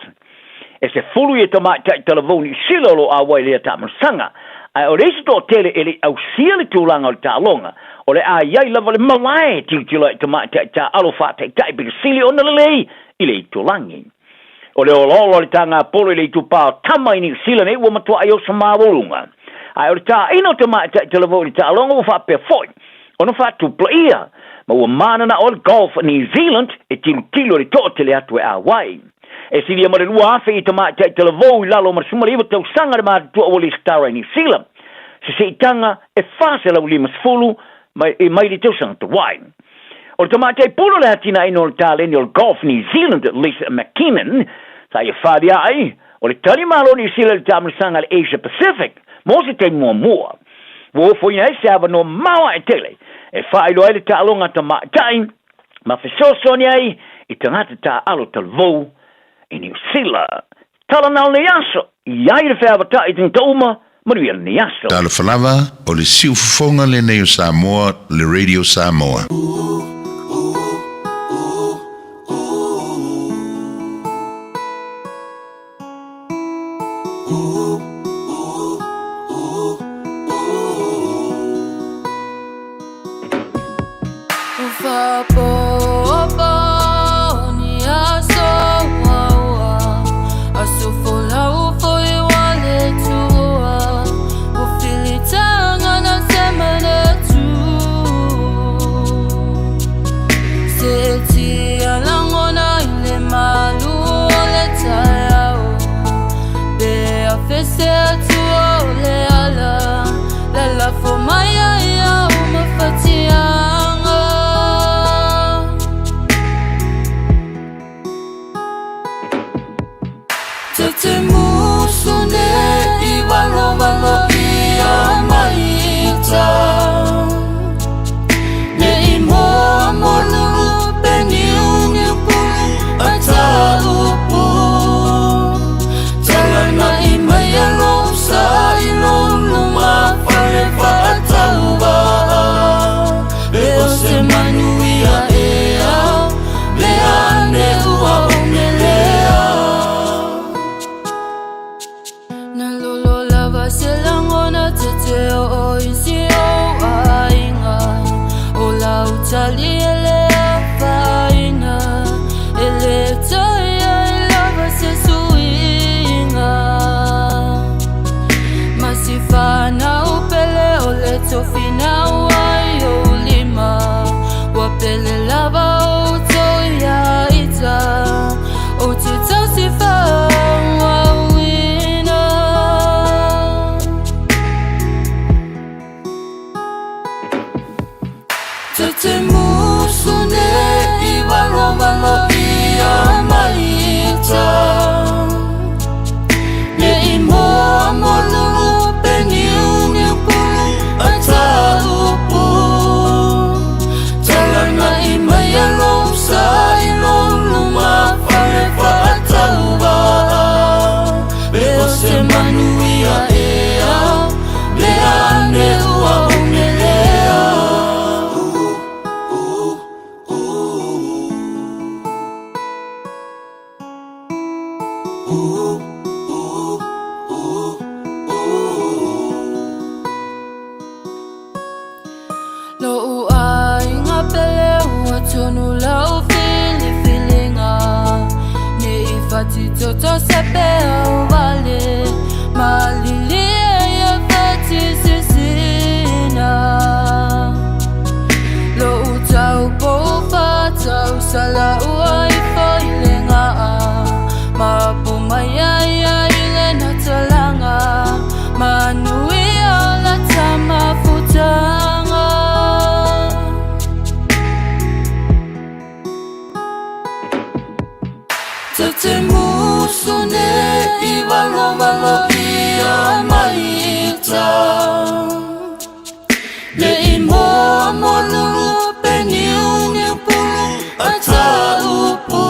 E sefulu ia tamaitai talavou Niu Sila o lo o auai i lea taamilosaga, ae o le isi toatele e le i ausia le tulaga o le taaloga, o le a i ai lava le malae e tilotilo ai i tamaitai taaalo faataitai pito sili ona lelei i le itulagi. O le olaola o le tagapolo i le itupa o Tama i Niu Sila nei ua matuai oso maualuga. Ae o le taina o tamaitai talavou i le taaloga ua faapea foi ona faatupulaia, ma ua mananao ai le Golf New Zealand e tilotilo i le toatele atu e auai. E silia ma le 2,000 i tamaitai talavou i lalo ma le 19 tausaga le matutua ua lesitala i Niu Sila, se siitaga e 450 mai le tausaga tuai. O le tamaitai pule o le atinaeina o le taleni o le Golf New Zealand, Lisa McKinnon, sa ia wharia ai, o le tali malo Niu Sila i le taamilosaga a le Asia Pacific mo se taimi muamua. Ua ofoina ai se avanoa maoae tele e faailoa ai le taaloga tamaitai ma fesoasoani ai i tagata taaalo talavou i Niu Sila. Tala na o lenei aso, i ai le feavatai i tagata uma, manuia lenei aso. Talofa lava, o le siufofoga lenei o Samoa, le Radio Samoa. Lo'u aiga pele ua tonu lau filifilinga Ne i fatitoto se peau vale Malilie ia fatisisina Lo'u taupou fatausala ua ifo i le ga'a Mapu mai ai ia i le natalaga Manuia la tamafutaga Ta te musu nei valovalo ia mai ta Ne i moa moa lulu pe niuniu pulu a ta upu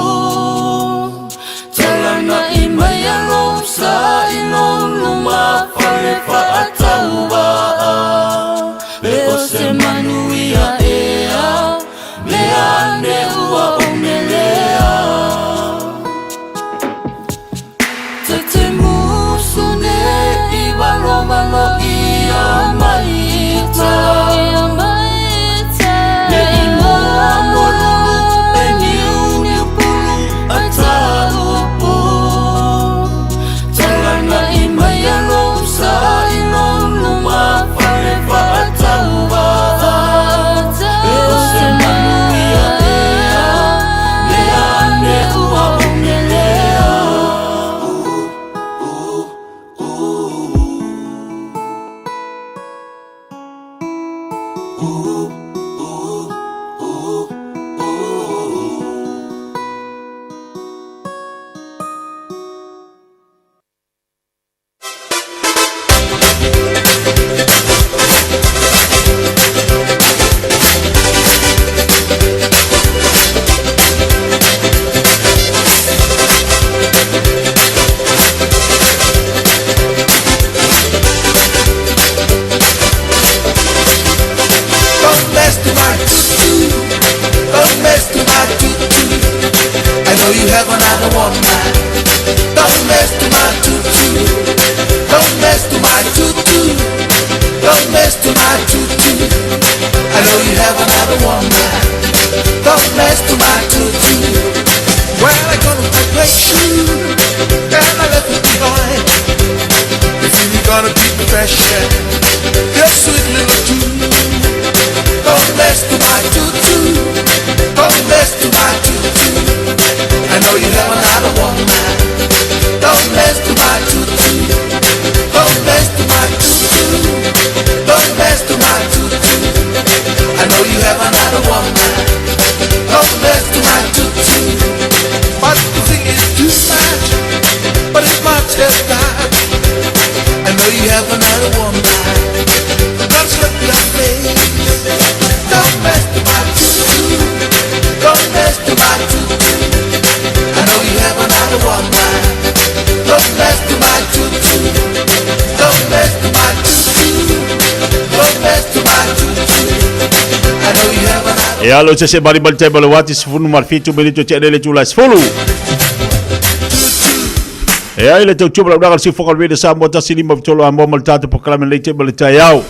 Talana i mai a lou sa i lou luma fale faatauvaa Le o se manuia ea mea ane ua ou melea Ta te musu nei valovalo ia mai ta Ne i moa moa lulu pe niuniu pulu a ta upu Talana i mai a lou sa i lou luma fale faatauvaa Le o se manuia ea mea ane ua ou melea Don't mess to my tutu. Don't mess to my tutu. I know you have another woman. Don't mess to my tutu. Don't mess to my tutu. Don't mess to my tutu. I know you have another woman. Don't mess to my tutu. Well, I got on my great shoe and I left it behind. You think you're gonna beat the fashion? Your sweet little tune. Don't mess to my tutu. Don't mess to my tutu. I know you have another woman. Don't mess to my tutu. Don't mess to my tutu. Don't mess to my tutu. I know you have another woman. Don't mess to my tutu. But the thing is too much. But it's much as that. I know you have another woman. Don't slip your face. Don't mess to my tutu. Don't mess to my tutu. I know you have another woman. Don't mess to my tutu. Don't mess to my tutu. Don't mess to my tutu. I know you have another. E alo se se mari mari table wati sefulu ma le fitu minute te le tula sefulu. E ai le tautua ma lau le siufoga o le Radio Samoa 153 a moa ma le tatou polokalame lenei te ma le taeao.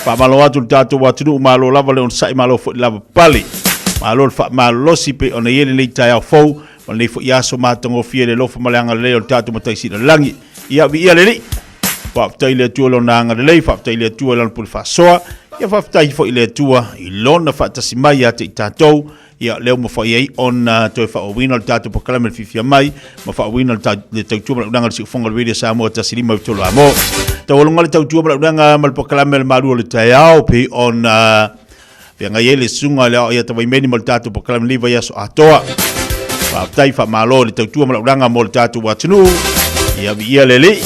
Faamalo atu le tatou atunuu, malo lava le onosai, malo foi le lava pale. Malo le faamalolosi pei ona i ai lenei taeao fou ma lenei foi aso matagofie i le alofa ma le agalelei o le tatou Matai Silelagi. Ia viia le Alii. Faafetai i le Atua i Lona agalelei, faafetai i le Atua i Lana pule faasoa, ia faafetai foi i le Atua i Lona faatasi mai ia te i tatou, ia lea ua mafai ai ona toe faaauauina le tatou polokalame i le fiafia mai ma faaauauina le tautua ma le auaunaga a le Siufofoga o le Radio Samoa 153 Amo. Taualuga le tautua ma le auaunaga ma le polokalame a le malu o le taeao pei ona feagai ai le susuga i le Aoao ia Tavaimeni ma le tatou polokalame i lenei vaiaso atoa. Faafetai faamalo i le tautua ma le auaunaga mo le tatou atunuu. Ia viia le Alii.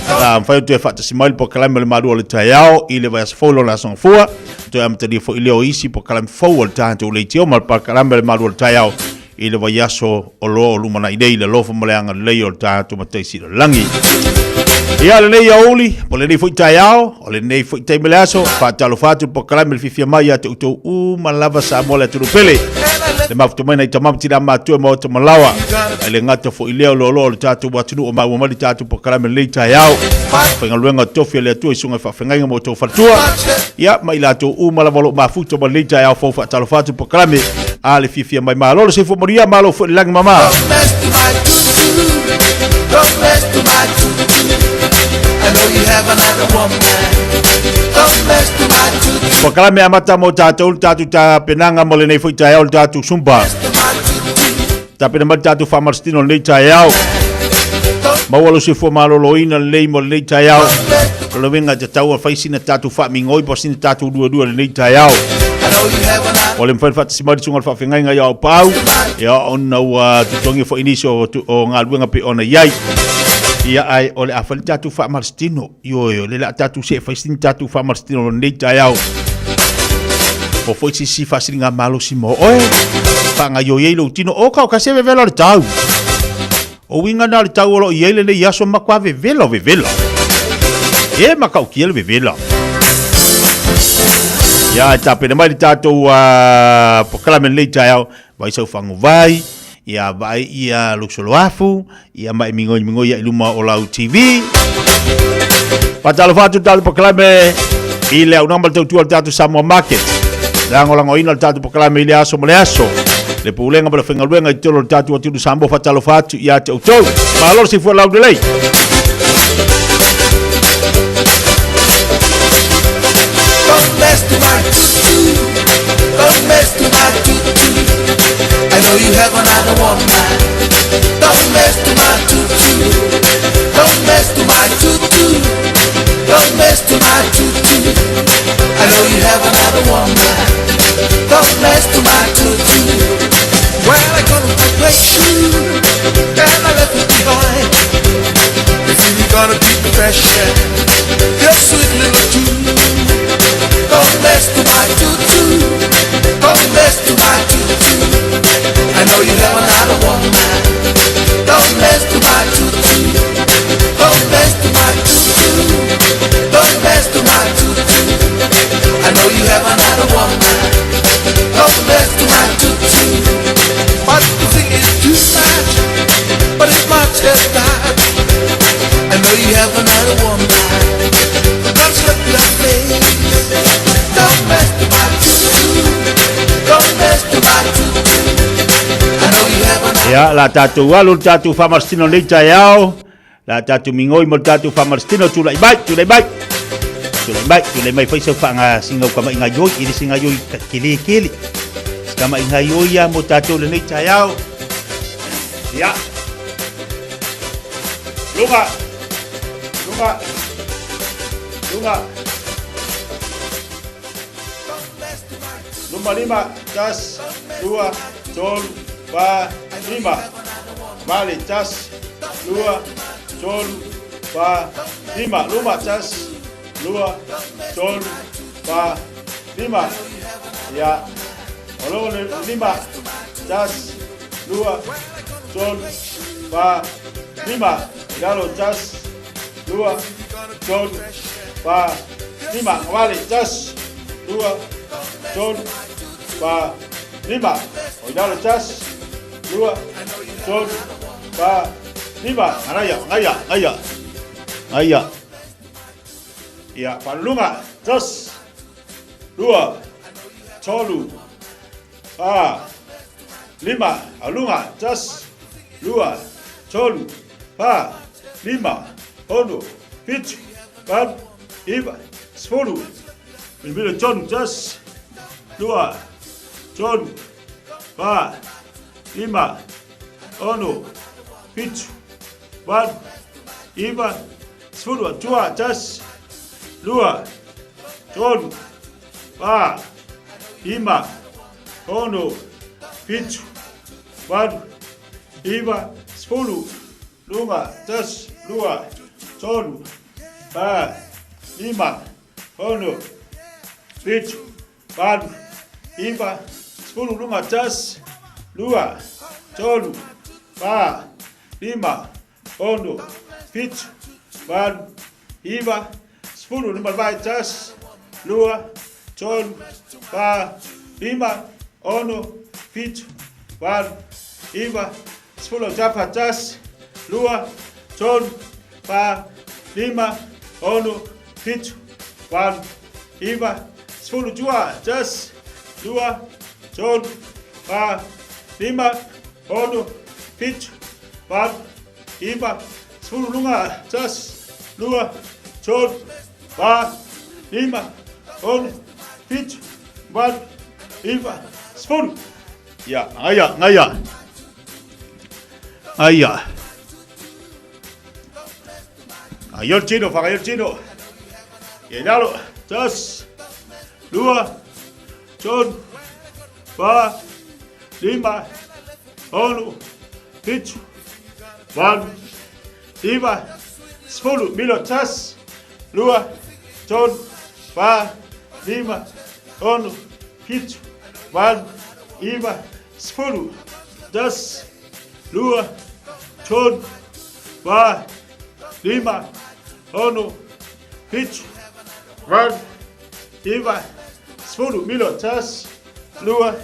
La mafai ona toe faatasi mai le polokalame o le malu o le taeao i le vaiaso fou i lona aso Gafua. Toe amatalia foi lea o isi polokalame fou a le tatou leitio ma le polokalame o le malu o le taeao i le vaiaso o loa o lumanai nei i le alofa ma le agalelei o le tatou Matai Silelagi. Ia lenei aoauli, po lenei foi taeao, o lenei foi taimi le aso, faatalofa atu le polokalame le fiafia mai ia te outou uma lava Samoa le atunuu pele. Le mafuta mai nai tama ma tina matua ma ota malawa. Ai le gata foi lea o loaloa o le tatou atunuu o maua mai le tatou polokalame lenei taeao. Faigaluega tofi a le Atua i susuga i faafeagaiga ma outou faletua. Ia, ma i latou uma lava o lo o mafuta mai lenei taeao fou faatalofa atu le polokalame a le fiafia mai. Malo le soifua manuia, malo foi le lagi mama. Don't mess with my tutu. I know you have another woman. Don't mess with my tutu. Polokalame amata mo tatou le tatou tapenaga mo lenei foi taeao le tatou Zumba. Tapena mai le tatou faamalositino lenei taeao. Maua lou soifua maloloina lelei mo lenei taeao. O le uiga e tatau ona fai sina tatou faamigoi po o sina tatou lualua lenei taeao. Ua le mafai ona faatasi mai le susuga i le faafeagaiga ia Aupaau, ia ona ua totogi foi nisi o, o galuega pei ona i ai. Ia ae o le a fai le tatou faamalositino. Ioe, o le a tatou see fai sina tatou faamalositino lenei taeao. Po foi sisi faasiliga malosi mo oe. Faagaioi ai lou tino. O ka o kasi e vevela o le tau. O uiga na o le tau o lo o i ai lenei aso matua vevela o vevela. E matautia le vevela. Ia, e tapena mai le tatou polokalame lenei taeao, vaai sau faguvai, ia vaai ia lou soloafu, ia ma e migoi migoi ai i luma o lau TV. Faatalofa atu le tatou polokalame i le auaunaga ma le tautua o le tatou Samoa Market. Lagolagoina le tatou polokalame i le aso ma le aso. Le pulega ma le faigaluega i totonu o le tatou atunuu Samoa faatalofa atu ia te outou. Malo le soifua laulelei. Don't mess with my tutu. Don't mess with my tutu. I know you have another woman. Don't mess with my tutu. Don't mess with my tutu. Don't mess with my tutu. I know you have another woman. Don't mess with my tutu. Well, I got my great shoe and I left it behind. If you gonna keep me fresh, your sweet little tune. Don't mess with my tutu. Don't mess with my tutu. I know you have another woman. Don't mess with my tutu. Don't mess with my tutu. Don't mess with my tutu. I know you have another woman. Don't mess with my tutu. But the thing is too much, but it's much as that. I know you have another woman. Don't slip your face. Don't mess with my tutu. Don't mess with my tutu. I know you have another. Ia, la tatou alu le tatou faamalositino lenei taeao. La tatou migoi mo le tatou faamalositino, tulai mai, tulai mai. Tulai mai, tulai mai fai sau faanga singa uka mai ngaioi, i le se ngaioi kele kele. Sika mai ngaioi ia mo tatou lenei taeao. Ia. Lunga. Lunga. Lunga. Luma lima, tasi, lua, tolu, fa, lima. Vale, tasi, lua, tolu, fa, lima. Luma, tasi, lua, tolu, fa, lima. Ia. O lo le lima, tasi, lua, tolu, fa, lima. I lalo, tasi, lua, tolu, fa, lima. Vale, tasi, lua, tolu, fa, lima. O i lalo, tasi, lua, tolu, fa, lima. Agaia, agaia, agaia. Agaia. Ia, faaluluga, tasi, lua, tolu, fa, lima. Aluga, tasi, lua, tolu, fa, lima, ono, fitu, valu, iva, sefulu. Milomilo tonu, tasi, lua, tolu, fa, lima, ono, fitu, valu, iva, sefulu. Atua, tasi, lua, tolu, fa, lima, ono, fitu, valu, iva, sefulu. Luga, tasi, lua, tolu, fa, lima, ono, fitu, valu, iva, sefulu. Luga, tasi, lua, tolu, fa, lima, ono, fitu, 8, 9, 10, lima le vae, tasi, lua, tolu, fa, lima, ono, fitu, valu, iva, sefulu autafa, tasi, lua, tolu, fa, lima, ono, fitu, valu, iva, sefulu tua, tasi, lua, tolu, fa, lima, ono, fitu, valu, iva, sefulu luga, tasi, lua, tolu, fa, lima, ono, fitu, valu, iva, sefulu. Ia, gaia, gaia. Gaia. Gaia le tino, fagaia le tino. Ia i lalo. Tasi, lua, tolu, fa, lima, ono, fitu, valu, iva, sefulu, milo, tasi, lua, tolu, fa, lima, ono, fitu, valu, iva, sefulu, tasi, lua, tolu, fa, lima, ono, fitu, valu, iva, sefulu, milo, tasi, lua,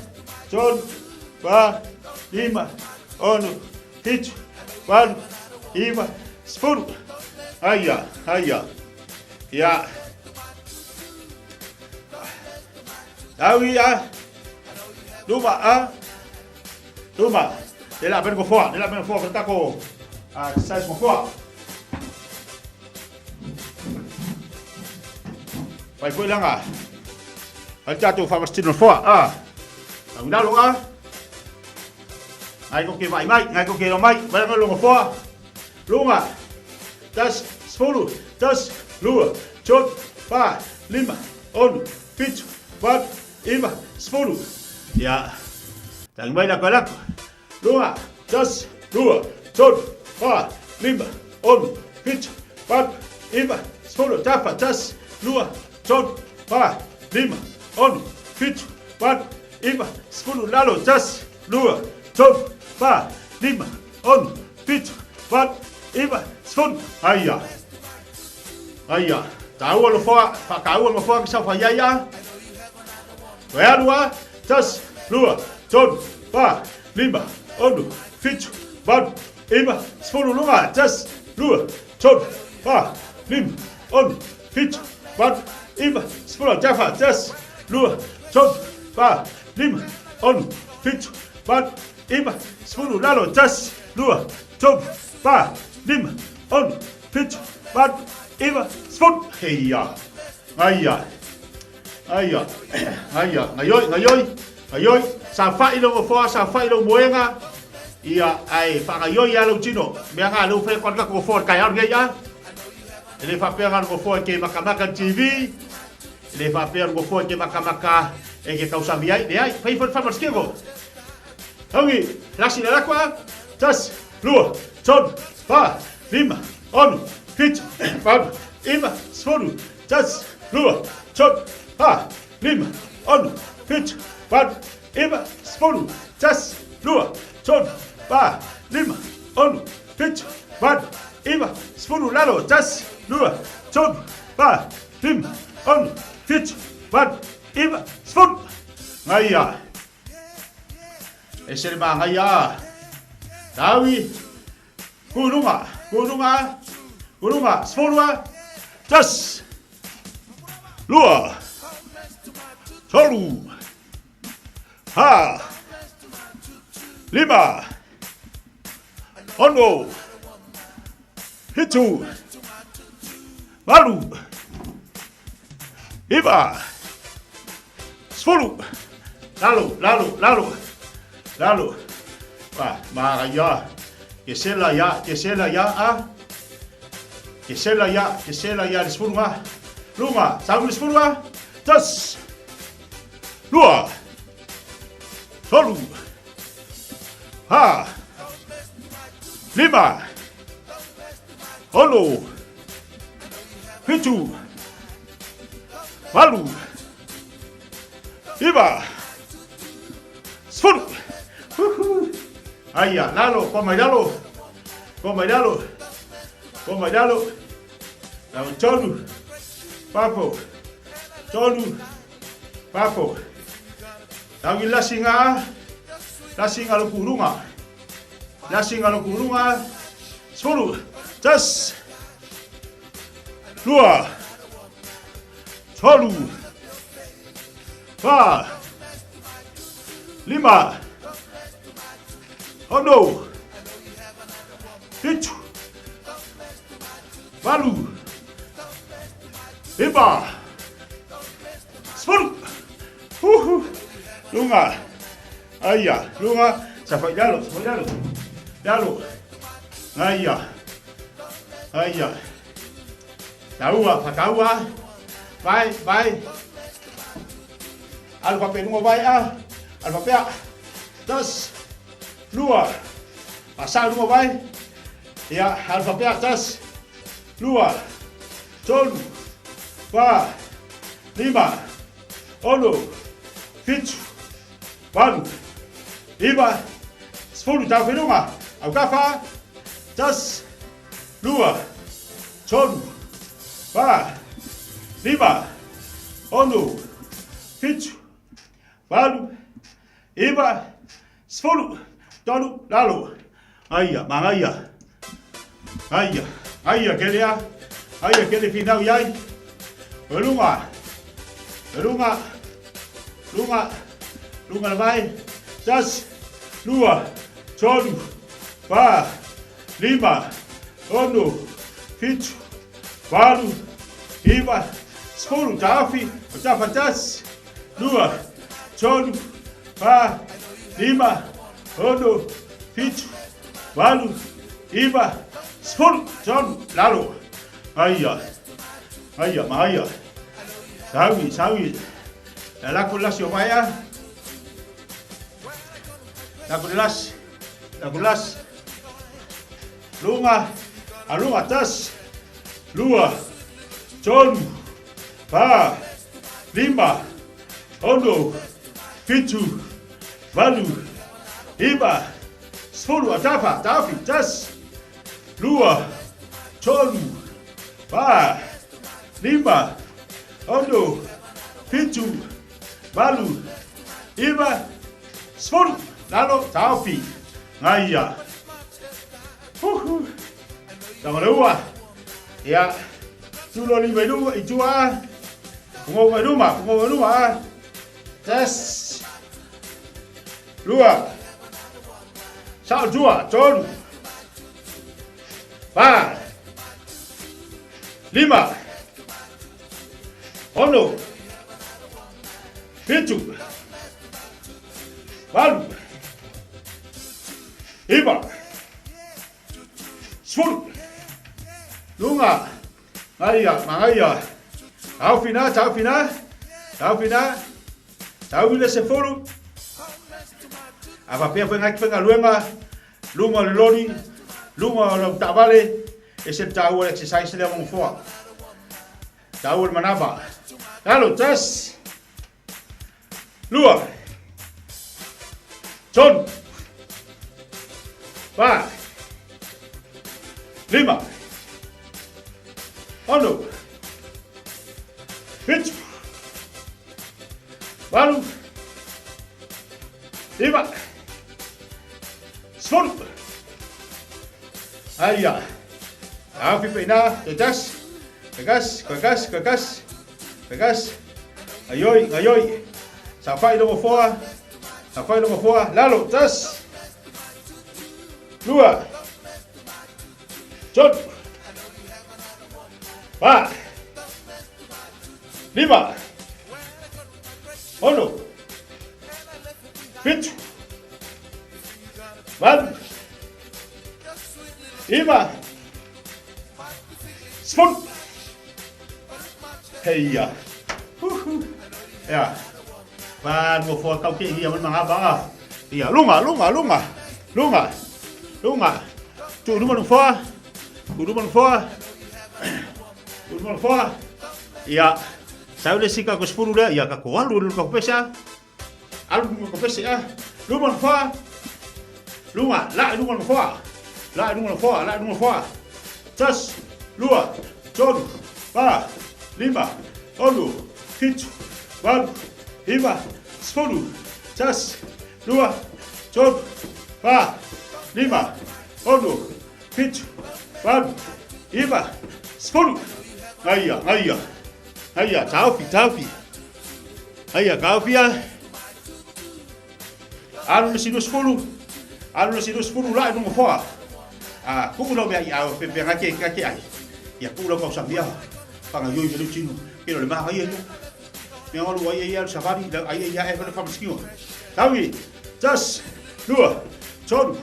tolu, fa, lima, ono, fitu, valu, iva, sefulu. Aia, aia. Ia. Au ia. Luma a. Luma. Le la ben go le la ben go foa, tako a exercise go foa. Fai foi langa. Fai tatou whamastino foa. A. Au lalo a. Ngai ko ke vai mai, ngai ko ke ro mai, vai ngā longa foa. Lunga. Tas, sefulu, tas, lua, tolu, fa, lima, ono, fitu, valu, iva, sefulu. Ia. Tangi mai lako e lako. Lunga, tas, lua, tolu, fa, lima, ono, fitu, valu, iva, sefulu, tafa, tas, lua, tolu, fa, lima, ono, fitu, valu, iva, sefulu, lalo, tas, lua, tolu, fa, lima, ono, fitu, valu, iva, sefulu. Aia. Aia. Tāua lo foa, whakaua lo foa ki sau whai a. Toe alu a, tasi, lua, tolu, fa, lima, ono, fitu, valu, iva, sefulu, lunga, tasi, lua, tolu, fa, lima, ono, fitu, valu, iva, sefulu, tafa, tasi, lua, tolu, fa, lima, ono, fitu, valu, iva, sefulu, lalo, tasi, lua, tolu, fa, lima, ono, fitu, valu, iva, sefulu. Heia, gaia, gaia, gaia, gaioi, gaioi, gaioi, sa whai lo ngofoa, sa whai lo moenga, ia, ai, whakaioi ia lau tino, mea ngā leu whai koan kako ngofoa kai aru ia, e le whapea ngā ngofoa ke makamaka TV, e le whapea ngofoa ke makamaka e ke kausami ai, le ai, whai whai whai whai Hongi, lasi le lakua, tasi, lua, tolu, fa, lima, ono, fitu, valu, iva, sefulu, tasi, lua, tolu, fa, lima, ono, fitu, valu, iva, sefulu, tasi, lua, tolu, fa, lima, ono, fitu, valu, iva, sefulu, lalo, tasi, lua, tolu, fa, lima, ono, fitu, valu, iva, sefulu. Ngaia. E sere mā ngaia a. Tāui, kūrunga, kūrunga, kūrunga, sforua, tas, lua, tolu, ha, lima, ono, hitu, valu, iva, sefulu, lalo, lalo, lalo, lalo, ma, ma ia, ke sela ia, ke sela ia, a, ke sela ia, ke sela ia, le sefulu ngā, lunga, sau le sefulu ngā, tas, lua, tolu, ha, lima, ono, fitu, valu, iva, sefulu. Uhu. Aia, lalo, kua mai lalo, kua mai lalo, kua mai lalo. Tau tolu. Fafo. Tolu. Fafo. Tau i lasi ngā. Lasi ngā lo kurunga. Lasi ngā lo kurunga. 10. 1. 2. 3. 4. 5. 6. 7. 8. 9. 10. Uhu. Luga. Aia. Luga. Safai lalo. Safai lalo. Lalo. Aia. Aia. Taua. Whakaua. Vai. Vai. Alu pape lunga vai a. Alu pape a. 1. 2. Pasa lunga vai. Ia. Alu pape a. 1. 2. 3. 4. 5. 6. 7. 8. 9. 10. Tau whenunga. Au ka wha. 1. 2. 3. 4. 5. 6. 7. 8. 9. 10. Tolu. Lalo. Aia. Mangaia. Aia. Aia kele a. Aia kele finau iai. Lunga. Lunga. Lunga. Lunga le vai. 1. 2. 3. 4. 5. 6. 7. 8. 9. 10. Taofi. O tafa 1. 2. 3. 4. 5. 6. 7. 8. 9. 10. Tolu. Lalo. Aia. Aia, maia. Saui, saui. La lako lasi o vaea. Lako le lasi. Lako lasi. Lunga. A lunga 1. 2. 3. 4. 5. 6. 7. 8. 9. 10. Atafa, tafi. 1. 2. 3. 4. 5. 6. 7. 8. 9. 10. Lalo, taofi. Ngaia. Uhu. Tamalua. Ia. Tulo li mai luma i tua. Pungo mai luma, pungo mai luma. 1. 2. Sao tua, 3. 4. 5. 6. 7. 8. 9. 10. Lunga. Aia, mangaia. Taufina, taufina. Taufina. Tauile se fulu. A papea whenga ki whenga luenga. Lunga o le lori. Lunga o lau taavale. E se tau o le exercise lea mo foa. Tau o le manava. Lalo, 1. 2. 3. 4. 5. 6. 7. 8. 9. 10. Aia. Taofi peina. Te 1. Te 1. Te 1. Te 1. Te 1. Aioi, aioi. Safai longo foa. Safai longo foa. Lalo, 1. 2. 3. 4. 5. 6. 7. 8. 9. 10. Heia. Uhu. Ia. Pa no foa kau ke ia mana ba. Ia lunga lunga lunga. Lunga. Lunga. Tu luma no foa. Tu luma no foa. Tu luma no foa. Ia. Sau le sika ko sfuru le ia ka ko alu lu ka pesa. Alu lu ka pesa ia. Luma no foa. Lunga, la lunga no foa. La lunga no foa, la lunga no foa. 1, 2, tolu, fa, lima, ono, fitu, valu, iva, sefulu, tasi, lua, tolu, fa, lima, ono, fitu, valu, iva, sefulu. Aia, aia, aia, taofi, taofi. Aia, taofi a. Alu le isi 20, alu le isi 20 la e luga foa. A kuu lau mea i au pe pe ngake ngake ai. Ia kuu lau kausamia. Panga yoi me tino. Ke le ma ai ia. Mea alu ai ia safari la ai ia e fa fa Taui. Tas. Lua. Tolu.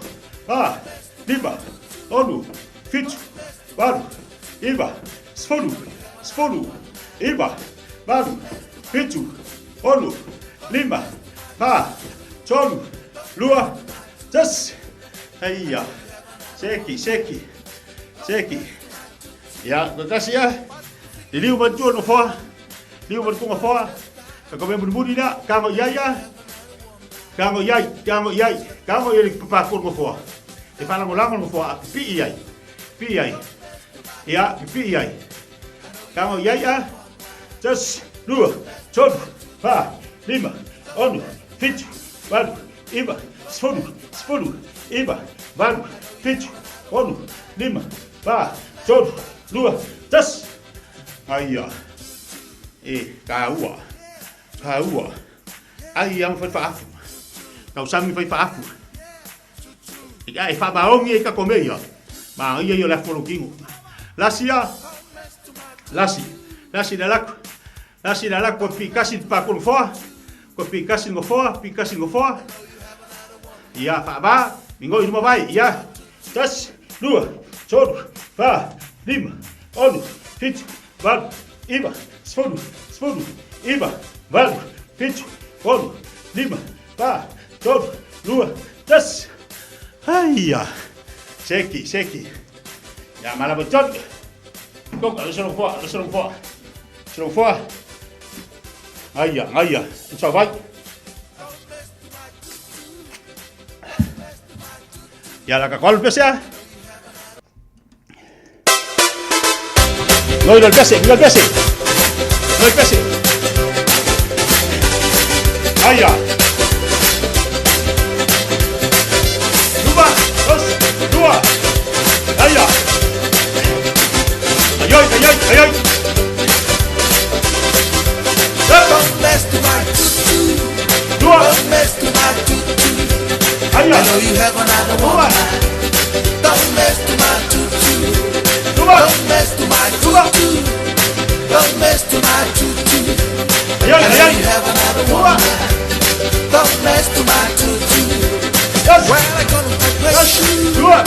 Fa. Lima. Onu. Fitu. Valu. Iva. Sefulu. Sefulu. Iva. Valu. Fitu. Onu. Lima. Fa. Tolu. Lua. Tasi. Aia. Seki, seki. Seki. Ia, ko tasi ia. Liliu matua no foa. Liu matua foa. Ka ko me la, kango ia ia. Kango ia, kango ia. Kango ia le papa ko no foa. E fala ngo no foa, pi ia. Pi ia. Ia, pi ia. Kango ia ia. Tasi, lua, tolu, fa, lima, ono, fitu, valu, iva, sefulu, sefulu, iva, valu, fitu, ono, lima, fa, tolu, lua, tasi. Aia. E, ka ua. Ka ua. Ai ang fai faafu. Kau sami fai faafu. E fa maongi e ka kome ia. Ma ia ia le afolo kingo. Lasi ia. Lasi. Lasi la laku. Lasi la laku ko pi kasi pa ko foa. Ko pi kasi ngo foa, pi kasi ngo foa. Ia fa ba, mingo i luma vai. Ia. Tasi, lua, tolu, fa, lima, ono, fitu, valu, iva, sefulu, sefulu, iva, valu, fitu, ono, lima, fa, tolu, lua, tasi. Aia. Seki, seki. Ia malama tonu. Koko, le solo foa, le solo foa. Solo foa. Aia, aia. Sa vai. Ia la ka pese. No, il pese, il pese. No, il pese. Aia. Luma, dos, dua. Aia. Ayoi, ayoi, ayoi. Don't mess to my tutu. Don't mess to my tutu. I know you have another woman. Don't mess to my tutu. Don't mess to my tutu. Don't mess to my tutu. I know you have another woman. Don't mess to my tutu. Well, I gonna take my shoe and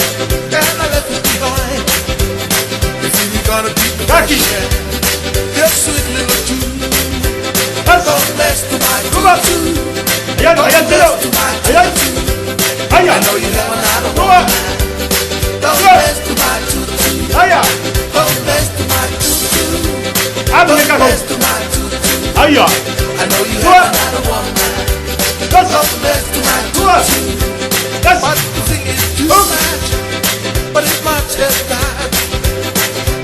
I left it behind. If you gonna keep the passion, your sweet little tune. Don't mess to my tutu. Don't mess to my tutu. I know you have another woman. Don't mess to my tutu. Don't mess to my tutu. Don't mess to my tutu. I know you have another woman. Don't mess to my tutu. But the thing is too much. But it's much as that.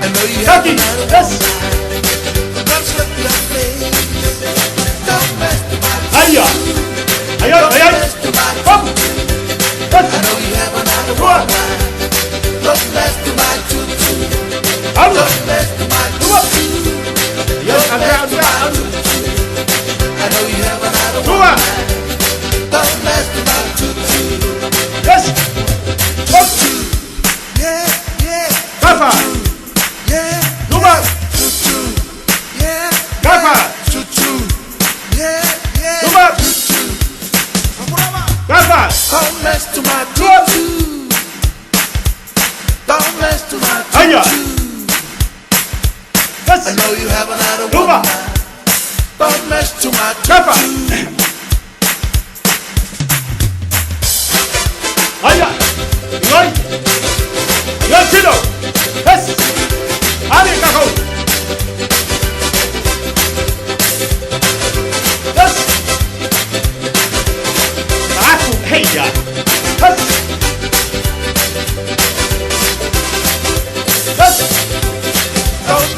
I know you have another woman. Don't look your face. Don't mess to my tutu. Don't mess to my tutu. I know you have another woman. Don't mess to my tutu. Don't mess to my tutu. Don't mess to my tutu. I know you have another woman. Don't mess to my tutu. Yes. Tutu. Yeah, yeah. Kafa. Yeah. Luma. Tutu. Yeah. Kafa. Tutu. Yeah, yeah. Luma. Tutu. Kafa. Don't mess to my tutu. Don't mess to my tutu. Aia. Yes. I know you have another Luma. woman. Don't mess to my Kafa. tutu. Aia. Ngoi. Ngoi tino. Yes. Ali kako. Yes. Aku heia. Yes. Yes. Don't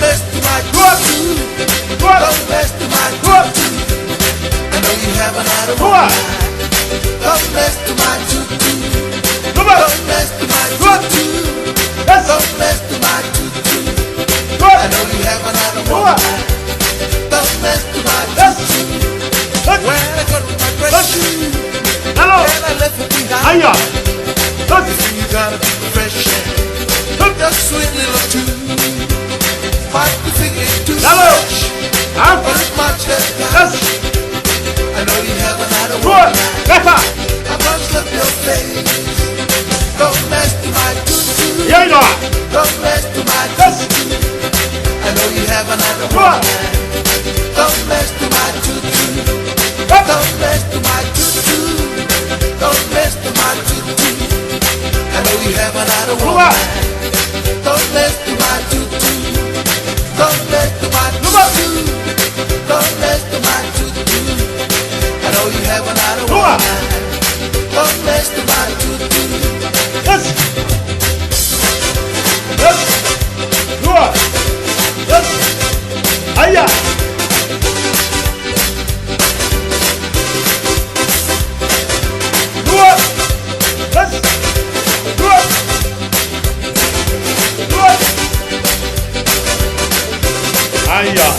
another one. Don't mess with my tutu. Don't mess with my tutu. Don't mess with my tutu. I know you have another one. Don't mess with my tutu. Yes. Yes. Lua. Yes. Aia. Lua. Yes. Lua. Lua. Aia.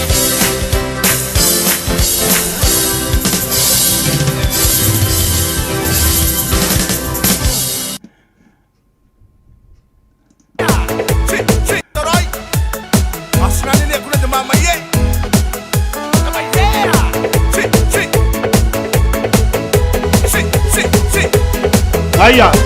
Aia.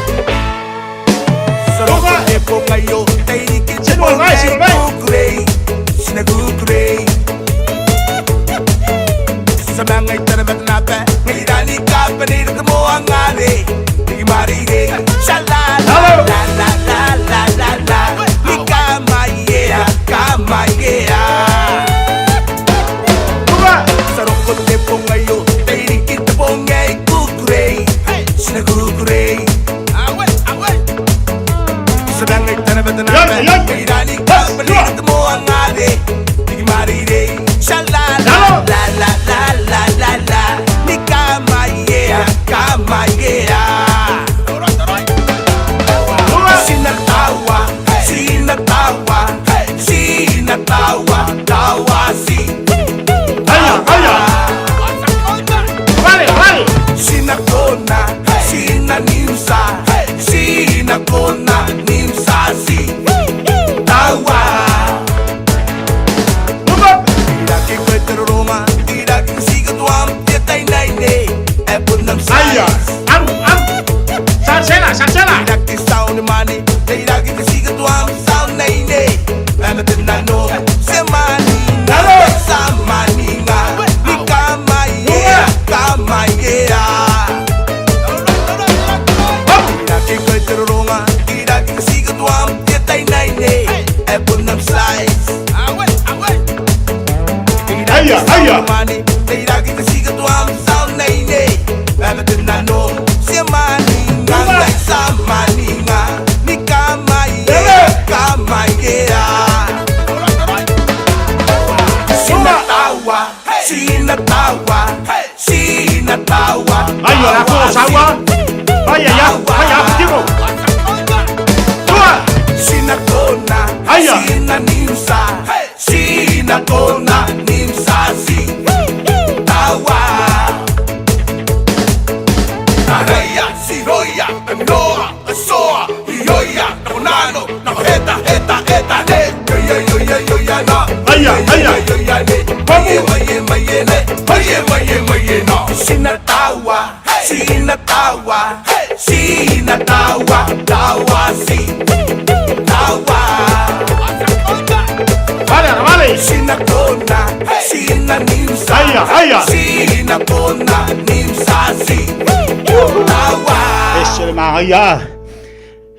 Ese le magaia.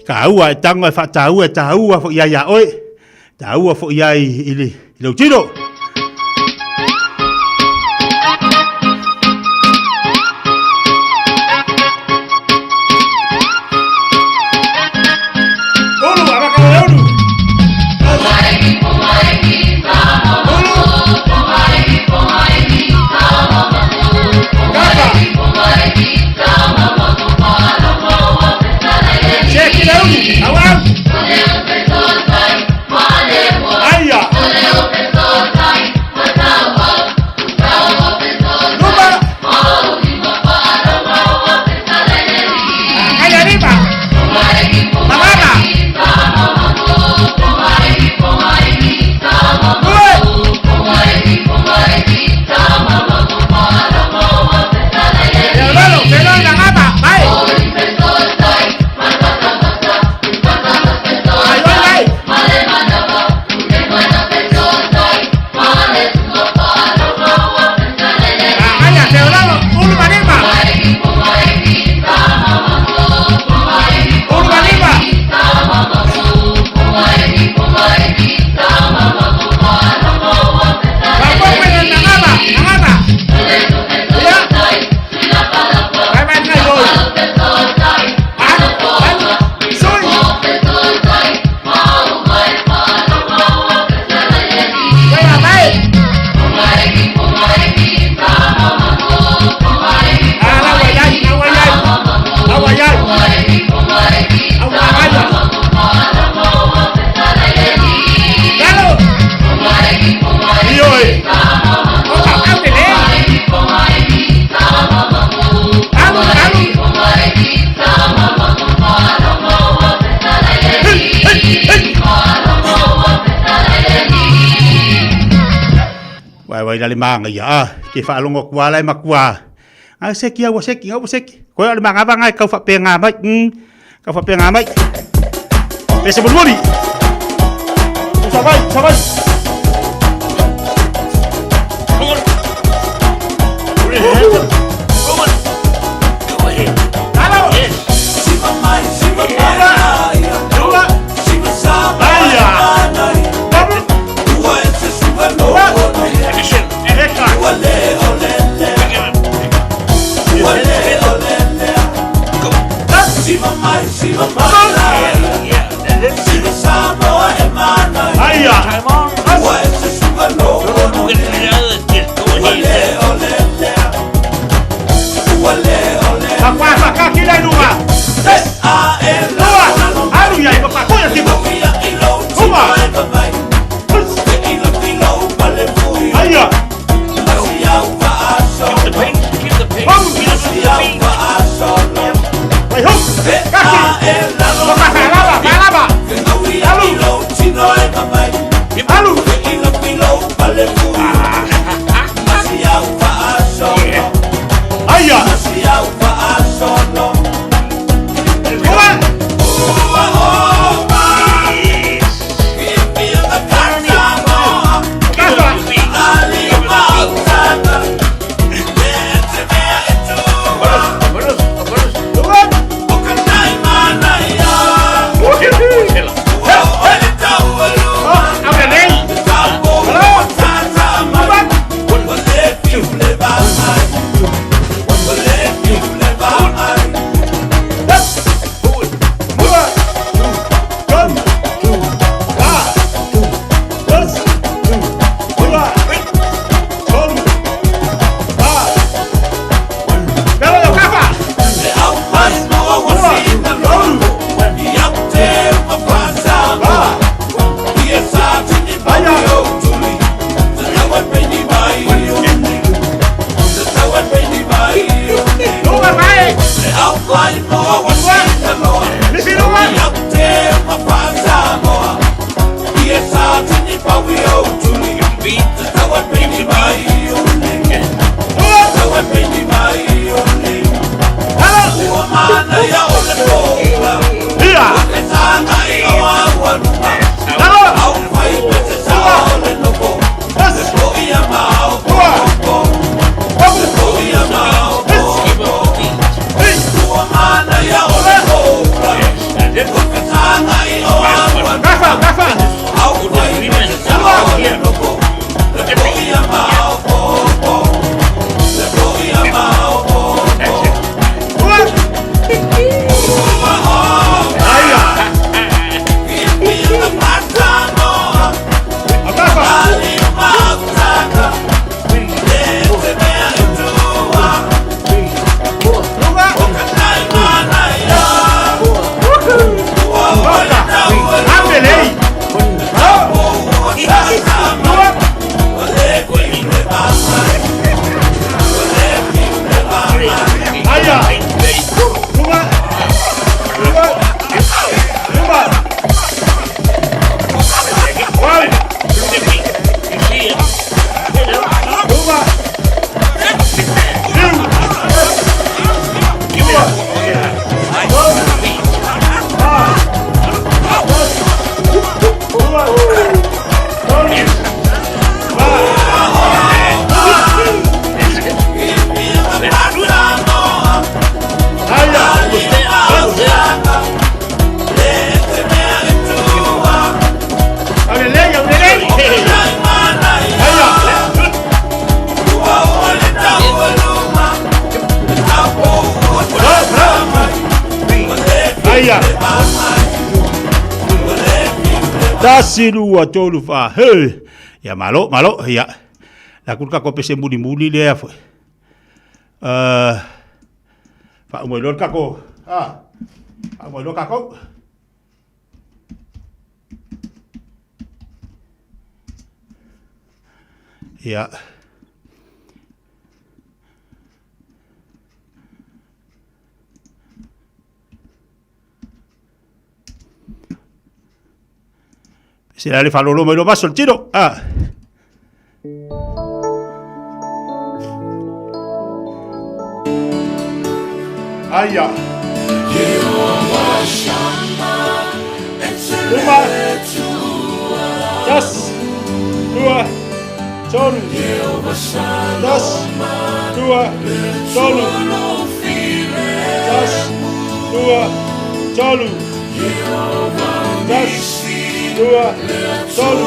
Ka ua e tango e whaataua e tāua fo ia ia oe. Tāua fo ia i le lau tino. Ulu, abaka le ulu. Check it out. Awa. Aya. Ae wai le manga ia, ah, ke whaalongo kua lai makua. Ai seki au seki, au seki. Koe o le manga vanga kau whapenga mai. Kau whapenga mai. Pese mulimuli. Savai, savai. Tasi lua tolu fa he. Ia malo malo ia. La kulka ko pese muli muli le afo. Fa mo lo kako. Ah. Fa mo lo kako. Ia. Se la le fa lolo mai lo basso il tiro. Ah. Aia. Lima. Tasi. Lua. Tolu. Tasi. Lua. Tolu. Tasi. Lua. Tolu. Tasi. Lua. Tolu.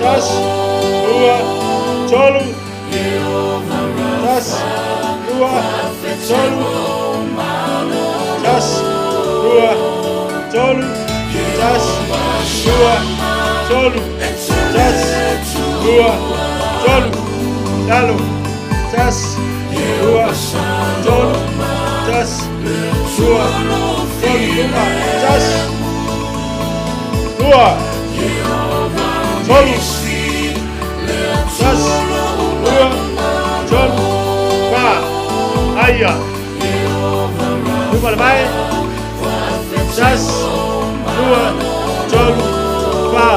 Tasi. Lua. Tolu. Tasi. Lua. Tolu. Tasi. Lua. Tolu. Tasi. Lua. Tolu. Tasi. Lua. Tolu. Lalo. Tasi. Lua. Tolu. Tasi. Lua. Tolu. Luma. Tasi. Lua. Tolu. Tasi. Lua. Tolu. Fa. Aia. Luma le mai. Tasi. Lua. Tolu. Fa.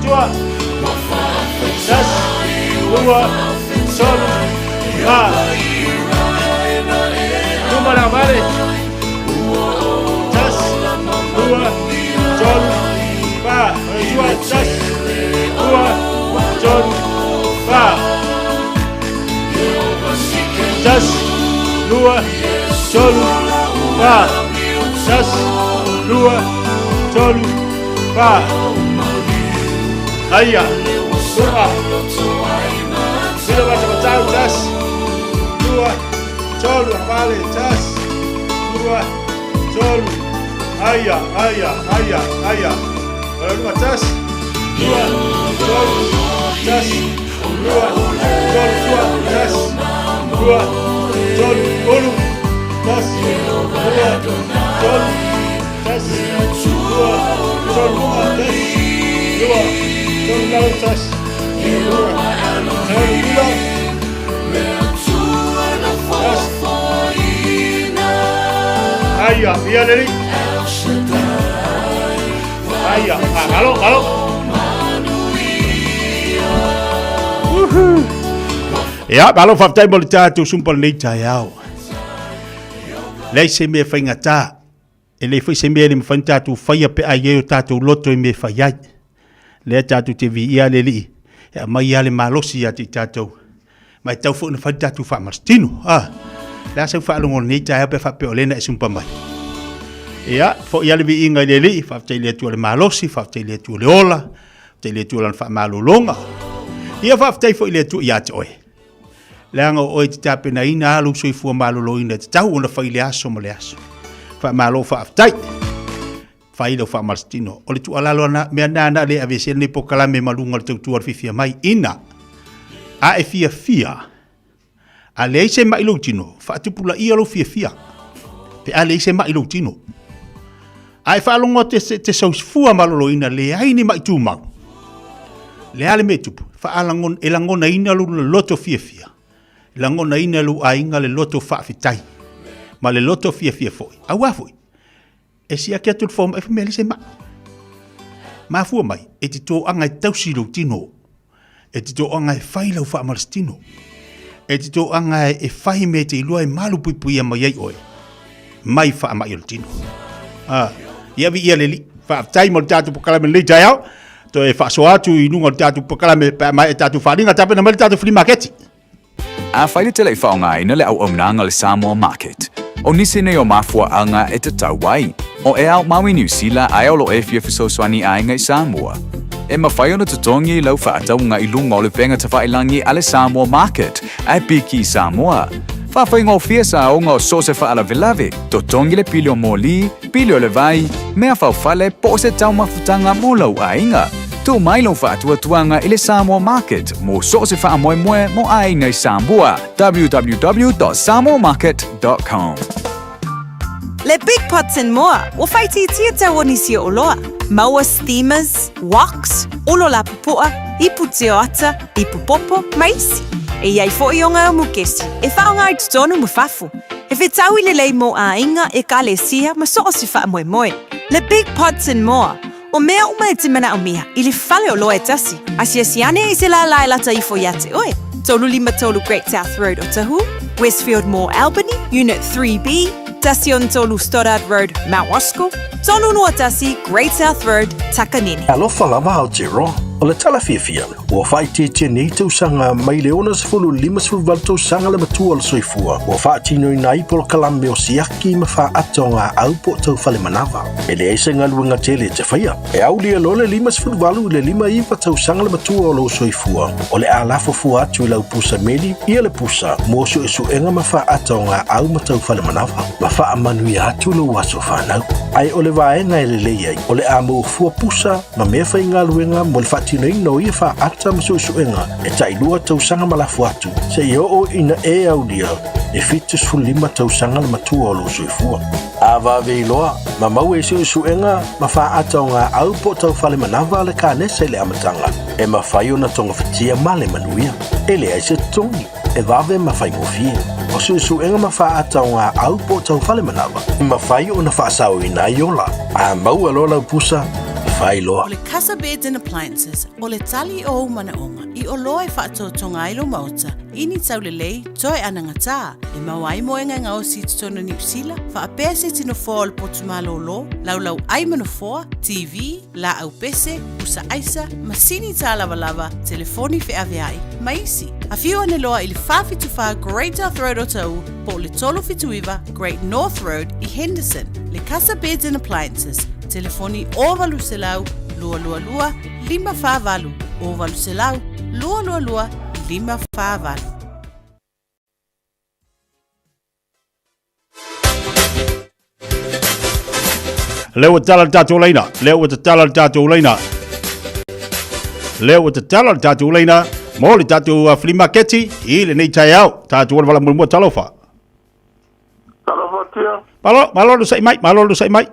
Tua. Tasi. Lua. Tolu. Fa. Luma le vale. Tasi. Lua. Tolu. Fa. Tua. Tasi. Lua. Tolu. Fa. Tasi. Lua. Tolu. Fa. Tasi. Lua. Tolu. Fa. Aia. Luma. Sila mata matau. Tasi. Lua. Tolu. Vale. Tasi. Lua. Tolu. Aia. Aia. Aia. Aia. Luma. Tasi. Lua. Tolu. Tasi. Lua. Tolu. Tua. Tasi. Lua. Tolu. Ulu. Tasi. Lua. Tolu. Tasi. Lua. Tolu. Luma. Tasi. Lua. Tolu. Lalo. Tasi. Lua. Tolu. Lula. Tasi. Aia. Ia leli. Aia. Ah, malo, malo. Woohoo. Ia, malo faafetai mo le tatou sumpa lenei taeao. Leai se mea e faigata, e leai foi se mea e le mafai ona tatou faia pe a i ai o tatou loto i mea e fai ai. Lea tatou te viia le Alii e aumai lava le malosi ia te i tatou, ma e tatau foi ona fai le tatou faamalositino. Ah, le a sau faalogo i lenei taeao pe a faapea o lea na e sumpa mai. Ia, foi lava le viiga i le Alii, faafetai i le Atua le malosi, faafetai i le Atua le ola, faafetai i le Atua lana faamalologa. Ia, faafetai foi i le Atua ia te oe. Leaga o oe e te tapenaina lou soifua maloloina e tatau ona fai i le aso ma le aso. Faamalo faafetai. Fai lau faamalositino. O le tuualalo ana, mea na na le aveesea lenei polokalame ma luga o le tautua o le fiafia mai. Ina a e fiafia, a leai se mai lou tino, faatupulaia lou fiafia. Pe a leai se mai lou tino. A e faalogo atu e te soifua maloloina, leai ni mai tumau. Le a le mea e tupu, faalangon, e lagonaina lou loto fiafia. E lagonaina e lou aiga le loto faafetai. Ma le loto fiafia foi. Auā foi, e siaki atu le fomai fai mea le se mai. Mafua mai, e te toaga e tausi lou tino. E te toaga e fai lau faamalositino. E te toaga e fai mea e te iloa e malupuipuia mai ai oe mai faamai o le tino. Ah, ia viia le Alii. Faafetai mo le tatou polokalame lenei taeao. Toe faasoa atu i luga o le tatou polokalame pe a maea tatou faaaliga, tapena mai le tatou flea maketi. Afai le tele i faaaogaina le auaunaga a le Samoa Market, o nisi nei o mafuaaga e tatau ai, o e ao Maui Niu Sila ae o lo e fia fesoasoani aiga i Samoa. E mafai ona totogi lau faatauga i luga o le upega tafailagi a le Samoa Market ae piki i Samoa. Faafaigofie saoga o so o se faalavelave, totogi le pili o moli, pili o le vai, mea faufale po o se taumafutaga mo lou aiga. Tuu mai lou faatuatuaga i le Samoa Market mo so o se faamoemoe mo aiga i Samoa, www.samoamarket.com. Le Big Pots and More, ua faaitiitia tau o nisi o oloa. Maua steamers, woks, olo lapopoa, ipu tioata, ipu popo, ma isi. E i ai foi o ngā mukesi e whaonga i totonu ma fafo. E whetaui lelei mō āinga, ekalesia ma so o se whaamoemoe. Le Big Pots and More, o mea uma e te manaomia i le fale oloa e tasi, asiasi ane i se lālā e lata ifo iā te oe. 353 Great South Road Otahuhu, Westfield Mall Albany, Unit 3B, 13 Stoddard Road, Mount Roskill, 321 Great South Road, Takanini. Alofa lava Aotearoa, o le tala fiafia, ua faaitiitia nei tausaga mai le 60 58 tausaga le matua o le soifua, ua faatinoina ai polokalame o siaki ma faaata o gaau po o taufale manava. E leai se galuega tele e te faia. E aulia loa le 58 i le 59 tausaga le matua o lou soifua, o le a lafo fua atu i lau pusa meli ia le pusa mo suesuega ma faaata o gaau ma taufale manava, ma faamanuia atu lou aso fanau. Ae o le vaega e lelei ai, o le a maua fua pusa ma mea faigaluega mo le faatinoina o ia faaata ma suesuega e tailua tausaga ma lafo atu, seia oo ina e aulia e 75 tausaga le matua o lou soifua. A vave iloa, ma maua i suesuega ma faaata o gaau po o taufale manava le kanesa i le amataga, e mafai ona togafitia ma le manuia. E leai se totogi, e vave ma faigofie. O suesuega ma faaata o gaau po o taufale manava, e mafai ona faasaoina ai ola. A maua loa lau pusa, fai loa. O le Casa Beds and Appliances, o le tali o ou manaoga i oloa e faatotoga ai lou maota i ni taulelei toe anagatā e maua ai moega e gaosi i totonu o Niu Sila, faapea se tino foa o le potu malōlō, laulau ai ma nofoa, TV, laau pese, pusa aisa, masini tālavalava, telefoni feaveai, ma isi. Afio ane loa i le 474 Great South Road Otahuhu po o le 379 Great North Road i Henderson. Le Casa Beds and Appliances, telefoni 0800 222 548, 0800 222 548. Lea ua tatala le tatou laina. Lea ua tatala le tatou laina. Lea ua tatala le tatou laina mo le tatou flea market i lenei taeao. Tatou wala wala muamua talofa. Talofa tia. Malo, malo lu sai mai, malo lu sai mai.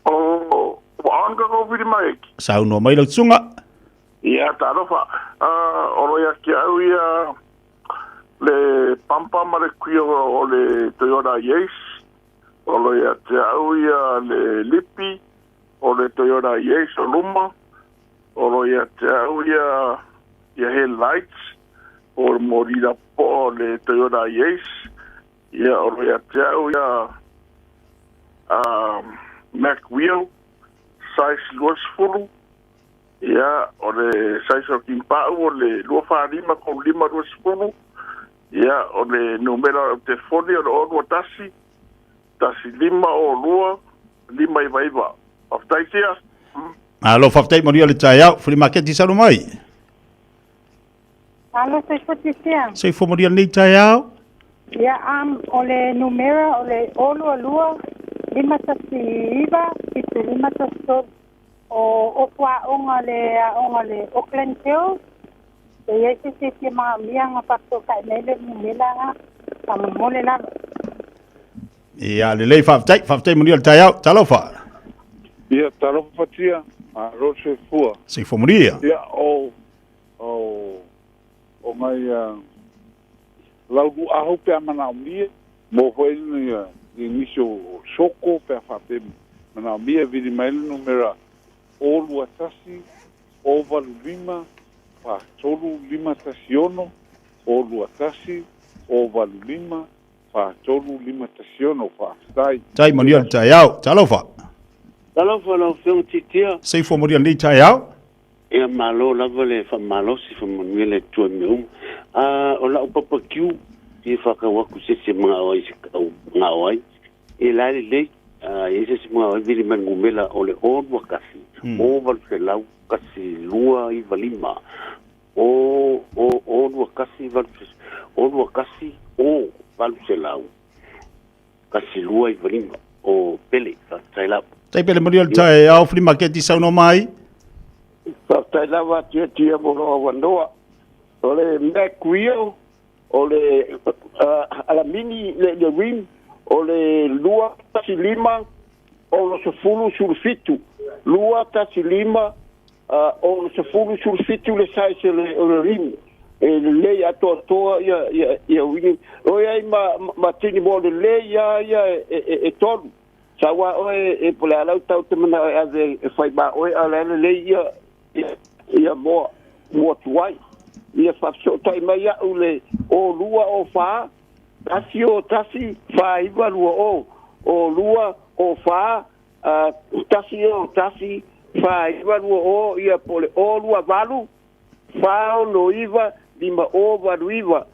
O, ua on ka kou whiri mai. Saunoa mai lau tsunga. Ia, talofa. O lo ia ki au ia le pampa ma le kuia o le Toyota Yace. O lo ia te au ia le lipi o le Toyota Yace o luma. O lo ia te au ia ia headlights o le morira po o le Toyota Yace. Ia o lo ia te au ia Mac Wheel size 20. Ia, o le size o le kimpau o le 24 35 20. Ia, o le numera o le telefoni o le 021 15 02 599. Faafetai tia. Malo faafetai manuia le taeao. Flea market i salu mai. Alo soifua tia. Soifua manuia lenei taeao. Ia o le numera o le 022 519 7513 o ofu aoga le aoga le Auckland Hills. E iai se se fia manaomia ona faafesootai mai le numera lena faamolemole lava. Ia lelei faafetai, faafetai manuia le taeao. Talofa. Ia, talofa tia, malo le soifua. Soifua manuia. Ia, o, o, o ngai lau luahu pe a manaomia, mo foi ni ni nisi o soko pe a faapea manaomia e vili mai le numera o 21 o 85 43 516 o 21 o 85 43 516. Faafetai. Tai manuia le taeao. Talofa. Talofa lau Afioga Titia. Soifua manuia lenei taeao. Ia malo lava le faamalosi faamanuia le Atua i mea uma. A o lau papa kiu fia faatau atu se isi e manao ai i se tau manao ai. E la e lelei, a i ai se isi manao ai vili mai le numera o le 021 0 800 12 95 o o 021 8 021 o 800 1295 o Pele. Faafetai lava. Tai pele manuia le taeao flea market i saunoa mai. Faafetai lava Tiatia mo lou avanoa. O le Mac Wheel, o le alamini le rim, o le 215 60 17. 215 60 17 le size o le rim. E lelei atoatoa ia ia ia uiga. O ai ma tini mo lelei ia ia e tolu. Sa ua oe e po le alau tau te manao e ave e fai ma oe a le lelei ia ia ia moa tuai. Ia faafesootai mai a'u le 02 04 1 o 1 4 9 2 o o 2 o 4 1 o 1 4 9 2 o ia po le o 2 8 4 6 9 5 o 8 9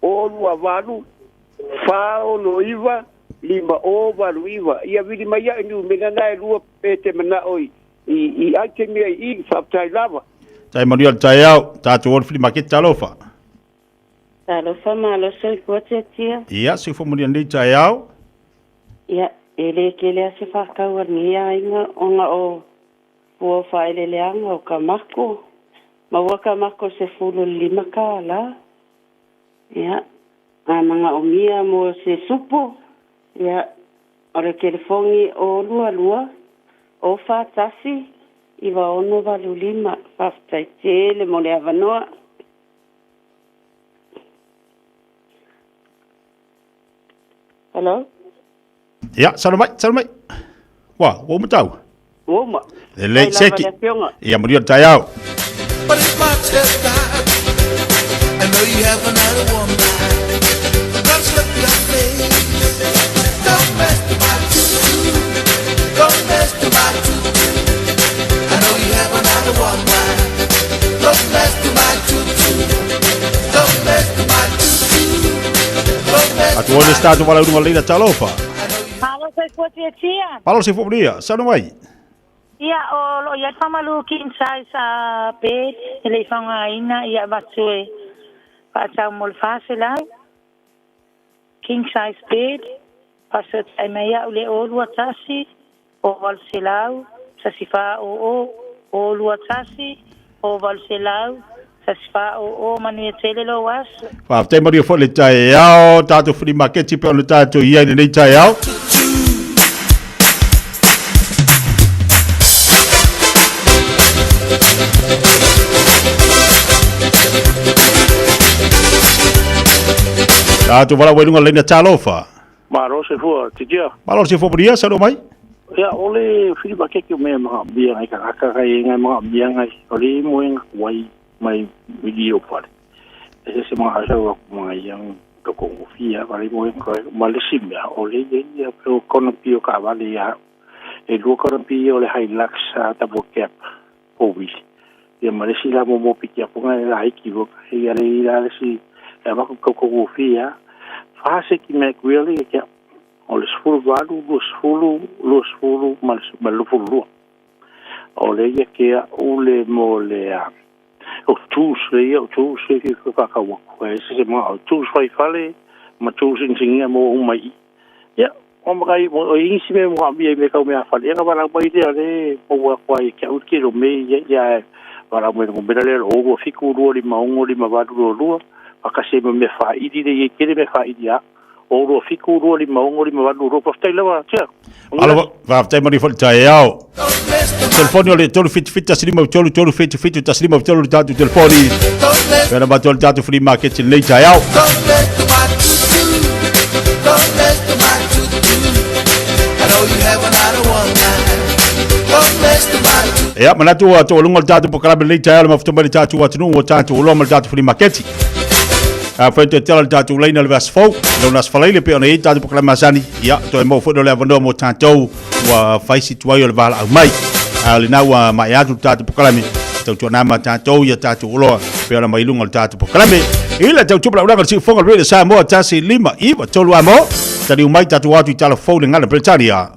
o 2 8 4 6 9 5 o 8 9 ia vili mai ai nu mena na e lua pe te mana oi i i ai te mea i faafetai lava. Tai manuia le taeao, tatou o le flea market, talofa. Talofa malo soifua tiatia. Ia, soifua manuia lenei taeao. Ia, e le tele lava se faatau a lenei aiga ona o fua o faaeleeleaga o kamako. Maua kamako 15 tala. Ia, a manaomia mo se supo, ia, o le telefoni o 22 o 41 9685. Faafetai tele mo le avanoa. Hello? Ia, saunoa mai, saunoa mai. Ua, ua uma tau. Ua uma. Lelei, Mai lava seki. le afioga. Ia, manuia le taeao. But if my chest out, I know you have another woman. Don't slip your face. Don't mess with my tutu. Don't mess with my tutu. I know you have another woman. Don't mess with my tutu. Don't mess with my tutu. Don't mess Atu o le statu wala unga leina talofa. Malo soifua tiatia. Malo soifua manuia, saunoa mai. Ia, o lo o i ai le faamalu king size a bed e le i faaaogaina ia avatu e faatau mo le 400. King size bed, faasootai mai au le 0 2 1 0 800 1 4 0 0 2 1 0 800 1 4 0 0 Manuia tele lou aso. Faafetai manuia foi le taeao, tatou flea market pe ona tatou i ai lenei taeao. Tatou valaau ai luga leina talofa. Malo soifua titia. Malo soifua manuia, saunoa mai. Ia, o le flea market o mea manaomia ngai tagata ngai e ngai manaomia ngai o le moega kuai mai vili o fale. E se se mga sau aku mga ia toko ngofia vale moega kuai ma le si mea o le ia ia pe o kona pio ka vale ia e lua kona pio o le Hilux a double cab o wili. Ia ma le si la mo mo piki apu ngai la iki wo ia le ila le si e vaku koko ngofia fa se ki me kuili e kia o le 18, 20, 20 ma le 22. O le ia ke a'u le mo le a o tools le ia o tools le fia whakau aku. E se se mga o tools whai fale ma tools insingia mo umai i. Ia, o makai o ingisi me mo amia i me kau mea fale. Ia ka mai lea le mo ua kwa i kia uke ro me ia ia wala mai ngo mera le o ua fiku rua lima ongo lima waru rua rua. Whakase me me whairi le i kere me whairi a. O 2 7 2 5 6 5 8 2. Faafetai lava, Chair. Alo, faafetai mani foi le taeao. Telefoni o le 3 7 7 1 5 3 3 7 7 1 5 3 le tatou telefoni. Pena matou le tatou flea market i lenei taeao. Ia, manatu ua taualuga le tatou polokalame i lenei taeao le mafuta mai le tatou atunuu ua tatou oloa ma le tatou flea market. A fai toe tala le tatou laina le vaiaso fou, le aso Faraile pei ona i ai tatou polokalame masani, ia, toe maua foi lea o le avanoa mo tatou ua fai si tuai o le valaau mai. A o lena ua maea atu le tatou polokalame, tautuana ma tatou ia tatou oloa pei ona mai luga o le tatou polokalame. I le tautupa laulaga o le siufoga o le Radio Samoa 1 5 9 3 amo, taliu mai tatou atu i tala fou le gala Peretania.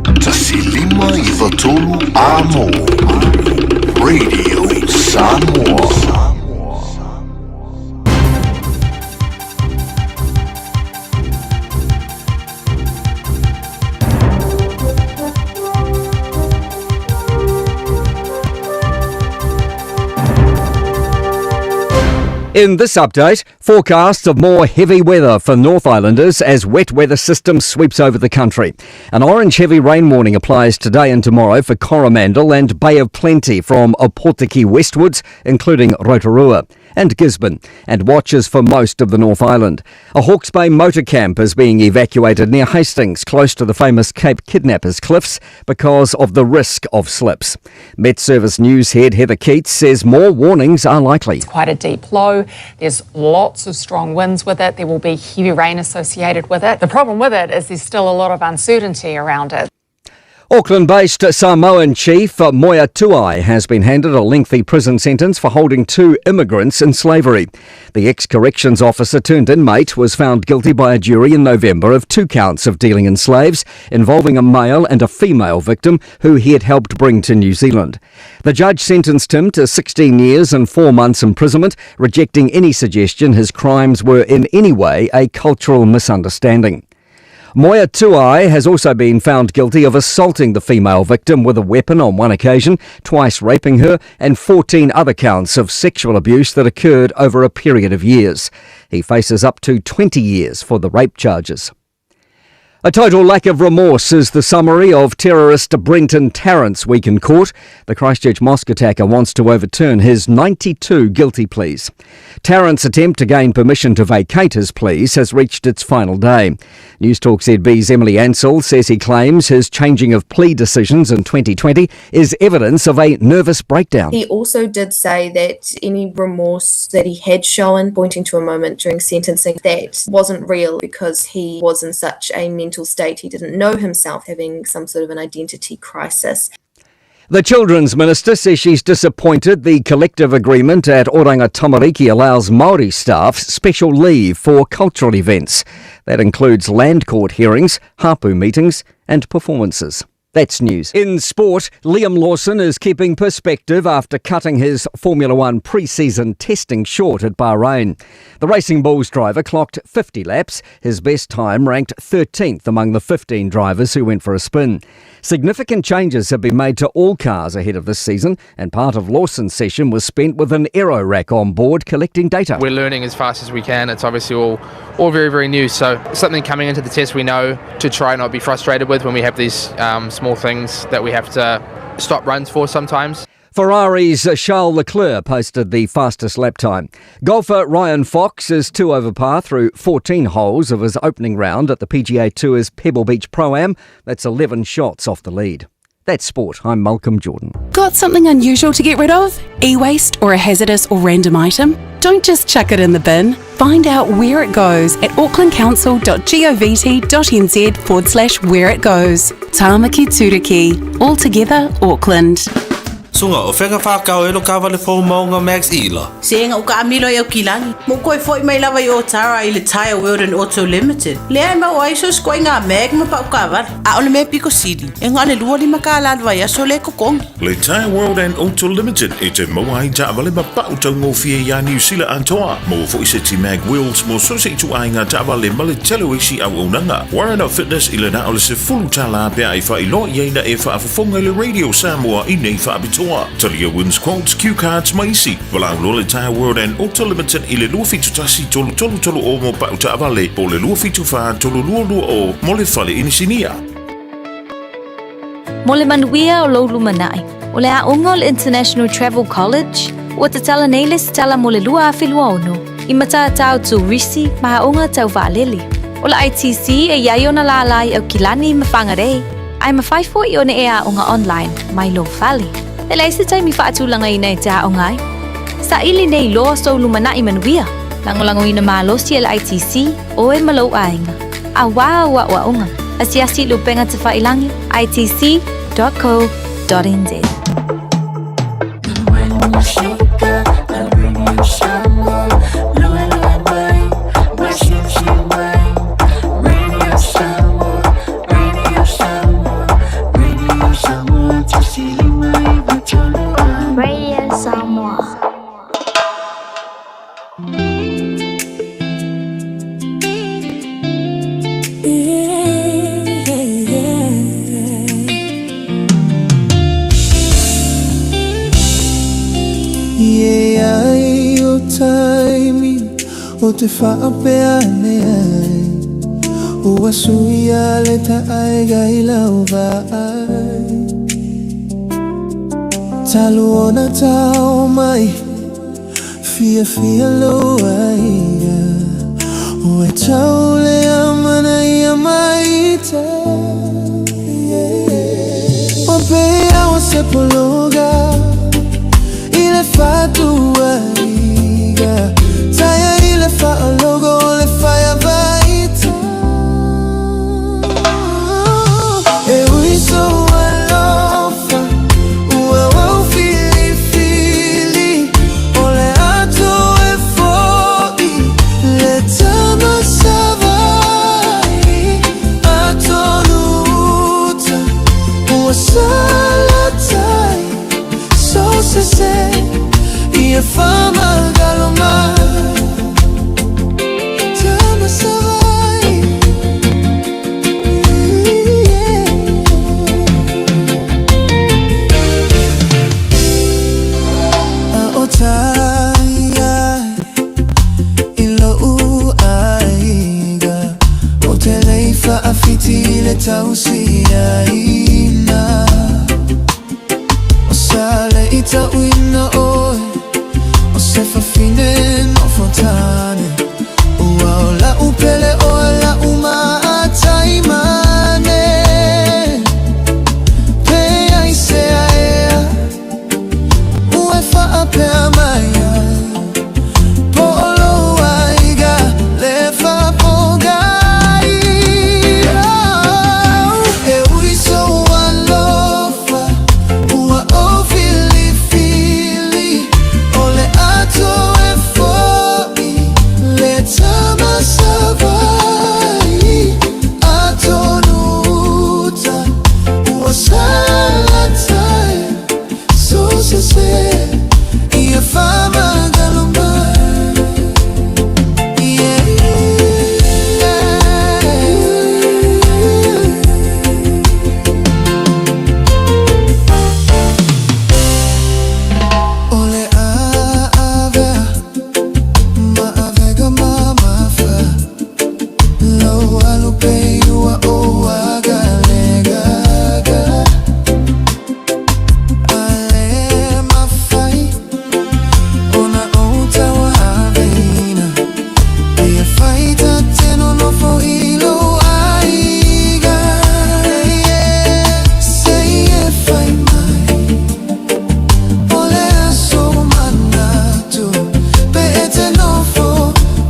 1 5 9 3 amo. Radio Samoa. In this update, forecasts of more heavy weather for North Islanders as wet weather system sweeps over the country. An orange heavy rain warning applies today and tomorrow for Coromandel and Bay of Plenty from Opotiki westwards, including Rotorua. and Gisborne, and watches for most of the North Island. A Hawke's Bay motor camp is being evacuated near Hastings, close to the famous Cape Kidnappers Cliffs, because of the risk of slips. Met Service News head Heather Keats says more warnings are likely. It's quite a deep low. There's lots of strong winds with it. There will be heavy rain associated with it. The problem with it is there's still a lot of uncertainty around it. Auckland based Samoan chief Moya Tuai has been handed a lengthy prison sentence for holding two immigrants in slavery. The ex corrections officer turned inmate was found guilty by a jury in November of two counts of dealing in slaves involving a male and a female victim who he had helped bring to New Zealand. The judge sentenced him to 16 years and 4 months imprisonment, rejecting any suggestion his crimes were in any way a cultural misunderstanding. Moya Tuai has also been found guilty of assaulting the female victim with a weapon on one occasion, twice raping her, and 14 other counts of sexual abuse that occurred over a period of years. He faces up to 20 years for the rape charges. A total lack of remorse is the summary of terrorist Brenton Tarrant's week in court. The Christchurch mosque attacker wants to overturn his 92 guilty pleas. Tarrant's attempt to gain permission to vacate his pleas has reached its final day. News Talk ZB's Emily Ansell says he claims his changing of plea decisions in 2020 is evidence of a nervous breakdown. He also did say that any remorse that he had shown, pointing to a moment during sentencing, that wasn't real because he was in such a mental state he didn't know himself, having some sort of an identity crisis. The Children's Minister says she's disappointed the collective agreement at Oranga Tamariki allows Māori staff special leave for cultural events. That includes land court hearings, hapu meetings and performances. That's news. In sport, Liam Lawson is keeping perspective after cutting his Formula One pre season testing short at Bahrain. The Racing Bulls driver clocked 50 laps, his best time ranked 13th among the 15 drivers who went for a spin. Significant changes have been made to all cars ahead of this season, and part of Lawson's session was spent with an aero rack on board collecting data. We're learning as fast as we can. It's obviously all, all very, very new. So something coming into the test we know to try not be frustrated with when we have these um, small things that we have to stop runs for sometimes. Ferrari's Charles Leclerc posted the fastest lap time. Golfer Ryan Fox is two over par through 14 holes of his opening round at the PGA Tour's Pebble Beach Pro Am. That's 11 shots off the lead. That's sport. I'm Malcolm Jordan. Got something unusual to get rid of? E waste or a hazardous or random item? Don't just chuck it in the bin. Find out where it goes at aucklandcouncil.govt.nz forward slash where it goes. Tāmaki Turuki. All together, Auckland. Sunga, o whenga whākau e lo kawale fō maunga Max Ila. Se nga uka amilo i au kilangi. Mo koe foi mai lava i o tara i le Tire World and Auto Limited. Lea e mau ai so skoe ngā mag ma pau kawara. A ole me piko sili. E ngā le lua lima ka la vai aso le kokongi. Le Tire World and Auto Limited e te maua ai taavale ma pau taugofie iā Niu Sila atoa. Maua foi se ti mag wheels mo so se ituaiga taavale ma le tele o isi auaunaga. Warren of Fitness i le na o le sefulu tālā pe a e faailoa i ai na e faafofoga i le Radio Samoa i nei faapitoa. Talia wins quotes, cue cards ma isi. Valaau loa le Tire World and Auto Limited i le 271 3330 mo pau taavale po o le 274 3220 mo le fale inisinia. Mo le manuia o lou lumanai, o le aoga o le International Travel College, ua tatala nei le setala mo le 2026 i matatau turisi ma aoga tau vaalele. O le ITC e i ai ona lālā i Aukilani ma Whangarei, ae mafai foi ona e aoga online mai lou fale. E leai se taimi faatulagaina e te aoga ai. Saili nei loa sou lumanai manuia, lagolagoina malosi e le ITC oe ma lou aiga. Auā au aoaoga, asiasi i le upega tafailagi, itc.co.nz. Radio Samoa. E ai o taimi o te faapea ane ai Ua suia le taaiga i lau vaai Talu ona tau mai. fiafia lou aiga Ua tau le amanaia mai ita Ua pei a ua se pologa I le fatuaiga Taia i le faalogo o le faiavaita E ui sou alofa Ua ou filifili O le ato e fo'i Le tama savai Atonu uta Ua salatai So sese Ia famagalo mai Tama savai A o tai ai i lo'u aiga Ou te lei faafiti i le tausiaina O sa le i tauina oe O se fafine nofo tane Ua o la'u pele oe la'u maataimane Pe aisea ea Ua e faapea mai ai Po o lou aiga le faapogai Oh, e ui sou alofa Ua ou filifili O le ato e fo'i Le tama savai Atonu uta Ua salatai So sese Ia famagalo mai Yeah. O le avea ma avega ma mafa Lou alu pei ua ou agalegaga A le mafai ona ou tauaveina Ia fai ta te nonofo i lou aiga Se i e fai mai O le aso manatu Pe e te nofo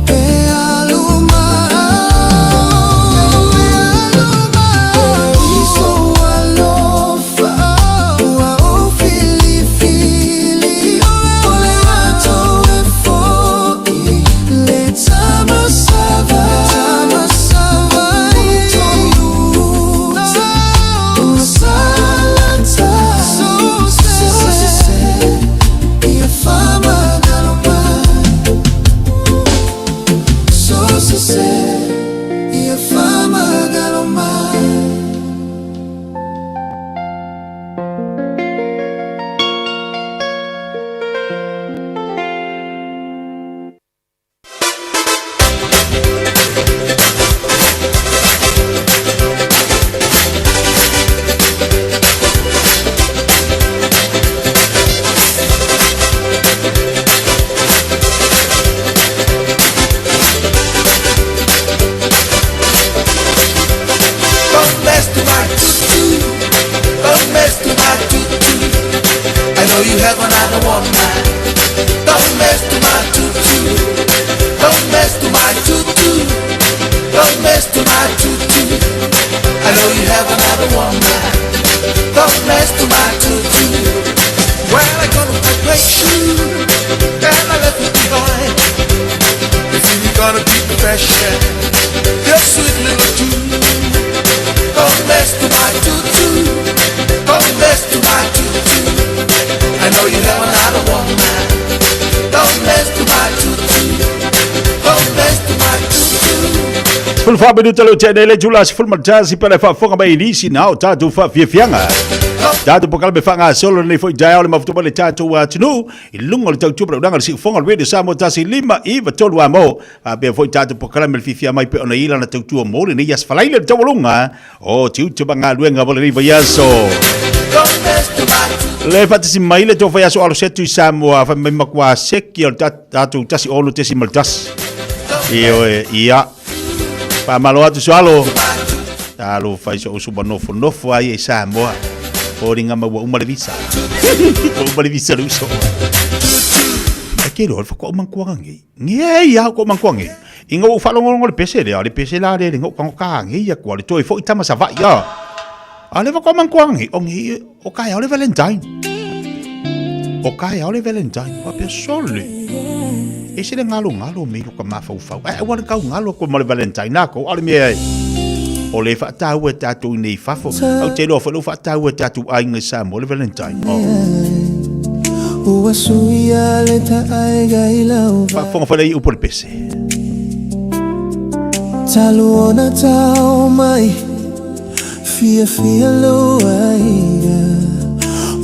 pe alu mai I sou alofa Ua ou filifili O le ato e fo'i Le tama savai Ua salatai So sese Ia famagalo mai So sese Ia famagalo mai Don't mess to my tutu. Don't mess to my tutu. I know you have another woman. Don't mess to my tutu. Don't mess to my tutu. Don't mess to my tutu. I know you have another woman. Don't mess to my tutu. Well, I got my great shoe and I left it behind. If you're gonna keep the fashion, your sweet little tune. Don't mess to my tutu. Don't mess to my tutu. I know you have another woman. Don't mess to my tutu. Don't mess to my tutu. 14 minuta leo tene le tula 11 pele faafofoga mai nisi na o tatou faafiafiaga. Tatou polokalame faagasolo lenei foi taeao le mafuta mai le tatou atunuu i luga o le tautua ulaga le siufoga o le Radio Samoa 1 5 9 3 amo faapea foi tatou polokalame le fiafia mai pe ona i lana tautua mo lenei aso falaile le taualuga o tiute ma galuega mo lenei vaiaso. Don't mess to my tutu. Le faatasi mai le tofai aso alo setu i Samoa fai mai makuā seki o le tatou 16.1. Ioe, ia. Faamalo atu Sualo. Talo fai so usu nofo nofo ai i Samoa. Foliga mai ua uma le visa. Ua uma le visa le uso. Ai ke loa le faatoa uma kuaga nei. Nge ia ko man kuaga nei. Inga ua ou faalogologo le pese lea, le pese la le le ngau kango ka nge ia kua le toe foi tama Savaii a. A le faatoa man kuaga nei, o nge o ka le Valentine. O ka le Valentine. Wa pe sole. E se le ngalo ngalo me ka mafaufau. Ai ua le kau ngalo ko ma le Valentine na ko ale mea e. O le faataua e tatou i nei fafo. Au te iloa foi lou faataua e tatou aiga i Samoa le Valentine. Oh. Ua suia le taaiga i lau Faafofoga foi lea i upu o le pese. Talu ona tau mai Fiafia lou aiga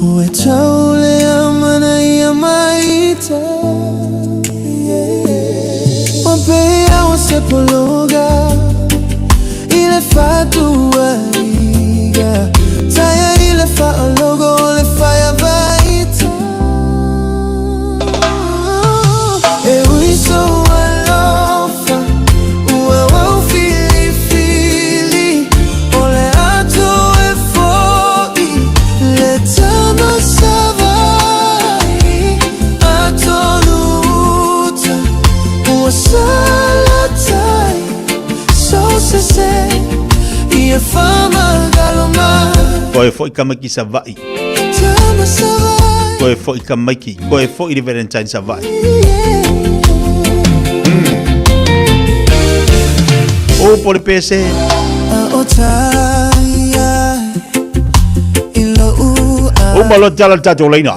Ua tau le amanaia mai ta Ua pei ua se pologa I le fatuaiga Taia i le faalogo o le faiavaita E ui sou alofa Ua ou filifili O le a toe fo'i Le tama Savaii Atonu uta Ua salatai So sese Ia famagaloma Koe fo'i tamaiti Savaii. Tama Savaii Koe fo'i tamaiti. Koe fo'i le Valentine Savaii. O po le pese. A o taia i lou Uma loa tala le tatou laina.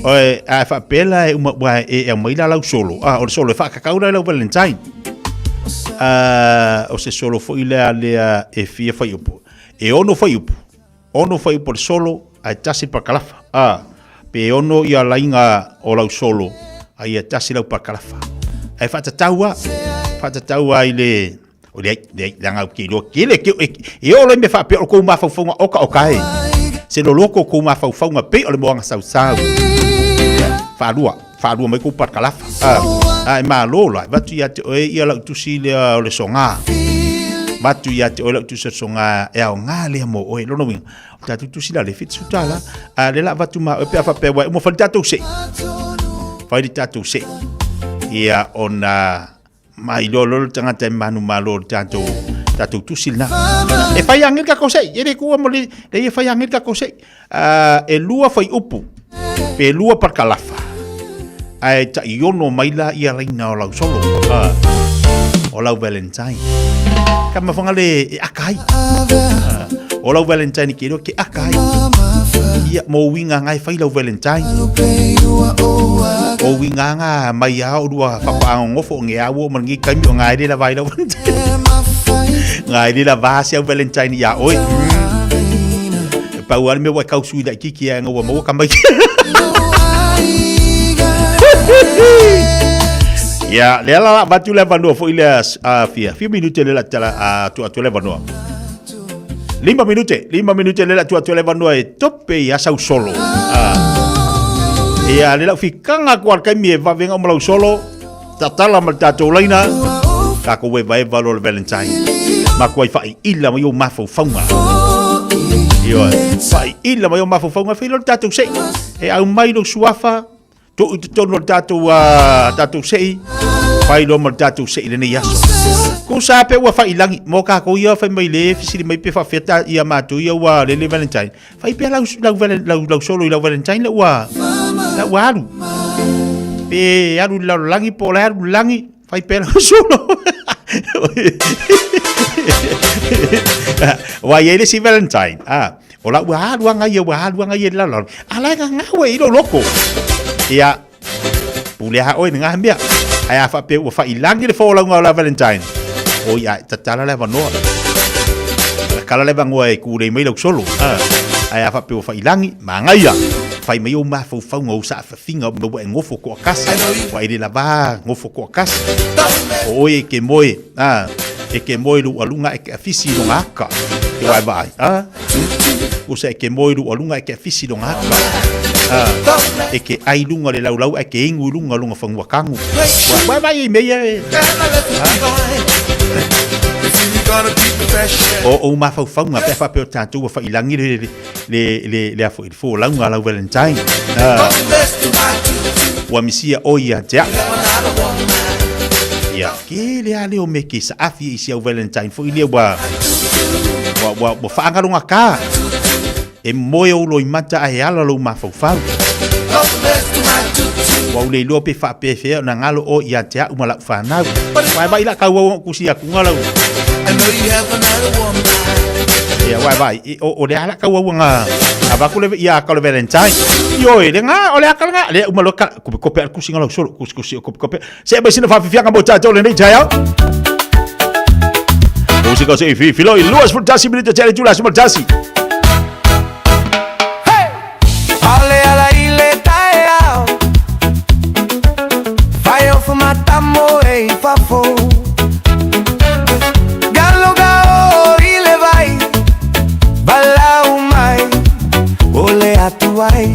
Oe, a faapea la e uma ua e aumai la lau solo. Ah, o le solo e faakakau la i lau Valentine. Ah, o se solo foi lea lea e fia faiupu. E ono faiupu. Ono faiupu o le solo ae tasi le pakalafa. Ah, pe ono ia laiga o lau solo a ia tasi lau pakalafa. Ae faatatau lava, faatatau lava i le O leai, leai, leaga ou te iloa tele, ke, e, e oo loa i mea faapea o le kou mafaufauga oka oka e. Se loloko o kou mafaufauga pei o le moaga sausau. Faalua, faalua mai kou parakalafa. A, a e malo la, e vatu ia te oe ia lau tusi lea o le soga. Vatu ia te oe lau tusi o le soga e aoga lea mo oe. Lona uiga, o tatou tusi la le $70. A le la vatu ma oe pe a faapea ua uma fai le tatou sei. Fai le tatou sei. Ia ona Mai loa loa le tagata e manumalo le tatou tatou tusi lena. E fai ange le tatou sei, e le tuua mo le le ia fai ange le tatou sei. E lua fuaiupu pe lua parakalafa ae tai ono mai la ia laina o lau solo. O lau Valentine. Ka mafaga le e aka ai. O lau Valentine ke iloa ke aka ai. Ia mo uiga nga e fai lau Valentine. O uiga nga mai a o lua whapaangongofo o nge awo ma ngi kaimi o ngā ere la vai lau Valentine. Ngā ere la vā se au Valentine ia oe. E pau ale me wai kausu i lai kiki a ngaua maua ka mai. Ia, lea la la vatu le vanua foi lea fia. Fia minute le la tala tu atu le vanua. Lima minute, lima minute le la tu atu le vanua e tope ia sau solo. Ia, le lau fikanga ku al kaimi e vavenga o malau solo, tatala ma le tatou laina, takou evaeva loa le Valentine. Makuai faaiila mai ou mafaufauga. Ioe, faaiila mai ou mafaufauga, fai loa le tatou sei. E aumai lou suafa, Tuu i totonu o le tatou, tatou sei, fai loa ma le tatou sei i lenei aso. Ku sa pe ua fai lagi, mo kākou ia fai mai le fesili mai pe faafefea ta ia matou ia ua lele Valentine. Fai pea lau, lau, lau, lau solo i lau Valentine la ua, la ua alu. Pe alu i le lalolagi po o la e alu i le lagi, fai pea lau solo. Ua i ai le isi Valentine, ah. O la ua alu anga ia, ua alu anga ia i le lalolagi. A la e gagau e i lou loko. Ia, pule a oe i ngā mea. Ae a faapea ua failagi le folauga o la Valentine. Oi ae, tatala le avanoa. Tatala le avanoa e kūlei mai lau solo. Ae a faapea ua failagi, magaia. Fai mai ou mafaufauga, ou saafafiga, ma ua e gofo toakasi. Ua e le lava gofo toakasi. O oe e ke moe, e ke moe lou aluga e ke afisi i lona aka. E wae vaai. Usa e ke moe i luga e ke afisi longa aka. E ke ai lunga le laulau e ke ingu i lunga lunga fangua kangu. Wa vai i meia e. O o mafaufauga pe a faapea o tatou ua faiilagi le le le le a foi le folauga a lau Valentine. Ua misia oi ia te au. Ia, ke le a leo me ke saafi i si au Valentine foi lea ua ua ua, ua faagaloga ka. E moe ou loi mata ae ala lou mafaufau. Ua ou le iloa pe faapefea ona galo oe ia te au ma lau fanau. Wae vai la kau au kusi akunga lau. Ia wae vai, o, o le ala kau au nga avaku le ia ka le Valentine. Io e le nga o le akala nga le uma lo ka kope kope al kusi ngalo solo kusi kusi kope kope. Se mai sina faafifiaga mo tatou lenei taeao. O se ka se fi filo i luas fultasi minute tele tula sumaltasi. Ale ala i le taeao Fai o fumatamo e i fafo Galoga o i le vai Valau mai O le atu ai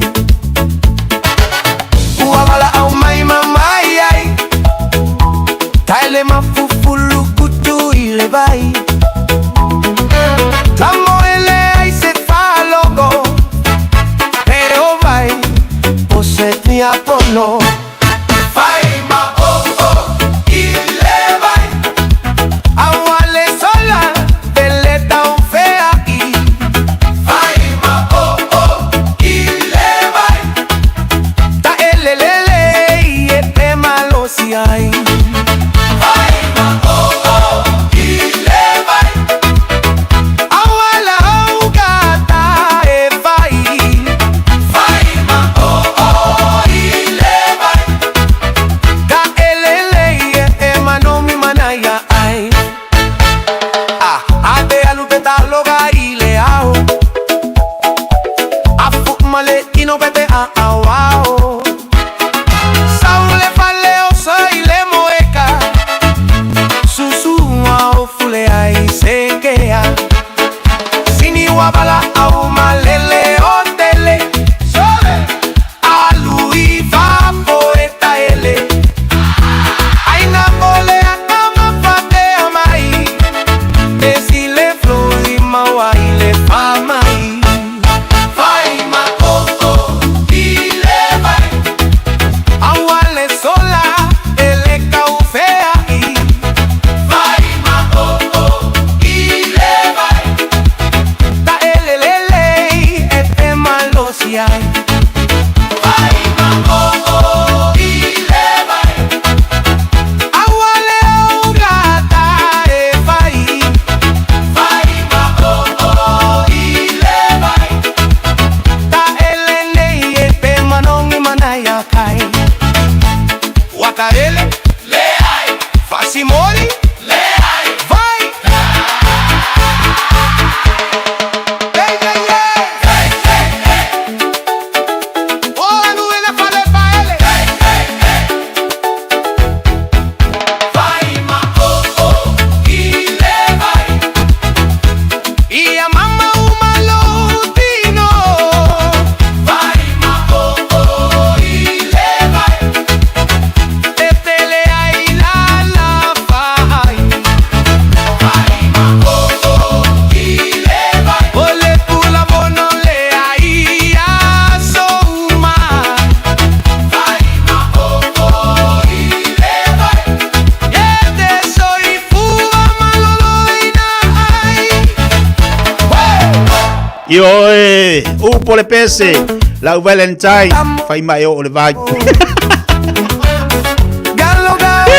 Ua valaau mai ma mai ai Taele mafufulu kutu i le vai Tamoele ai se falogo E o vai O se tia pono Fai ma o o i le vai Awale sola Pele tau feai Fai ma o o i le vai Ta elelele i e te malosi ai Fai ma o o i le vai Awala au gata e fai Fai ma o o i le vai Ta elele i e e manomi manaia ai Ah, ate alu te taloga i le ao Afu male ino pete a awao Saule fale o sa i le moeka Susua o fule ai sekea Sini wabala au malele o tele Alu i fafo e taele Aina mole a kama fatea mai E si le floi maua i le famai Fai ma o o i le vai Awale sola e le kaufea i Fai ma o o i le vai Ta elelele e te malosi ai Fai ma o o i le vai Awale au gata e fai Fai ma o o i le vai Ta elene e te manongi manaya kai Wakarele le ai Fasimori le ai Vai Hey, hey, hey. Hey, hey, hey. Oh, alu ele fale pa ele. Hey, hey, hey. Vai ma o o i le vai. Ia mama uma lotino. Vai ma o o i le vai. Tetele ai la la fai. Vai ma o o i le vai. Ole pula bono le ai a souma. Vai ma o o i le vai. Ete soi fua malolo ina ai. Io e upo le pese lau Valentine fai mai o le vai. Galoga o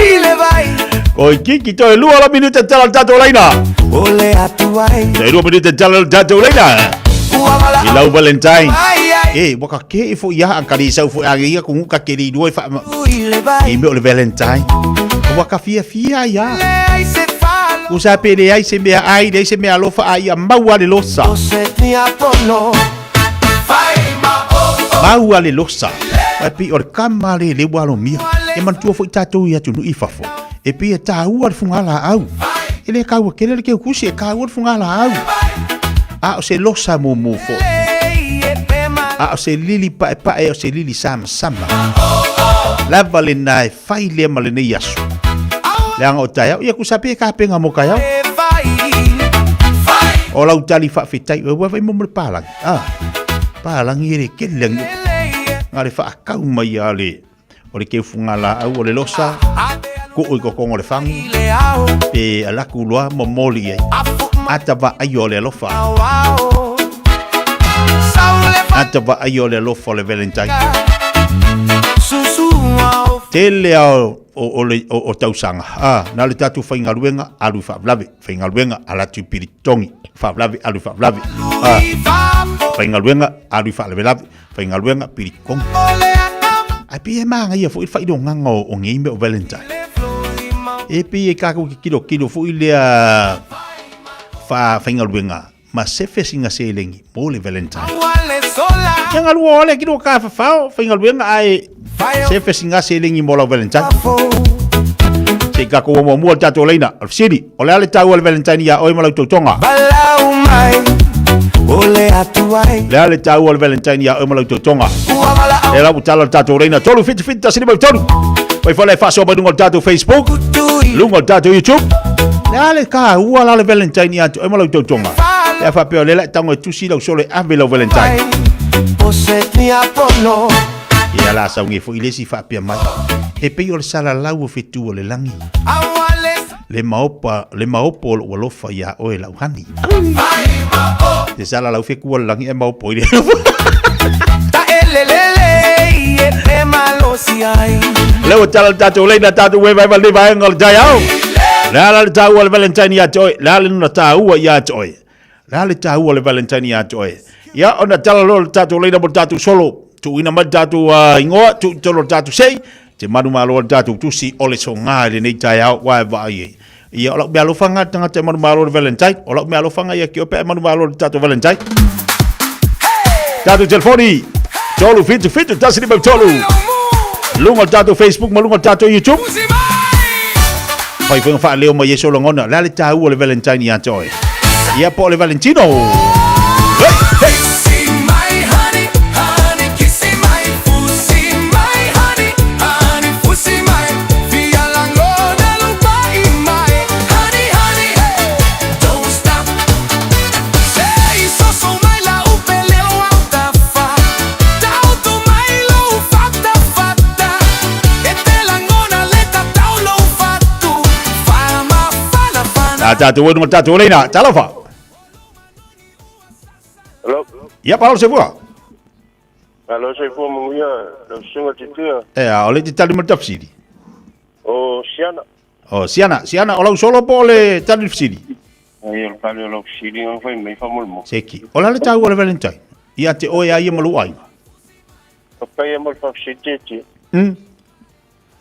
i le vai. Koi kiki toe lua la minute tala le tatou laina. O le atu ai. Toe lua minute tala le tatou laina. Ua vala I lau Valentine. ai ai. E, waka ke e fo ia ang kari sau fo age ia kungu ka keri lua i wha I le vai. I me o le Valentine. Waka fia fia ia. Le ai se falo. Usa pe le ai se mea ai, le ai se mea alofa ai a maua le losa. O se tia pono. Fai ma o o. Maua le losa. Wai pi o le kama le le walo mia. E mantua fo i tātou i atu nui fafo. E pi e tāua le funga la au. E le kaua kele le keu kusi e kāua le funga la au. A o se losa mumu foʻi. A o se lili paepae o se lili samasama. Lava lena e fai lea ma lenei aso. Leaga o taeao, ia kusa pe kapenga mo kaeao. O lau tali faafetai, ua vai mo mo le palangi. Ah, palangi e le kele langi. Nga le faakau mai a le o le keufuga laau o le losa, kuu i kokoga o le fagu, pe alaku loa momoli i ai. Ata vaai o le alofa. Ata vaai o le alofa o le Valentine. Tele a o, o, le, o, o tausaga. Ah, na le tatou faigaluega, alu i faalavelave. Faigaluega, ala atu i Pilitongi. Faalavelave, alu i faalavelave. Ah, faigaluega, alu i faalavelave. Faigaluega, Pilitongi. Ae pei e magaia foi le faailogaga o, o nei mea o Valentine. E pei e kākou ke kilokilo foi lea fa faigaluega ma sefe singa seleni mo le Valentine. Ia galua ole ki ka fafao faigaluega ae sefe singa seleni mo lau Valentine. Se ka ko mo mo tatou leina. O le fesili, o le a le taua o le Valentine ia oe ma lau tautoga? Le a le taua o le Valentine ia oe ma lau tautoga? E lau tala le tatou leina 3 7 7 1 5 3. Pai fale e faasoa mai luga o le tatou Facebook, luga o le tatou YouTube. Le a le taua la le Valentine ia te oe ma lau tautoga? Pe a faapea o lea la e tago e tusi lau solo e ave lau Valentine. Ia la sauni foi le isi faapea mai. He pei o le salalau o fetu o le lagi. Le maopa, le maopo o lou alofa iā oe lau hani. Te salalau fetu o le lagi e maopo i le Le ua tala le tatou leina tatou ue vaeva le vaega o le taeao. Le a la le taua o le Valentine ia te oe. Le a le nona taua ia te oe. Le a le taua o le Valentine ia te oe. Ia, ona tala loa le tatou leina mo le tatou solo. Tuuina mai le tatou ingoa, tuu i totonu o le tatou sei. Te manumalo le tatou tusi o le soga i lenei taeao ua e vaai ai. Ia, o lau meaalofa lena i le tagata e manumalo i le Valentine. O lau meaalofa lena ia te oe pe a e manumalo i le tatou Valentine. Tatou telefoni, 3 7 7 1 5 3. Luga o le tatou Facebook ma luga o le tatou YouTube. Fai foi faaleo mai ai sou lagona. Le a le taua o le Valentine ia te oe? Ia po o le Valentino. Hey, hey. A tātou unu ma tātou leina. Talofa. Hello. Ia pa se fua. Alo se fua manuia, lau susuga titia. E a o le te tali ma le tafsiri. O Siana. O Siana, Siana o lau solo po o le tali le fesili. Ai o le tali o lau fesili o fai mai faamolemole. Seki. O le a le taua o le Valentine? Ia te oe a ia ma lou aiga. Faafetai ia mo le faafesili tietie.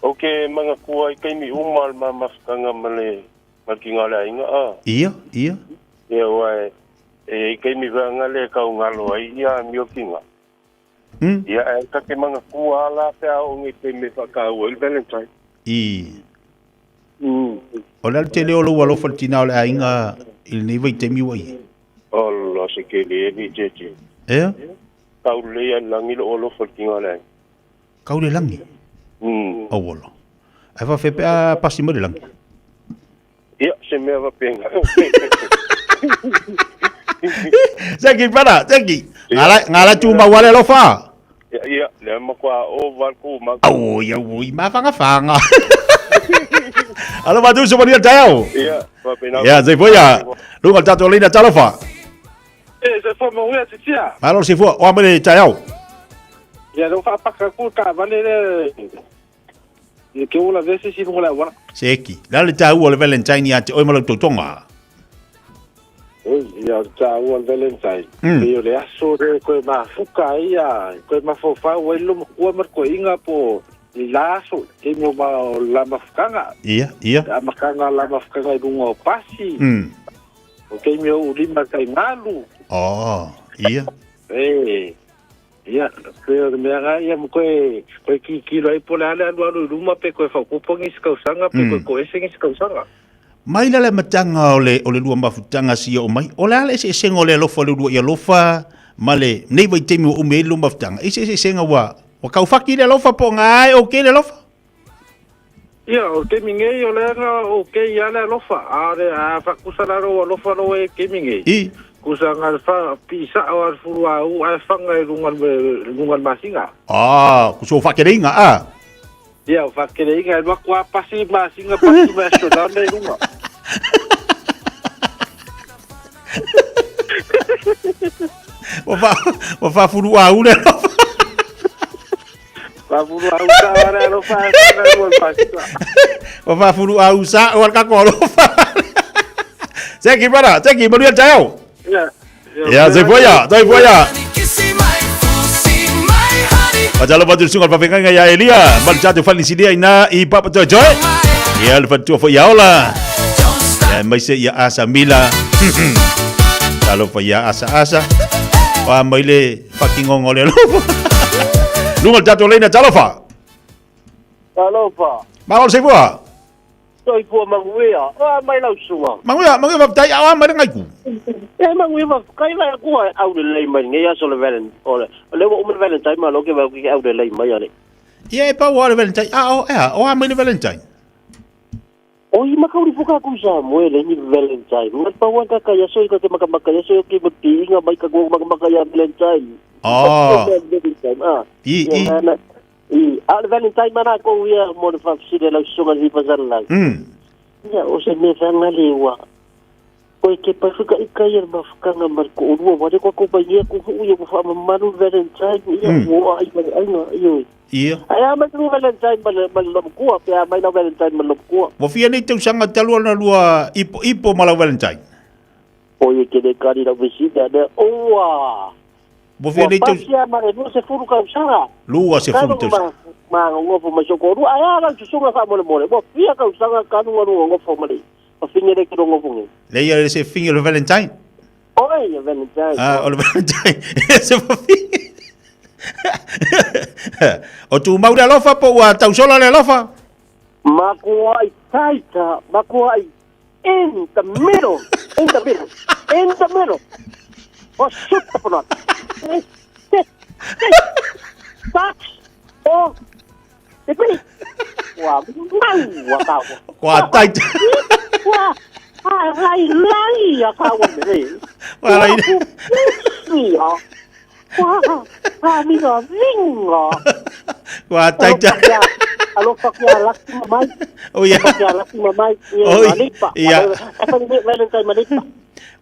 Ou te manatua i taimi uma le ma mafutaga ma le ma le tiga o le aiga a. Ia, ia. Ia aua e e i ai taimi vaega lea e tau galo ai ia amio tiga. Ia ae ta te manatua a la pe a oo nei taimi e faataua ai le Valentine. I. O le a le tele o lou alofa i le tina o le aiga i lenei vaitaimi ua i ai? Ola se tele e ni tietie. Ea? Kau lelei a i le lagi lou alofa i le tiga o le aiga. Kau le lagi? Auala. Ae faafefea pe a pasi mai le lagi? Ia, se mea faapena. Seki, brother, seki. Ngā la tū mau ale alofa. Ia, ia, lea matua ova le tū mau. Oi, oi, mawhangawhanga. Alofa tu, so manuia taeao. Ia, faapena. Ia, se foia. Lunga o le tatou leina, talofa. E, se fua manuia titia. Malo se fua, o a mai le taeao. Ia, leo whaapaka ku taavale le Ia ke ola vese si lunga le auala. Seki. Le a le taua o le Valentine ia te oe ma lau tautoga? Oi, ia o le taua o le Valentine. Pei o le aso lea e toe mafuka ai ia, e toe mafaufau ai le lomatua ma le toeaina po o le la aso, le taimi o ma o le la mafukaga. Ia, ia. Le amataga o le la mafukaga i luga o pasi. O taimi o ulima tai galu. Oh, ia. E, Ia, pei o le mea lena, ia ma koe, koe kikilo ai po o le a le alualu i luma pe koe faaopoopo nisi tausaga pe koe toese nisi tausaga. Mai la le amataga o le o le lua mafutaga seia oo mai, o le a le eseesega o le alofa o le uluai alofa ma le nei vaitaimi ua umi ai le lua mafutaga? E i ai se eseesega ua ua taufaki le alofa po o ga e okay le alofa? Ia, o le taimi nei o lea na okay lava le alofa, a o le a faatusa la lou alofa lou e i le taimi nei, I. tusa na o le fa pii sao lava le fulu au ae faga i luga i luga o le masina. Ah, kuso faakeleiga a. Ia, o faakeleiga e alu atu lava pasi masina pasi mai astronaut lea i luga. Ua fa ua faafulu au le alofa. Faafulu au sa le alofa ae faga i luga o le masina. Ua faafulu au sa o le kako alofa. Thank you brother, thank you, manuia le taeao. Ia. Ia, soifua ia, soifua ia. Fatalofa atu i le susuga o le faafeagaiga ia Elia ma le tatou fale silia ina i Papatoetoe. Ia, le faletua foi ia Ola. Ia, aemaise ia Asa Mila. Talofa ia Asa Asa. Wa mai le fakigonga o le alofa. Luga o le tatou laina, talofa. Talofa. Malo le soifua. Soifua manuia. O a mai lau susuga? Manuia, manuia faafetai, a o a mai le gaiku? E manuia faafetai vai atu a au lelei mai lenei aso le Valentine. O le o lea ua uma le Valentine malo ke vai ke au lelei mai ale. Ia e pau lava le Valentine, a o ea, o a mai le Valentine? O i makauri fuka ku sa moe le ni Valentine. Ngai pau ka ka yaso i ka ke maka maka yaso ke mo ti inga mai ka go maka maka ya Valentine. Oh. Valentine. Ah. I i. I, a o le Valentine mana ko ia mo le whawhisire lau susuga le pasara lau. Ia, o se mea whanga le ua. Koe ke pai whaka ika ia mafukanga mar ko urua, ware koa ko pai ia ko hu ia mo manu Valentine, ia ua ai mai ainga, ia. Ia. Ai a mai tru Valentine ma le ma le kua, pe a mai lau Valentine ma le kua. Ua fia nei tausaga talu ona lua ipo ipo ma lau Valentine? O ia ke le kari lau vesina, ne, ua. Ua fia nei tau... Ua pasia ma le 20 tausaga. 20 tausaga. Ma ngofo mai soko rua. Ai ala susuga fa mole mole. Ua fia tausaga kanu nganu ngofo male. O finge le kilo ngofo nge. Le ia le se finge o le Valentine. Oi, le Valentine. Ah, o le Valentine. Se finge. O tu mau le alofa po ua tausola le alofa? Makua i taita, makua i In the middle, in the middle, in the middle. O suta pona. Touch. O. Te piri. Ua mau ua kau. Kua tai. Ua. A rai lai a kau me re. Ua lai. Ia. Ua. A minga vinga. Kua tai. Alofa kia laki mamai. Oh ia. Alofa kia laki mamai. Ia Oi, malipa. ia. Afa ni Valentine malipa.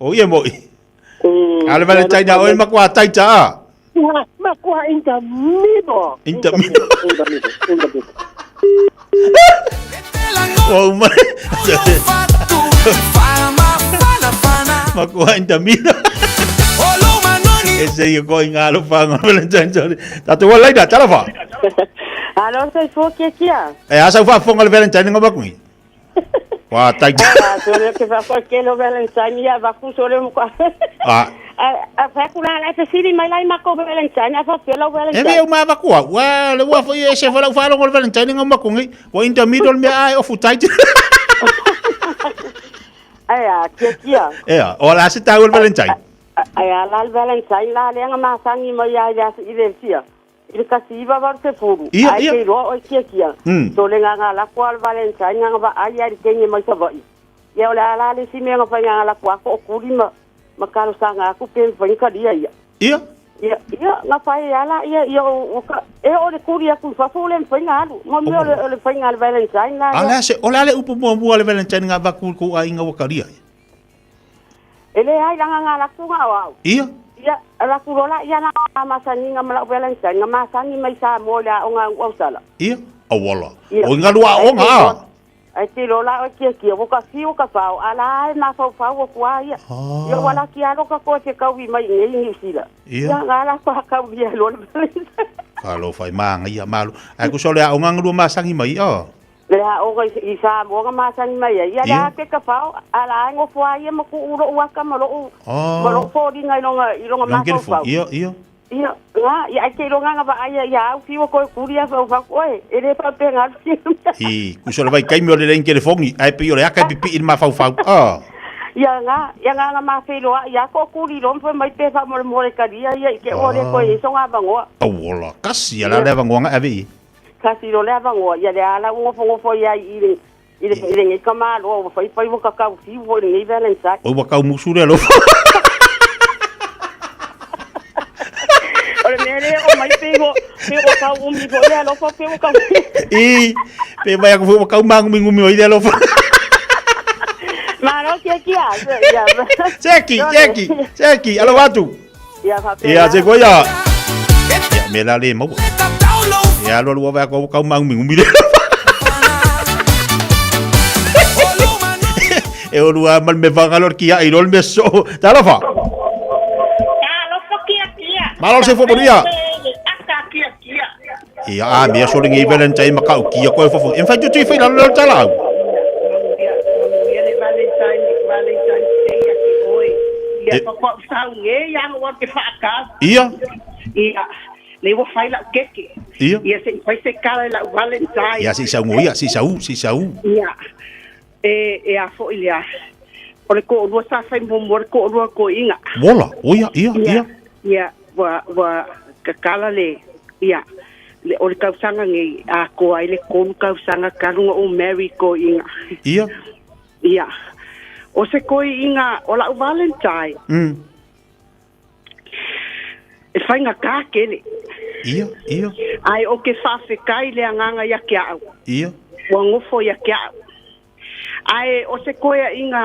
O ia moi. A le Valentine a oe makua taita a. Ia, makua in the middle. In the middle. In the middle. In the middle. O mai. Makua in the middle. E se ia koe ngā alofa ngā Valentine sorry. Tātou wala ida, talofa. Alo, soifua kia kia. E asa ufa fonga le Valentine ngā bakungi. Wa tai. Ah, sole ke fa ke lo Valentine ia va ku sole mo ka. Ah. A fa ku la la te siri mai lai ma ko Valentine a fa fe lo E Valentine. me uma va kua. Wa le wa fo ye se fa la fa lo Valentine ngā bakungi. Wa in the middle me ai ofu tai. Ai a kia kia. E a, o la se tau le Valentine. Ai a la Valentine la le nga masangi mai ai ia i le fia. I le kasi iwa valu sefulu. Ia, Ai ia. ke iloa oe kiakia. So le gaga lako a le Valentine gaga vaai ai le kege mai Savaii. Ia o le a la le isi mea na fai gaga lako ako o kuli ma ma talosaga aku pe mafai ona talia ia. Ia. Ia, ia, na fai ala ia, ia o, o ka, e o le kuli aku i fafo o le mafai ona alu. Ma mea o le, o le faiga a le Valentine la A ia. le a se, o le a le upu muamua a le Valentine nga vaku kou aiga ua talia ai? E leai laga ga laku ga o au. Ia. Ia, laku loa la ia na masaniga ma lau Valentine, na masani mai Samoa i le aoga a Uausala. Ia, auala. Ia. O i galu aoga a. Ai te iloa la oe kiakia, ua ka fiu ka fao, a la e mafaufau aku a ia. Ia ua laki alo ka koe te kaui mai i nei Niu Sila. Ia. Ia, nga la pa kaui ai loa le Valentine. Ka alofa i māngaia malo. Ai kusa o le aoga nga lua masangi mai a. Le aoga i Samoa nga masani mai ai. Ia le Ia. a ke ka fao, a la e ngofo a ia ma kuu lou aka ma lou, Ah. ma lou foliga i loga, i loga Lang kelefo. mafaufau. Ia, ia. Ia, ngā, ia ai te iloga nga vaai ia ia au fiu koe kuri a whau whau oe, e le whau pe ngā fiu. I, kuso le vai kaimi o le lein telefongi, ai pe i o le aka e pipi i le mawhauwhau. Ah. Ia ngā, ia ngā ngā mā wheiloa, ia ko kuri lom whai mai pe whau more more karia ia i ke o le koe e so ngā vangoa. Ola, kasi ala le vangoa nga ave i. Kasi lo le vangoa, ia le ala ngofo ngofo ia i le i le i le ngai ka malo ua fai fai ua kakau fiu foi lenei Valentine. Oi ua kau musu le alofa. O le mea lea o mai pe ua pe ua kau umi foi le alofa pe ua kau. I pe mai aku foi ua kau mangumi ngumi oi le alofa. Malo kia kia. Ia. Seki, seki, seki, alofa atu. Ia faapena. Ia se koia. Ia me la le maua. Ia alu alu ua kau kau mangumi ngumi le. E o lua mal me whangalor ki ai rol me so. Talofa. Talofa kia kia. Malo se fo bonia. Aka kia kia. Ia a mea so lengi Valentine ma kau kia koe fofo. Em fai tu tui fai lalo lalo talau. Ia le Valentine, Valentine Day ia ki oe. Ia pa kwa usau nge ia wa ke whaakau. Ia. Ia. Le ua fai lau keke. Ia. Ia se i fai se kala i lau Valentine. Ia se i sau ngoia, se i sau, se i sau. Ia. E, e a foi lea. O le ko'olua sa fai muamua le ko'olua koiga. Wola, oia, ia, ia. Ia, ua, ua kakala le, ia, le, o le tausaga nei, atoa ai le kolu tausaga talu ona ou marry koiga. Ia. Ia. O se koiga o la'u Valentine. E faigata tele. Ia, ia. Ae o ke faafetai le agaga ia te a'u. Ia. Ua nofo ia te a'u. Ae o se koea'iga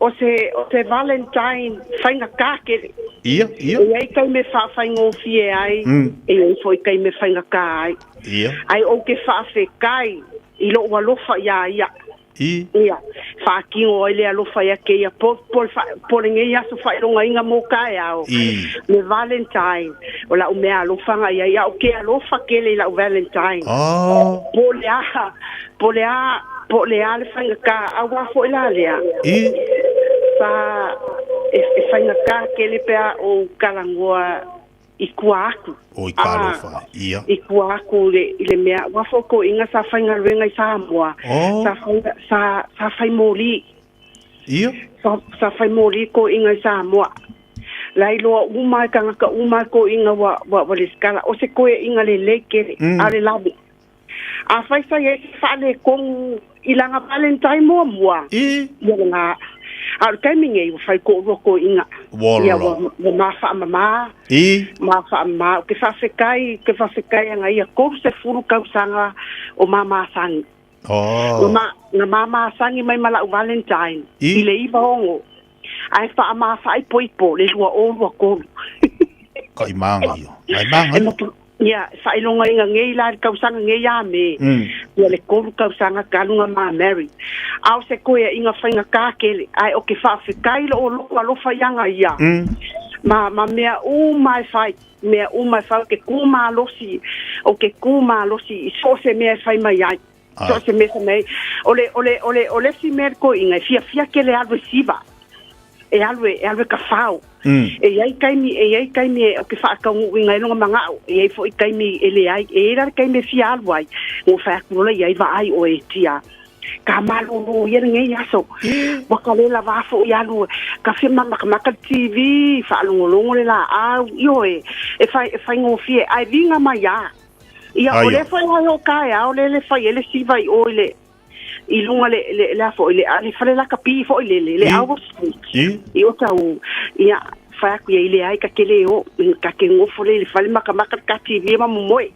o se o se Valentine faigata tele. Ia, ia. E i ai taimi e faafaigofie ai, e i ai foi taimi e faigata ai. Ia. Ae ou te faafetai i lo'u alofa iā ia. I. Ia, faatino ai le alofa ia kēia po, po, po lenei aso faailogaina mo taeao. I. Le Valentine, o la'u mea alofaga i ai, a o ke alofa tele i la'u Valentine. Oh. Po o le a, po o le a, po o le a le faigata, auā foi la lea. I. Sa, e, e faigata tele pe a ou talanoa i tua atu. O i ka alofa, ia. I tua atu i le mea, ua fo toeaiina sa faigaluega i Samoa, oh. sa fai, sa, sa fai moli. Ia. Sa, sa fai moli toeaiina i Samoa. La iloa uma e tagata uma toeaiina ua, ua, ua lesitala. O se toeaiina lelei tele, a le lave. Afai sa i ai se faaletonu i lana Valentine muamua, I. ia lena. A o le taimi nei, ua fai toalua toeaiina. Wola. Ia, ua, ua ma faamama. I. Ma faamama. Ou te faafetai, te faafetai ana ia 30 tausaga o ma masani. Oh. Na ma, na ma masani mai ma la'u Valentine. I. I le 96. Ae faamāfaaipoipo le 2023. Ka i maanga ia. Ai maanga ia. Ia, faailogaina nei la i le tausaga nei ia me. Ia le kolu tausaga talu ona ma marry. A o se koeaiga faigata tele, ae o ke faafetai loo loko alofa iana ia. Ma, ma mea uma e fai, mea uma e fai, o ke kū malosi, o ke kū malosi i so o se mea e fai mai ai. So o se mea e fai mai ai. O le, o le, o le, o le isi mea le toeaina e fiafia tele e alu e siva. E alu e, e alu e kafao. E i ai taimi, e i ai taimi e, o ke faataunuuina ai lona mana'o, e i ai foi taimi e leai. E i ai la le taimi e fia alu ai, ua fai atu loa i ai, vaai oe e tia. Ka malōlō ia lenei aso. Ua ka le lava fo'i alu, ka fia makamaka le TV, faalogologo le laau, ioe, e fai, e faigofie, ae viga mai lava. Ia, o lea foi ai o taeao lea le fai ai le siva i o i le, i luga le, le, le a foi, le, le fale lakapi foi lele, le Owl Street. I o tau, ia, fai atu ia i le ai ka te le o, ka te gofo le i le fale makamaka le ka TV ma momoe,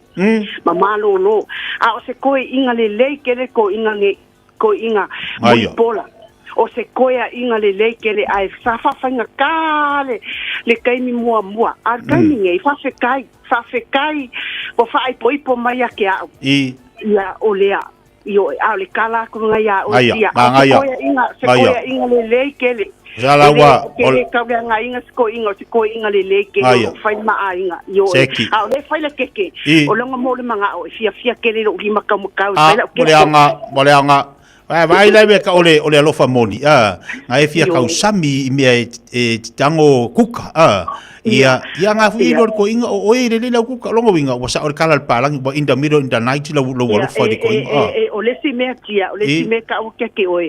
ma malōlō. A o se koeaiga lelei tele koeaiga nei, koeaiga mulipola. O se koeaiga lelei tele ae sa faafaigata le, le taimi muamua. A o le taimi nei, faafetai, faafetai ua faaipoipo mai ia te a'u. Ia, o lea. Ioe, a o le kala atu lena iā oe Aia, tia. A o se magaia. koeaiga, se Aia. koeaiga lelei tele. Sa la E le, ua, te o le tauleagaina se koiga, o se koiga lelei tele o Aia. loo fai ma aiga. Ioe. Seki. A o lea e fai le keke, I. o loga mo le magao e fiafia tele i lou lima taumatau e A, fai lau mo le keke. aoga, mo le aoga. Vai vai lai me ka ole ole alofa moni. Ah, nga e fia kau sami i mea e, e tango kuka. Ah, ia ia nga fu ilo ko inga o oe le le lau kuka longo winga wa sa o kala le palangi wa in the middle in the night lau lau alofa di ko inga. Ah. E, o le si mea tia, o le si mea ka o ke ke oe.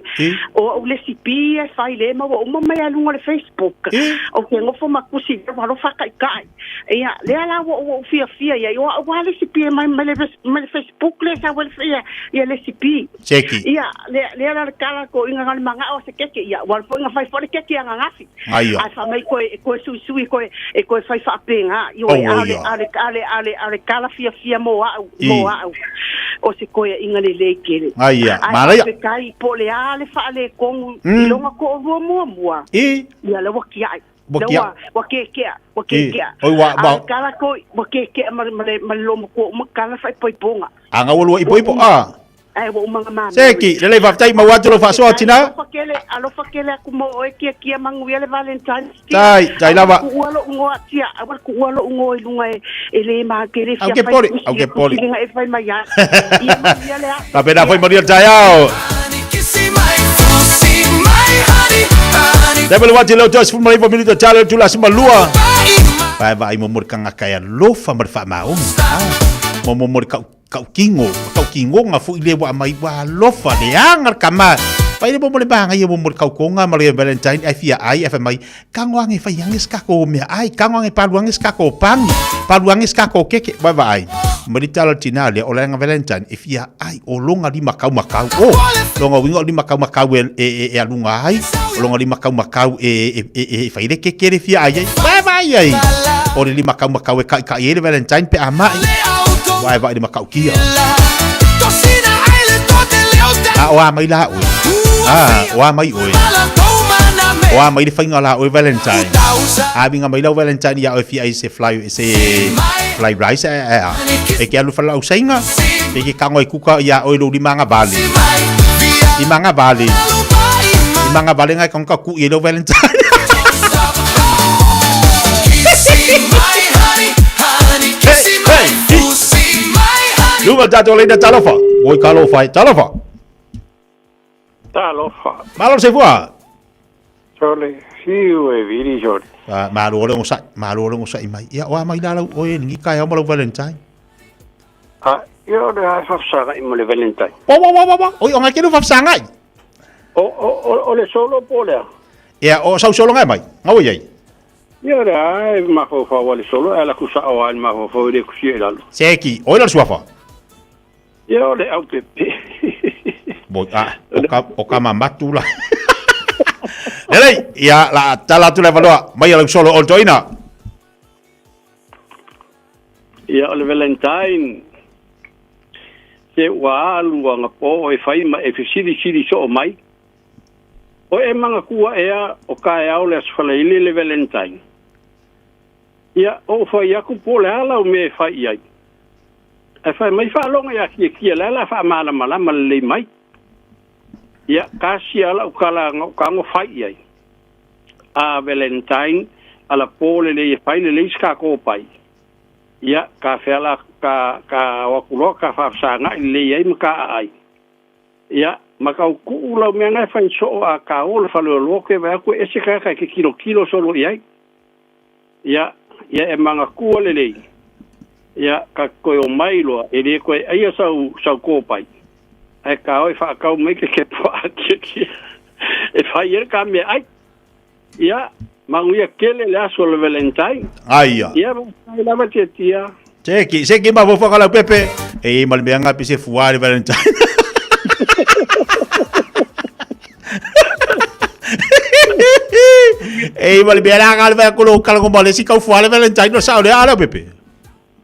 O o le si pi e fai le ma o uma mai alunga le Facebook. O ke ngofo makusi le alofa kai kai. Ia, lea la ua ou fiafia i ai, o au lava le isi pi e mai mai le, mai le Facebook lea sau ai le, ia, ia le isi pi. Seki. Ia, lea, lea la le kala ko inga ngale mangao se keke, ia, ua foi nga fai foi le keke anga ngafi. Aia. Ai fa mai koe, e koe suisui, koe, e koe fai whaapenga, i oe, Oh, ale, ia. ale, ale, ale, ale kala fiafia mo au, I. mo au. O se koe inga le lei kele. Aia, Ai, manaia. fe kai, po le ale wha le kongu, i longa ko o rua mua mua. I. Ia, le waki ai. Ua Lea kia- ua, ua kekea, ua kekea. Oi, ua- ua- A kala ko, ua kekea ma, ma, le, ma le lomo ko, ma kala whai poiponga. A ngau lua ipo ipo a. Ai, ua umanga mā. Seki, lelei faafetai mau atu lau faasoa tina. Alofa kele, alofa kele aku mo oe kia kia manguia le Valentine's tia. Tai, tai lava. Ku ua lo ungoa tia, awa ku ua lo ungoa i lunga e, e le mā ke le Au fia ke whai poli, kusi, au ke poli. kusi lenga e whai mai ai. Ia manuia le aso. Tapena foi maria taeao. Te pele wati leo toa sifuma iwa minuto tale tula sima lua. Vai vai mo mo kanga kaya lofa mo fa maonga. Mo mo mo kau kau kingo, kau kingo nga fu ile wa mai wa lofa le anga kama. Pai le mo mo le banga ia mo mo kau konga ma le Valentine ai fia ai fa mai kango ange fai ange skako mea ai kango ange palu ange skako pangi palu ange skako keke vai vai. Mo le tala tina le o le anga Valentine e fia ai o longa lima kau makau o longa wingo lima kau makau e e e, e alunga ai o longa lima kau makau e e e e fai le keke le fia ai ai vai vai ai o le lima kau makau e kai kai e le Valentine pe amai vai vai le makau kia a o a mai la oe a o a mai oe o a mai le whainga la oe Valentine a winga mai lau Valentine ia oe fia ai se fly se fly rice e e a e ke alu whala au seinga e ke kango e kuka ia oe lo limanga vale limanga vale limanga vale ngai konga ku i lo Valentine Hey, hey, Luma tātou leina talofa. Oi ka alofa e talofa. Talofa. Malo se fua. Sole, fiu e viri sole. Ah, malo le ngosa, malo le ngosa i mai. Ia oa mai la lau oe ni kai au malo Valentine. Ah, ia o le hai whafsanga i mo le Valentine. Wa wa wa wa wa. Oi onga ke lu whafsanga i. O, o, o, o le solo po lea. Ia o sau solo ngai mai. Ngau i ai. Ia o le ai mawhawhau a le solo, e la kusa o ai mawhawhau i le kusi e lalo. Seki, oi la suafa. Ia o le au pepe. Bo a o ka o ka mamatu la. Lelei, ia la tala atu le valoa mai lau solo o toina. Ia o le Valentine. Se ua alu anga po e whai ma e fisili sili so o mai. O e manga kua ea o ka e au le asfala ile le Valentine. Ia o whai aku po le ala o me e whai iai. E whai mai whaalonga ia kia kia le ala wha mala mala ma le mai. Ia kasi ala o kala ngo whai iai. A Valentine ala po le le whai le le iska ko pai. Ia ka wheala ka ka wakuloa ka whafsanga i le iai ma ka ai. Ia makau ku'u lau mea ngai fai so'o a ka o le faleoloa ke vai aku e ese kaka ke kilo kilo solo i ai. Ia ia e manga kua lelei. Ia ka koe o mai loa e le koe aia sau sau kōpai. Ai ka oi whaakau mai ke ke poa kia kia. E whai e ka mea ai. Ia manguia kele le aso le Valentine. Aia. Ia mai lava tia tia. Seki, seki ma fofo lau pepe. E ma le mea ngapi se fua le Valentine. E ma le mea la ngale vai kolo kala ko male si kau fua le Valentine no sa le ala pepe.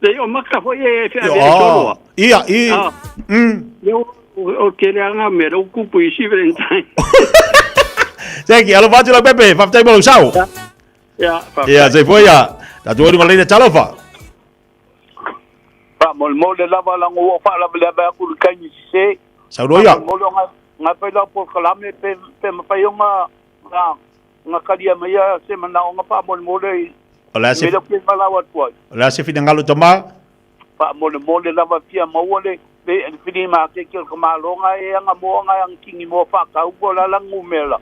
Te o maka foi e whia Ia, le soloa. Ia, i. Ah. Ia o kele anga me rau kupu i si Valentine. Seki, alo fatu lau pepe, whaftai mo lau sau. Ia, Ia, se foi ia. Tatu ori ngaleina talofa. Fa mol mol le lava la ngo fa la le ba ku ka ni se. Sau ia. Mol nga nga pe la por kalame pe pe ma pa yonga nga nga kalia ma ya se mana nga fa mol mol le. O la se Me lo ke mala wa tuai. o la se fina ngalo tama. Fa mol mol le lava fia ma wo le le fili maketi o le kamaloga e agamoa ga e agakigimoa faatau po o le a lana numera.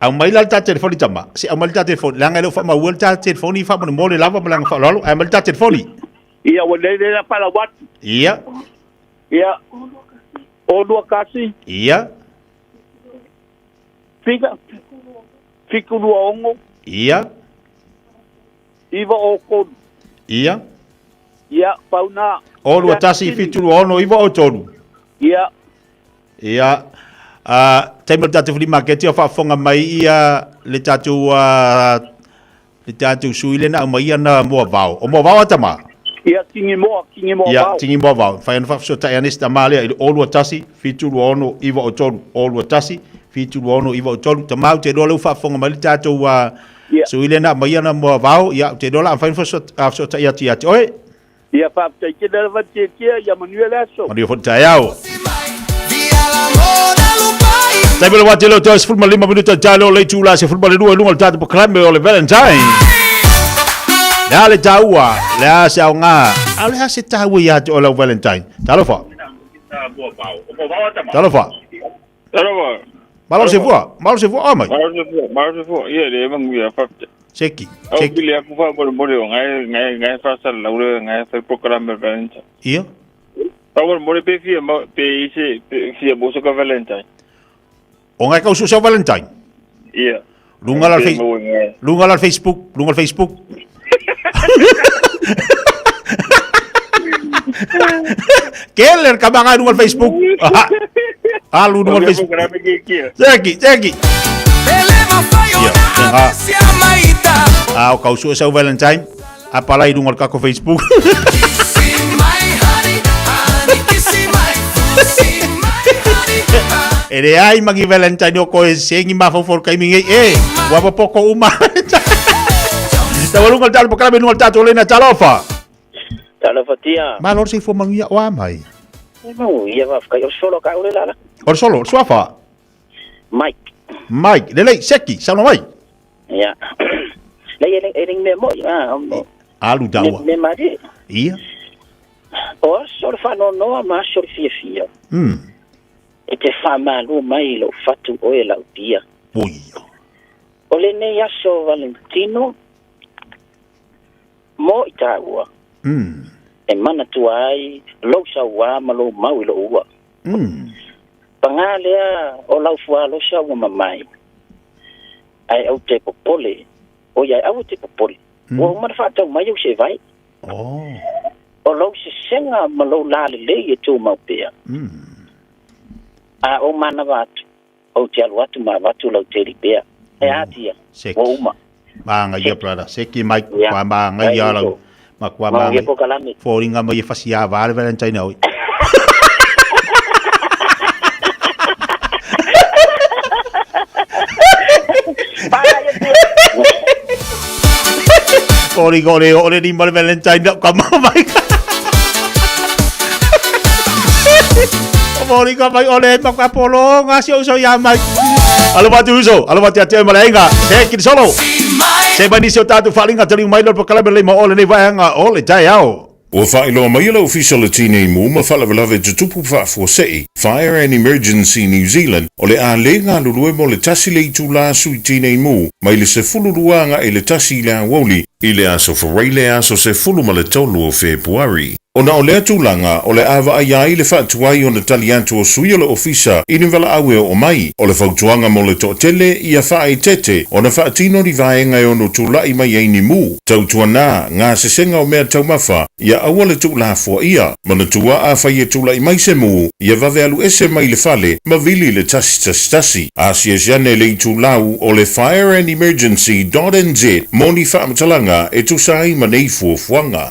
Aumai la le ta telefoni tama. Se aumai le ta telefoni. Leaga e le o faamaua le ta telefoni faamolemole lava ma le aga faaaloalo. Ae aumai le ta telefoni. Ia ua lelei lea faalau atu. Ia. Ia. O 21. Ia. 7 7 2 6. Ia. 9 o 3. Ia. Ia, pau na. O 2 1 7 2 6 9 o 3. Ia. Ia. Taimi o le tatou flea market o faafofoga mai ia le tatou le tatou sui lea na aumai ana moavao. O moavao a tama? Ia, tigimoa, tigimoa vao. Ia, tigimoa vao. Mafai ona faafesootai ane si tama lea i le 0 2 1 7 2 6 9 o 3. 0 2 1 7 2 6 9 o 3. Tama, ou te iloa lea ua faafofoga mai le tatou sui lea na aumai ana moavao. Ia, ou te iloa o le a mafai ona faafesootai atu ia te oe. Ia faafetai tele lava Tietia, ia manuia le aso. Manuia foi le taeao. Taimi o le wā te leo tau 15 minuta i tae leo le itula 12 i luga o le tatou polokalame o le Valentine. Le a le taua, le a se aoga, a o le a se taua ia te oe lau Valentine. Talofa. Talofa. Talofa. Malo se fua, malo se fua, oh mai. Malo se fua, malo se fua. Ia le manuia faafetai. Seki, Au seki. pili aku fa mo mo le ngai ngai ngai fa sa lau le ngai fa programe Valentine. Ia. Fa mo mo le pe fia mo pe ise pe fia mo so ka Valentine. O ngai kau su Valentine. Ia. Lunga la Pe face, mo ngai. lunga la Facebook, lunga la Facebook. Keller ka mga lunga la Facebook. Aha. Alu lunga la Facebook. Seki, seki. Ia, ah. Ah, o kau su sa Valentine. Apala i lunga la kako Facebook. E leai magi Valentine o koe sengi mafaufau o le taimi nei e ua popoko uma Taualuga le talo pakalame lunga le tatou lena talofa. Talofa tia. Malo le soifua manuia o a mai. E manuia faafetai. O le solo ka ule lala. O le solo, o le suafa. Mike. Mike, lelei, seki, saunoa mai. Ia. Lei e le e le mea moi. Ah, Alu taua. Me malie. Ia. O aso o le faanoanoa ma aso o le fiafia. E te faamalu mai i lou fatu oe lau pia. Oi. O lenei aso Valentino mo i tāua. E manatua ai lou sauā ma lou mau i lou ua. Pagā lea o lau fuaalosa ua mamae. Ae ou te popole, oi ai aua te popole. Ua uma ona faatau mai au se vai. Oh. O lou sesega ma lou lalelei e tumau pea. A o manava atu, ou te alu atu ma avatu lau teli pea. E a tia, Seki. ua uma. Maga ia brother. Seki mai Ia. kua maga ia Ai, lau. Ma kua Maga maga. pokalame. Fōringa mai e fasia vā le Valentine oi. Fōringa o le o le lima le Valentine na ka mai. O fōringa mai o le ma ka polonga si o so ia mai. Alo atu uso, alo atu atu ma le aiga. Se ki solo. Se mai nisi o tātou whalinga tali mai lo pakalame le ma o le nei vaeanga o le taeao. Ua faailoa mai le Ofisa o le Tinei Mu ma Faalavelave Tutupu Faafuasei, Fire and Emergency New Zealand, o le a lē galulue mo le 1 le itulā sui tinei mu mai le 12 agaʻi le 1 i le aoauli i le aso Forai le aso 13 o Fepuari. Ona o lea tulaga, o le a vaaia ai le faatuai ona tali atu o sui o le Ofisa i ni valaau e oo mai. O le fautuaga mo le toatele, ia faaeteete ona faatino ni vaega e ono tulai mai ai ni mu. Tautuanā gasesega o mea taumafa, ia aua le tuulafoaia. Manatua afai e tulai mai se mu, ia vave alu ese mai le fale ma vili i le 111. Asiasi ane i le itulau o le fireandemergency dot nz mo ni faamatalaga e tusa ai ma nei fuafuaga.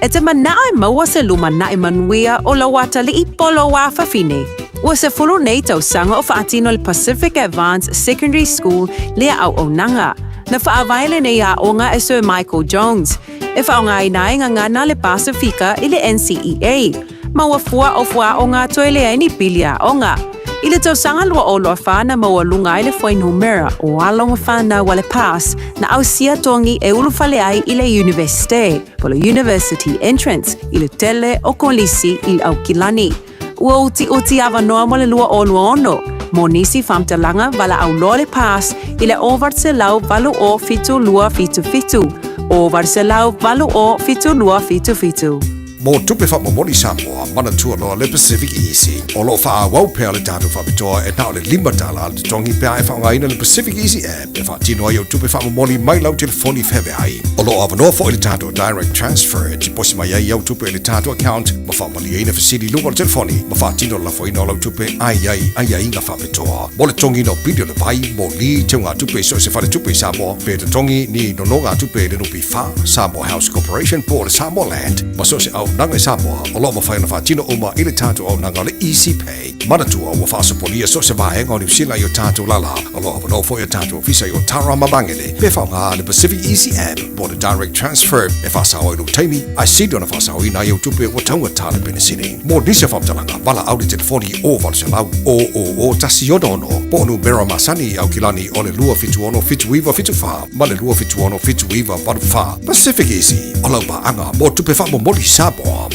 E te manao e maua se lumanai manuia o lou atalii po o lou afafine. Ua 10 nei tausaga o faatino le Pacific Advanced Secondary School lea auaunaga. Na faavae lenei aoga e Sir Michael Jones, e faaaogaina ai gagana a le Pasifika i le NCEA, ma ua fua o fuaaoga toe leai ni pili aoga. I le tausaga 2024 na maualuga ai le fuainumera o alo ma fanau a le PASS na ausia togi e ulufale ai i le Iunivesite, po o le University Entrance, i le tele o kolisi i Aukilani. Ua utiuti avanoa mo le 2026 mo nisi faamatalaga valaau loa le PASS i le 800 80 7277, 800 80 7277. Mo tupe faamomoli Samoa, manatua loa le Pacific Easy. O lo o faaauau pea le tatou faapitoa e na o le $5 le totogi pe a e faaaogaina le Pacific Easy app e faatino ai au tupe faamomoli mai lau telefoni feaveai. O lo o avanoa foi le tatou Direct Transfer e tiposi mai ai au tupe i le tatou account ma faamalieina fesili i luga o le telefoni ma faatino le lafoina o lau tupe a i ai aiaiga faapitoa. Mo le totogiina o pili o le vai, moli, teugatupe i so o se faletupe i Samoa, pe totogi ni nonogatupe i le NPF, Samoa House Corporation po o le Samoa Land, ma so o se auaunaga i Samoa, o lo o mafai ona faatino uma i le tatou auaunaga o le Easy Pay. Manatua ua faasopolia so o se vaega o Niu Sila i o tatou lala. O lo o avanoa foi o tatou ofisa i Otara ma Magele pe faaaoga le Pacific Easy App po o le Direct Transfer e faasao ai lou taimi, ae sili ona faasaoina ai au tupe ua taugata le penisini. Mo nisi o faamatalaga, valaau i le telefoni 0800 000 166 po o numera masani i Aukilani o le 276 7974 ma le 276 7984. Pacific Easy, o lau paaga mo tupe faamomoli Samoa.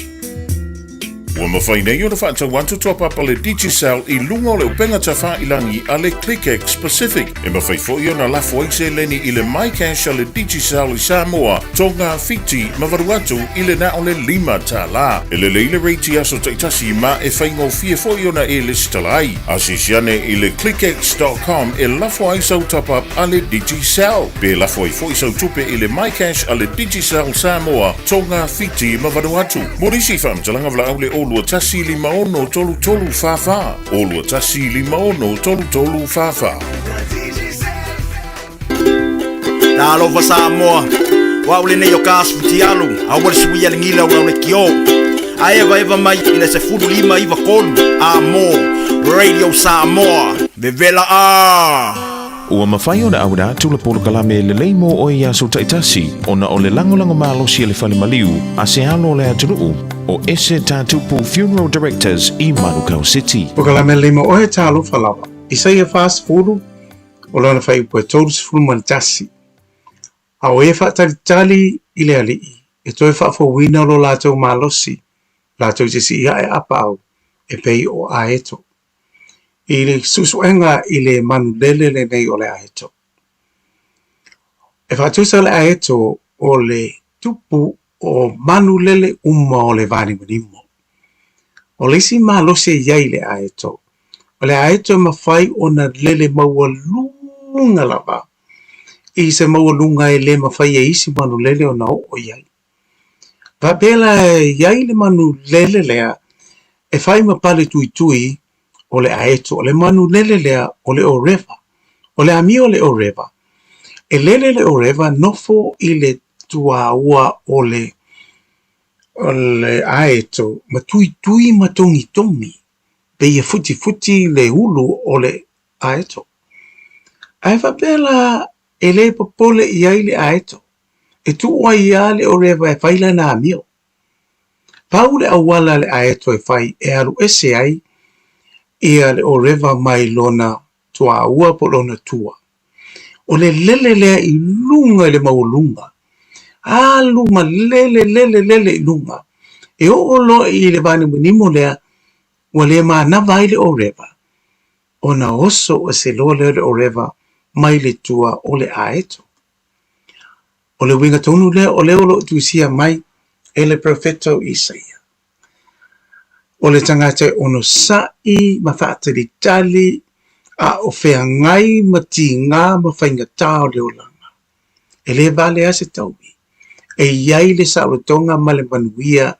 Ua mafai nei ona faatau atu top up a le Digicel i luga o le upega tafailangi a le ClickX Pacific. E mafai foi ona lafo ai seleni i le MyCash a le Digicel i Samoa, Tonga, Fiti ma Vanuatu i le na o le $5. E lelei le rate i aso taitasi ma e faigofie foi ona e lesitala ai. Asiasi ane i le clickx.com e lafo ai sau top up a le Digicel. Pe lafo ai foi sau tupe i le MyCash a le Digicel Samoa, Tonga, Fiti ma Vanuatu. Mo nisi faamatalaga valaau le 021 56 33 44, 021 56 33 44. Talofa Samoa, o au lenei o ka asu fitialu, aua le suia le gila o lau lekiō. A evaeva mai i le 15 93 a mo Radio Samoa, vevela a! Ua mafai ona auina atu le polokalame lelei mo oe i aso taitasi ona o le lagolago malosi a le Fale Maliu a se alo o le atunuu o Ese Tatupu Funeral Directors i Manukau City. Polokalame lelei mo oe talofa lava. Isaia 40, o lona fuaiupu e 31. A o e faatalitali i le Alii, e toe faafouina lo latou malosi, latou te sii ae apaau, e pei o aeto. I le suesuega i le manulele lenei o le aeto. E faatusa le aeto o le tupu o manulele uma o le vanimonimo. O le isi malosi e i ai i le aeto, o le aeto e mafai ona lele maualuga lava i se maualuga e le mafai e isi manulele ona oo i ai. Faapea la e i ai le manulele lea e fai ma pale tuitui o le aeto, o le manulele lea o le orewa. O le amio o le orewa, e lele le orewa nofo i le tuaua o le o le aeto ma tuitui ma togitogi, pei e futifuti le ulu o le aeto. Ae faapea la e le popole i ai le aeto, e tuu ai lava le orewa e fai lana amio. Pau le auala a le aeto e fai e alu ese ai ia le orewa mai lona tuaua po o lona tua. O le lele lea i luga i le maualuga, alu ma lele lele lele i luga, e oo loa i le vanimonimo lea ua le manava ai le orewa, ona oso ese loa lea o le orewa mai le tua o le aeto. O le uiga tonu lea o lea o lo o tusia mai e le perofeta o Isaia. O le tagata e onosai ma faatalitali a o feagai ma tigā ma faigata o le olaga. E le vale lava se taui. E i ai le saolotoga ma le manuia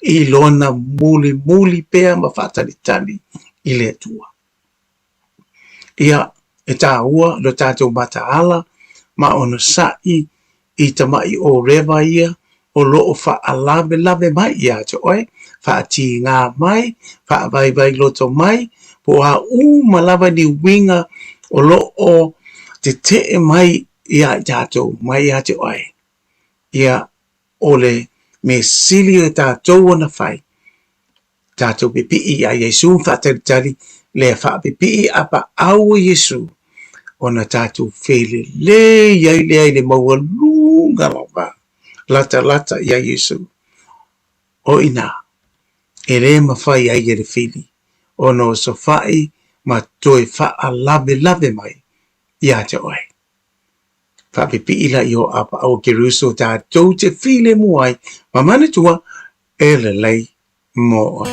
i lona mulimuli pea ma faatalitali i le Atua. Ia, e tāua lo tātou mataala ma onosai i tamaʻi ōrewa ia o lo o faalavelave mai iā te oe, faatīgā mai, faavaivai loto mai, po o a uma lava ni uiga o lo o teteʻe mai iā i tātou, mai iā te oe. Ia, o le mea sili o tātou ona fai, tātou pipii iā Iesū ma faatalitali Lea faapipii apaau o Iesu ona tatou felelei ai lea i le maualuga lava latalata ia Iesu. O ina, e le mafai ai e le fili ona osofai ma toe faalavelave mai ia te oe. Faapipii la i o apaau o Keriso tatou te filemu ai ma manatua e lelei mo oe.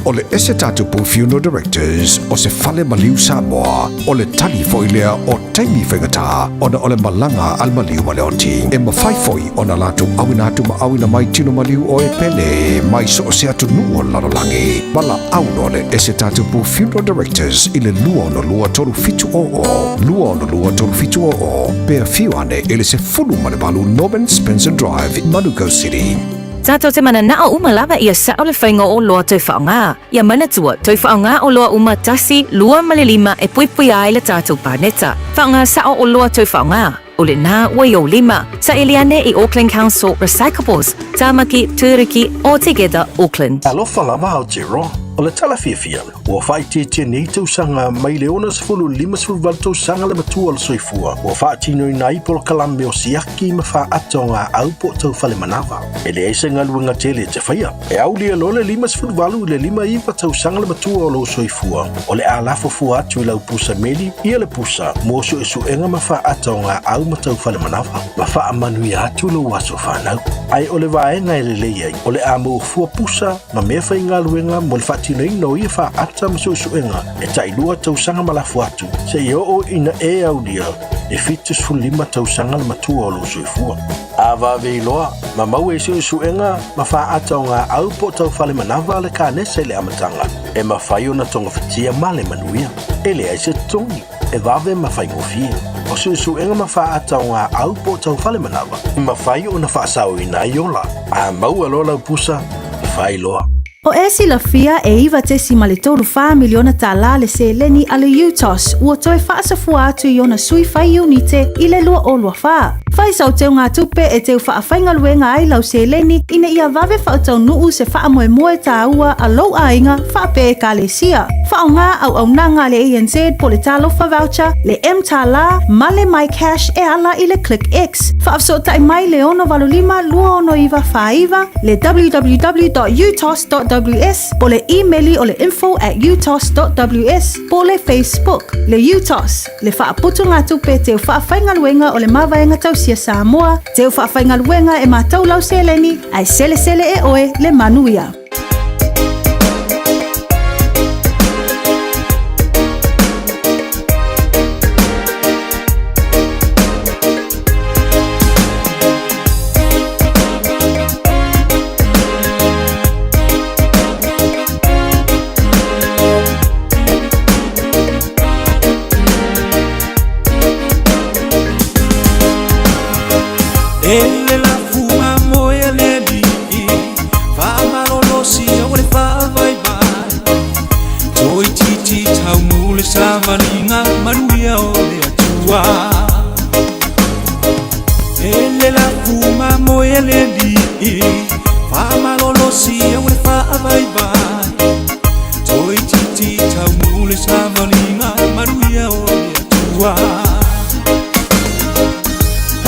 O le ese tatou Funeral Directors o se fale maliu Samoa, o le tali foi lea o taimi faigata ona o le malaga a le maliu ma le oti. E mafai foi ona latou auina atu ma auina mai tino maliu o e pele mai so o se atunuu o le lalolagi. Valaau loa le ese tatou Funeral Directors i le 262 3700, 262 3700, pe afio ane i le 18 Norman Spencer Drive, Manukau City. Tatou te mananao uma lava ia sao le faiga o oloa toe faaaoga. Ia manatua, toe faaaoga oloa uma tasi, lua ma le lima e puipuia ai le tatou paneta. Faaaoga sao oloa toe faaaoga. O lena ua i ou lima. Saili ane i Auckland Council Recyclables, Tamaki, Turuki, or Together Auckland. Talofa lava Aotearoa. O le tala fiafia, ua faaitiitia nei tausaga mai le 60 58 tausaga le matua o le soifua, ua faatinoina ai polokalame o siaki ma faaata o gaau po o tau fale manava. E leai se galuega tele e te faia. E aulia loa le 58 i le 59 tausaga le matua o lou soifua, o le a lafo fua atu i lau pusa meli ia le pusa mo suesuega ma faaata o gaau ma tau fale manava, ma faamanuia atu lou aso fanau. Ae o le vaega e lelei ai, o le a maua fua pusa ma mea faigaluega mo le faatinoina o ia faaata ma suesuega e tailua tausaga ma lafo atu, seia oo ina e aulia le 75 tausaga le matua o lou soifua. A vave iloa, ma maua i suesuega ma faaata o gaau po o tau fale manava le kanesa i le amataga, e mafai ona togafitia ma le manuia. E leai se totogi, e vave ma faigofie. O suesuega ma faaata o gaau po o tau fale manava, e mafai ona faasaoina ai ola. A maua loa lau pusa, fai loa. O e silafia e 9.34 miliona tālā le seleni a le UTOS ua toe faasafua atu i ona sui fai iunite i le 2024. Fai sau teugatupe e teu faafaigaluega ai lau seleni ina ia vave faataunuu se faamoemoe tāua a lou aiga faapea ekalesia. Faaaoga auaunaga a le ANZ po o le Talofa Voucher, le mTālā ma le MyCash e ala i le ClickX. Faafesootai mai le 685 26949, le www.utos.ws po o le imeli o le info@utos.ws po o le Facebook. Le UTOS, le faaputugatupe teu faafaigaluega o le Mavaega Tausia Samoa, teu faafaigaluega e matau lau seleni, ae selesele e oe le manuia. E le lafu mamoe a le alii, faamalolosi au le faavaivai. Toeitiiti taunu le savaliga manuia o le Atua. E le lafu mamoe a le alii, faamalolosi au le faavaivai. Toeitiiti taunu le savaliga manuia o le Atua.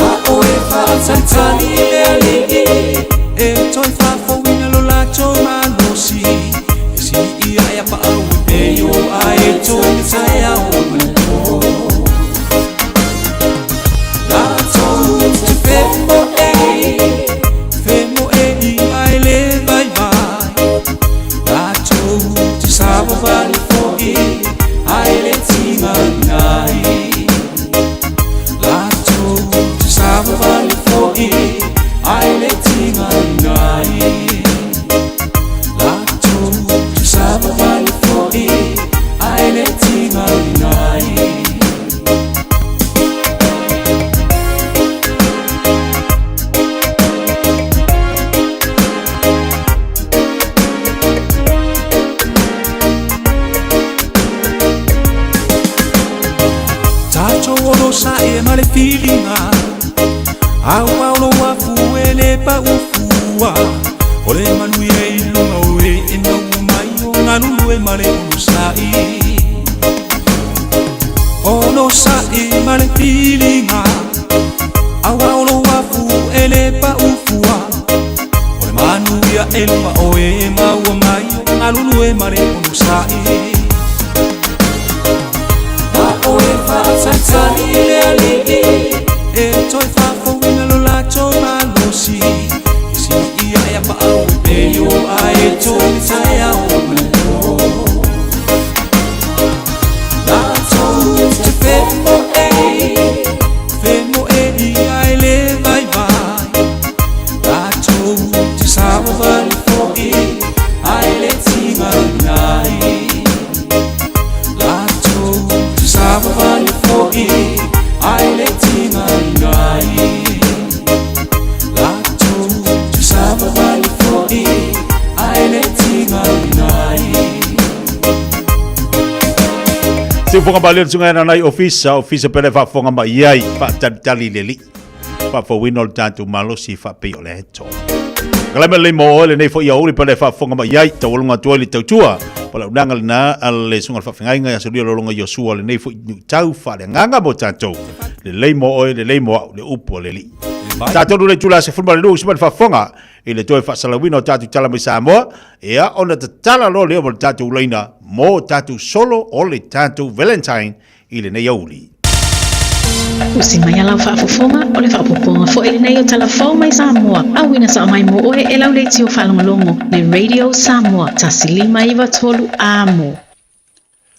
A o e faatalitali i le alii, e toe faafouina lo latou malosi, e sii ae apaau e pei o aeto i le taeao ma le po. Latou te femoei, femoei ae le vaivai, latou te savavali foi ae le tigaina ai. Latou te savavali foi ae le tigaina ai. Latou te savavali foi ae le tigaina ai. Tatou onosaʻi ma le filiga, auau lou afu e le paufua, o le manuia i luga o e e maua mai o galuega. galulu e ma le onosa'i Onosa'i ma le filiga Auā o lou afu e le pa'ufua O le manuia e luma o e maua mai o galulu e ma le onosa'i Ma oe fa'atalitali le ali'i E toe fa'afouina lo latou malosi Isi'i ia e pa'au e peio ae toe taeao ma le pō Latou te femoe'i Femoe'i ai le vaivai Latou te savavali fo'i Ai le tigaina ai Latou te savavali fo'i Ai le tigaina ai Latou te savavali fo'i Ai le tigaina ai Siufoga ma le tsunga na nai ofisa, ofisa pele faafofoga mai i ai, faatalitali le alii, faafouina o le tatou malosi faapei o le eto. Kalame lelei mo oe lenei foi aoauli pele faafofoga mai i ai, taualuga atu ai le tautua, palaunaga lena a le susuga i le faafeagaiga ia Solia Lolonga Iosua lenei foi luitau faaleagaga mo tatou. Lelei mo oe, lelei mo au, le upu a le alii. Tatou le itula 12 i le faafofoga i le toe faasalauina o tatou tala mai Samoa, ia ona tatala loa lea o le tatou laina mo tatou solo o le tatou Valentine i lenei aoauli. Usi mai a lau faafofoga, o le faaopoopoga foi lenei o tala fou mai Samoa, auina sao mai mo oe e lau leitio faalogologo, le Radio Samoa 1593 Amo.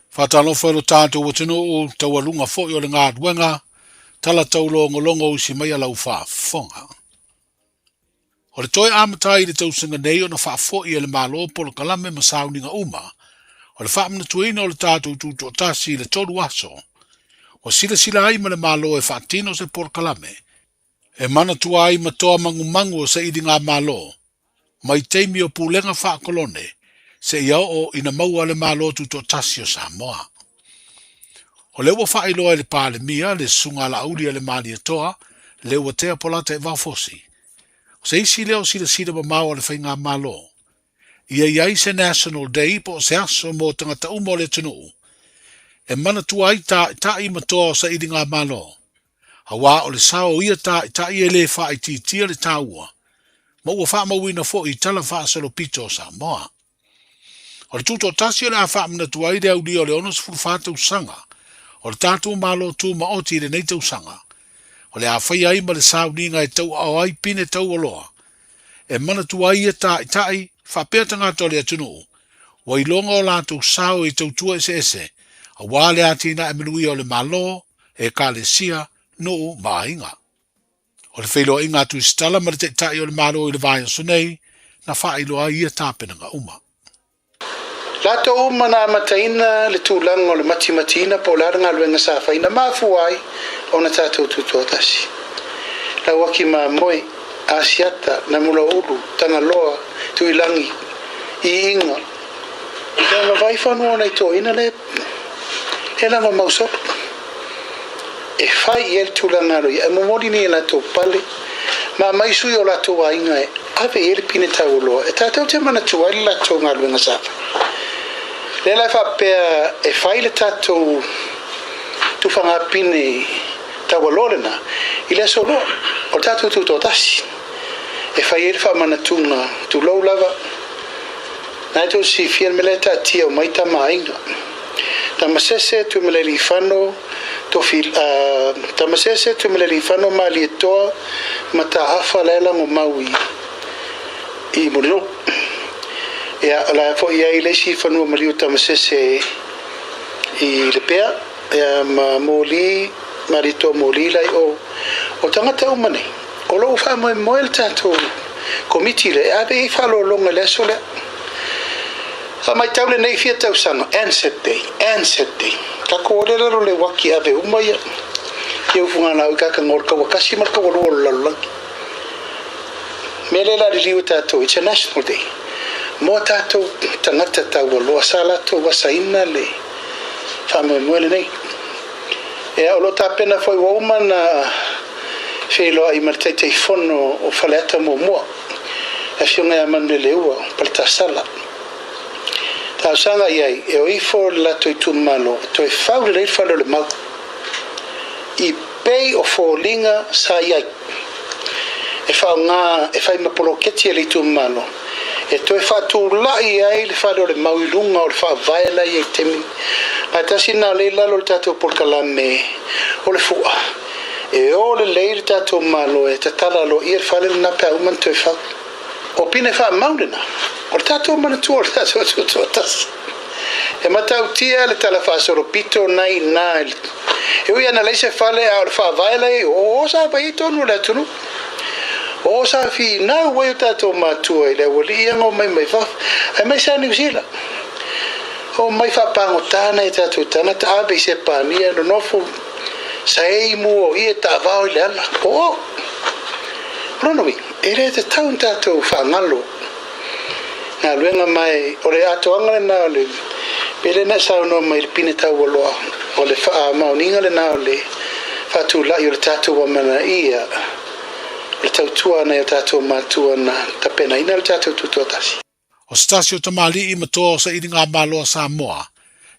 Faatalofa i lo tatou atunuu, taualuga foi o le galuega, tala taulogologo usi mai a lau faafofoga. O le toe amata ai i le tausaga nei ona faafo'i e le Malo polokalame ma sauniga uma o le faamanatuina o le tatou tutoatasi i le tolu aso, ua silasila ai ma le Malo e faatino se polokalame e manatua ai ma toa magumagu o sailigamalo mai taimi o pulega faakolone seia oo ina maua le Malo Tutoatasi o Samoa. O lea ua faailoa e le Palemia, le Susuga Laauli a le Malietoa, Leuatea Polataivao Fosi, o se isi lea o silasila mamao a le Faigamalo, ia i ai se National Day po o se aso mo tagata uma o le atunuu e manatua ai taʻitaʻi ma toa o sailigamalo, auā o le sao o ia taʻitaʻi e le faaitiitia le taua ma ua faamauina foi i tala faasolopito o Samoa. O le tutoatasi o le a faamanatu ai le aulia o le 64 tausaga o le tatou Malo Tumaoti i lenei tausaga, o le a faia ai ma le sauniga e tauaao ai pine taualoa e manatua ai ia taʻitaʻi faapea tagata o le atunuu ua iloga o latou sao i tautua eseese aua le atinae manuia o le Malo, Ekalesia, nuu ma aiga. O le feiloaiga a Tusitala ma le Taitai o le Malo i le vaiaso nei, na faailoa ai ia tapenaga uma. Latou uma na amataina le tulaga o le matimatiina po o le a le galuega sa fai na mafua ai ona tatou tutoatasi. Lauaki Mamoe, Asiata, Namulaulu, Tagaloa, Tuilagi, Iiga, ia ma Vaifanua ona i toeaina le e lago mau solo. E fai i ai le tulaga aloaia e momoli nei e latou pale ma aumai sui o latou aiga e ave i ai le pine taualoa e tatou te manatua ai le latou galuega sa fai. Lea la e faapea e fai le tatou tufaga pine taualoa lena i le aso loa o le tatou tutoatasi e fai ai le faamanatuga tulou lava na e tou silafia le mea lea e taatia uma ai tama aiga. Tamasese Tuimalealiifano Tofi Tamasese Tuimalealiifano Malietoa Mataafa la e lagomau i i Mulinuu. Ia o la foi i ai le isi fanua maliu o Tamasese i Lepea ia ma Moli Malietoa Moli la i o. O tagata uma nei, o lo o faamoemoe le tatou Komiti lea e ave i ai faaaloaloga i le aso lea. A matau lenei fia tausaga, Anzac Day, Anzac Day. Tatou o le lalo le uaki ave uma ia ia ufuga lau i kakaga o le kauakasi ma le kaualua o le lalolagi. Mea lea la liliu e tatou, it's a national day. Mo tatou tagata taualoa sa latou asaina le faamoemoe lenei. Ea o lo o tapena foi ua uma na feiloai ma le Taitaifono o Faleata muamua, le Afioga ia Manueleua Paletasala. Talosaga i ai e o ifo le latou itumalo e toe fau lelei le fale o le mau i pei o foliga sa i ai e faaaoga e fai ma poloketi a le itumalo e toe faatulai ai le fale o le mau i luga o le faavae la i ai taimi ae tasi na lea i lalo o le tatou polokalame o le fua e o lelei le tatou malo e tatala aloaia le fale lena pe a uma ona toe fau. O pine faamau lena, o le tatou manatua o le tatou tutoatasi. E matautia le tala faasolopito na i ina i le E ui ana leai se fale a o le faavae la i ai, o sa fai ai tonu o le atunuu. O sa finau ai o tatou matua i le aualii ia na omai mai fafo, aemaise lava Niu Sila. Omai faapagota nai o tatou tagata, ave i Sepania, nonofo, saei mua o ia, taavao i le ala. O o! O lona uiga, e le tatau ona tatou faagalo galuega ma o le atoaga lena o le mea lea na e saunoa mai i le pine taualoa, o le faamaoniga lena o le faatulai o le tatou amanaia o le tautua a nai o tatou matua na tapenaina le tatou tutoatasi. O se tasi o tamalii ma toa o sailiga Malo a Samoa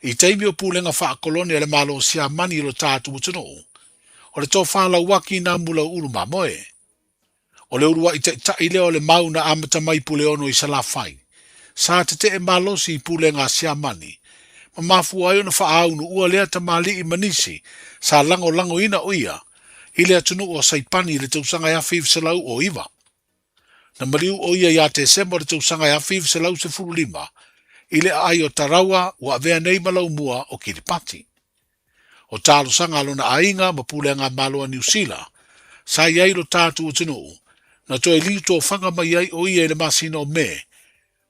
i taimi o pulega faakolone a le Malo o Siamani i lo tatou atunuu, o le tofa lauaki nā Mulauulu Mamoe. O le uluai taitai lea o le mau na amata mai Puleono i Salafai, sa tete'e malosi i pulega a Siamani, ma mafua ai ona faaaunu lea tamalii ma nisi sa lagolagoina o ia i le atunuu o Saipani i le tausaga e 1909. Na maliu o ia ia Tesema o le tausaga e 1915 i le aai o Tarawa ua avea nei ma laumua o Kiripati. O talosaga a lona aiga ma pulega Malo a Niu Sila, sa i ai lo tatou atunuu, na toe liu tofaga mai ai o ia i le masina o Me,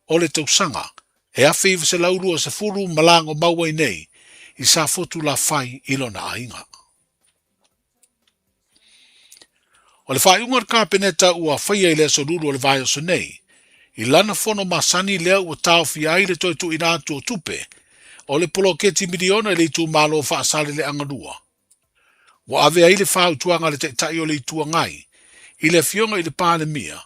o le tausaga e 1920 ma lago mau ai nei i Safotu Lafai i lona aiga. O le faaiuga a le Kapeneta ua faia i le aso Lulu o le vaiaso nei, i lana fono masani lea ua taofia ai le toe tuuina atu o tupe o le poloketi miliona i le itumalo o Faasaleleaga 2. Ua ave ai le fautuaga a le Taitai o le Itu Agai i le Afioga i le Palemia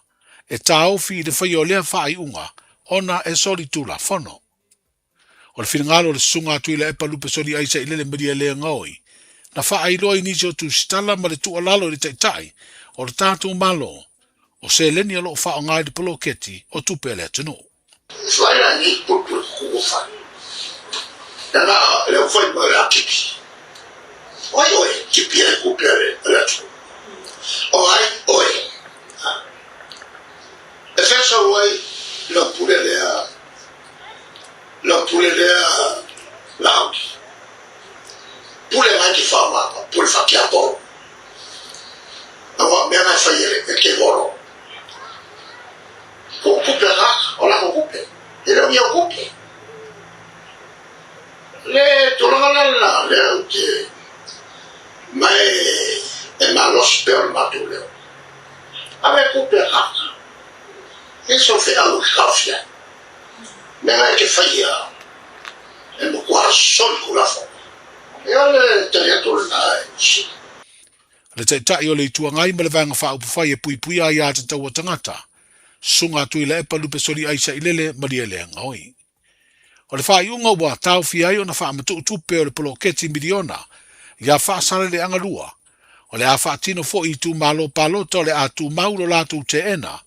e taofi i le faia o lea faaiuga ona e solitulafono. O le finagalo o le susuga a Tuilaepa Lupe Soliai Sailele Malielegaoi, na faailoa i nisi o tusitala ma le tuualalo i le Taitai o le tatou Malo, o seleni o lo o faaaoga i le poloketi o tupe a le atunuu. Lau pule lea Lauli. Pule ngai ke whaomama, pule whakiapo. Na wa mea ngai whai e ke horo. Ko kupe ka, o la ko kupe. E leo ia kupe. Le tulaga la la, le au te mai e malos pe o le matou leo. Ave kupe ka. E so fe au ki kaofia. Mea e te whaia e matua soli ku lafo. E o le tali atu lena e si. Le Taitai o le Itu Agai ma le Vaega Faaupufai e puipuia ai a tatau a tagata, Susuga a Tuilaepa Lupe Soliai Sailele Malielegaoi. O le faaiuga ua taofia ai ona faamatuu tupe o le poloketi miliona ia Faasaleleaga 2, o le a faatino foi i itumalo palota o le a tumau lo latou teena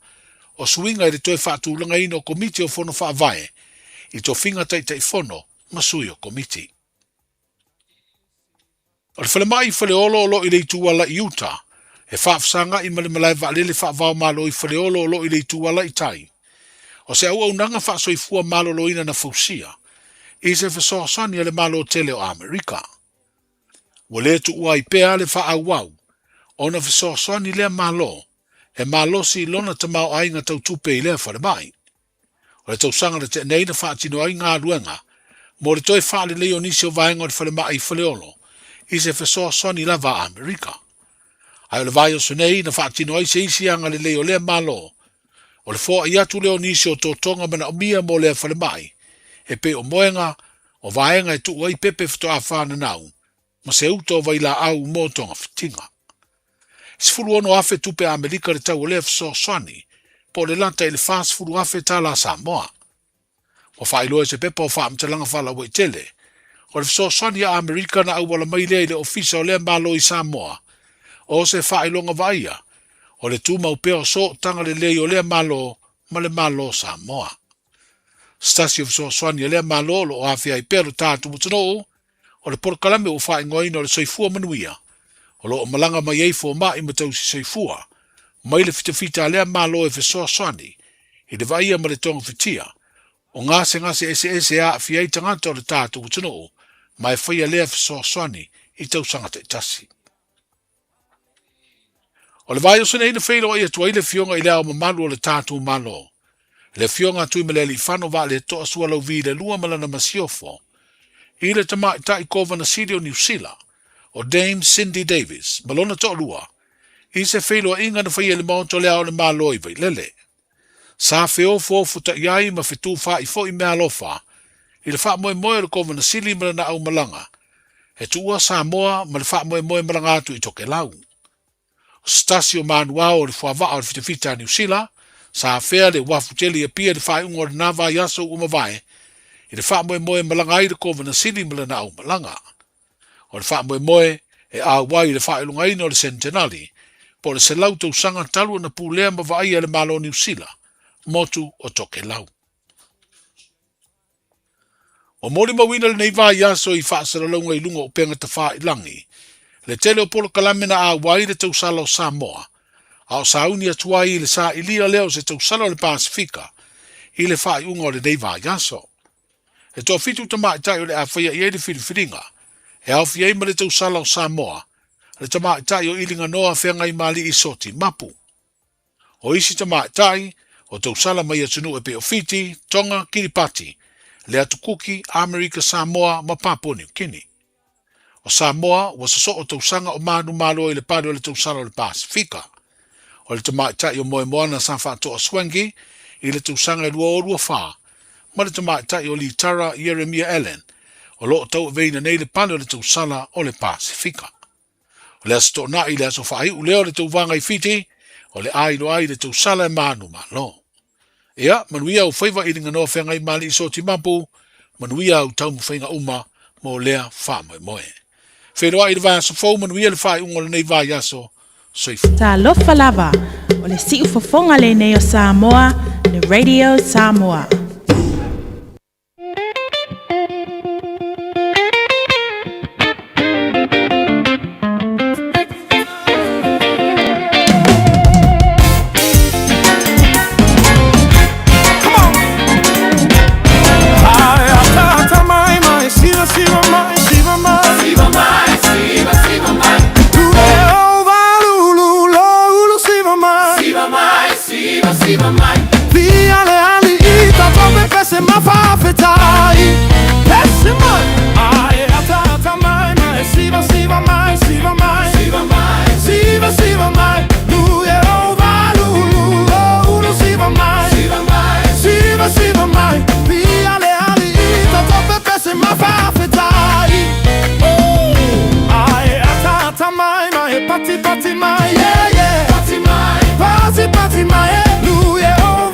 o suiga i le toe faatulagaina o Komiti o Fono Faavae i tofiga Taitaifono ma sui o Komiti. O le falemai i Faleolo o lo o i le itu ala i uta, e faafesagai ma le malae vaalele faavaomalo i Faleolo o lo o i le itu ala i tai. O se auaunaga faasoifua maloloina na fausia i se fesoasoani a le Malo tele o Amerika. Ua le tuua ai pea le faaauau ona fesoasoani lea Malo e malosi i lona tamaoaiga tau tupe i lea falemai. O le tausaga na tea nei na faatino ai galuega mo le toe faalelei o nisi o vaega o le falemai i Faleolo i se fesoasoani lava a Amerika. Ae o le vaiaso nei na faatino ai se isi agalelei o lea Malo, o le foai atu lea o nisi o totoga manaomia mo lea falemai, e pei o moega, o vaega e tuu ai pepe faatoa fananau, ma se uta o vailaau mo togafitiga. E 16,000 tupe Amerika le tau o lea fesoasoani, po o le lata i le $40,000 tala Samoa. Ua faailoa i se pepa o faamatalaga faalauaitele, o le fesoasoani a Amerika na auala mai lea i le Ofisa o lea Malo i Samoa, o se faailoga vaaia o le tumau pea o sootaga lelei o lea Malo ma le Malo o Samoa. Se tasi o fesoasoani a lea Malo o lo o afea ai pea lo tatou atunuu, o le polokalame ua faaigoaina o le Soifua Manuia, o lo o malaga mai ai fomai ma tausi soifua mai le fitafita a lea Malo e fesoasoani i le vaaia ma le togafitia o gasegase eseese e aafia ai tagata o le tatou atunuu ma e faia lea fesoasoani i tausaga taitasi. O le vaiaso nei na feiloai atu ai le Afioga i Le Ao Mamalu o le tatou Malo, le Afioga a Tuimalealiifano Vaaletoa Sualauvi i le Lua ma lana Masiofo, i le Tamaitai Kovana Sili o Niu Sila, o Dame Cindy Davis, ma lona toalua, i se feiloaiga na faia i le Maota o Le Ao o le Malo i Vailele. Sa feofoofuta'i ai ma fetufa'i foi meaalofa i le faamoemoe o le Kovana Sili ma lana aumalaga e tuua Samoa ma le faamoemoe malaga atu i Tokelau. O se tasi o manuao o le fuavaa o le fitafita a Niu Sila, sa afea le uafu tele i Apia i le faaiuga o lena vaiaso ua mavae i le faamoemoe e malaga ai le Kovana Sili ma lana aumalaga. O le faamoemoe e auai i le faailogaina o le Sentenali, po o le 100 tausaga talu ona pulea ma vaaia e le Malo o Niu Sila, motu o Tokelau. Ua molimauina lenei vaiaso i faasalalauga i luga o upega tafailangi le tele o polokalame na auai le tausala o Samoa, a o sauni atu ai i le sailia lea o se tausala o le Pasefika i le faaiuga o lenei vaiaso. E toafitu tamaitai o le a faia i ai le filifiliga, e aofia ai ma le tausala o Samoa, le tamaitai o Iliganoa Feagaimali'i Soti Mapu. O isi tamaitai, o tausala mai atunuu e pei o Fiti, Tonga, Kiripati, le Atu Kuki, Amerika Samoa ma Papua Niu Kini. O Samoa, ua sosoo tausaga o manumalo i le pale o le tausala o le Pasefika. O le tamaitai o Moemoana sa faatoa Swangy i le tausaga e 2024, ma le tamaitai o Litara Ieremia Allen, o lo o tauaveina nei le pale o le tausala o le Pasefika. O le Aso Toonai i le aso faaiu lea o le tauvaga i Fiti, o le a iloa ai le tausala e manumalo. Ia, manuia au faiva i Liganoa Feagaimali'i Soti Mapu, manuia au taumafaiga uma mo lea faamoemoe. Feiloai i le vaiaso fou, manuia le faaiuga o lenei vaiaso. Soifua. Talofa lava, o le siufofoga lenei o Samoa, le Radio Samoa. Party, party, my, yeah, yeah. Party, my, party, party, my, yeah.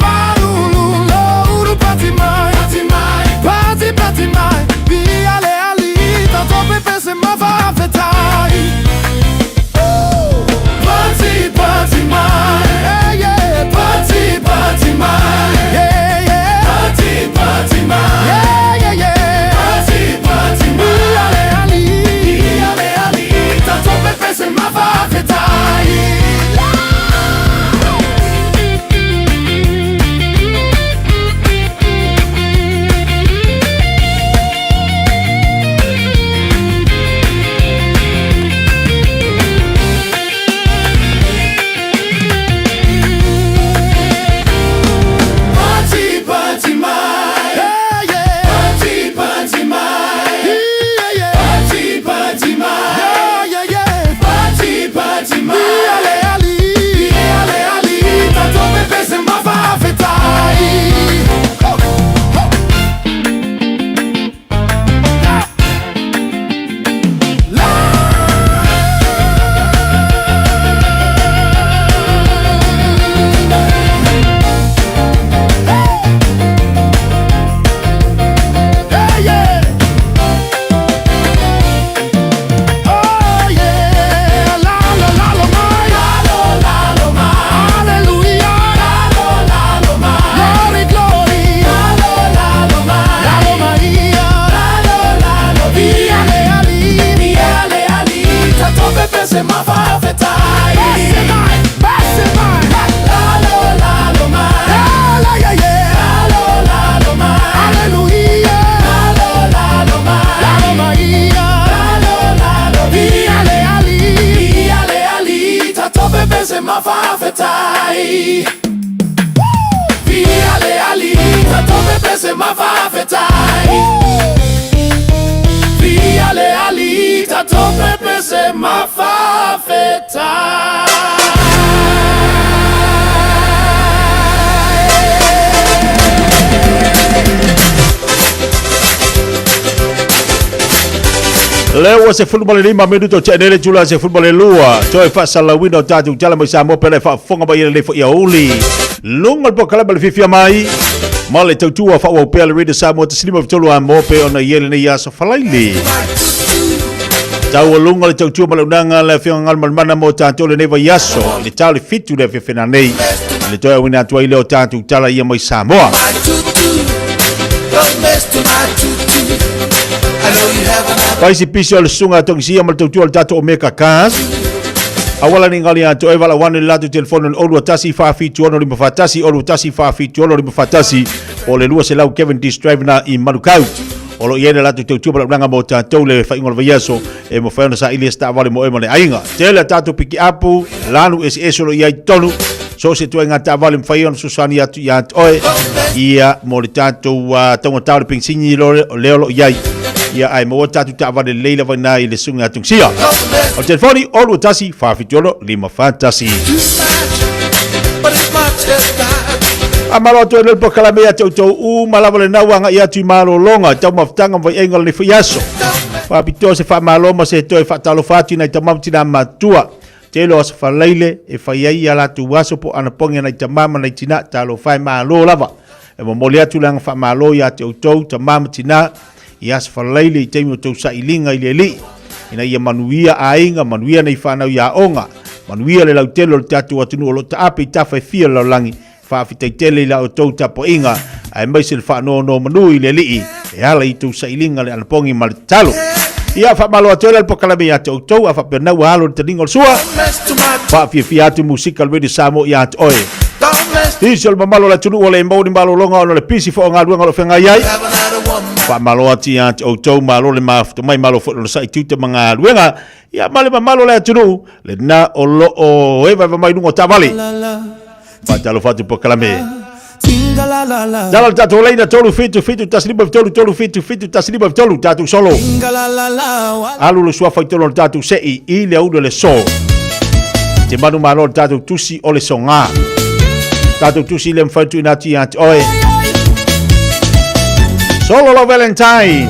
Mafaafetai. Via le ali, tatou pepese mafaafetai. Via le ali, tatou pepese mafaafetai. Lea ua 15 minuto tea nei le itula 12, toe faasalalauina o tatou tala mai Samoa pea le faafofoga mai i lenei foi aoauli. Luga o le polokalame le fiafia mai ma le tautua faaauau pea le Radio Samoa 153 a mo pe ona i ai lenei aso falaili. Taualuga le tautua ma le unaga le afioga Galumalemana mo tatou lenei vaiaso i le tau le 7 le afiafi nei. I le toe auina atu ai lea o tatou tala ia mai Samoa. Paisi pisi o le susuga a Togisia ma le tautua o le tatou Omega Cars. Auala ni ngali atu e vala wane le latou telefoni o le 021 476 541 021 476 541 o le 200 Kevin D Drive na i Manukau. O lo i ai le latou tautua ma le unaga mo tatou le faiga o le vaiaso e mafai ona saili e se taavale mo oe ma le aiga. Tele a tatou pikiapu, lanu eseese o lo o i ai i totonu. So o se ituaiga taavale mafai ona fesoasoani atu ia te oe ia mo le tatou taugata o le penisini lea o lo o i ai. Ia ae maua tatou taavale lelei lava i ina i le susuga ia Tungisia. O le telefoni 021 476 541. Faamalo atu ai le polokalame ia te outou uma lava lena ua agai atu i malologa i taumafataga ma vaiaiga o lenei foi aso. Faapitoa se faamalo ma se toe faatalofa atu i nai tama ma tina matua. Tele o aso falaile e fai ai ia latou aso po o anapogi a nai tama ma nai tina, talofa e malo lava. E momoli atu le aga faamalo ia te outou tama ma tina i aso falaile i taimi o tou sailiga i le Alii, ina ia manuia aiga, manuia nei fanau i aoga, manuia le lautele o le tatou atunuu o lo o taape i tafa e fia o le lalolagi. Faafetai tele i la outou tapuaiga, aemaise le faanonomanu i le Alii e ala i tou sailiga le anapogi ma le tatalo. Ia, faamalo atu ai la le polokalame ia te outou, a faapea na ua alo le taliga o le sua, faafiafia atu musika le Radio Samoa ia te oe. Nisi o le mamalu o le atunuu ua le maua ni malologa ona o le pisi foi o galuega o lo o feagai ai. Faamalo atu ia te outou, malo le mafuta mai, malo foi le onosai tiute ma galuega. Ia ma le mamalu o le atunuu, lena o lo o evaeva mai luga o taavale. Faatalofa atu polokalame. Tala le tatou laina 3 7 7 1 5 3 3 7 7 1 5 3 tatou solo. Alu le suafa i tolu o le tatou sei i le aulu le so. Te manu malo le tatou tusi o le soga. Tatou tusi le mawhai tuina atu ia te oe. Solo lo Valentine.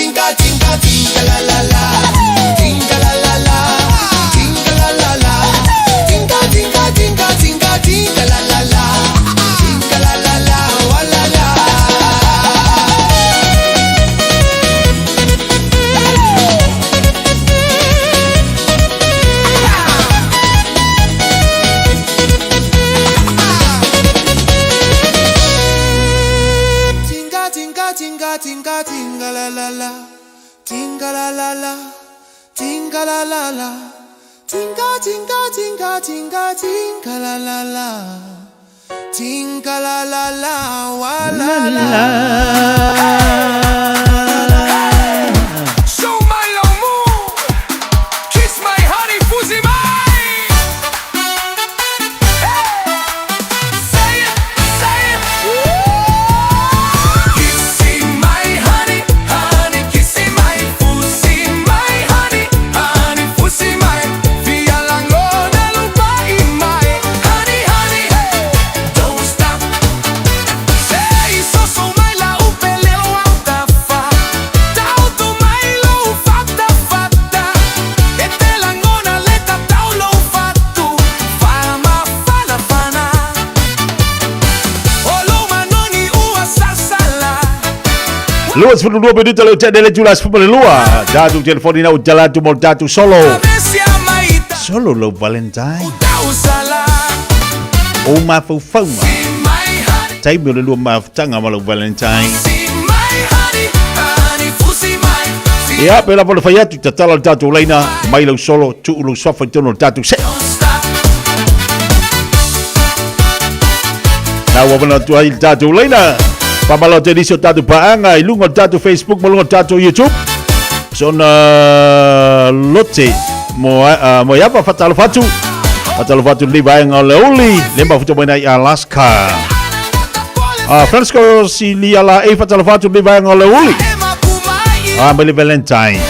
Tinka tinka tinka la la la. Tinka la la la. Tinka la la la. Tinka tinka tinka tinka tinka la la la. Tinka la la la wa la la. Tinga tinga tinga tinga tinga la la la. Tinga la la la. Tinga la la la. Tinga tinga tinga tinga tinga la la la. Tinga la la la wa la la. Show my lomu, kiss my honey, fusi mai. Say it, say it. Kissy my honey, honey, kissy my fusi my honey, honey, fusi my. Via langona lupai mai, honey, honey, don't stop. Say so so mai la upeleo autafa. Tautu mai lo fata fata. E te langona leta taulo fatu. Fama fana fana. Olo manoni ua sasala. 22 minute le tene le tula sefulu ma le lua. Tatou telefoni na u tala atu mo le tatou solo. Solo lou Valentine. O mafaufauga. Taimi o le lua mafutaga ma lou Valentine. Ia, pe lava le fai atu, tatala le tatou laina, mai lau solo, tuu lou suafa i totonu o le tatou see. Na ua manatu ai le tatou laina. Faamalo atu i nisi o tatou paaga i luga o le tatou Facebook ma luga o le tatou YouTube. Sona lote mo mo iava fatalofa atu. Fatalofa atu lenei vaega o le uli le mafuta mai nei Alaska. Francisco Silia la e fatalofa atu lenei vaega o le uli. Mai le Valentine.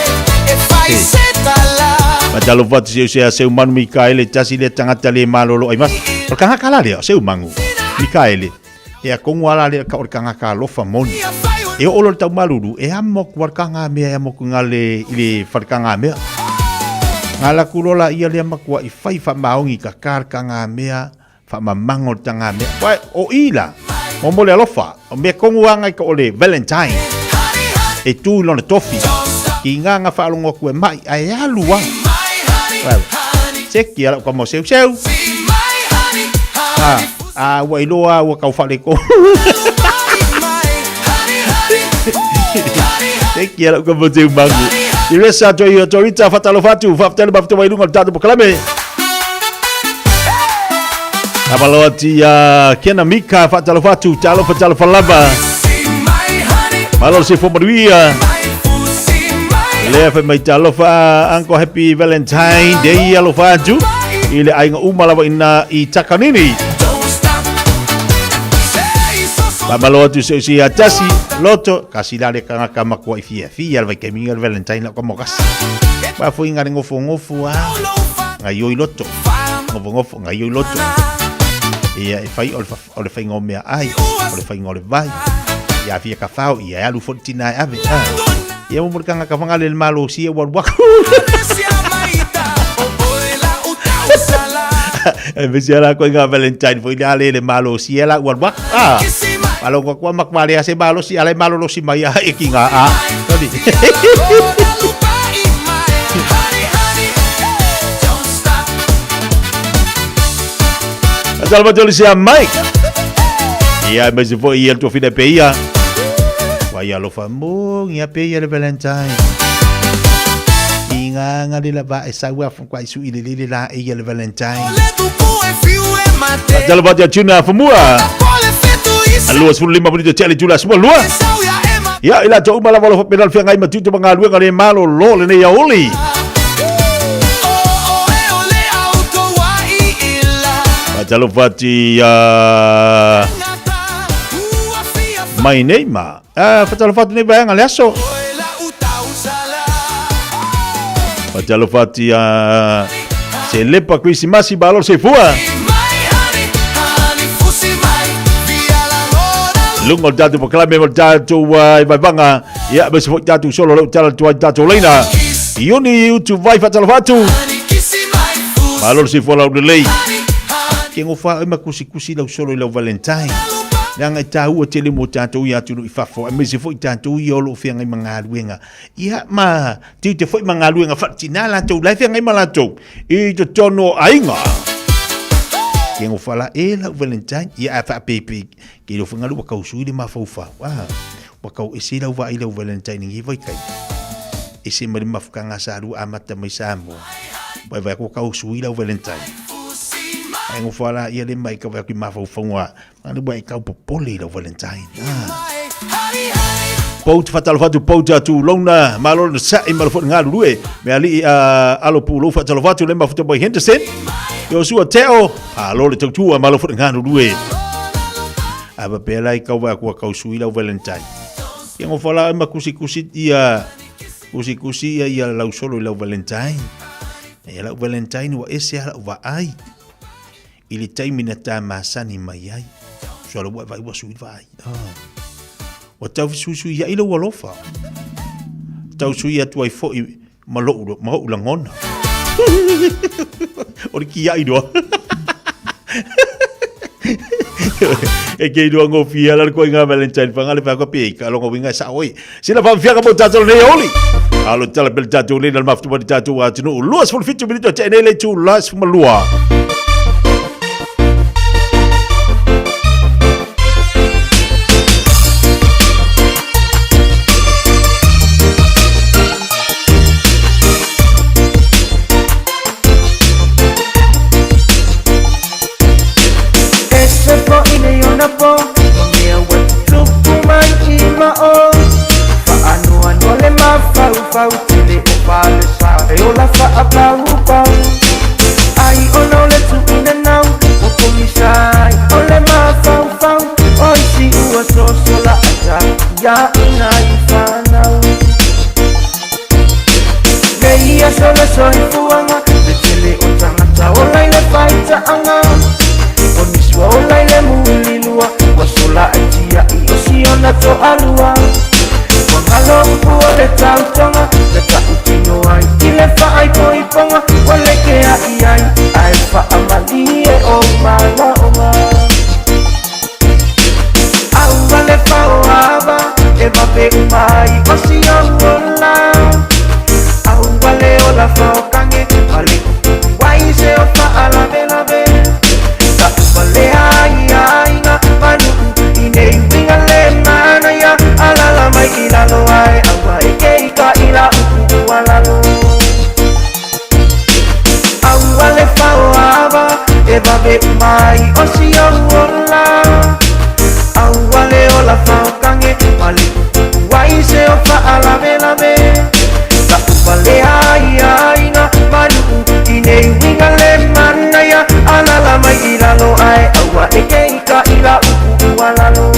Fatalofa atu seu sea seu manu Mikaele tasi le tagata le malolo ai mas. O le kangaka la lea, seu mangu. Mikaele. E a kongu ala lea ka o le kangaka alofa moni. E oo loa le taumalulu, e amo aku a le kanga mea e amo aku i le, i le fale kanga mea. Nga laku loa la ia lea makua i fai faamaogi ka ka le kanga mea, faamamango le tanga mea. Wai, o i la, mo mo le alofa, o mea kongu anga i ka o le Valentine. E tu i lona tofi, ki nga nga faalogo aku e mai, ae alu a. Wai, seki ala ka mo seu seu. Ha, a ua iloa ua kau faaleko. Seki ala ka mo seu mangu. Teresa toi Torita fatalofa atu, faafetai le mafutaga i luga o le tatou polokalame. Amalo atu ia Kena Mika faatalofa atu, talofa talofa lava. Malo le soifua manuia. Lea fai mai talofa Uncle Happy Valentine Day alofa atu i le aiga uma lava ina i Takanini. Faamalo atu se usi ia tasi loto kasi la le kangaka makua i fia fia le vaikaimi le Valentine la ka mokasi. Ba foi ngare ngofo ngofo a ngai oi loto. Ngofo ngofo ngai oi loto. Ia e fai o le o le whainga o mea ai, o le whainga o le vai. Ia fia ka whao, ia e alu fo tina e ave. Ah. Ia mo kanga ka whangale le malo si e waru waku. E me sia la koe ngā Valentine fo i le ale le malo si e la waru waku. Ah. Alo kwa kwa makwale a se malo si ale malo lo si mai a e ki ngā a. Tony. Tala mai sia Mike. Ia mai se foi ia tua fina pe ia. Wa ia alofa mo ia pe ia le Valentine. I ngā ngā le la va e sau a kwa isu i le lele la e ia le Valentine. Tala mai tia tuna famua. Alua 15 minute tia le tula suma lua. Ia ila to uma lava lo penal fia ngai matutu ma ngaluega le malo lo le nei aoli. Talofa atu ia mai nei ma. Fatalofa atu nei vaega le aso. Fatalofa atu ia se lepa Krisimasi malo se fua. Luga o le tatou polokalame ma le tatou vaevaevaga, ia, aemaise foi tatou solo o lea ua tala atu ai le tatou laina. Iuni Utuvai faatalofa atu. Malo le soifua laulelei. Ke gofa oe ma kusikusi lau solo i lau Valentine. Leaga e taua tele mo tatou i atunuu i fafo, aemaise foi tatou ia o lo o feagai ma galuega. Ia, ma tiute foi ma galuega faaletina latou la e feagai ma latou i totonu o aiga. Ke gofa la e lau Valentine, ia a faapepe ke lo whangalu wa kau sui le mafaufau. Ah, wa kau ese lau vaai lau Valentine ngi vai kai. Ese ma le mafukanga sa lu amata mai Samoa. Vai vai ko kau sui lau Valentine. Ai ngofa la ia le mai ka vai ki mafaufauga. Ani wa e kau popole i lau Valentine. Ah. Pou te whatalofa atu, pou te atu lona, malo na sa'i malo fo ngā rurue, me ali alo pu lou whatalofa atu le mafuta mai Henderson, Joshua Teo, alo le tautua malo fo ngā rurue. A pa pela i kau vai kua kau sui lau Valentine. Ia ngo whala ma kusi kusi ia, kusi kusi ia ia lau solo i lau Valentine. Ia lau Valentine wa ese ala wa ai. I le taimi na tā masani mai ai. Solo ua vai ua sui vai. Ah. Ua tau fesuisui ai lou alofa. Tau sui atu ai foi ma lou, ma ou lagona. O le kia'i noa. E ke iloa ngofie ala le koiga Valentine fanga le whakua pe ka longo winga sa oi. Sina whamfianga mo tātou nei oli. Alo tala pele tātou nei na le mafutu mani tātou atunu. 27 minute o te nei le tū las malua. E se fo'i nei ona po Ma mea ua tutupu mai i mao Faanoanoa le mafaufau Tele o falesa e ola faapaupau Ai ona o le tuuina nau Ua pogisa ai o le mafaufau O isi ua sosola ata Ia ina i fanau Nei aso le soifuaga Le tele o tagata ola i le faitaaga O nisi ua ola i le mulilua Ua sola ai tia'i o siona to'alua Ua galo upu o le tautoga Na ta'utino ai i le fa'aipoipoga Ua lekea'i ai ae fa'amalie o malaoga Aua le faoava e vave uma ai o si ou ola Aua le ola faokange ma le kukuku ai se o fa'alavelave Ta'upalea ai aiga ma nu'u i nei uiga le manaia Alala mai i lalo ae aua e ke i ka ila upu ua lalo Aua le faoava e vave uma ai o si ou ola Aua le ola faokange ma le kukuku ai se o fa'alavelave Ta'upalea ai aiga ma nu'u i nei uiga le manaia Alala mai i lalo ae aua e ke i ka ila upu ua lalo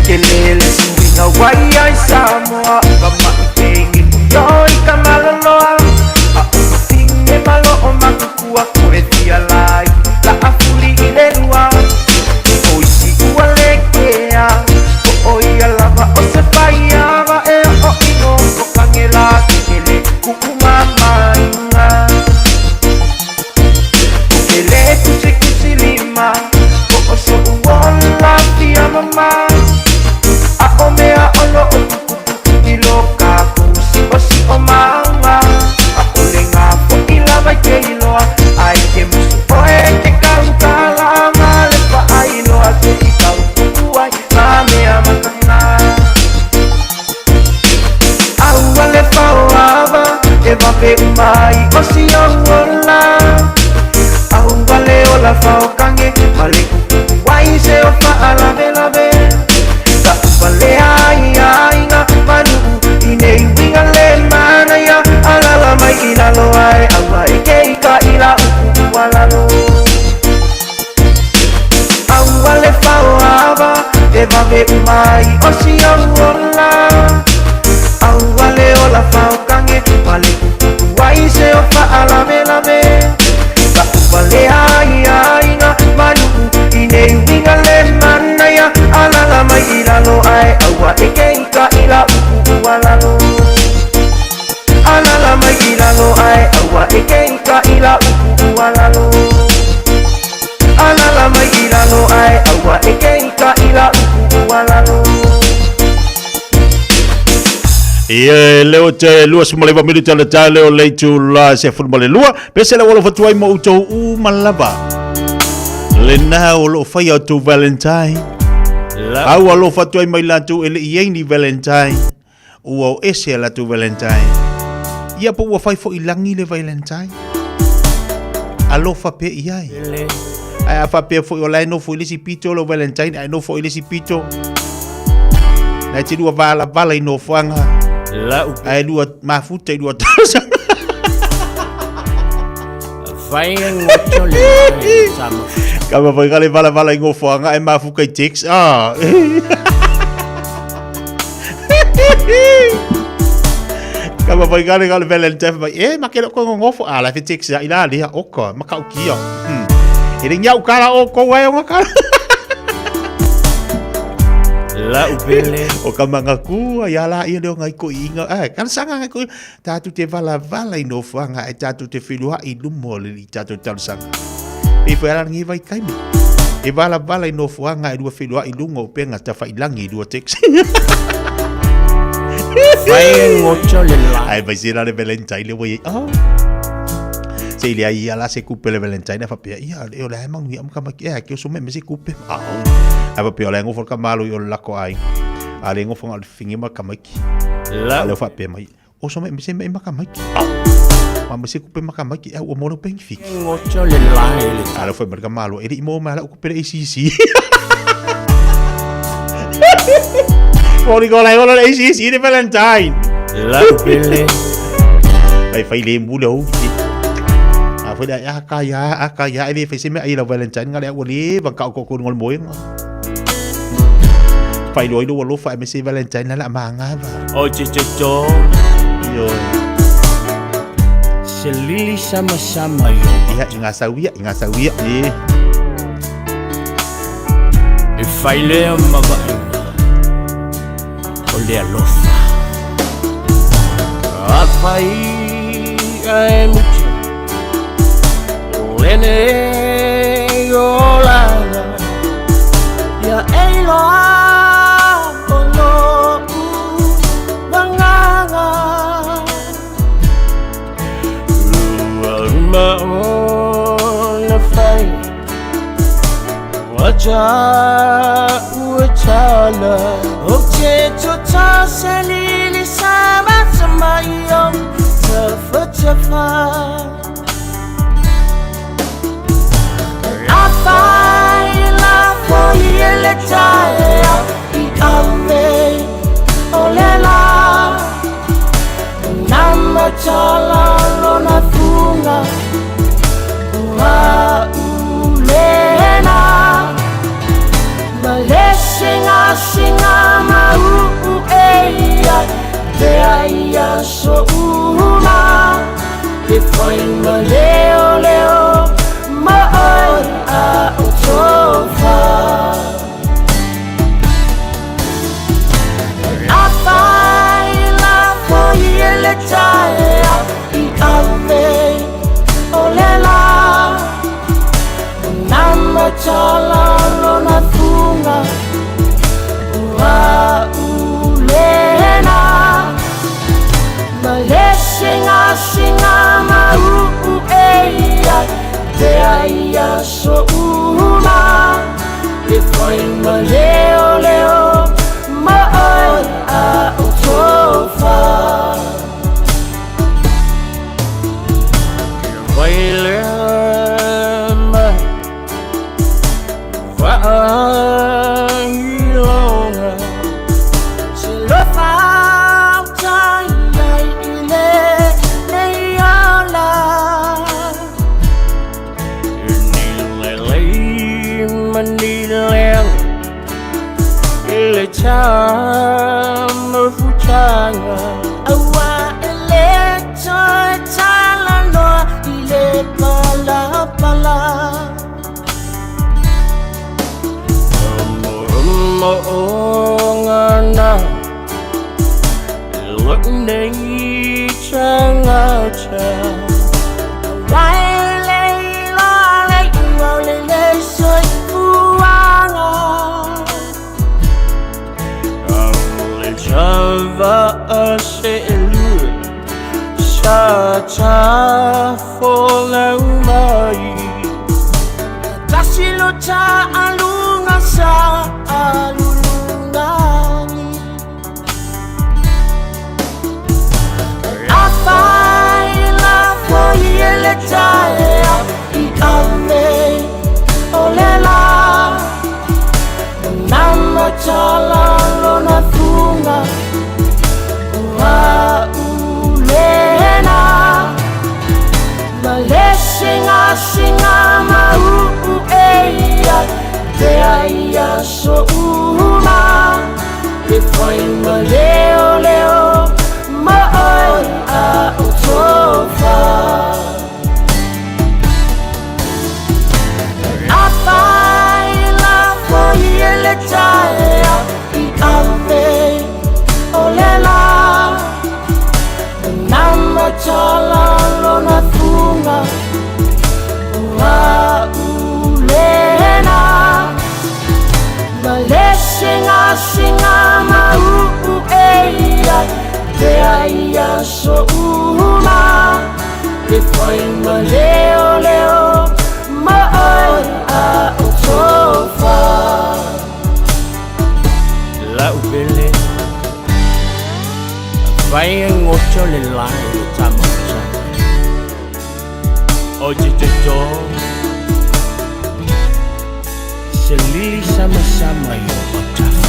Tele le suiga wai ai Samoa Ka ma'i pengi oi ka maloloa A o ka finge malo o makukua Ko e fia lai la a fuli i le lua O isi ua le kea Ko o ia lava o se faiava E o ino ko kange la ke kele ku'u mamainga O ke le kusikusi lima Ko o so'u ola fia mama A o mea ono o tuputupu i lo kākou si'osi'o maga A o le gafo'i lava i ke iloa Ai ke musu oe ke kaukalaga Le fa'ailoa se i kaupu'u ai ma mea makaga Aua le faoava e vave uma ai o si ou ola Aua le ola faokange ma le kukuku ai se o fa'alavelave Ta'upalea ai aiga ma nu'u i nei uiga le manaia. E vave umai o si au ola. Aua le ola whaokange Pale kukuku ai se o whaalame lame. Ka upale ai ainga manu'u I nei uiga le manaia. Alala mai i lalo ae aua e ke ika i la uku ua lalo. Alala mai i lalo ae aua e ke ika i la uku ua lalo. Alala mai i lalo ae aua e ke ika i la uku ua lalo. Ia leo te lua sumale minuta le tae leo leitu la se fulu lua. Pese le walo fatuai mo utou u malava. Le nā o lo whai au tō Valentine. Au alo fatuai mai lātou e le i ni Valentine. Ua o ese a lātou Valentine. Ia po ua whai fo i langi le Valentine. Alofa pe i ai. Ai a whapea fo i o lai no fo i lesi pito lo Valentine. Ai no fo i lesi pito. Nai te lua vala vala i no fuanga. Ai lua mafuta i lua tausa. Ka ma whai kale vala vala i ngō fuanga e mafuka i text. Ah. Ka ma whai kale kale Valentine mai. E ma ke ko ngō fu. Ah, la fe text i la lea oka makau kia. E le nyau kala o ko wai o ngakala. La upele. O ka manga kua ia la ia leo ngai ko inga. Eh, kan sanga ngai ko tātou te vala vala i no fuanga e tātou te whilua i lumo le i tātou tau sanga. Pe fo ala ngi vai kaimi. E vala vala i no fuanga e lua whilua i lungo penga ta whai langi i lua text. Ai vai se la le Valentine le wai. Oh. Se ile ai ala se kupe le Valentine fa pea ia le o le mangu ia mka maki e ke so me me se kupe. Au. Ai fa pea le ngo ka malo i o lako ai. A le ngo fo ngal fingi ma kamaki. La le fa pea mai. O so me me se me maka maki. Ma me se kupe maka maki e o mo no pengi fiki. Ngocho le lai le. A le fa me ka malo e le mo ma la kupe le ACC. Mori ko lai o le ACC le Valentine. La upele. Ai fai le mu le o. A foi a ka ya a ka ya e le fai se me ai la Valentine ngale o le va ka ko ko ngol moenga. Fai lo lo lo fa me se Valentine la manga va. O che che cho. Yo. Selili sama sama yo. Ia inga sawia inga sawia e. E fai le ma va. O le alofa. A fai ai mucho. Lene olanga ya eiloa ono wanganga lua ona fai wacha uchala oche chocha selili sama sama yo tafa tafa. Le taea i ave o le la Nama tala lona funga ua ulena Ma le singa singa mau eia Te aia so uma Te whai ma leo leo ma oi a o tofa. Le taea i ave o le la Nama tala lona funga ua ulena Ma le singa singa mau eia Te aia so uma Te whai ma leo leo ma oi a o tofa. le tamafutaga. Aua e le toe talanoa i le palapala. Mo'omo'oga na lou nei tagata. Aua e le iloa le iuga o le soifuaga. Le tava'a se'elua sa tafolau mai. Tasi lo ta'aluga sa alulugagi. Afai lafo ia le taeao i ave o le la. Namatala lona fuga o a'u lena. Ma le sigaasiga mau'u e ia pea i aso uma. E fai ma leoleo ma oe a'u tofa. Afai lafo ia le taeao i ave o le la. Namatala lona fuga o a'u lena. Ma le sigaasiga mau'u e ia pea i aso uma. E fai ma leoleo ma oe a'u tofa. La'u pele afai e goto le lae le tamafutaga. O te totō se lili samasama i o autafa.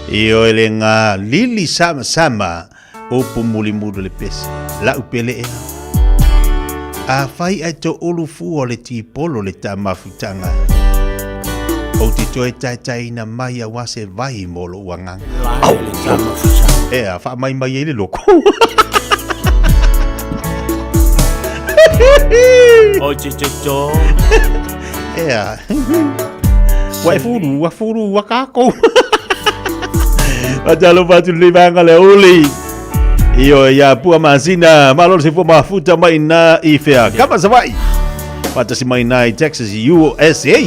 Ioe le ga lili samasama upu mulimuli o le pese, la'u pele ea. Afai ae toʻulu fua o le tipolo le tamafutaga, ou te toe taetaeina mai auā se vai mo lo'u agaga. Ea, faamaimai ai le loko. O te totō. Ea. Ua e fulu, ua fulu, ua kākou. Faatalofa atu lenei vaega le uli. Io ia pua masina, malo se fua mafuta mai na i whea. Kama Sawai. Faatasi mai na i Texas, USA.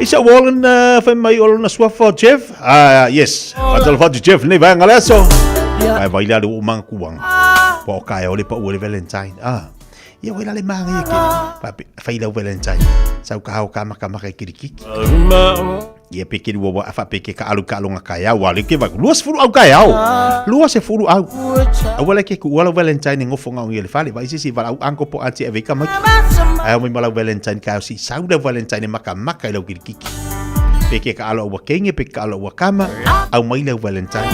Isa Wallen whai mai o lona suafa Jeff. Ah, yes. Faatalofa atu Jeff lenei vaega le aso. Ai vai la le o manga kuanga. Pa o kai o le pa ua le Valentine. Ah. Ia wai la le manga ia kere. Pa whai lau Valentine. Sau ka hao ka maka maka i kirikiki. Ia pe keri wawa afa pe ke ka alu ka alonga kai au. Ale ke vaku. 20 au kai au. 20 au. Aua le ke ku ua lau Valentine e ngofo ngau le fale. Vai sisi vala au anko po ati e veka maki. Ai au mai malau Valentine kai au si sau lau Valentine e maka maka i lau kirikiki. Pe ke ka alo ua kenge, pe ke ka alo ua kama, au mai lau Valentine.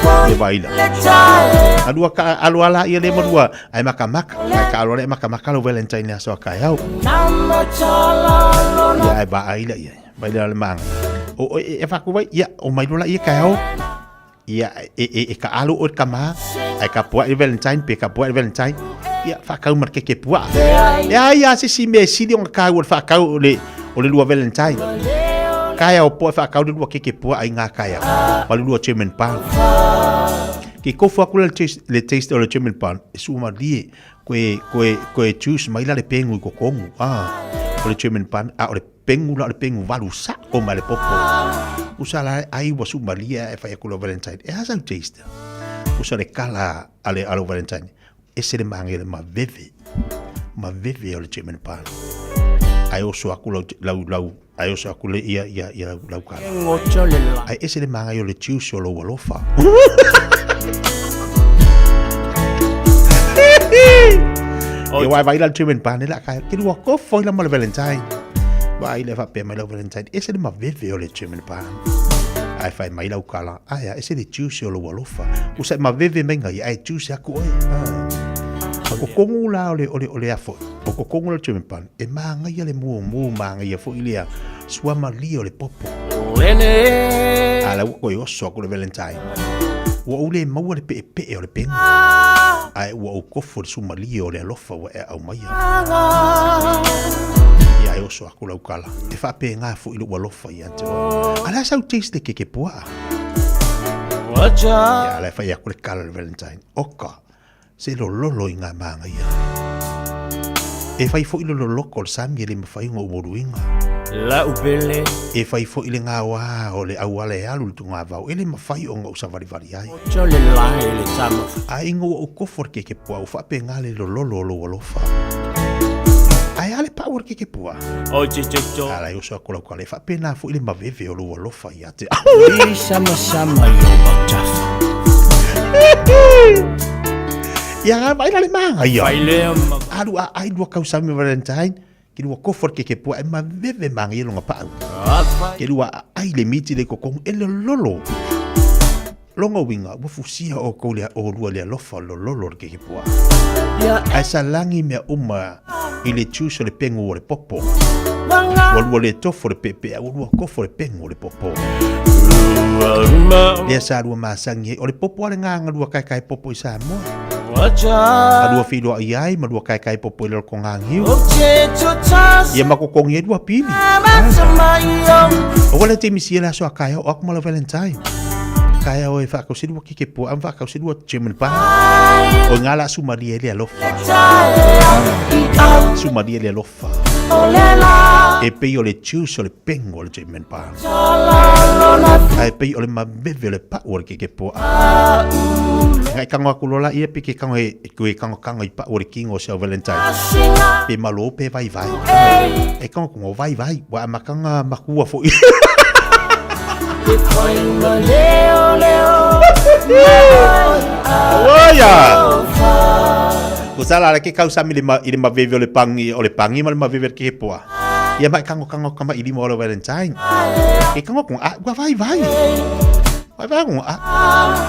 Ia vai la. Alua ka alo ala ia le marua, ai maka maka. Ai ka alo le maka maka lau Valentine le aso a kai au. Ia ai ba ai la ia. Vai la le manga. O e whaku vai, ia, o mai lola ia kai au. Ia e ka alo o ka ma, ai ka pua i Valentine, pe ka pua i Valentine. Ia whakau mar ke ke pua. E ai a se si me sili o ka o whakau o le o le lua Valentine. Kai au po whakau le lua ke ke pua ai ngā kai au. Ma le lua German pan. Ke kofu aku le taste, le taste o le German pan. E su ma lie koe koe koe juice mai la le pengu i kokongu. Ah, o le German pan a o le pengu la o le pengu valu sa'o ma le popo. Usa la ai ua su malia e fai aku lo Valentine. E asa taste. Usa le kala ale alo Valentine. E se le mange le maveve. Maveve o le German pan. Ai oso aku lau lau lau ai oso aku le ia ia ia lau lau kala. Ai ese le manga o le juice o lo alofa. E wai vai la German pan la kai ke lua kofo ila mo le Valentine. Vai le fa pe mai la Valentine. Ese le maveve o le German pan. Ai fai mai lau kala. Ai a ese le juice o lo alofa. Usa maveve mai ngai ai juice aku oi. Ah. Ko kongu la o le o le o le afo. O kokogo le German pan, e māngaia le mumu, māngaia foi lea suamalie o le popo. A la ua koe oso aku le Valentine. Ua ou le maua le peepee o le pegu. Ae ua ou kofo le sumalie o le alofa ua e aumaia. Ia e oso aku lau kala. E faapena foi lou alofa ia te oe. A la sau taste le keke puaa. Ia la e fai aku le kala le Valentine. Oka, se lololo i ngā māngaia. E fai foi le loloko o le sami e le mawhai ngō umoruinga. La upele. E fai foi le ngā wā o le auala e alu le tunga vau. E le mawhai o ngō savalivali ai. Ocho le lae le tama. A ingo o kofo le keke pua o whape ngā le lololo o lo alofa. Ai ale pa o le keke pua. O te te to. Ala e oso ako lau kale whape nā fo i le maveve o lo alofa ia te. Lili sama sama i o mautafa. Ia ngā vai le manga ia. Vai lea ma. Alu a ai lua kau sami Valentine. Ke lua kofo le keke pua e maveve manga ia longa pau. Ke lua ai le miti le kokong e le lolo. Longa winga, ua fusia o kou lea o lua le alofa lo lolo le keke pua. Ai sa langi mea uma i le juice o le pengu o le popo. Ua lua le tofo le pepe, ua lua kofo le pengu o le popo. Lea sa lua masangi ai, o le popo ale ngā lua kai kai popo i Samoa. A lua whiloa i ai, ma lua kai kai popo i lalo ko ngā ngiu. Ia makokongi e lua pili. O wala te misi la so a kai o aku mala Valentine. Kai o e whakausi lua kike pua, am whakausi lua German pa. O ngā la sumaria le alofa. Sumaria le alofa. E pei o le juice o le pengo o le German pa. Ai pei o le maveve o le pau o le keke pua. Ngai kango aku lola ia pe ke kango e koe kango kango i pau o le kingo o seu Valentine. Pe malo pe vai vai. E kango kongo vai vai. Wa makanga makua fo. Oia! Ko sala ke kau sami le ma i le maveve o le pangi o le pangi ma le maveve o le keke pua. Ia mai kango kango kama i lima o le Valentine. E kango kongo a ua vai vai. Vai vai kongo a.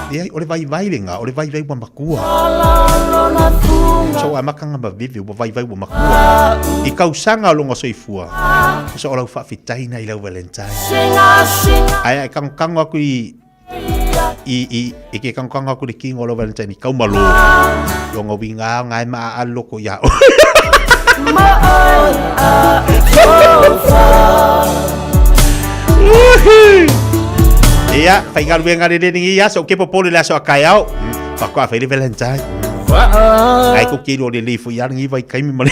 Ia o le vai vai le ngā o le vai vai ua makua. So a makanga maveve ua vai vai ua makua. I kausanga o longa soifua. So o lau whaafitaina i lau Valentine. Ai ai kango kango aku i i i i ke kango kango aku le kingo o lau Valentine i kaumalo. Longa winga ngai maa a loko ia. Ia, whaigaluenga le lengi ia, so ke popole le aso a kai au. Whakoa whai le Valentine. Ai ko kiro le leifo ia rangi vai kaimi ma le.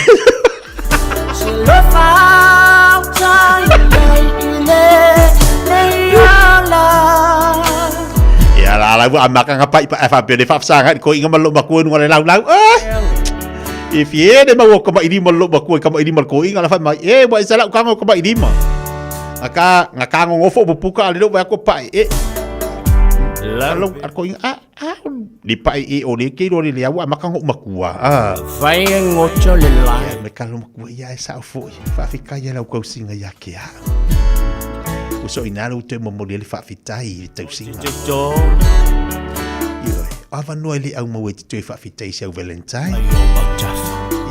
Ia la la ua makanga pai pa fa pe le fa sanga ko inga malo makua nu le lau lau. Ah! E fie le mau ka mai lima lo makua ka mai lima ko inga la fa mai e wa isa la ka ngo ka mai lima. Aka nga ka ngo ngofo pupuka le lo wa ko pai e. La lo ko inga a a ni pai e o le ke ro le au a maka ngo makua. Ah. Vai ngocho le la. Ia me ka lo makua ia e sa fo. Fa fi ka ia lau kausinga ia ke a. O so ina lo te mo le fa fitai i tausinga. Ioi, ava noa le au mau e te toe whaawhitai i seu Valentine.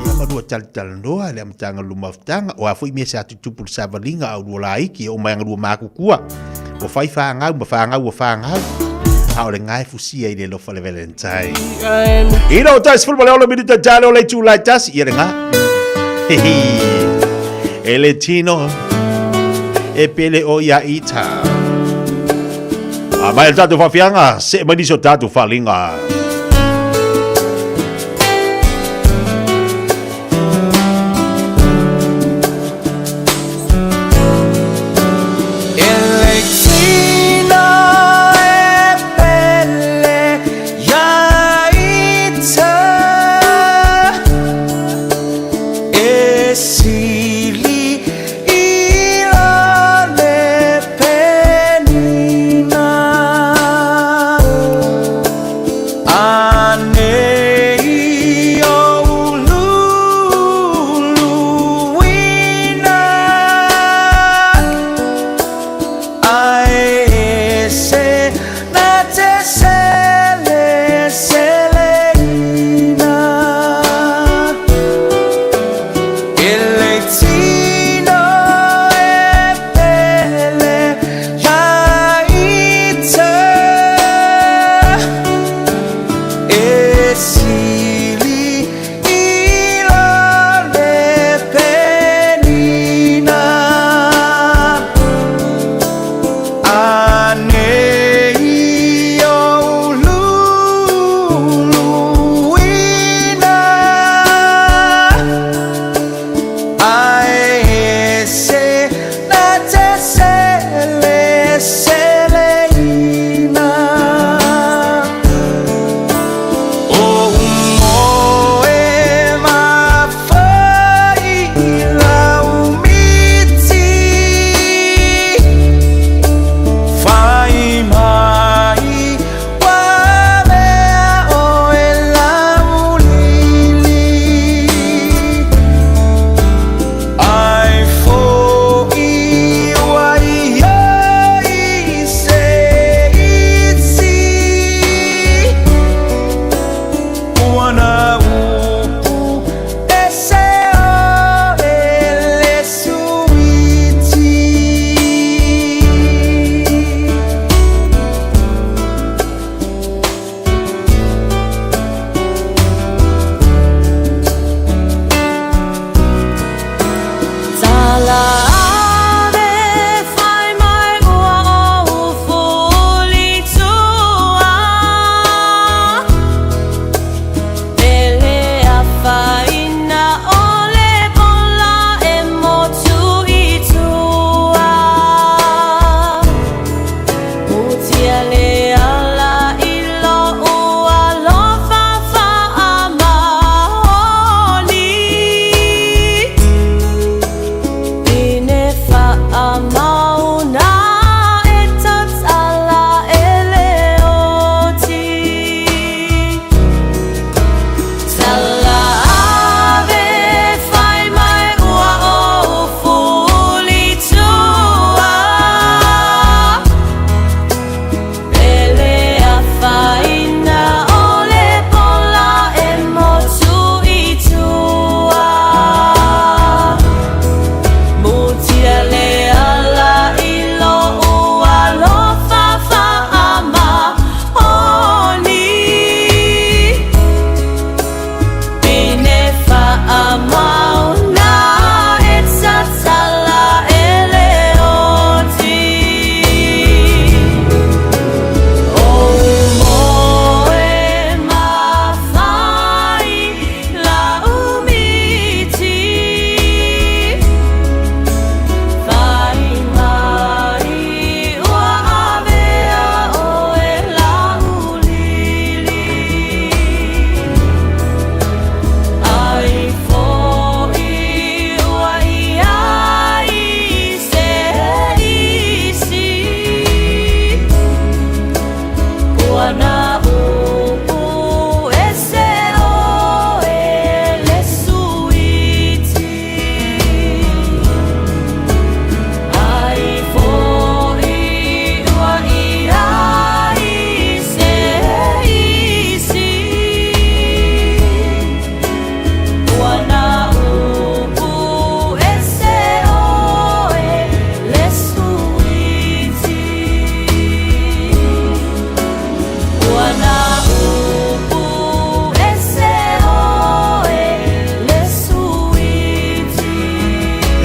Ia marua talitalanoa le amatanga luma mafutanga. O a fui mea se atu tupu le savalinga au lua laiki o mai anga lua makukua. O whai whaangau ma whaangau o whaangau. A o le ngai fusia i le lofa le Valentine. I no tas fulma le olo minuta tale o le tū lai tasi. Ia le ngā. Hihi. E le tino. E pele o ia ita. A mai le tātou whawhianga, se mai niso tātou whalinga.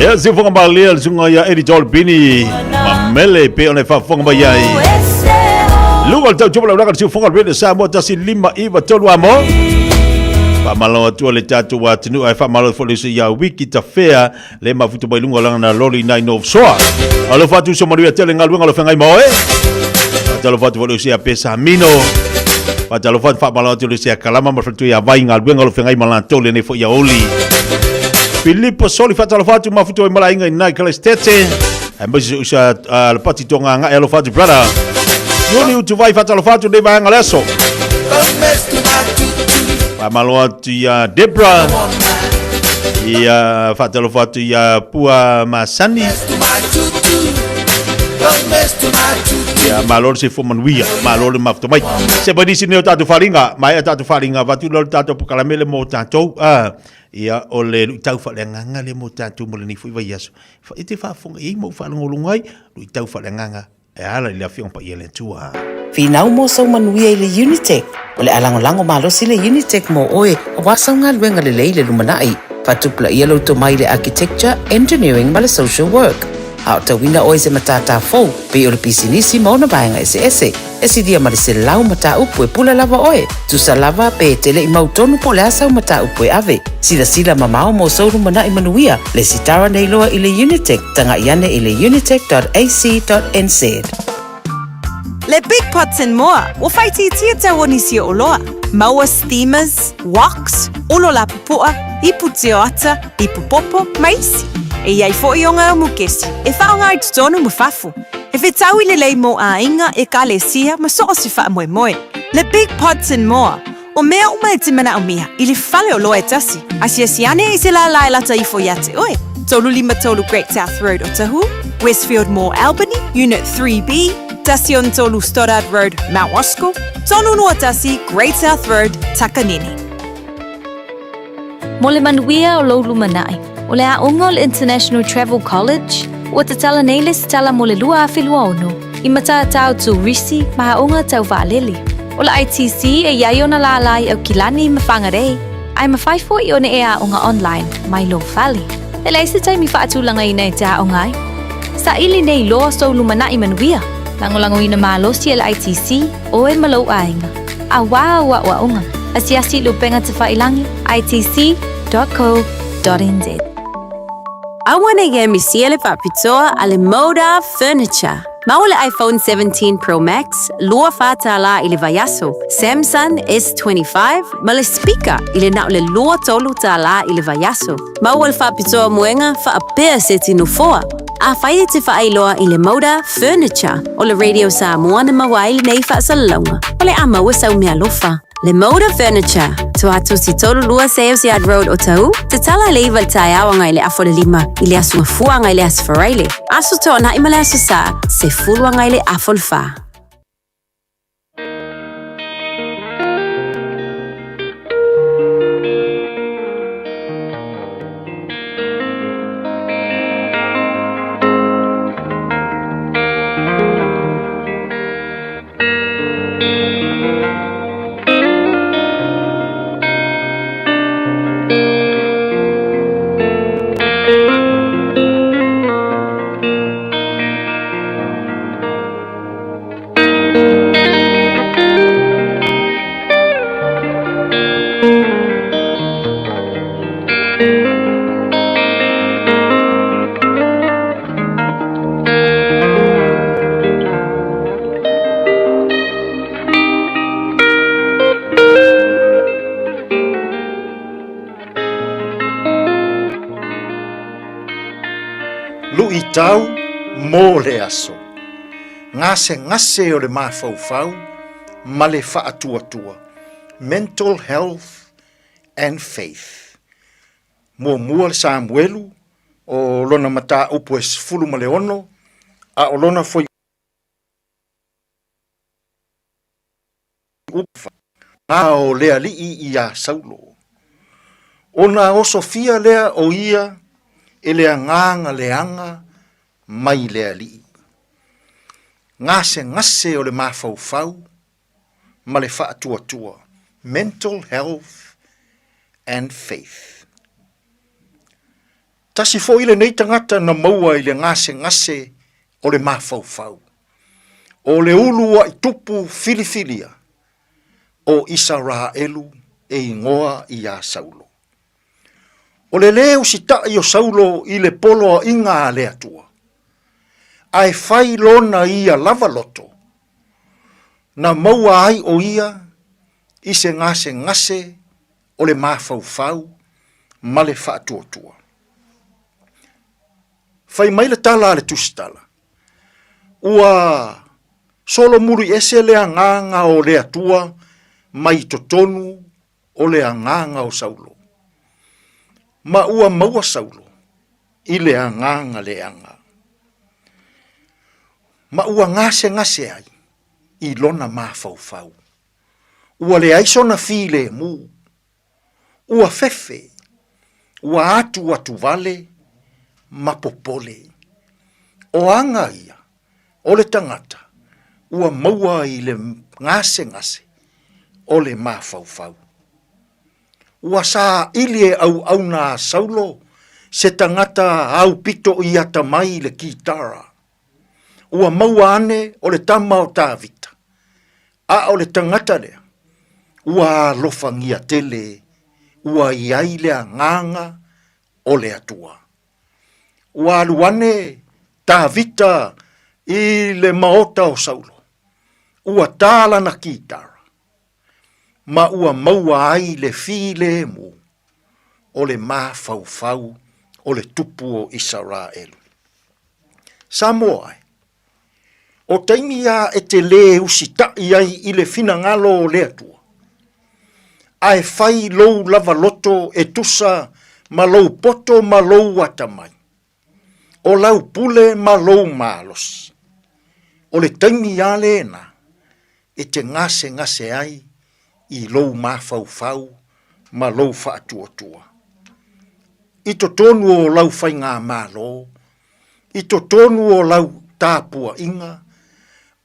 Ia siufoga malia le susuga ia Eddie Dolbini ma mele pe ona e faafofoga mai ai. Luga o le tautupa laulaga le siufoga o le Radio Samoa 1593 amo. Faamalo atu le tatou atunuu ae faamalo foi le uso ia Wiki Tafea le mafuta mai luga o lana loli nai North Shore. Alofa atu uso manuia tele galuega o lo feagai ma oe. Faatalofa atu foi le uso ia Pesa Mino. Faatalofa atu faamalo atu le uso ia Kalama ma le faletua ia Vai galuega o lo feagai ma latou lenei foi aoauli. Filipo Soli faatalofa atu mafuta mai malaaiga i nai Kalestete. Aemaise si uso a le pati tonga agai alofa atu brother. Iuni Utuvai faatalofa atu lenei vaega o le aso. Faamalo atu ia Debra. Ia faatalofa atu ia Pua Masani. Ia malo le soifua manuia, malo le mafuta mai. Se mai nisi nei o tatou faaaliga, maea tatou faaaliga, avatu lea o le tatou polokalame lea mo tatou. Ah, ia o le luitau faaleagaga lea mo tatou mo lenei foi vaiaso. E te faafofoga i ai ma ou faalogologo ai, luitau faaleagaga e ala i le Afioga Paia a le Atua. Finau mo sou manuia i le Unitec. O le a lagolago malosi le Unitec mo oe aua sau galuega lelei i le lumanai. Faatupulaia lou tomai i le Architecture, Engineering ma le Social Work. A o tauina oe i se matata fou, pei o le pisinisi ma ona vaega eseese, e silia ma le 100 mataupu e pule lava oe. Tusa lava pe e te le i mautonu po o le a sau mataupu e ave. Silasila mamao mo sou lumanai manuia, lesitara nei loa i le Unitec, taga'i ane i le unitec.ac.nz. Le Big Pots and More, ua faaitiitia tau o nisi o oloa. Maua steamers, woks, olo lapopoa, ipu tioata, ipu popo, ma isi. E i ai foi o ngā mukesi e whaonga i totonu ma fafo. E whetau i lelei mō āinga, ekalesia ma so o se whaamoemoe. Le Big Pots and More, o mea uma e te manaomia i le fale oloa e tasi. Asiasi ane i se lālā e lata ifo iā te oe. 353 Great South Road Otahuhu, Westfield Mall Albany, Unit 3B, 13 Stoddard Road, Mount Roskill, 321 Great South Road, Takanini. Mo le manuia o lou lumanai, o le aoga o le International Travel College, ua tatala nei le setala mo le 2026 i matatau turisi ma aoga tau vaalele. O le ITC e i ai ona lālā i Aukilani ma Whangarei, ae mafai foi ona e aoga online mai lou fale. E leai se taimi faatulagaina e te aoga ai. Saili nei loa sou lumanai manuia, lagolagoina malosi e le ITC, oe ma lou aiga. Auā au aoaoga, asiasi i le upega tafailangi, itc.co.nz. Aua nei e misia le faapitoa a le Moda Furniture. Maua le iPhone 17 Pro Max, $24 i le vaiaso, Samsung S25 ma le speaker i le na o le $23 i le vaiaso. Maua le faapitoa moega faapea se ti nofoa. Afai e te faailoa i le Moda Furniture o le Radio Samoa na maua ai lenei faasalalauga, o le a maua sau meaalofa. Le Moda Furniture, Tuatosi 32 Sales Yard Road Otahuhu, tatala i le 9 i le taeao agai i le afa o le 5 i le aso Gafua agai i le aso Faraile, Aso Toonai ma le Aso Sa, 10 agai i le afa o le 4. Luitau mo le aso. Gasegase o le mafaufau ma le faatuatua, Mental Health and Faith. Muamua le Samuelu o lona mataupu e 16, a o lona foi upu a o le alii iā Saulo. Ona osofia lea o ia e le agaga leaga mai le alii. Gasegase o le mafaufau ma le faatuatua, mental health and faith. Tasi foʻi lenei tagata na maua i le gasegase o le mafaufau. O le ulu aʻi tupu filifilia o Isaraelu e igoa iā Saulo. O le lē usitaʻi o Saulo i le poloaʻiga a le Atua, ae fai lona ia lava loto, na maua ai ʻo ia i se gasegase o le mafaufau ma le faatuatua. Fai mai le tala a le Tusitala, Ua solomuli ese le agaga o le Atua mai totonu o le agaga o Saulo, ma ua maua Saulo i le agaga leaga, ma ua gasegase ai i lona mafaufau. Ua leai sona filemu, ua fefe, ua atuatuvale ma popole. O aga ia o le tagata ua maua i le gasegase o le mafaufau. Ua saili e auauna a Saulo se tagata aupito i atamai i le kitara. Ua maua ane o le tama o Tavita, a o le tagata lea, ua alofagia tele, ua i ai le agaga o le Atua. Ua alu ane Tavita i le maota o Saulo, ua tā lana kitara, ma ua maua ai le filemu o le mafaufau o le tupu o Isaraelu. Samoa e, o taimi a e te lē usitaʻi ai i le finagalo o le Atua, ae fai lou lava loto e tusa ma lou poto ma lou atamai, o lau pule ma lou malosi. O le taimi a lena e te gasegase ai i lou mafaufau ma lou faatuatua. I totonu o lau faigamalo, i totonu o lau tapuaiga,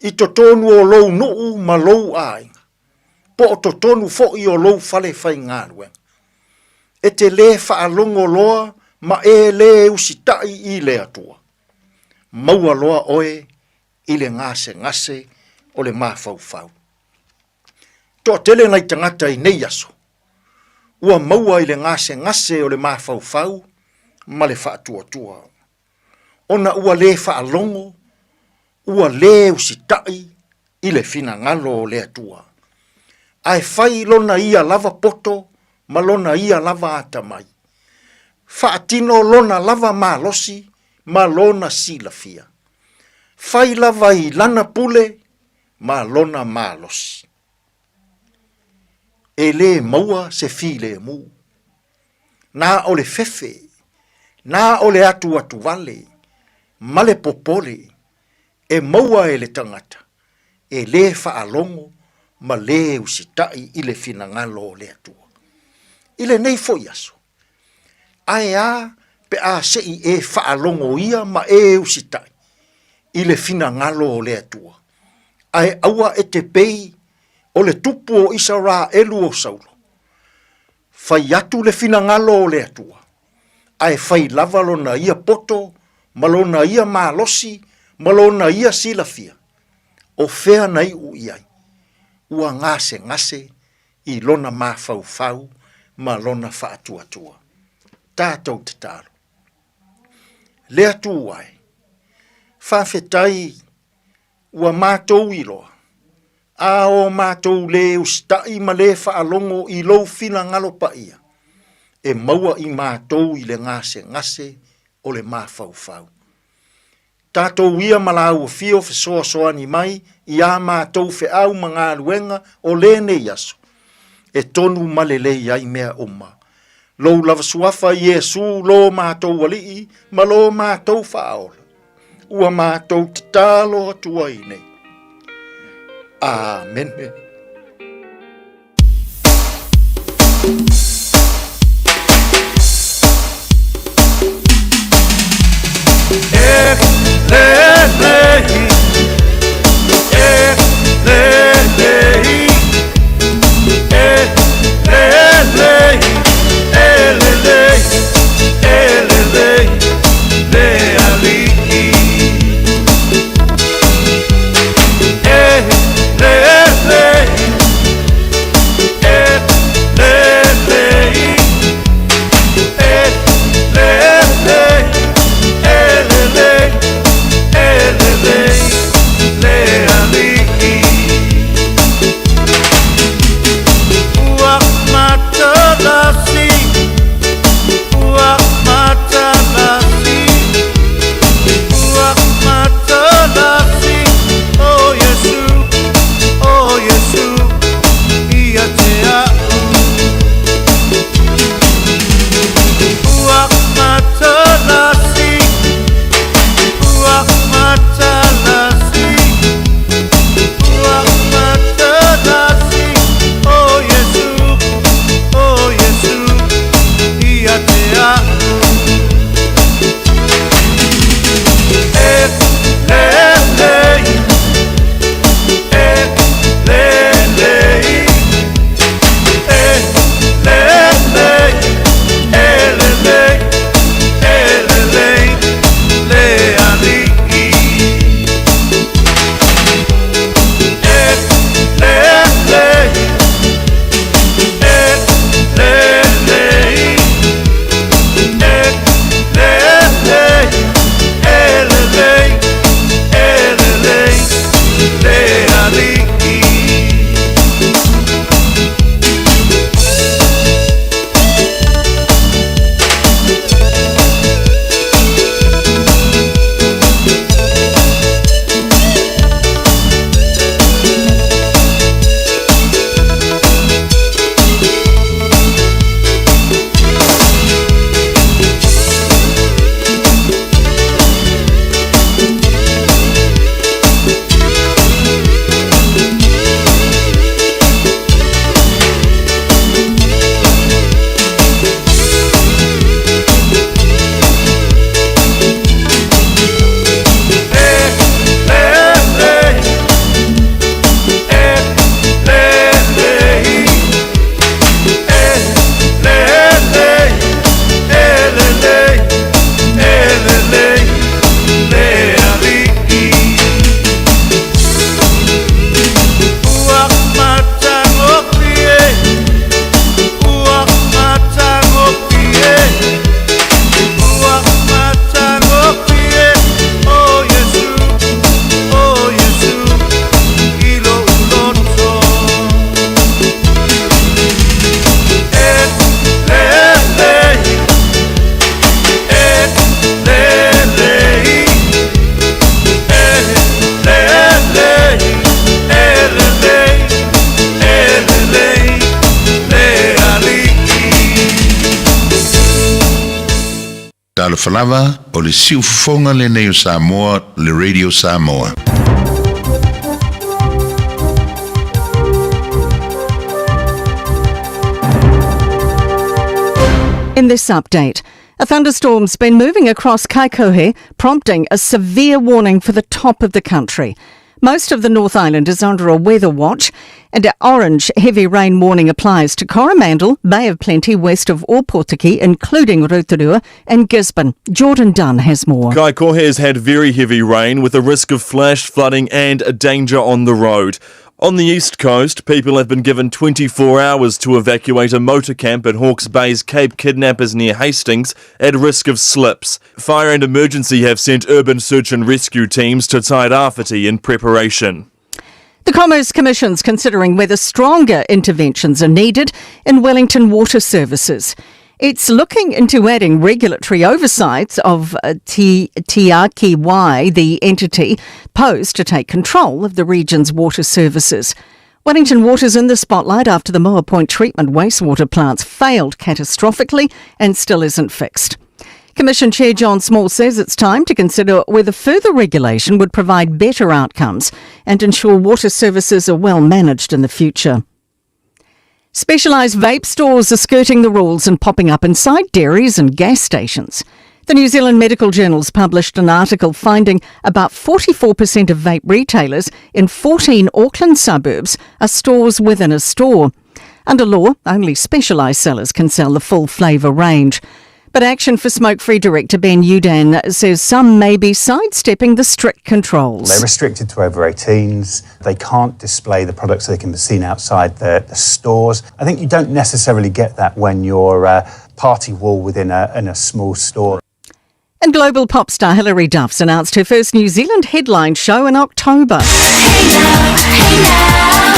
i totonu o lou nuu ma lou aiga, po o totonu foi o lou fale faigaluega. E te lē faalogo loa ma e lē usitaʻi i le Atua. Maua loa oe i le gasegase o le mafaufau. Toatele nai tagata i nei aso, ua maua i le gasegase o le mafaufau ma le faatuatua, ona ua lē faalogo, ua lē usitaʻi i le finagalo o le Atua, ae fai lona ia lava poto ma lona ia lava atamai, faatino lona lava malosi ma lona silafia, fai lava i lana pule ma lona malosi. E lē maua se filemu, na o le fefe, na o le atuatuvale ma le popole e maua e le tagata e lē faalogo ma lē usitaʻi i le finagalo o le Atua. I lenei foi aso, Ae a pe a se i e faalogoia ma e usitai i le finagalo o le Atua, ae aua e te pei o le tupu o Isaraelu o Saulo. Fai atu le finagalo o le Atua, ae fai lava lona ia poto ma lona ia malosi ma lona ia silafia, o fea na iu i ai, ua gasegase i lona mafaufau ma lona faatuatua. Tatou tatalo. Le Atua e, faafetai ua matou iloa, a o matou lē usitaʻi ma lē faalogo i lou finagalo paia, e maua i matou i le gasegase o le mafaufau. Tatou ia ma lāua fio fesoasoani mai i ā mātou feau ma galuega o lenei aso, e tonu ma lelei ai mea uma. Lou lava suafa Iesū lō mātou Alii ma lō mātou Faaola, ua mātou tatalo atu ai nei. Āmene. Talofa lava, o le siufofoga lenei o Samoa, le Radio Samoa. In this update, a thunderstorm's been moving across Kaikohe, prompting a severe warning for the top of the country. Most of the North Island is under a weather watch, and an orange heavy rain warning applies to Coromandel, Bay of Plenty, west of Ōpōtiki, including Rotorua and Gisborne. Jordan Dunn has more. Kaikohe has had very heavy rain with a risk of flash flooding and a danger on the road. On the east coast, people have been given 24 hours to evacuate a motor camp at Hawke's Bay's Cape Kidnappers near Hastings at risk of slips. Fire and Emergency have sent urban search and rescue teams to Tairāwhiti in preparation. The Commerce Commission's considering whether stronger interventions are needed in Wellington water services. It's looking into adding regulatory oversight of Tiakiwai, the entity posed to take control of the region's water services. Wellington Water's in the spotlight after the Moa Point treatment wastewater plants failed catastrophically and still isn't fixed. Commission Chair John Small says it's time to consider whether further regulation would provide better outcomes and ensure water services are well managed in the future. Specialised vape stores are skirting the rules and popping up inside dairies and gas stations. The New Zealand Medical Journal's published an article finding about 44% of vape retailers in 14 Auckland suburbs are stores within a store. Under law, only specialised sellers can sell the full flavour range. But Action for Smoke Free Director Ben Youdan says some may be sidestepping the strict controls. They're restricted to over 18s. They can't display the products so they can be seen outside the stores. I think you don't necessarily get that when you're a party wall within in a small store. And global pop star Hilary Duff's announced her first New Zealand headline show in October. Hey now, hey now,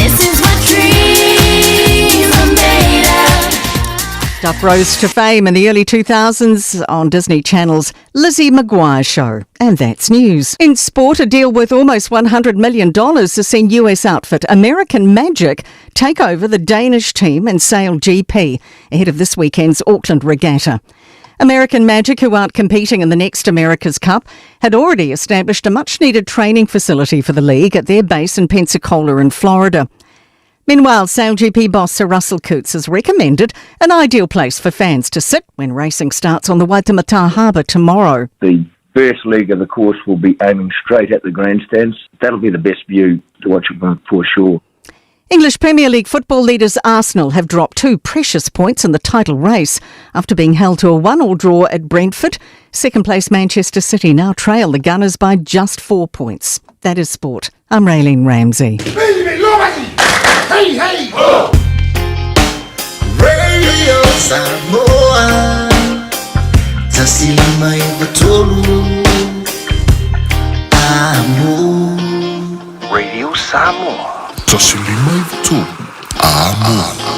this is what dreams are made of. Duff rose to fame in the early 2000s on Disney Channel's Lizzie McGuire show. And that's news. In sport, a deal worth almost $100 million has seen US outfit American Magic take over the Danish team and Sail GP ahead of this weekend's Auckland Regatta. American Magic, who aren't competing in the next America's Cup, had already established a much-needed training facility for the league at their base in Pensacola in Florida. Meanwhile, Sail GP boss Sir Russell Coutts has recommended an ideal place for fans to sit when racing starts on the Waitemata Harbour tomorrow. The first leg of the course will be aiming straight at the grandstands. That'll be the best view to watch it from for sure. English Premier League football leaders Arsenal have dropped 2 precious points in the title race after being held to a 1-1 draw at Brentford. Second place Manchester City now trail the Gunners by just 4 points. That is sport. I'm Raylene Ramsey. Hey, hey! Oh. Radio Samoa Tasilima Ivatolu Amo. Radio Samoa Tasilima Ivatolu Amo.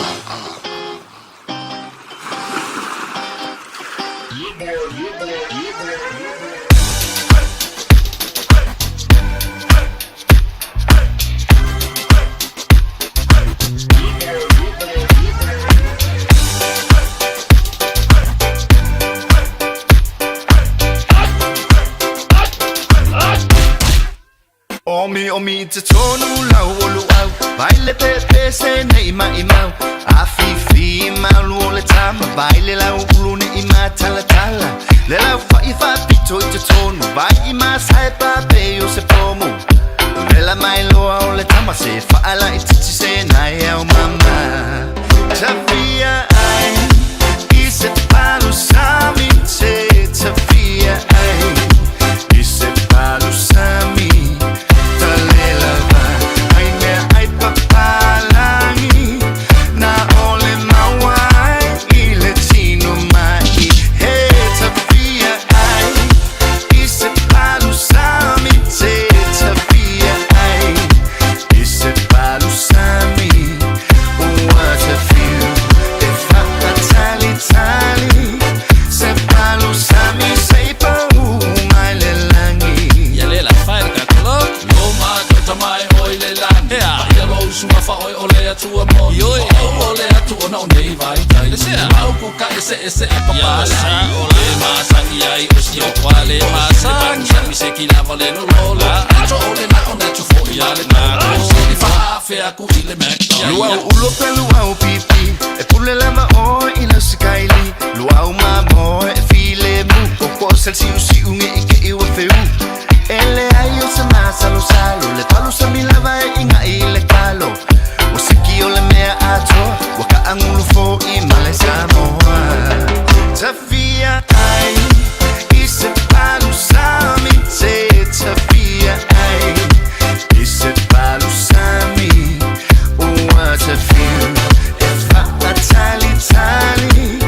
Omi omi te tonu lau o luau, vai le pepe se nei mai mau. A fifi malu o le tama, vai le lau ulu ne i ma tala tala. Le lau fa i fa pito i te tonu, vai i ma sai pa pe o se pomu. Le la mai loa o le tama se fa ala i titi se nai au mama. Tafia ai, i se palu sami te, tafia ai, i se palu sami. ka ese ese a papalagi Le masani ai o si o kwa le masani Sami se ki lava le lolo Ato o le na o na tu fo i ale na Se li whaafea ku i le McDonald's Luau ulo pe luau pipi E pule lava oe i lau sikaili Luau mamoe e file mu Koko sel siu siu nge i ke iwa feu E le ai o se masalo salo Le palu sa milava e inga i le kalo O siki o le mea atoa Ua ka angulu fo i male Samoa Tafia ai I se palu sami Te tafia ai I se palu sami Ua tafiu E faatalitali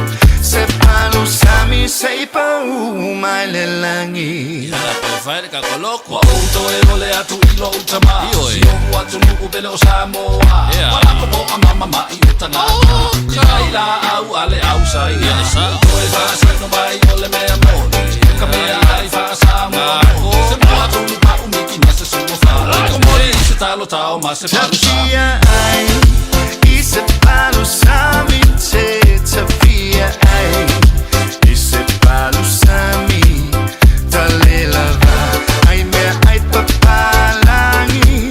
Se palu sami Se i pau mai le lagi Pe ka koloko Wa outo e ole atu i lo utama Si o atu nuku pele o Samoa Wala ko po a mama ma i utanga I kai la au ale au sa ia Toe whaasai no mai o le mea moni Ka mea ai whaasamoa Se mua tonu pa umiki na se sua wha Ko mori i se talo tao ma se palu sami Tafia ai I se palu sami Te tafia ai I se palu sami Talelava Ai mea ai papalangi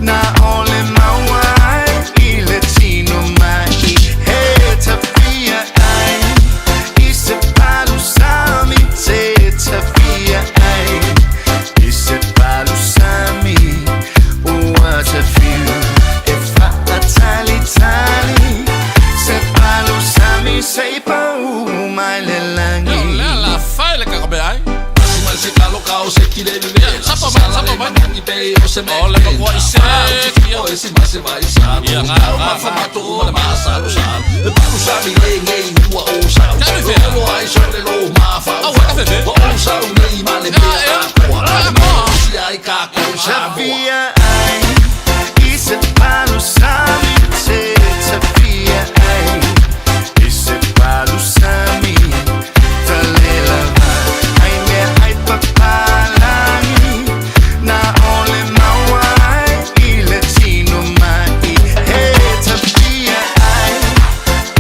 Na ole maua ai I le tino mai He tafia ai I se palu sami Te tafia ai I se palu sami Ua tafiu E faatalitali Se palu sami Se i pau mai le lagi La faile ka kobe ai Sima se kalo kao se kile veve Sapa mai, sapa mai Nangi pe o se me Ole ka kua i se O e si ma se vai sa Ia ngā ngā Ngā whamato o le masalo sa E palu sami le ngei hua o sa Lolo ai so le lo ma whau Wa o sa u nei ma le mea a koa Le mea si ai ka ko Samoa Tafia ai I se palu sami Te tafia ai I se palu sami Talelava Ai mea ai papalangi Na ole maua ai I le tino mai He tafia ai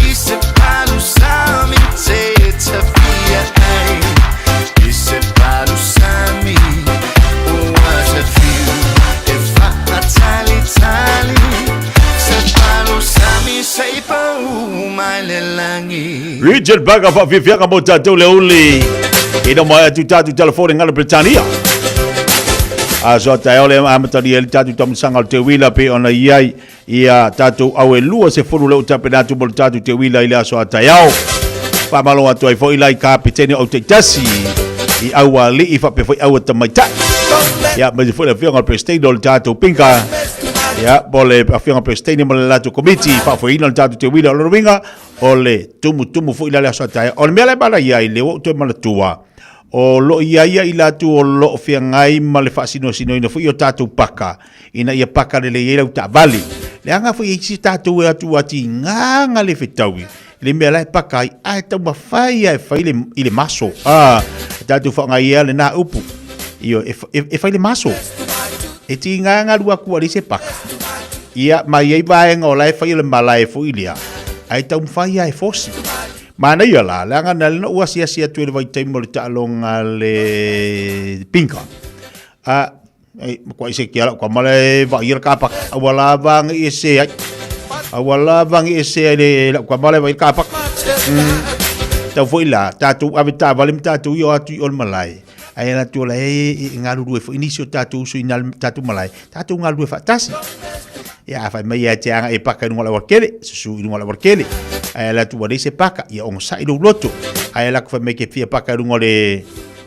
I se palu sami Te tafia ai I se palu sami Ua tafiu E faatalitali Se palu sami Se i pau mai le lagi Richard Baka whawhiwhianga mō tātou le uli. I no mai atu tātou telefone ngala Britannia. A so ta ole amataria le tātou tamusanga o te wila pe ona iai ia tātou au e lua se furu le utape natu mo le tātou te wila i le aso a taiao. Whamalo atu ai fo ilai ka pitene o te tasi i aua li'i whape fo i aua tamaitai. Ia, me se fo le whianga o le President o le tātou pinka. Ia, mo le whianga o le President mo le lātou komiti, whaafoina le tātou te wila o lona winga, o le tumutumu foʻi la le aso atae o le mea la e malaia ai le ua ou toe manatua o loo ia ia i latou o loo feagai ma le faasinosinoina foʻi o tatou paka ina ia paka lelei ai lau taavale leaga foʻi e isi tatou e atu atigā ga le fetaui le mea la e paka ai ae taumafai a e fai le, i le maso a tatou faaaogaina lenā upu io e, e, e fai le maso e tigā galu aku alei se paka ia ma iai vaega o la e fai o le malae foʻi lea ae taumafai a e fosi manaia la leaga na le na ou asiasi atu i le vaitaimi o le taaloga le pinka a e makuai se ke ala ka male vaai le kapaka aua lava agi e se ai aua lava agi e se ai le lau ka male vaai le kapaka tau foʻi la tatou ave taavale ma tatou i o atu i o le malae ae ala atu ola e galulue foʻi nisi o tatou uso i na tatou malae tatou galulue faatasi ia afai mai ia te aga e paka i luga o le aualatele susu i luga o le aualatele ae ala atu ua leai se paka ia ogasai lou loto ae ala atu fai mai ke fia paka i luga o le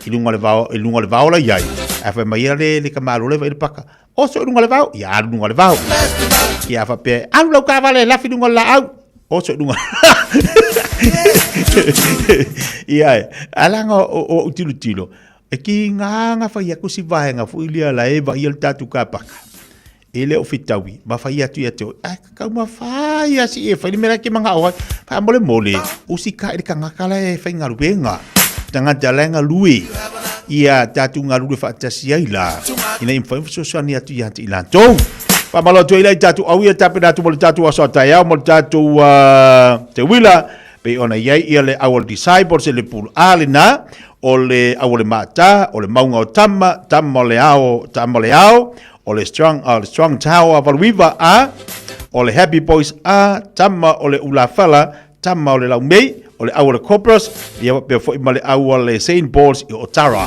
i luga o le vao i luga o le vao la iai ae fai mai le le kamalo le vai le paka oso i luga o le vao ia alu luga o le vao ia faapea alu lau taavale lafi luga o le laau oso i luga ia e alaga o o ou tilotilo e ki ngā fai aku si vaega foi lia la e vai le tatu ka paka e le o fetaui ma fai atu ia te oe, ae kakau ma fai a si e fai le mea la ke manga oa, wha mole mole, o si ka i le kangaka la e whai ngaruenga, tangata la e ngalue, ia tātou ngalue whaatasi ai la, ina i mwhai mfesoasoani atu ia te i latou. Wha malo atu ai la i tātou au ia tāpena atu mo le tātou aso a taiao, mo le tātou te wila, Pei ona i ai ia le au o le Disciples i le Pool A lena, o le au o le Maata, o le Mauga o Tama, Tama o le Ao, Tama o le Ao, o le Strong, o le Strong Tower 89 A, o le Happy Boys A, Tama o le Ulafala, Tama o le Laumei, o le au o le Cobras, ia faapea foi ma le au o le Saint Paul's i Otara.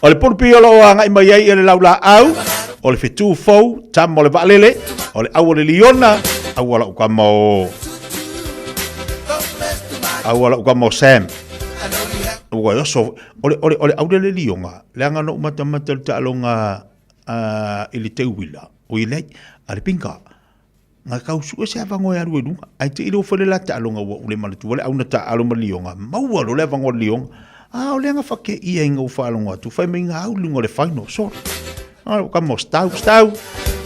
O le Pool B o lo o agai mai ai ia le Laulaau, o le Fetu Fou, Tama o le Vaalele, o le au o le Liona, au o lau kama o au o lau kama o Sam. Ua e oso, o le, o le, o le aule le lionga, leaga na ou matamata i le taaloga i le teuila, o i leai, a le pinga, nga kau sue se avangoa e alu ai luga, ae te i le ofo le la taaloga ua ou le manatua le au na taaalo ma le lionga, maua loa le avangoa o le lionga. A o lea nga whake ia i ngau whaalongo atu, whai mai ngā au lunga o le final, sorry. A o ka mo stau, stau.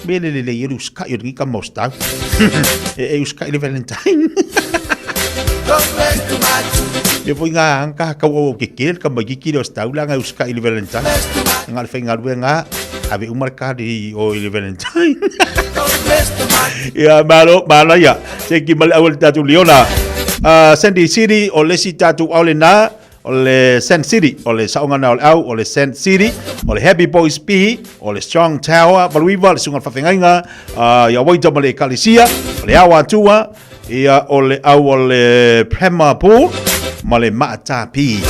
Me le le le i uskai o le ka mo stau. E e uskai le Valentine. Ia foi ngā anga kau au ke ke ka mai ki o stau la ngā uskai le Valentine. Ngā le whai ngā rue ngā ave umar ka i o i le Valentine. Ia malo, malo ia. Se ki male au le tatu liona. Sandy City o le si tatu au le na o le Sand City o le saonga na o le au o le Sand City o le Happy Boys P o le Strong Tower Valuiva le sunga whawhengaiga ia waita ma le ekalisia o le ao atua ia o le au o le Prema Pool ma le Maata P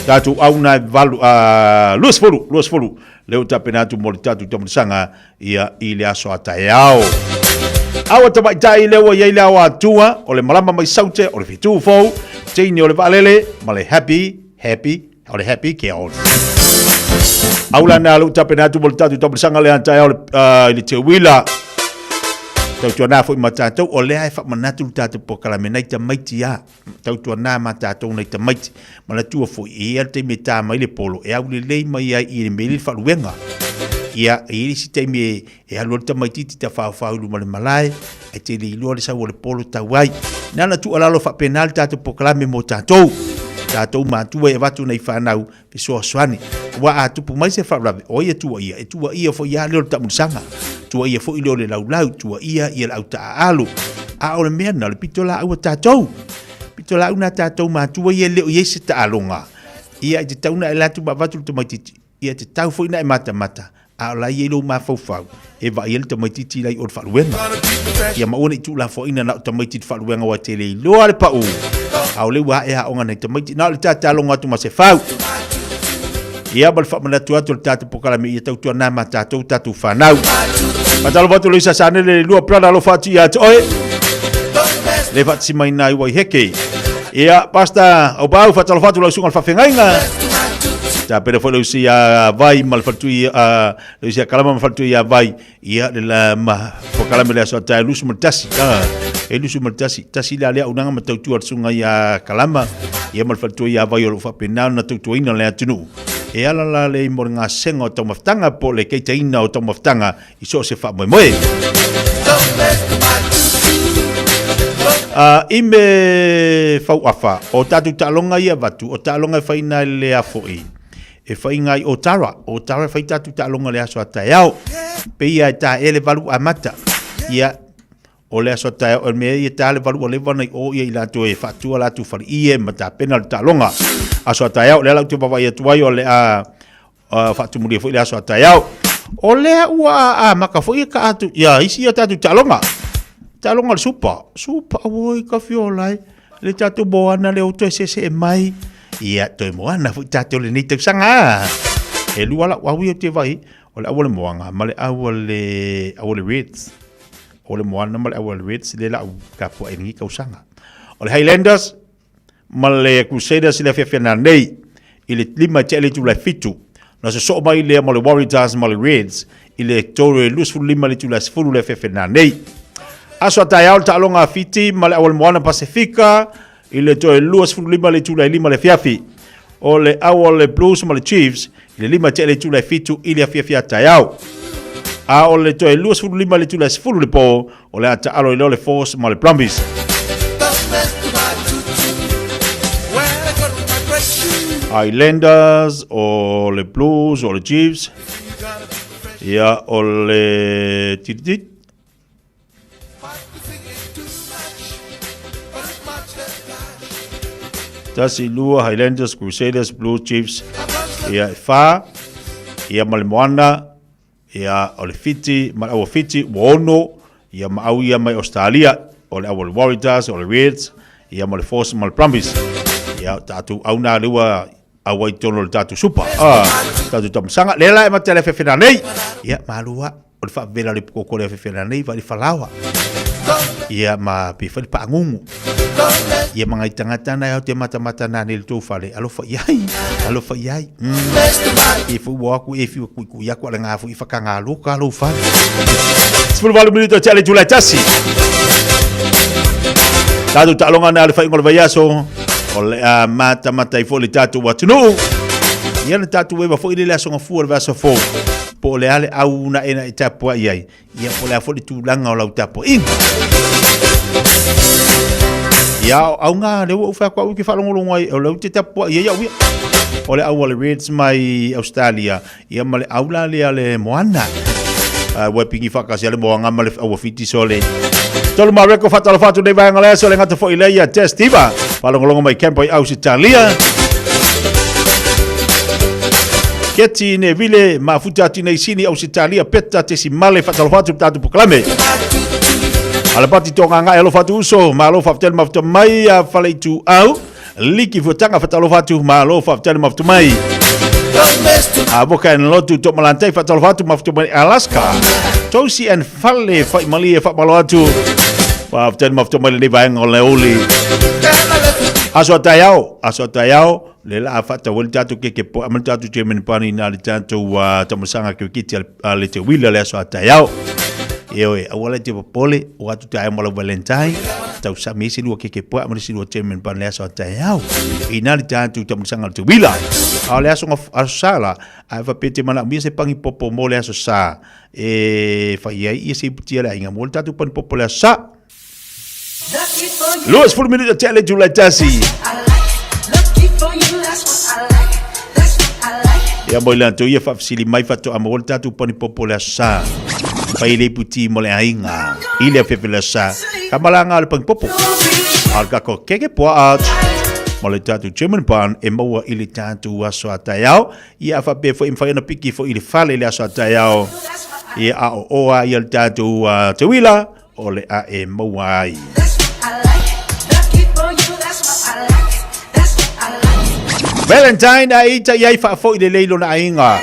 tatu au na valu 20 20 leo tapena atu mo le tatu tamulisaga ia i le aso a taeao. Aua tamaitai lea ua i ai le ao atua, o le malama mai saute, o le whitu fou, teine o le vaalele, ma le happy, happy, o le happy ke on. Aula na lu tapena atu mo le tatu tamulisaga le a taeao i le teuila. Tautuana foi ma tatou, o lea e faamanatu le tatou polokalame nai tamaiti a. Tautuana ma tatou nai tamaiti. Manatua foi, e i ai le taimi e tā mai le polo, e aulelei mai ai i le mea le faaluega. Ia, e i ai le isi taimi e, e alu ai le tamaitiiti tafaofao i luma o le malae, ae te le iloa le sau o le polo tau ai. Na ona tuualalo faapena le tatou polokalame mo tatou. Tatou matua e avatu nai fanau fesoasoani. Aua a tupu mai se faalavelave, o ai e tuuaia? E tuuaia foi lava lea o le tamulisaga, tuuaia foi lea o le laulau, tuuaia ia le autaaalo. A o le mea lena, o le pitolaau a tatou. Pitolaau na tatou matua ia e le o i ai se taaloga. Ia e tatau ona e alu atu ma avatu le tamaitiiti, ia e tatau foi ona e matamata, a o la e i ai lou mafaufau e vaai ai le tamaitiiti la i o le faaluega. Ia ma aua ne i tuulafoaiina na o tamaiti i le faaluega aua e te le iloa le pau, a o lea ua ae aoga nai tamaiti. Na o le tataloga atu ma se fau. Ia ma le faamanatu atu o le tatou polokalame ia tautuana ma tatou tatou fanau. Faatalofa atu Loisa Sanele le lua brother alofa atu ia te oe. Le faatasi mai nai Waiheke. Ia, Pastor Aupau, faatalofa atu lau susuga i le faafeagaiga. Tapena foi lau sia vai ma le faletui lau sia kalama ma faletui ia vai. Ia le la ma polokalame le aso a tae 21. E 21. Tasi le alea unanga ma tautua le susuga ia kalama. Ia ma le faletui ia vai o lo o faapena ona tautuaina le atunuu. E ala la le mo le gasega o taumafataga po o le keitaina o taumafataga i so o se faamoemoe. I me fauafa, o tatou taaloga ia avatu, o taaloga e fai na i le afo'i, e fai ngai o Tara, o Tara e fai tatou taaloga le aso a taeao. Pei a e taea le valu amata. Ia, o le aso a taeao, o le mea ia ta le valu ua leva ona i o ia i latou e faatua latou faleie ma tapena le taaloga. Aso a taeao, lea la ou te vaavaai atu ai o le a faatumulia foi le aso a taeao. O lea ua amata foi e ka atu ia isi ia tatou taaloga. Taaloga o le supa. Supa, oi ka fiola e. Le tatou moana lea ua toe seesee mai. Ia, toe moana foi tatou lenei tausaga. E lua lau au ia ou te vaai, o le au o le moana ma le au o le, au o le Reds. O le moana ma le au o le Reds, lea la au tapuai i lenei tausaga. O le Highlanders ma le Crusaders i le afiafi ana nei, i le 5 i tea le itula e 7. Na sosoo mai lea ma le Waratahs ma le Reds i le 3 e 25 i le itula e 10 le afiafi ana nei. Aso a taeao le taaloga a Fiti ma le au o le Moana Pasefika i le toe 25 i le itula e 5 le afiafi. O le au o le Blues ma le Chiefs i le 5 tea le itula e 7 i le afiafi a taeao. A o le toe 25 i le itula e 10 le po, o le a taalo i lea o le Force ma le Brumbies. Highlanders, o le Blues, o le Chiefs, ia o le tititit. Tasi, lua, Highlanders, Crusaders, Blue Chiefs, ia, e whā, ia, ma le Moana, ia, o le Fiti, ma le Aua Fiti, ua ono, ia, ma au ia mai Australia, o le au o le Warriors, o le Reds, ia, ma le Force ma le Brumbies. Ia, tatou au nā le ua au ai tonu o le tatou supa. Ah, tatou tamasaga. Le la e mate le fefena nei. Ia, malua, o le faavela o le koko le fefena nei, va le falaoa. Ia, ma pe fai le paagugu. Ia, ma ngai tagata na e ao te matamata nā nei le tou fale, alofa i ai, alofa i ai. E fai ua aku e fiu kui kui aku ale ngā fui whakangā loka lou fale. 18 minuto te ale tula tasi. Tātou taaloga na le whainga o le vaiaso. O le a mata mata i fo le tātou atunuu. Ia le tātou ewa fo i le aso ngafua le vaiaso fo. Po o le ale au na ena i tapua i ai. Ia po le a fo le tūlanga o lau tapua inga. Ia o au ngā le ua uwhea kua uki whalongolongo ai o lau te tapua i ai au ia. O le au a le Reds mai Australia. Ia ma le au la lea le Moana. Ua pingi whakasi a le moanga ma le aua fiti sole. Tolu ma reko whatalo whatu nei vaenga le aso le ngata fo i leia Test Diva. Whalongolongo mai Campo i Ausitalia. Keti ne vile ma futa atu nei sini Ausitalia peta te si male whatalo whatu tātu poklame. Ala pati tō ngā ngai alofa atu uso, ma alofa whtele ma futa mai a whale i tu au. Liki fuatanga whatalofa atu, ma alofa whtele ma futa mai. A boka en lotu tō malantai whatalofa atu ma futa mai Alaska. Tosi and fale whai mali e whamalo atu. Wha whtele ma futa mai le vaenga o le oli. Aso a taiao, aso a taiao, le la a whata wali tātou ke ke po, amali tātou te mene pani nā le tātou tamasanga ke kiti a le te wila le aso a taiao. E oe, awala te popole, o atu te ae mola Valentine, tau sa me se lua ke ke po, amali se lua te mene pani le aso a taiao. I nā le tātou tamasanga le te wila. A le aso nga aso sa la, a e whapete mana umia se pangi popo mo le aso sa. E whai ai ia se iputia le ainga mo le tātou pani popo le aso sa. Lewis, 40 minuto te le tula tasi. Ia mo le anto ia whaafsili mai whato a mo le tātou pani popo le aso sa. Pai le puti mo le ainga. I le awhewhe le aso sa. Ka malanga le pani popo. A le kako keke poa atu. Mo le tātou German pan e maua i le tātou aso a taiao. Ia a whape fo i mwhai ana piki fo i le fale le aso a taiao. Ia a o oa ia le tātou te wila. O le a e maua ai. Valentine a ita i ai whaafo i le leilo na ainga.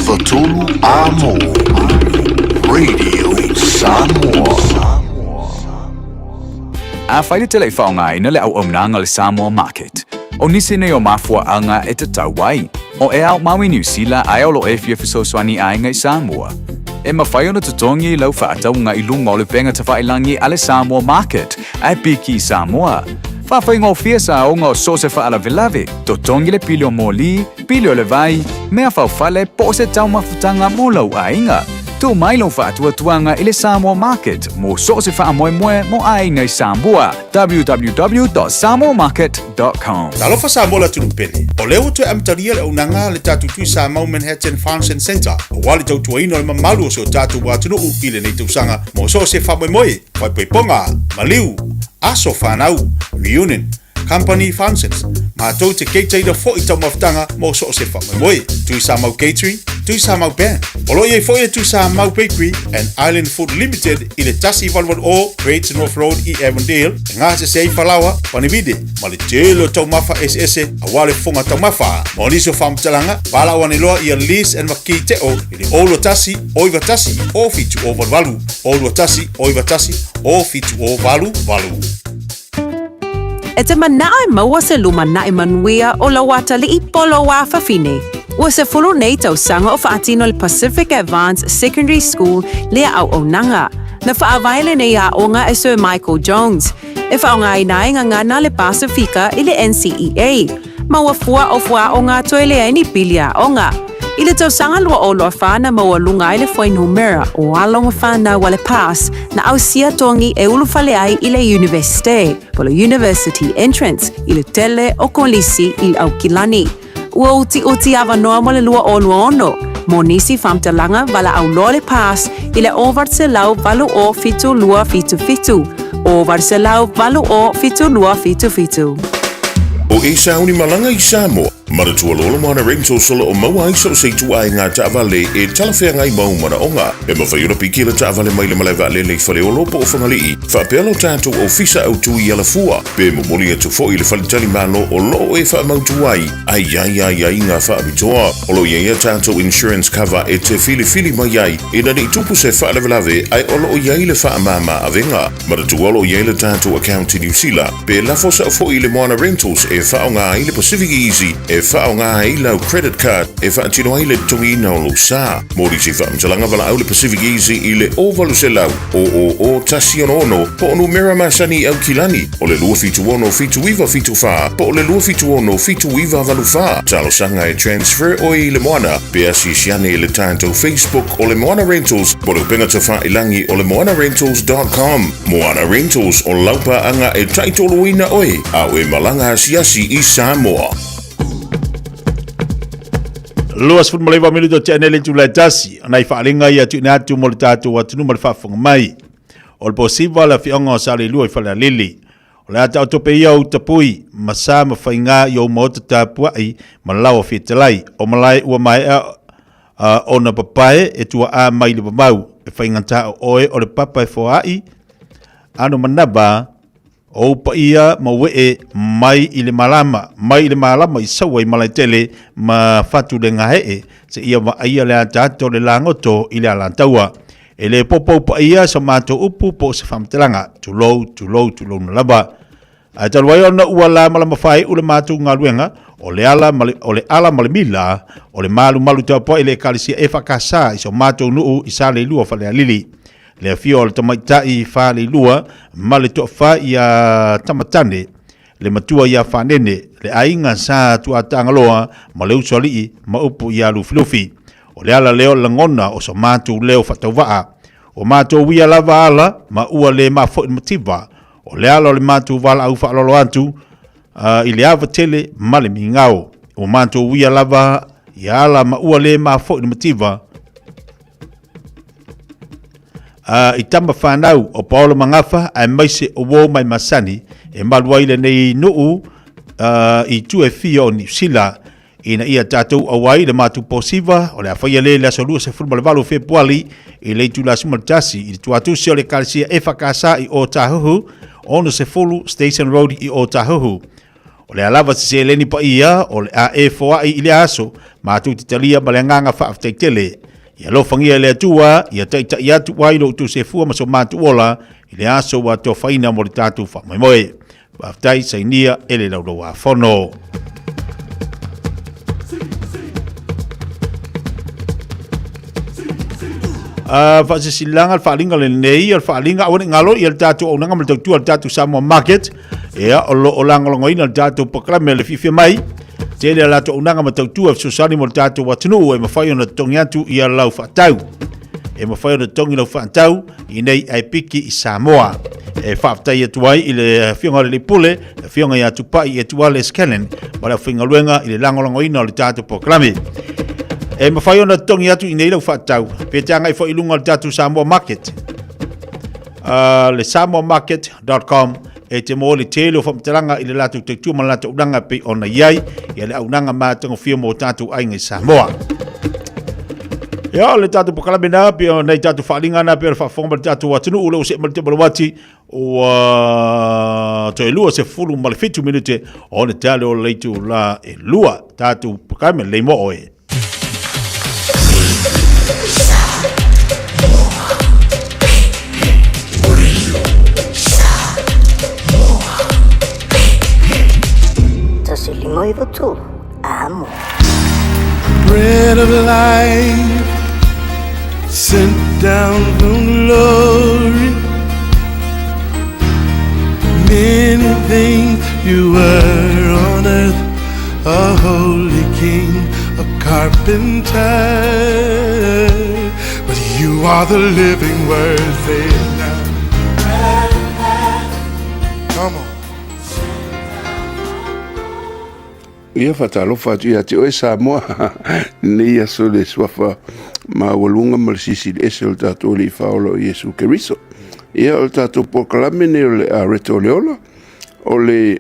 105 Amo Radio Samoa. Afai le tele i faaaogaina le auaunaga a le Samoa Market, o nisi nei o mafuaaga e tatau ai, o e ao mau i Niu Sila ae o lo o e fia fesoasoani i aiga i Samoa. E mafai ona totogi lau faatauga i luga o le upega tafailagi a le Samoa Market ae piki i Samoa. Faafaigofie saoga o so o se faalavelave, totogi le pili o moli, pili o le vai, mea faufale po o se taumafutaga mo lou aiga. Tuu mai lou faatuatuaga i le Samoa Market mo so o se faamoemoe mo aiga i Samoa. www.samoamarket.com. Talofa Samoa le atunuu pele. O lea ua toe amatalia le auaunaga a le tatou Tui Samoa Manhattan Function Centre aua le tautuaina o le mamalu o si o tatou atunuu i lenei tausaga mo so o se faamoemoe, faaipoipoga, maliu, aso fanau, reunion, company functions, matou te keitaina foi taumafataga mo so o se faamoemoe. Tui Samoa Catering, Tui Samoa Band. O lo o i ai foi le Tui Samoa Bakery and Island Food Limited i le 188 Great North Road i Avondale e gasese ai falaoa, panivide ma le tele o taumafa eseese aua le fofoga taumafa. Mo nisi o faamatalaga, valaau ane loa ia Liz and Makei Teo i le 021 091 0788, 021 091 0788. E te manao e maua se lumanai manuia o lou atalii po o lou afafine. Ua 10 nei tausaga o faatino le Pacific Advance Secondary School lea auaunaga. Na faavae lenei aoga e Sir Michael Jones, e faaaogaina ai gagana le Pasifika i le NCEA. Ma ua fua o fuaaoga toe leai ni pili aoga. I le tausaga 2024 na maualuga ai le fuainumera o alo ma fanau a le PASS na ausia togi e ulufale ai i le Iunivesite, po o le University Entrance, i le tele o kolisi i Aukilani. Ua utiuti avanoa mo le 2026. Mo nisi faamatalaga, valaau loa le PASS i le 0800 80 72 77, 0800 80 72 77. O e sauni malaga i Samoa, manatua loa le Moana Rentals o lo o maua ai so o se ituaiga taavale e talafeagai ma ou manaoga. E mafai ona piki le taavale mai le malae vaalele i Faleolo po o Fagalii, faapea lo tatou ofisa autu i Alafua, pe momoli atu foi i le faletalimalo o lo o e faamautu ai a i ai aiaiga faapitoa. O lo o i ai a tatou insurance cover e te filifili mai ai ina ne i tupu se faalavelave ae o lo o i ai le faamama avega. Manatua o lo o i ai le tatou account i Niu Sila, pe lafo sao foi i le Moana Rentals e faaaoga ai le Pacific Easy e faaaoga ai lau credit card e faatino ai le totogiina o lou sa. Mo nisi faamatalaga valaau le Pacific Easy i le 0800 000 166 po o numera masani i Aukilani o le 276 7974 po o le 276 7984. Talosaga e transfer oe i le Moana pe asiasi ane i le tatou Facebook o le Moana Rentals po o le upega tafailagi o le moanarentals.com. Moana Rentals, o lau paaga e taitoloina oe a o e malaga asiasi i Samoa. 29 minuto o tea nei le itula e tasi, o nai faaaliga ia tuuina atu mo le tatou atunuu ma le faafofoga mai. O le posiva le afioaga o Saleilua i Falealili. O le a taoto pea ia ou tapui ma sa ma faiga i ou maota tapuai ma laoa fetalai. O malae ua maea ona papae e tuaa mai le vavau. E faigata o oe o le papa e foai ano manava o ou paia ma uee mai i le malama, mai i le malama i saua i Malaetele ma Fatulegaee seia vaaia le ataata o le lagoto i le alataua. E le popo ou paia sa matou upu po o se faamatalaga, tulou, tulou, tulouna lava. Ae talu ai ona ua lamalama faaiu le matou galuega, o le ala ma le, o le ala ma le mila, o le malumalu tapuai i le Ekalesia EFKS i so matou nuu i Saleilua Falealili. Le afio o le tamaitai Faleilua ma le toafa ia Tamatane, le matua ia Fanene, le aiga sa Tuatagaloa ma le usoalii ma upu ia Lufilufi. O le ala lea o le lagona o so matou leo faatauvaa. Ua matou uia lava ala ma ua le mafo'i le mativa. O le ala o le matou valaau faaaloalo atu i le ava tele ma le migao. Ua matou uia lava ia ala ma ua le mafo'i le mativa. I tama fanau o Paolo Magafa aemaise o uo mai masani e malu ai lenei nuu i itu e fia o Niu Sila ina ia tatou auai le matou posiva o le a faia lea i le aso 28 o Fepuali i le itula 11 i le tuatusi o le Ekalesia EFKS i Ōtāhuhu, 60 Station Road i Ōtāhuhu. O le a lava se seleni paia o le a e foai i lea aso, matou te talia ma le agaga faafetai tele. Ia alofagia e le Atua, ia taitai atu ai lo outou sefua ma so matou ola i le aso ua atofaina mo le tatou faamoemoe. Faafetai, sainia e le Laulau-a-Fono. Faasisilaga le faaaliga lenei o le faaaliga aua ne i galo ia le tatou auaunaga ma le tautua a le tatou Samoa Market ia o lo o lagolagoina le tatou polokalame le fiafia mai tele a latou auaunaga ma tautua fesoasoani mo le tatou atunuu e mafai ona totogi atu ia lau faatau e mafai ona totogi lau faatau i nei ae piki i Samoa. E faafetai atu ai i le Afioga i le Pule, le Afioga ia Tupai Etuale Scanlan ma le aufaigaluega i le lagolagoina o le tatou polokalame. E mafai ona totogi atu i nei lau faatau, pe te agai foi i luga o le tatou Samoa Market. Le samoamarket.com e te maua le tele o faamatalaga i le latou tautua ma le latou auaunaga e pei ona i ai ia le auaunaga matagofie mo tatou aiga i Samoa. Ia, o le tatou polokalame na, pei o nai tatou faaaliga na, pei o le faafofoga ma le tatou atunuu, le ua see mai le tema o le uati, ua toe 27 minute o le tale o le itula e lua. Tatou polokalame lelei mo oe. Tasi lima iwa tolu, amo. Bread of life sent down from glory. Many things you were on earth, a holy king, a carpenter, but you are the living word. Say it now. Come on. Ia faatalofa atu ia te oe Samoa lenei aso le suafa maualuga ma le silisili ese o le tatou Alii Faaola o Iesu Keriso. Ia o le tatou polokalame nei o le Areto o le Ola, o le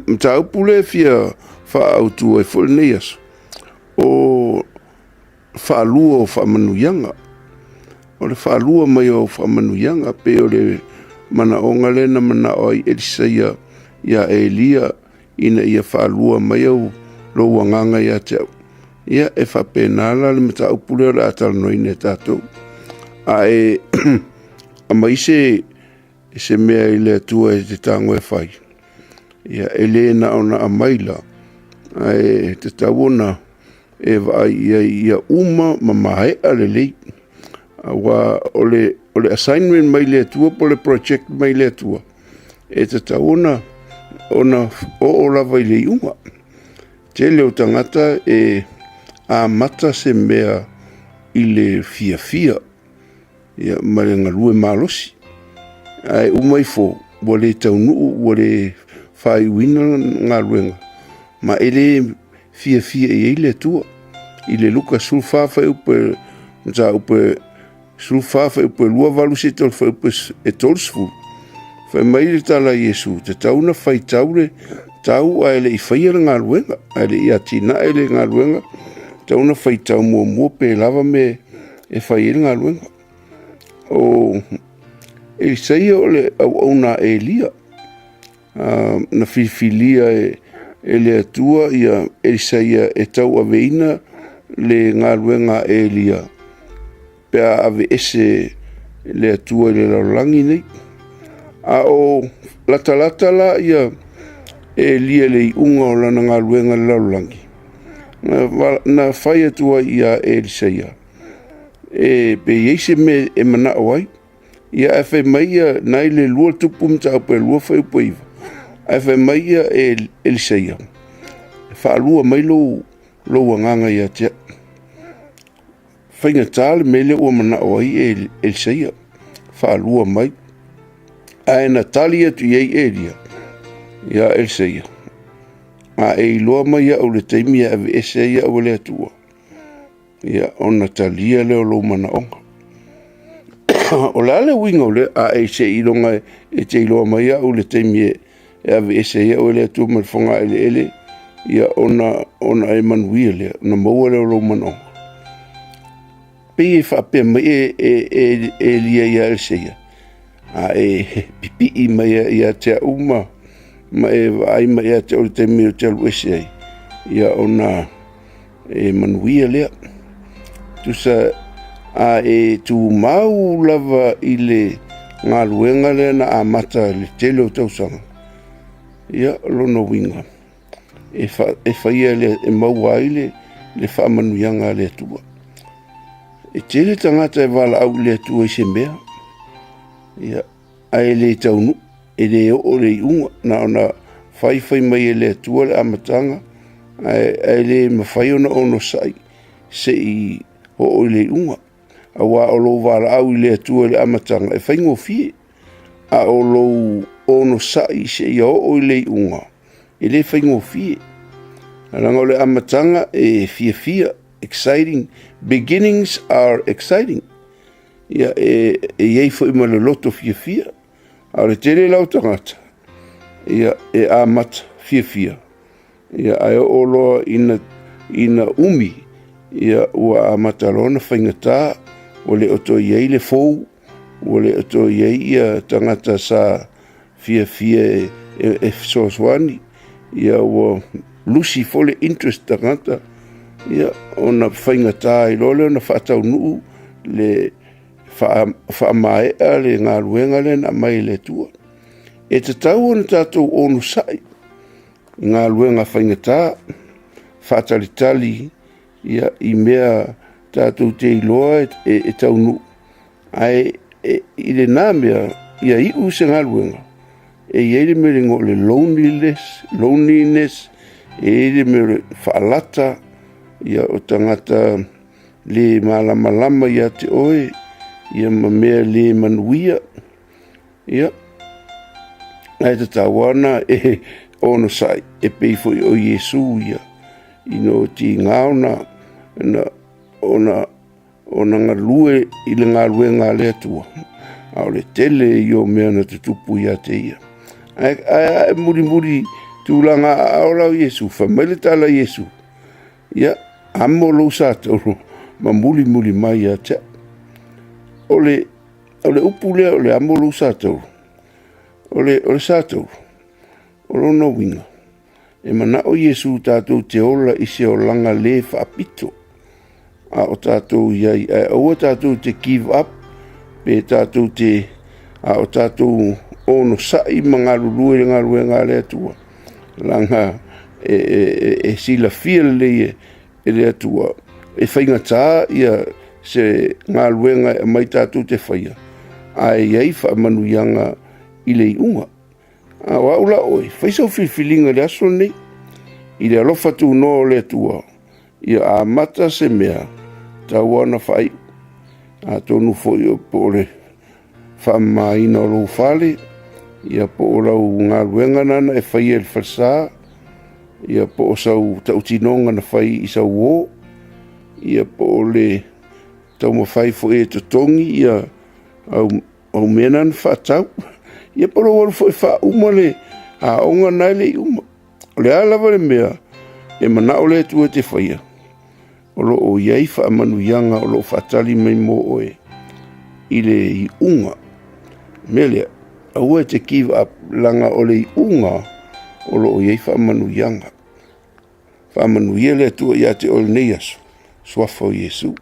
mataupu lea e fia faaautu ai foi lenei aso, o faalua o faamanuiaga. O le faalua mai o faamanuiaga pei o le manaoga lea na manao ai Elisaia ia Elia ina ia faalua mai au lou agaga ia te au. Ia, e faapena la le mataupu lea o le a talanoaina e tatou. A e aumai se, se mea i le Atua e te tago e fai, ia, e le na ona aumai la, ae tatau ona e vaai i ai ia uma ma maea lelei. Aua o le, o le assignment mai le Atua po o le project mai le Atua, e tatau ona, ona oo lava i le iuga. Tele o tagata e amata se mea i le fiafia ia, ma le galue malosi. Ae uma ifo, ua le taunuu, ua le faaiuina galuega, ma e le fiafia i ai le Atua. I le Luka 14 fuaiupu e, mataupu e 14 fuaiupu e 28 seia 3 fuaiupu e 30, fai mai le tala a Iesu, tatau ona faitau le tau ae le i faia le galuega, ae le i atinae le galuega, tatau ona faitau muamua pe lava mea e fai ai le galuega. O Elisaia o le auauna a Elia, na filifilia e, e le Atua ia Elisaia e tauaveina le galuega a Elia pe a aveese le Atua i le lalolagi nei. A o latalata la ia Elia i le iuga o lana galuega i le lalolagi, na, na fai atu ai ia Elisaia, e, pe i ai se mea e manao ai. Ia ae fai mai ia nai le lua tupu mataupu e lua fuaiupu e iva. Ae fai mai ia e Elisaia, e faalua mai lou, lou agaga ia te au. Faigata le mea lea ua manao ai e Elisaia, faalua mai. Ae na tali atu i ai Elia ia Elisaia, a e iloa mai au le taimi e aveese ai au e le Atua, ia ona talia lea o lou manaoga. O le a le uiga o lea, a e seiloga e te iloa mai au le taimi e, e aveese ai au e le Atua ma le fogaeleele, ia ona, ona e manuia lea, ona maua lea o lou manaoga. Pei e faapea mai e, e, e, Elia ia Eliseia, a e pipii mai ia te au ma, ma e vaai mai ia te au le taimi ou te alu ese ai, ia ona e manuia lea. Tusa a e tumau lava i le galuega lea na amata i le tele o tausaga, ia lona uiga e, fa, e faia le, e maua ai le, le faamanuiaga a le Atua. E tele tagata e valaau i le Atua i se mea, ia, ae le taunuu, e le oo le iuga, na ona faifai mai e le Atua le amataga, ae, ae le mafai ona onosai se i oo i le iuga. Aua o lou valaau i le Atua i le amataga e faigofie, a o lou onosai seia oo i le iuga, e le faigofie. Leaga o le amataga e fiafia, exciting, beginnings are exciting. Ia, e, e i ai foi ma le loto fiafia, a o le tele la o tagata, ia, e amata fiafia, ia, ae oo loa ina, ina umi, ia, ua amata loa ona faigata, ua le o toe i ai le fou, ua le o toe i ai ia tagata sa fiafia e, e, e fesoasoani, ia ua lusi foi le interest tagata, ia ona faigata ai loa lea ona faataunuu le faamaea le galuega lea na aumai e le Atua. E tatau ona tatou onosai i galuega faigata, faatalitali ia, i mea tatou te iloa e, e, e taunuu, ae e, i lena mea, ia iu se galuega, e i ai le mea le igoa o le loneliness, loneliness, e i ai le mea o le faalata, Ia, o tagata lē malamalama iā te oe, ia ma mea lē manuia. Ia, ae tatau lava ona e onosai e pei foi o Iesu ia, ina ua tiga ona, ona, ona, ona galue i le galuega a le Atua, a o le tele ia o mea na tutupu ia te ia. Ae, ae, ae mulimuli tulaga aao la o Iesu, fai mai le tala a Iesu, ia, amo lou satauro ma mulimuli mai ia te au. O le, o le upu lea o le amo lou satauro, o le, o le satauro, o lona uiga, E manao Iesu tatou te ola i se olaga lē faapito a o tatou i ai, ae aua tatou te give up pe tatou te a o tatou onosai ma galulue i le galuega a le Atua, leaga e, e, e, e silafia lelei e, e le Atua e faigata ia se galuega e aumai tatou te faia, ae i ai faamanuiaga i le iuga. A o au la oe, fai sau filifiliga i le aso lenei, i le alofa tunoa o le Atua, ia amata se mea tau ona faaiu. Atonu foi o po o le faamamaina o lou fale, ia po o lau galuega nana e faia i le falesa, ia po o sau tautinoga na fai i sau uō, ia po o le taumafai foi e totogi ia au O mea na na faatau. Ia po o lou alu foi faauma le aoga na e le i uma. O le a lava le mea e manao le Atua e te faia, o lo o i ai faamanuiaga o lo o faatali mai mo oe i le iuga. Mea lea, aua e te give up, leaga o le iuga o lo o i ai faamanuiaga. Faamanuia le Atua ia te oe lenei aso, suafa o Iesu.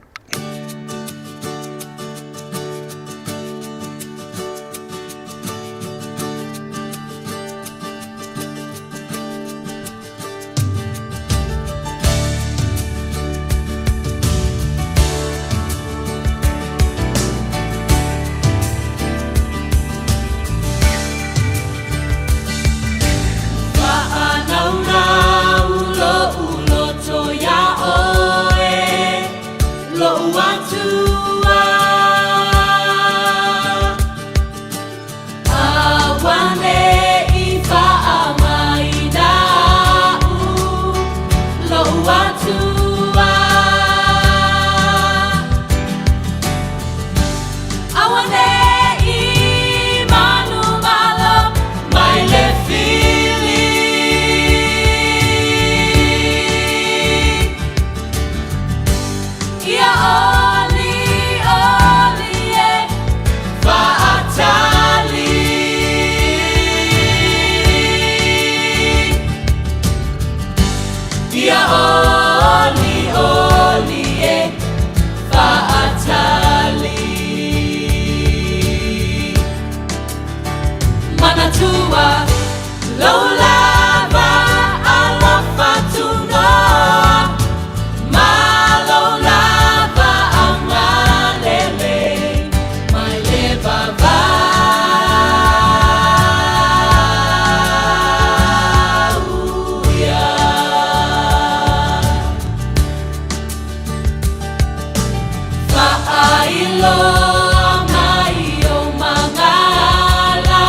Mai o mangala,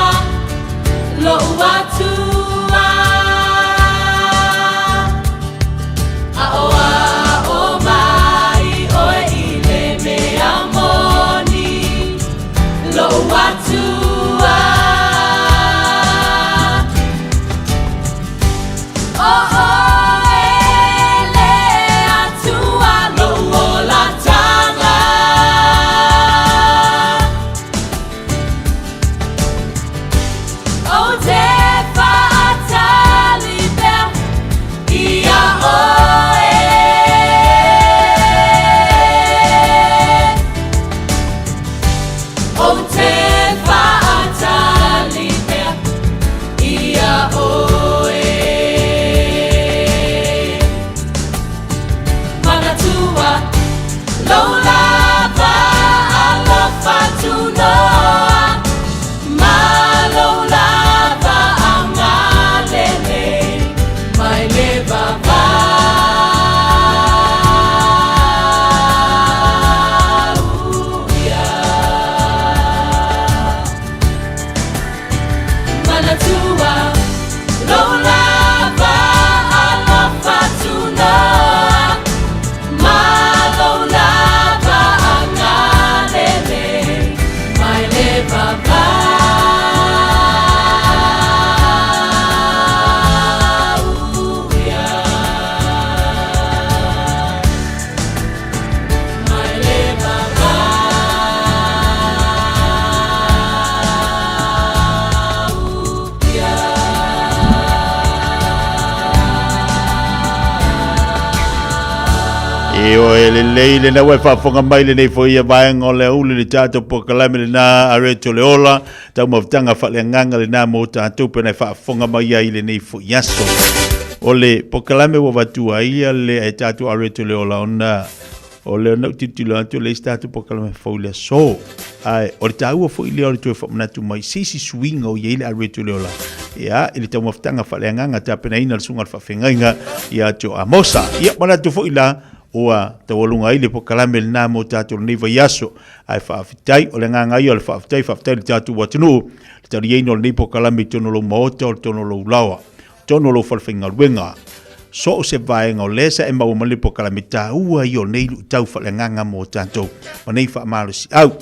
lo'u atua. Ioe lelei lena ua e faafofoga mai lenei foi ia vaega o le aoauli le tatou polokalame lena a Reto le Ola, taumafataga faaleagaga lena mo tatou pe na e faafofoga mai ai i lenei foi aso. O le polokalame ua avatua ai ia le e tatou a Reto le Ola ona o lea na ou tilotilo atu e leai se tatou polokalame fou i le aso. Ae o le taua foi lea o le toe faamanatu mai se isi suiga o i ai le Areto le Ola ia i le taumafataga faaleagaga tapenaina le susuga i le faafeagaiga ia Tio Amosa. Ia manatu foi la ua taualuga ai le polokalame lena mo tatou lenei vaiaso. Ae faafetai, o le agaga ia o le faafetai, faafetai i le tatou atunuu le taliaina o lenei polokalame i totonu o lou maota, o totonu o lou laoa. totonu o lou falefaigaluega. So o se vaega o lea sa e maua mai le polokalame taua ia o nei luitau faaleagaga mo tatou ma nei faamalosiau.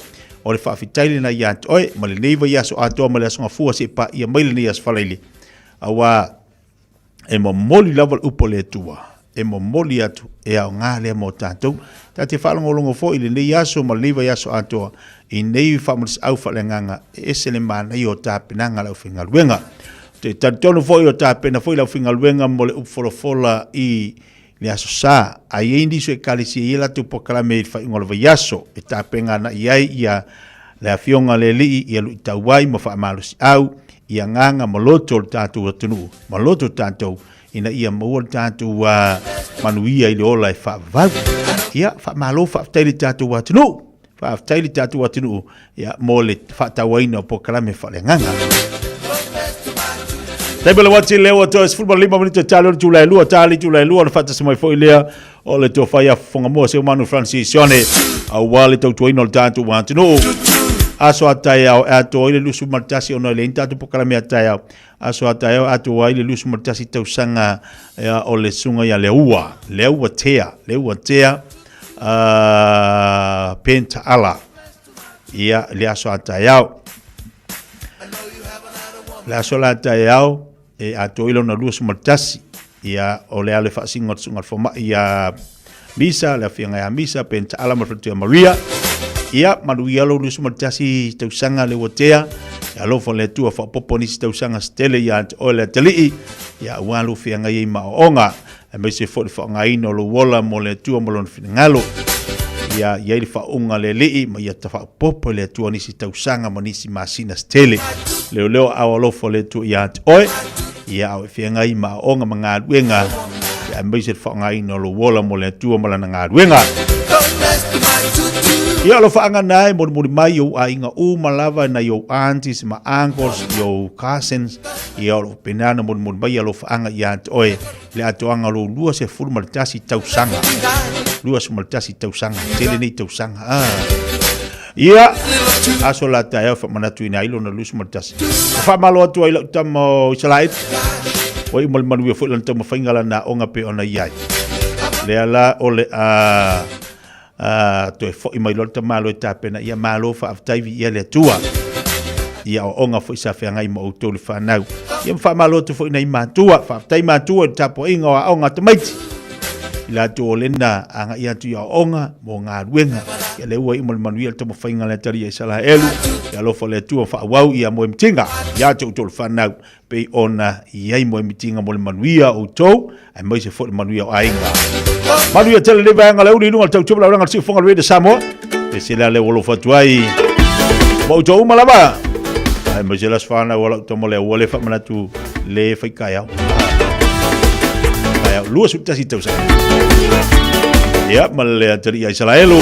O le faafetai lena ia te oe ma lenei vaiaso atoa ma le Aso Gafua seia paia mai lenei Aso Faraile, aua e momoli lava le upu a le Atua, e momoli atu e aoga lea mo tatou. Ta te faalogologo foi i lenei aso ma lenei vaiaso atoa i nei faamalosiau faaleagaga e ese le manaia o tapenaga a le aufaigaluega. Ou te talitonu foi o tapena foi le aufaigaluega mo le upu folafola i le Aso Sa. A i ai nisi o Ekalesia e i ai latou polokalame i le faaiuga o le vaiaso e tapena ana i ai ia le Afioga a le Alii ia luitau ai ma faamalosiau i agaga ma loto o le tatou atunuu ma loto tatou ina ia maua le tatou manuia i le ola e faavavau. Ia, faamalo faafetai i le tatou atunuu. Faafetai i le tatou atunuu ia, mo le faatauaina o polokalame faaleagaga. Taimi le wati lea ua toe 15 minute tali o le itula e lua, tali itula e lua, ona faatasi mai foi lea o le tofa ia Fofogamua Seumanu Francis Sione, aua le tautuaina o le tatou atunuu. Aso a taeao e atoa ai le 21 ona e leai ni tatou polokalame a taeao. Aso a taeao e atoa ai le 21 tausaga ia, o le susuga ia Leua, Leua Tea, Leua Tea Pentaala ia le aso a taeao. Le aso la taeao e atoa ai lona 21 ia o le ale faasiga o le susuga i le fomai ia Misa, le afioga ia Misa Pentaala ma le faletua Maria. Ia, manuia lou 21 tausaga le ua tea. Ia alofa le Atua faaopoopo nisi tausaga se tele ia te oe le atalii. Ia aua lou feagai ai ma aoaoga, aemaise foi le faaaogaina o lou ola mo le Atua ma lona finagalo. Ia i ai le faauuga a le Alii ma ia faaopoopo e le Atua nisi tausaga ma nisi masina se tele. Leoleo aao alofa o le Atua ia te oe. Ia a o e feagai ma aoaoga ma galuega, ia aemaise le faaaogaina o lou ola mo le Atua ma lana galuega. Ia alofaaga na e molimoli mai i ou aiga uma lava, nai ou aunties ma uncles, i ou cousins, ia o lo o faapena ona molimoli mai alofaaga ia te oe i le atoaga o lou 21 tausaga. 21 tausaga, tele nei tausaga. Ah. Ia, aso la taeao e faamanatuina ai lona 21. E faamalo atu ai lau tama o Isaraelu, ua iu ma le manuia foi lana taumafaiga lana aoga pei ona i ai. Lea la o le a a toe foi mai loa le tamalo e tapena ia malo faafetai viia le Atua. Ia aoaoga foi sa feagai ma outou le fanau. Ia ma faamalo atu foi nai matua, faafetai matua i le tapuaiga o aoga a tamaiti. I latou o lena agai atu i aoaoga mo galuega. Ia lea ua iu ma le manuia le taumafaiga a le Atalii a Isaraelu. Ia alofa le Atua faaauau ia moemitiga ia te outou le fanau pei ona i ai moemitiga mo le manuia o outou aemaise foi le manuia o aiga. Manuia tele lenei vaega o le auli i luga o le tautua ma le aulaga o le siufofoga o le Radio Samoa. E se lea lea ua alofa atu ai ma outou uma lava. Aemaise le aso fanau a lau tama lea ua le faamanatu le fai kaeao. Kaeao, 21 tausaga. Ia, ma le atalii a Isaraelu.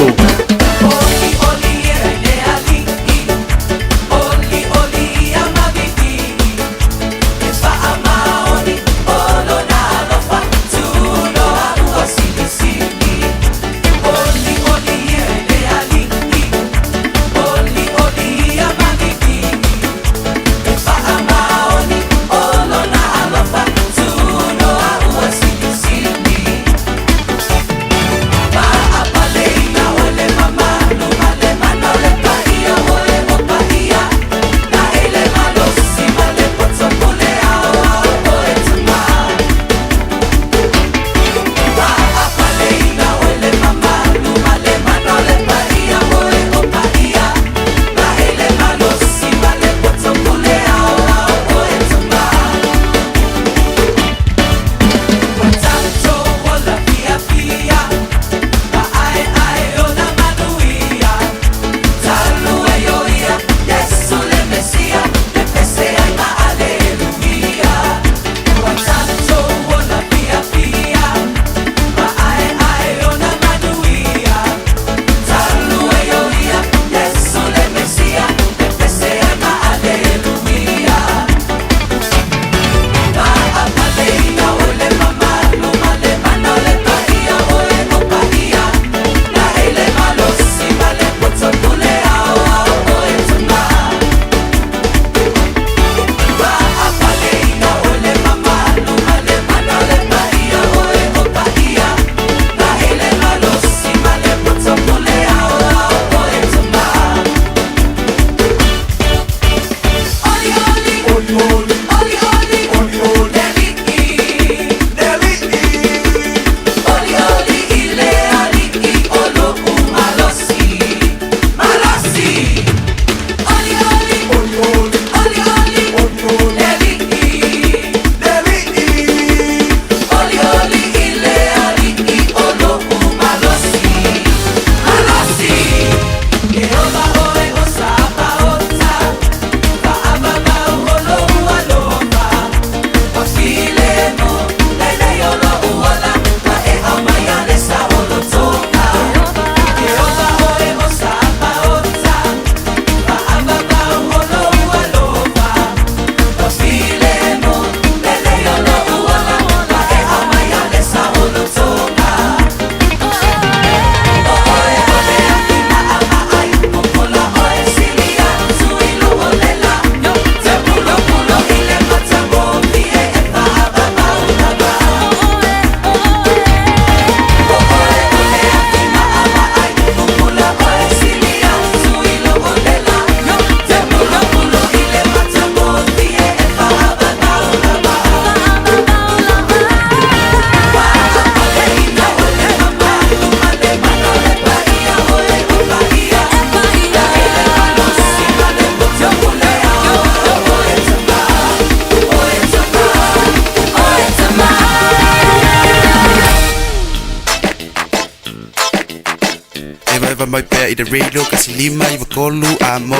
Leva mai pea i le radio kasi lima i vakolu a mo.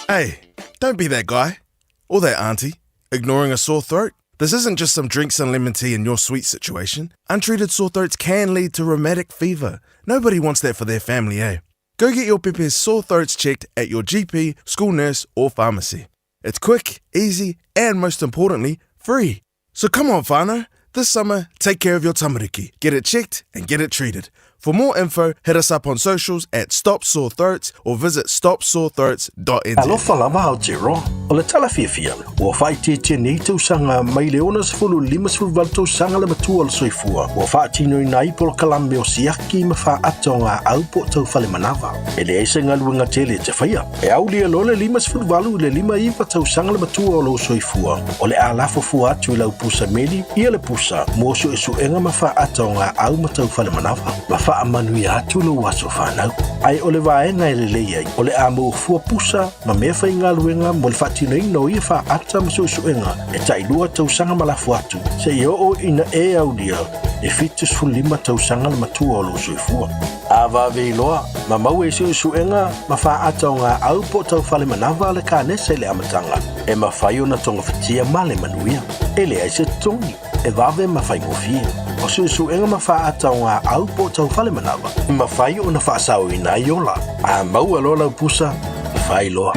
Hey, don't be that guy or that auntie ignoring a sore throat. This isn't just some drinks and lemon tea in your sweet situation. Untreated sore throats can lead to rheumatic fever. Nobody wants that for their family, eh? Go get your Pepe's sore throats checked at your GP, school nurse, or pharmacy. It's quick, easy, and most importantly, free. So come on, whānau. This summer, take care of your tamariki. Get it checked and get it treated. For more info, hit us up on socials at Stop Sore Throats or visit stopsorethroats.nz. Alofa lava Aotearoa, o le tala fiafia, ua faaitiitia nei tausaga mai le 60 i le 58 tausaga le matua o le soifua, ua faatinoina ai polokalame o siaki ma faaata o gaau po o taufale manava. E leai se galuega tele e te faia. E aulia loa le 58 i le 59 tausaga le matua o lou soifua, o le a lafo fua atu i lau pusa meli ia le pusa mo suesuega ma faaata o gaau ma taufale manava, ma faamanuia atu lou aso fanau. Ae o le vaega e lelei ai, o le a maua fua pusa ma mea faigaluega mo le faatinoina o ia faaata ma suesuega e tailua tausaga ma lafo atu, seia oo ina e aulia e 75 tausaga le matua o lou soifua. A vave iloa, ma maua i suesuega ma faaata o gaau po o taufale manava a le kanesa i le amataga, e mafai ona togafitia ma le manuia. E leai se totogi, e vave ma faigofie. O suesuega ma faaata o gaau po o taufale manava, e mafai ona faasaoina ai ola. A maua loa lau pusa, fai loa.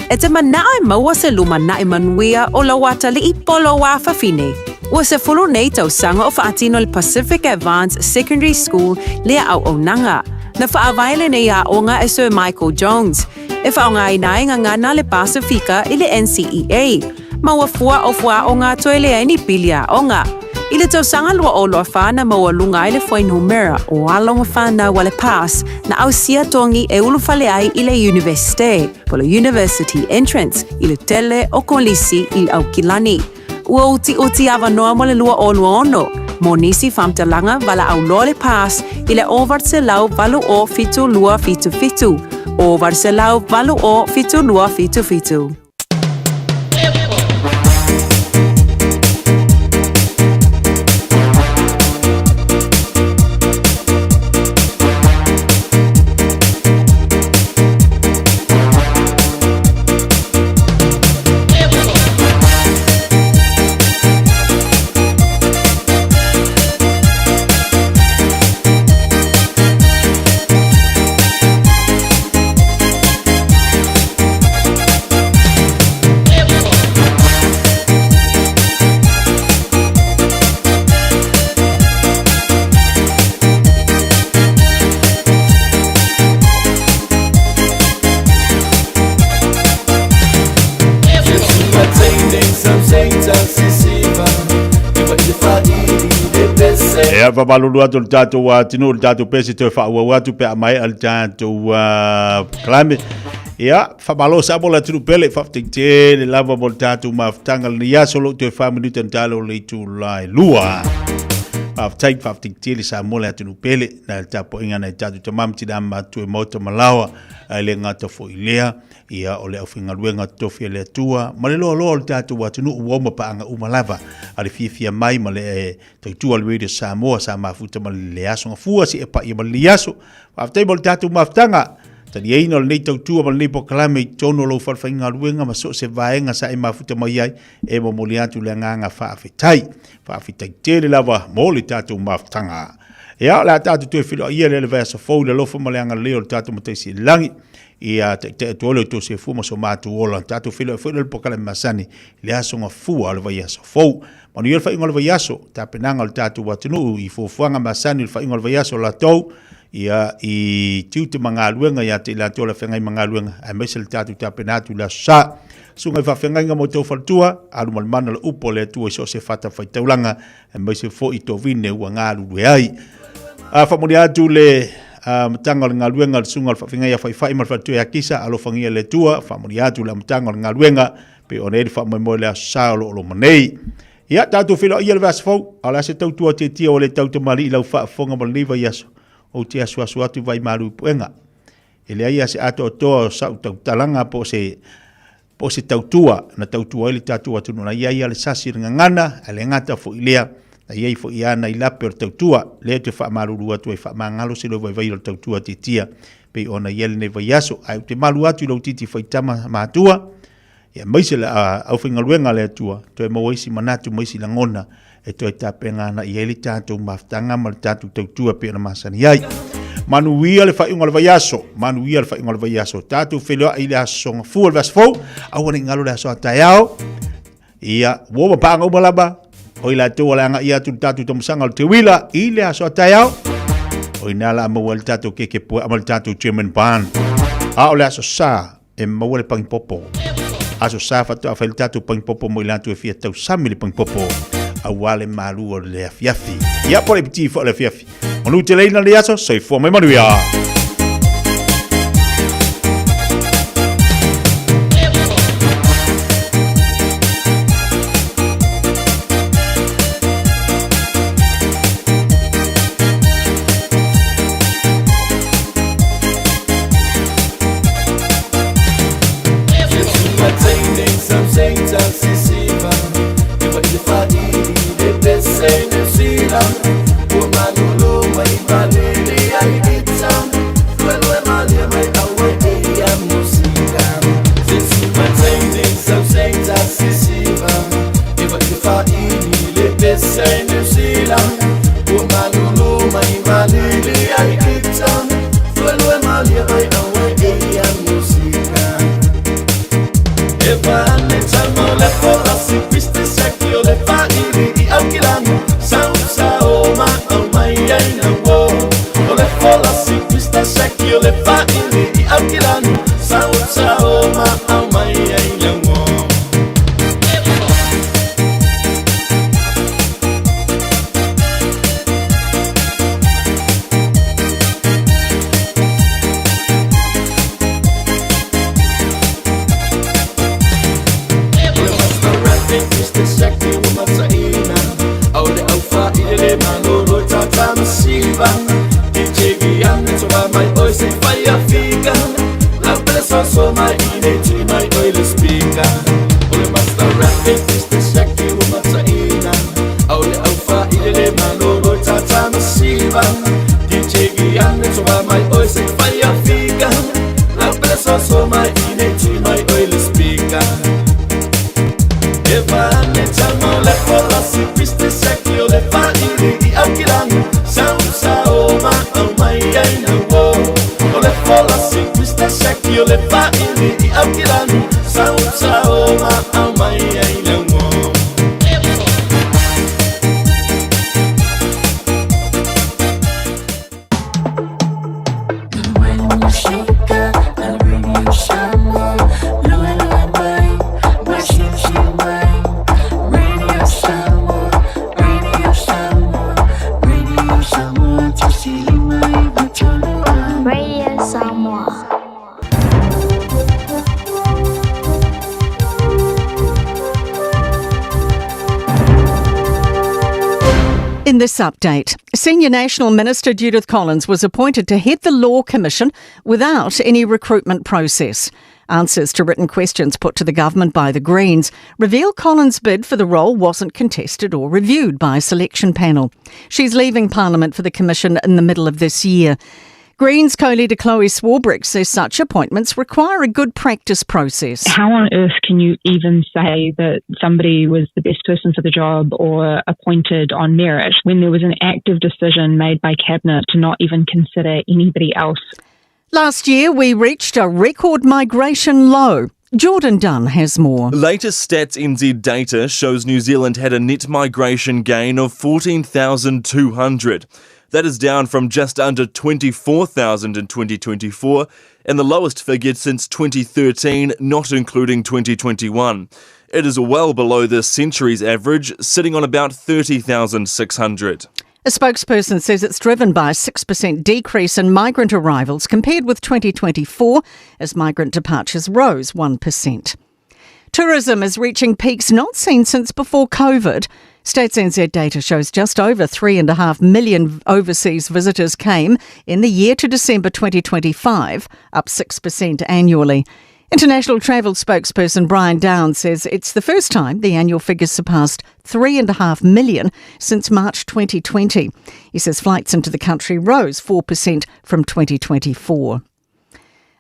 E te manao e maua se lumanai manuia o lou atalii po o lou afafine. Ua sefulu nei tausaga o faatino le Pacific Advance Secondary School lea auaunaga. Na faavae lenei aoga e Sir Michael Jones, e faaaogaina ai gagana le Pasifika i le NCEA. Ma ua fua o fuaaoga toe leai ni pili aoga. I le tausaga 2024 na maualuga ai le fuainumera o alo ma fanau a le PASS na ausia togi e ulufale ai i le Iunivesite, po le University Entrance, i le tele o kolisi i Aukilani. Ua utiuti avanoa mo le 2026 mo nisi faamatalaga valaau loa le PASS i le 980 7277, 980 7277. Ia famalulu atu le tatou atunuu le tatou pese toe faaauau atu pe a maea le tatou kalame. Ia faamalo Samoa le atunuu pele faafetai tele lava mo le tatou mafutaga lenei aso o loo toe 4 minute na talo le itula e lua. Faafetai faafetai tele Samoa le atunuu pele na le tapuaiga nai tatou tama ma tina matutua i maota ma laoa ae le gata foi i lea ia o le aufaigaluega totofi a le Atua ma le loaloa o le tatou atunuu ua uma paaga uma lava a le fiafia mai ma le tautua a le Radio Samoa sa mafuta ma le aso gafua seia paia ma lenei aso. Faafetai mo le tatou mafutaga. Taliaina o lenei tautua ma lenei polokalame i totonu o lou falefaigaluega ma so o se vaega sa e mafuta mai ai, e momoli atu le agaga faafetai. Faafetai tele lava mo le tatou mafutaga. Ia, o le a tatou toe feiloai ia le vaiaso fou i le alofa ma le agalelei o le tatou Matai Sili i le Lagi. Ia taitai atu ai lo outou soifua ma so matou ola. Tatou feiloai foi le polokalame masani i le aso gafua o le vaiaso fou. Manuia le faaiuga o le vaiaso, tapenaga o le tatou atunuu i fuafuaga masani o le faaiuga o le vaiaso latou, ia i tiute ma galuega ia te i latou o le feagai ma galuega, aemaise le tatou tapena atu i le aso Sa. Susuga i faafeagaiga ma outou faletua, alu ma le mana o le upu a le Atua i so o se fatafaitaulaga, aemaise foi tovine ua galulue ai. A faamanuia atu le amataga o le galuega a le susuga o le faafeagai ia Faifai ma le faletua ia Kisa, alofagia le Atua, faamanuia atu le amataga o le galuega, pei ona i ai le faamoemoe o le aso Sa o lo o loma nei. Ia, tatou feiloai ia le vaiaso fou, a o le a se tautua tietie ua le tau tamalii i lau faafofoga mo lenei vaiaso, ou te asuasu atu i vaimalu i puega. E leai lava se atoatoa o sau tautalaga po o se Po o se tautua na tautua ai le tatou atunuu na i ai lava le sasi i le gagana, ae le gata foi i lea, na i ai foi lava nai lape o le tautua. Lea ou te faamalulu atu ai, faamagalo se leo vaivai o le tautua tiatia pei ona i ai lenei vaiaso. Ae ou te malu atu i lou titi faitama matua, ia aemaise le aufaigaluega a le Atua, toe maua isi manatu ma isi lagona e toe tapena ana i ai le tatou mafutaga ma le tatou tautua pei ona masani ai. Manuia le faaiuga o le vaiaso, manuia le faaiuga o le vaiaso. Tatou feiloai i le aso Gafua le vaiaso fou, aua ne i galo le aso a taeao. Ia, ua uma paaga uma lava, o i latou o le agai atu i le tatou tamasanga o le teuila i le aso a taeao. O i ina la a maua ai le tatou keke puea ma le tatou German barn. A o le aso sa, e maua le pagipopo. Aso sa faatoa fai le tatou pagipopo mo i latou e fia tausami le pagipopo aua le malu o le afiafi. Ia po le piti fo le afiafi. Manu te leina le aso, soifua mai manuia. In this update, Senior National Minister Judith Collins was appointed to head the Law Commission without any recruitment process. Answers to written questions put to the government by the Greens reveal Collins' bid for the role wasn't contested or reviewed by a selection panel. She's leaving Parliament for the Commission in the middle of this year. Greens co-leader Chloe Swarbrick says such appointments require a good practice process. How on earth can you even say that somebody was the best person for the job or appointed on merit when there was an active decision made by Cabinet to not even consider anybody else? Last year, we reached a record migration low. Jordan Dunn has more. Latest Stats NZ data shows New Zealand had a net migration gain of 14,200. That is down from just under 24,000 in 2024 and the lowest figure since 2013, not including 2021. It is well below this century's average, sitting on about 30,600. A spokesperson says it's driven by a 6% decrease in migrant arrivals compared with 2024, as migrant departures rose 1%. Tourism is reaching peaks not seen since before COVID. Stats NZ data shows just over 3.5 million overseas visitors came in the year to December 2025, up 6% annually. International travel spokesperson Brian Downs says it's the first time the annual figures surpassed 3.5 million since March 2020. He says flights into the country rose 4% from 2024.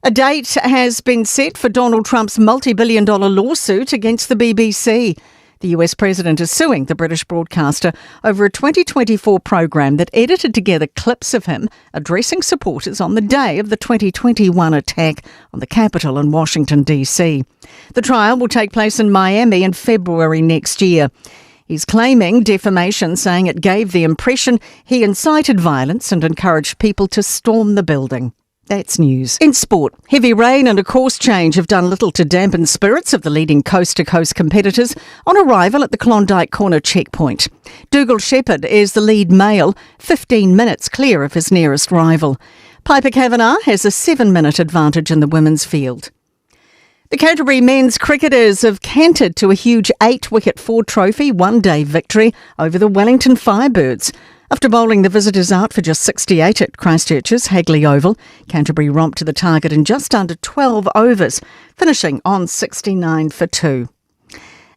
A date has been set for Donald Trump's multi billion dollar lawsuit against the BBC. The US president is suing the British broadcaster over a 2024 program that edited together clips of him addressing supporters on the day of the 2021 attack on the Capitol in Washington, D.C. The trial will take place in Miami in February next year. He's claiming defamation, saying it gave the impression he incited violence and encouraged people to storm the building. That's news. In sport, heavy rain and a course change have done little to dampen spirits of the leading coast to coast competitors on arrival at the Klondike Corner checkpoint. Dougal Shepherd is the lead male, 15 minutes clear of his nearest rival. Piper Kavanagh has a seven minute advantage in the women's field. The Canterbury men's cricketers have cantered to a huge eight wicket Ford Trophy one day victory over the Wellington Firebirds. After bowling the visitors out for just 68 at Christchurch's Hagley Oval, Canterbury romped to the target in just under 12 overs, finishing on 69 for 2.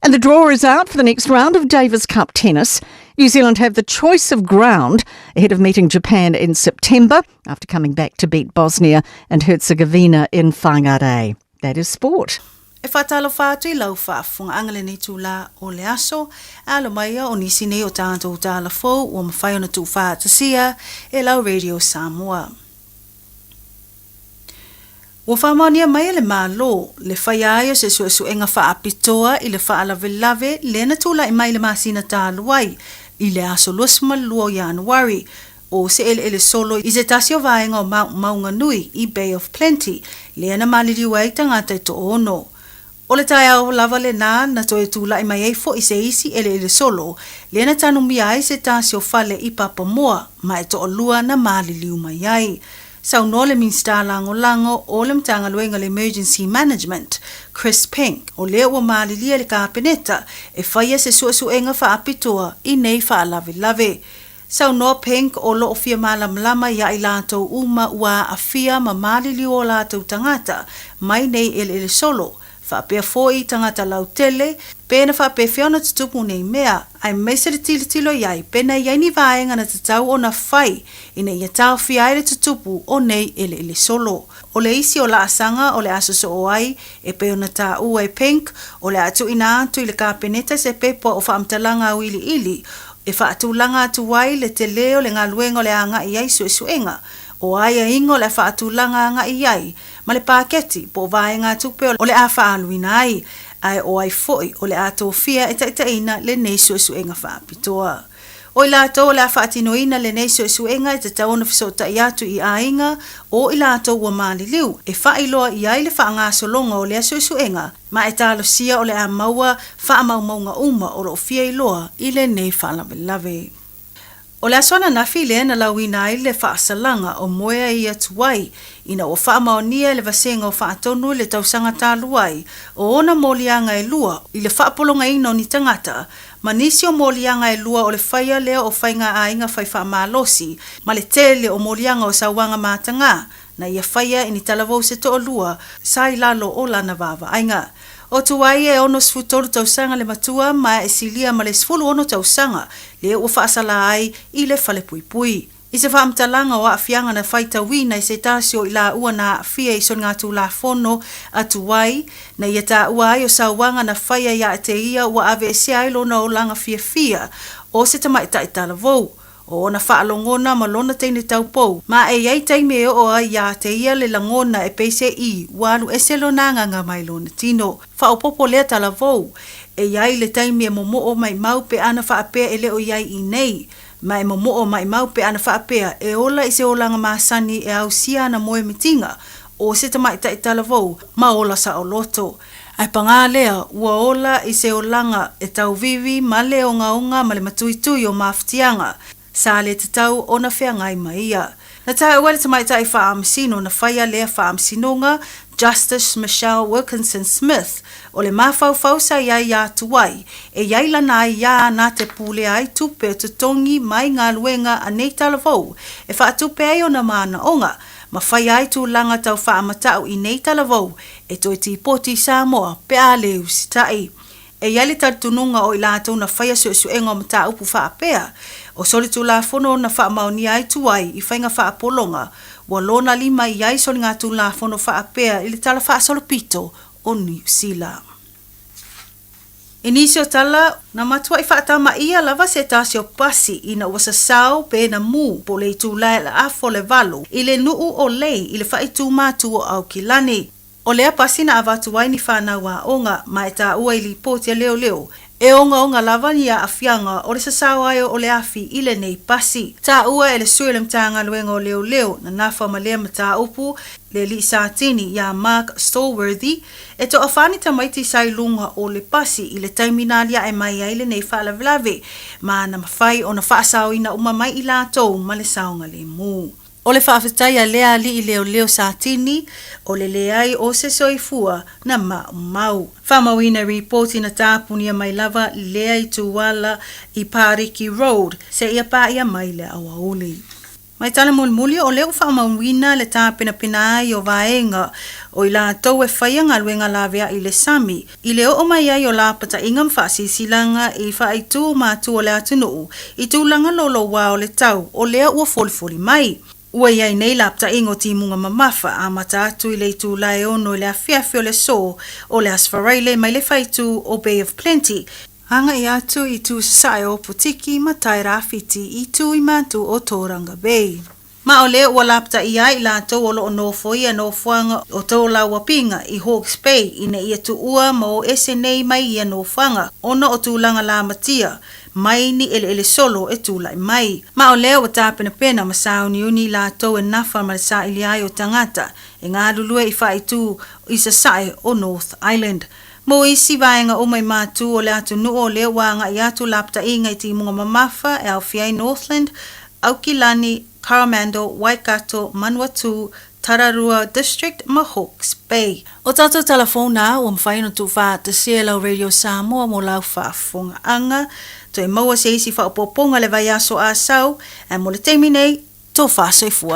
And the draw is out for the next round of Davis Cup tennis. New Zealand have the choice of ground ahead of meeting Japan in September after coming back to beat Bosnia and Herzegovina in Whangarei. That is sport. E faatalofa atu i lau faafofogaaga i lenei itulā o le aso, alo mai o nisi nei o tatou tala fou ua mafai ona tuufaatasia e lau Radio Samoa. Ua faamaonia mai e le Malo le faia ai o se suesuega faapitoa i le faalavelave lea na tulai mai i le masina talu ai i le aso 22 o Ianuari o se eleele solo i se tasi o vaega o Mount Maunganui i Bay of Plenty lea na maliliu ai tagata e toaono. O le taeao lava lenā na toe tulai mai ai foʻi se isi eleele solo lea na tanumia ai se tasi o fale i Papamoa ma e toalua na maliliu mai ai. Saunoa le Minisita Lagolago o le Matagaluega o le Emergency Management, Chris Penk, o lea ua malilie le Kapeneta e faia se suesuega faapitoa i nei faalavelave. Saunoa Penk o loo fia malamalama iā i latou uma ua aafia ma maliliu o latou tagata mai nei eleele solo, faapea foi tagata lautele, pe na faapefea ona tutupu nei mea, aemaise le tilotilo i ai pe na i ai ni vaega na tatau ona fai ina ia taofia ai le tutupu o nei eleele solo. O le isi o laasaga o le a sosoo ai e pei ona taua e Penk, o le a tuuina atu i le Kapeneta se pepa o faamatalaga auiliili e faatulaga atu ai le telē o le galuega o le a agai i ai suesuega, o aiaiga o le a faatulaga agai i ai, ma le paketi po o vaegatupe o le a faaaluina ai, ae o ai foi o le a tofia e taitaiina lenei suesuega faapitoa. O i latou o le a faatinoina lenei suesuega e tatau ona fesootai atu i aiga o i latou ua maliliu e faailoa i ai le faagasologa o lea suesuega ma e talosia o le a maua faamaumauga uma o loo fia iloa i lenei faalavelave. O le aso ananafi lea na lauina ai le faasalaga o Moea ia Tuai ina ua faamaonia e le Vasega o Faatonu i le tausaga talu ai o ona moliaga e lua i le faapologaina o ni tagata ma nisi o moliaga e lua o le faia lea o faiga aiga fai faamalosi ma le tele o moliaga o sauaga matagā na ia faia i ni talavou se toalua sa i lalo o lana vaavaaiga. O Tuai e 63 tausaga le matua ma e silia ma le 16 tausaga lea ua faasala ai i le falepuipui. I se faamatalaga o aafiaga na faitauina e se tasi o i laua na aafia i soligatulafono a Tuai, na ia taua ai o sauaga na faia ia te ia ua aveesea ai lona olaga fiafia o se tamaitai talavou, o ona faalogona ma lona teine taupou, ma e i ai taimi e oo ai iā te ia le lagona e peiseai ua alu ese lona agaga mai lona tino. Faaopoopo lea talavou, e i ai le taimi e momoo maimau pe ana faapea e le o i ai i nei, ma e momoo maimau pe ana faapea e ola i se olaga masani e ausia ana moemitiga o se tamaitai talavou ma ola saoloto. Ae pagā lea, ua ola i se olaga e tauvivi ma le ogaoga ma le matuitui o mafatiaga sa le tatau ona feagai ma ia. Na taua le tamaitai faamasino na faia lea faamasinoga Justice Michelle Wilkinson Smith o le mafaufau sa i ai iā Tuai e i ai lana aiā na te pulea ai tupe o totogi mai galuega a nei talavou e faatupe ai ona manaoga. ma faia ai tulaga tau faamata'u i nei talavou e toe tipoti i Samoa pe a lē usita'i. E i ai le talitonuga o i latou na faia suesuega o mataupu faapea, o solitulafono na faamaonia ai tuai i faiga faapologa ua lonalima i ai soligatulafono faapea i le Tala Faasolopito o Niu Sila. I nisi o tala, na matuai faatamaia lava se tasi o pasi ina ua sasao pe na mū po o le itula e laafo le 8 i le nuu o Lei i le faaitu matu o Aukilani. O lea pasi na avatu ai ni fanau aoga ma e taua i lipoti a leoleo, e ogaoga lava ni aafiaga o le sasao ai o le afi i lenei pasi. Taua e le sui o le Matagaluega o Leoleo na nafa ma lea mataupu, le alii Satini iā Mark Stallworthy, e toafa ni tamaiti sa i luga o le pasi i le taimi na aliae mai ai lenei faalavelave, ma na mafai ona faasaoina uma mai i latou ma le saogalemu. O le faafetai a lea alii leoleo Satini, o le leai o se soifua na maumau. Faamauina ripoti na tapunia mai lava lea ituala i Pariki Road seia paia mai le aoauli. Mai tala mulimuli o lea ua faamauina le tapenapena ai o vaega o i latou e faia galuega laveai i le sami, i le oo mai ai o lapataiga ma faasilasilaga i faaitu matua o le atunuu i tulaga louloua o le tau o lea ua folifoli mai. Ua i ai nei lapataiga o timuga mamafa amata atu i le itula e 6 i le afiafi o le aso o le Aso Faraile mai le faaitu o Bay of Plenty agai atu i itu sasae o Opotiki ma Tairāwhiti i itu i matu o Tauranga Bay. Ma o lea ua lapataia ai i latou o lo o nofoia nofoaga o Tolauapinga i Hawke's Bay ina ia tuua ma o ese nei mai ia nofoaga ona o tulaga lamatia mai ni eleele solo e tulai mai. Ma o lea ua tapenapena ma sauniuni i latou e nafa ma le saili ai o tagata e galulue i faaitu i sasae o North Island. Mo isi vaega uma i matu o le atunuu o lea ua agai atu lapataiga i timuga mamafa e aofia ai Northland, Aukilani, Coromandel, Waikato, Manawatu, Tararua District ma Hawke's Bay. O tatou tala fou na ua mafai ona tuufaatasia e lau Radio Samoa mo lau faafofogaaga. Toe maua se isi faaopoopoga le vaiaso a sau, ae mo le taimi nei, tofa soifua.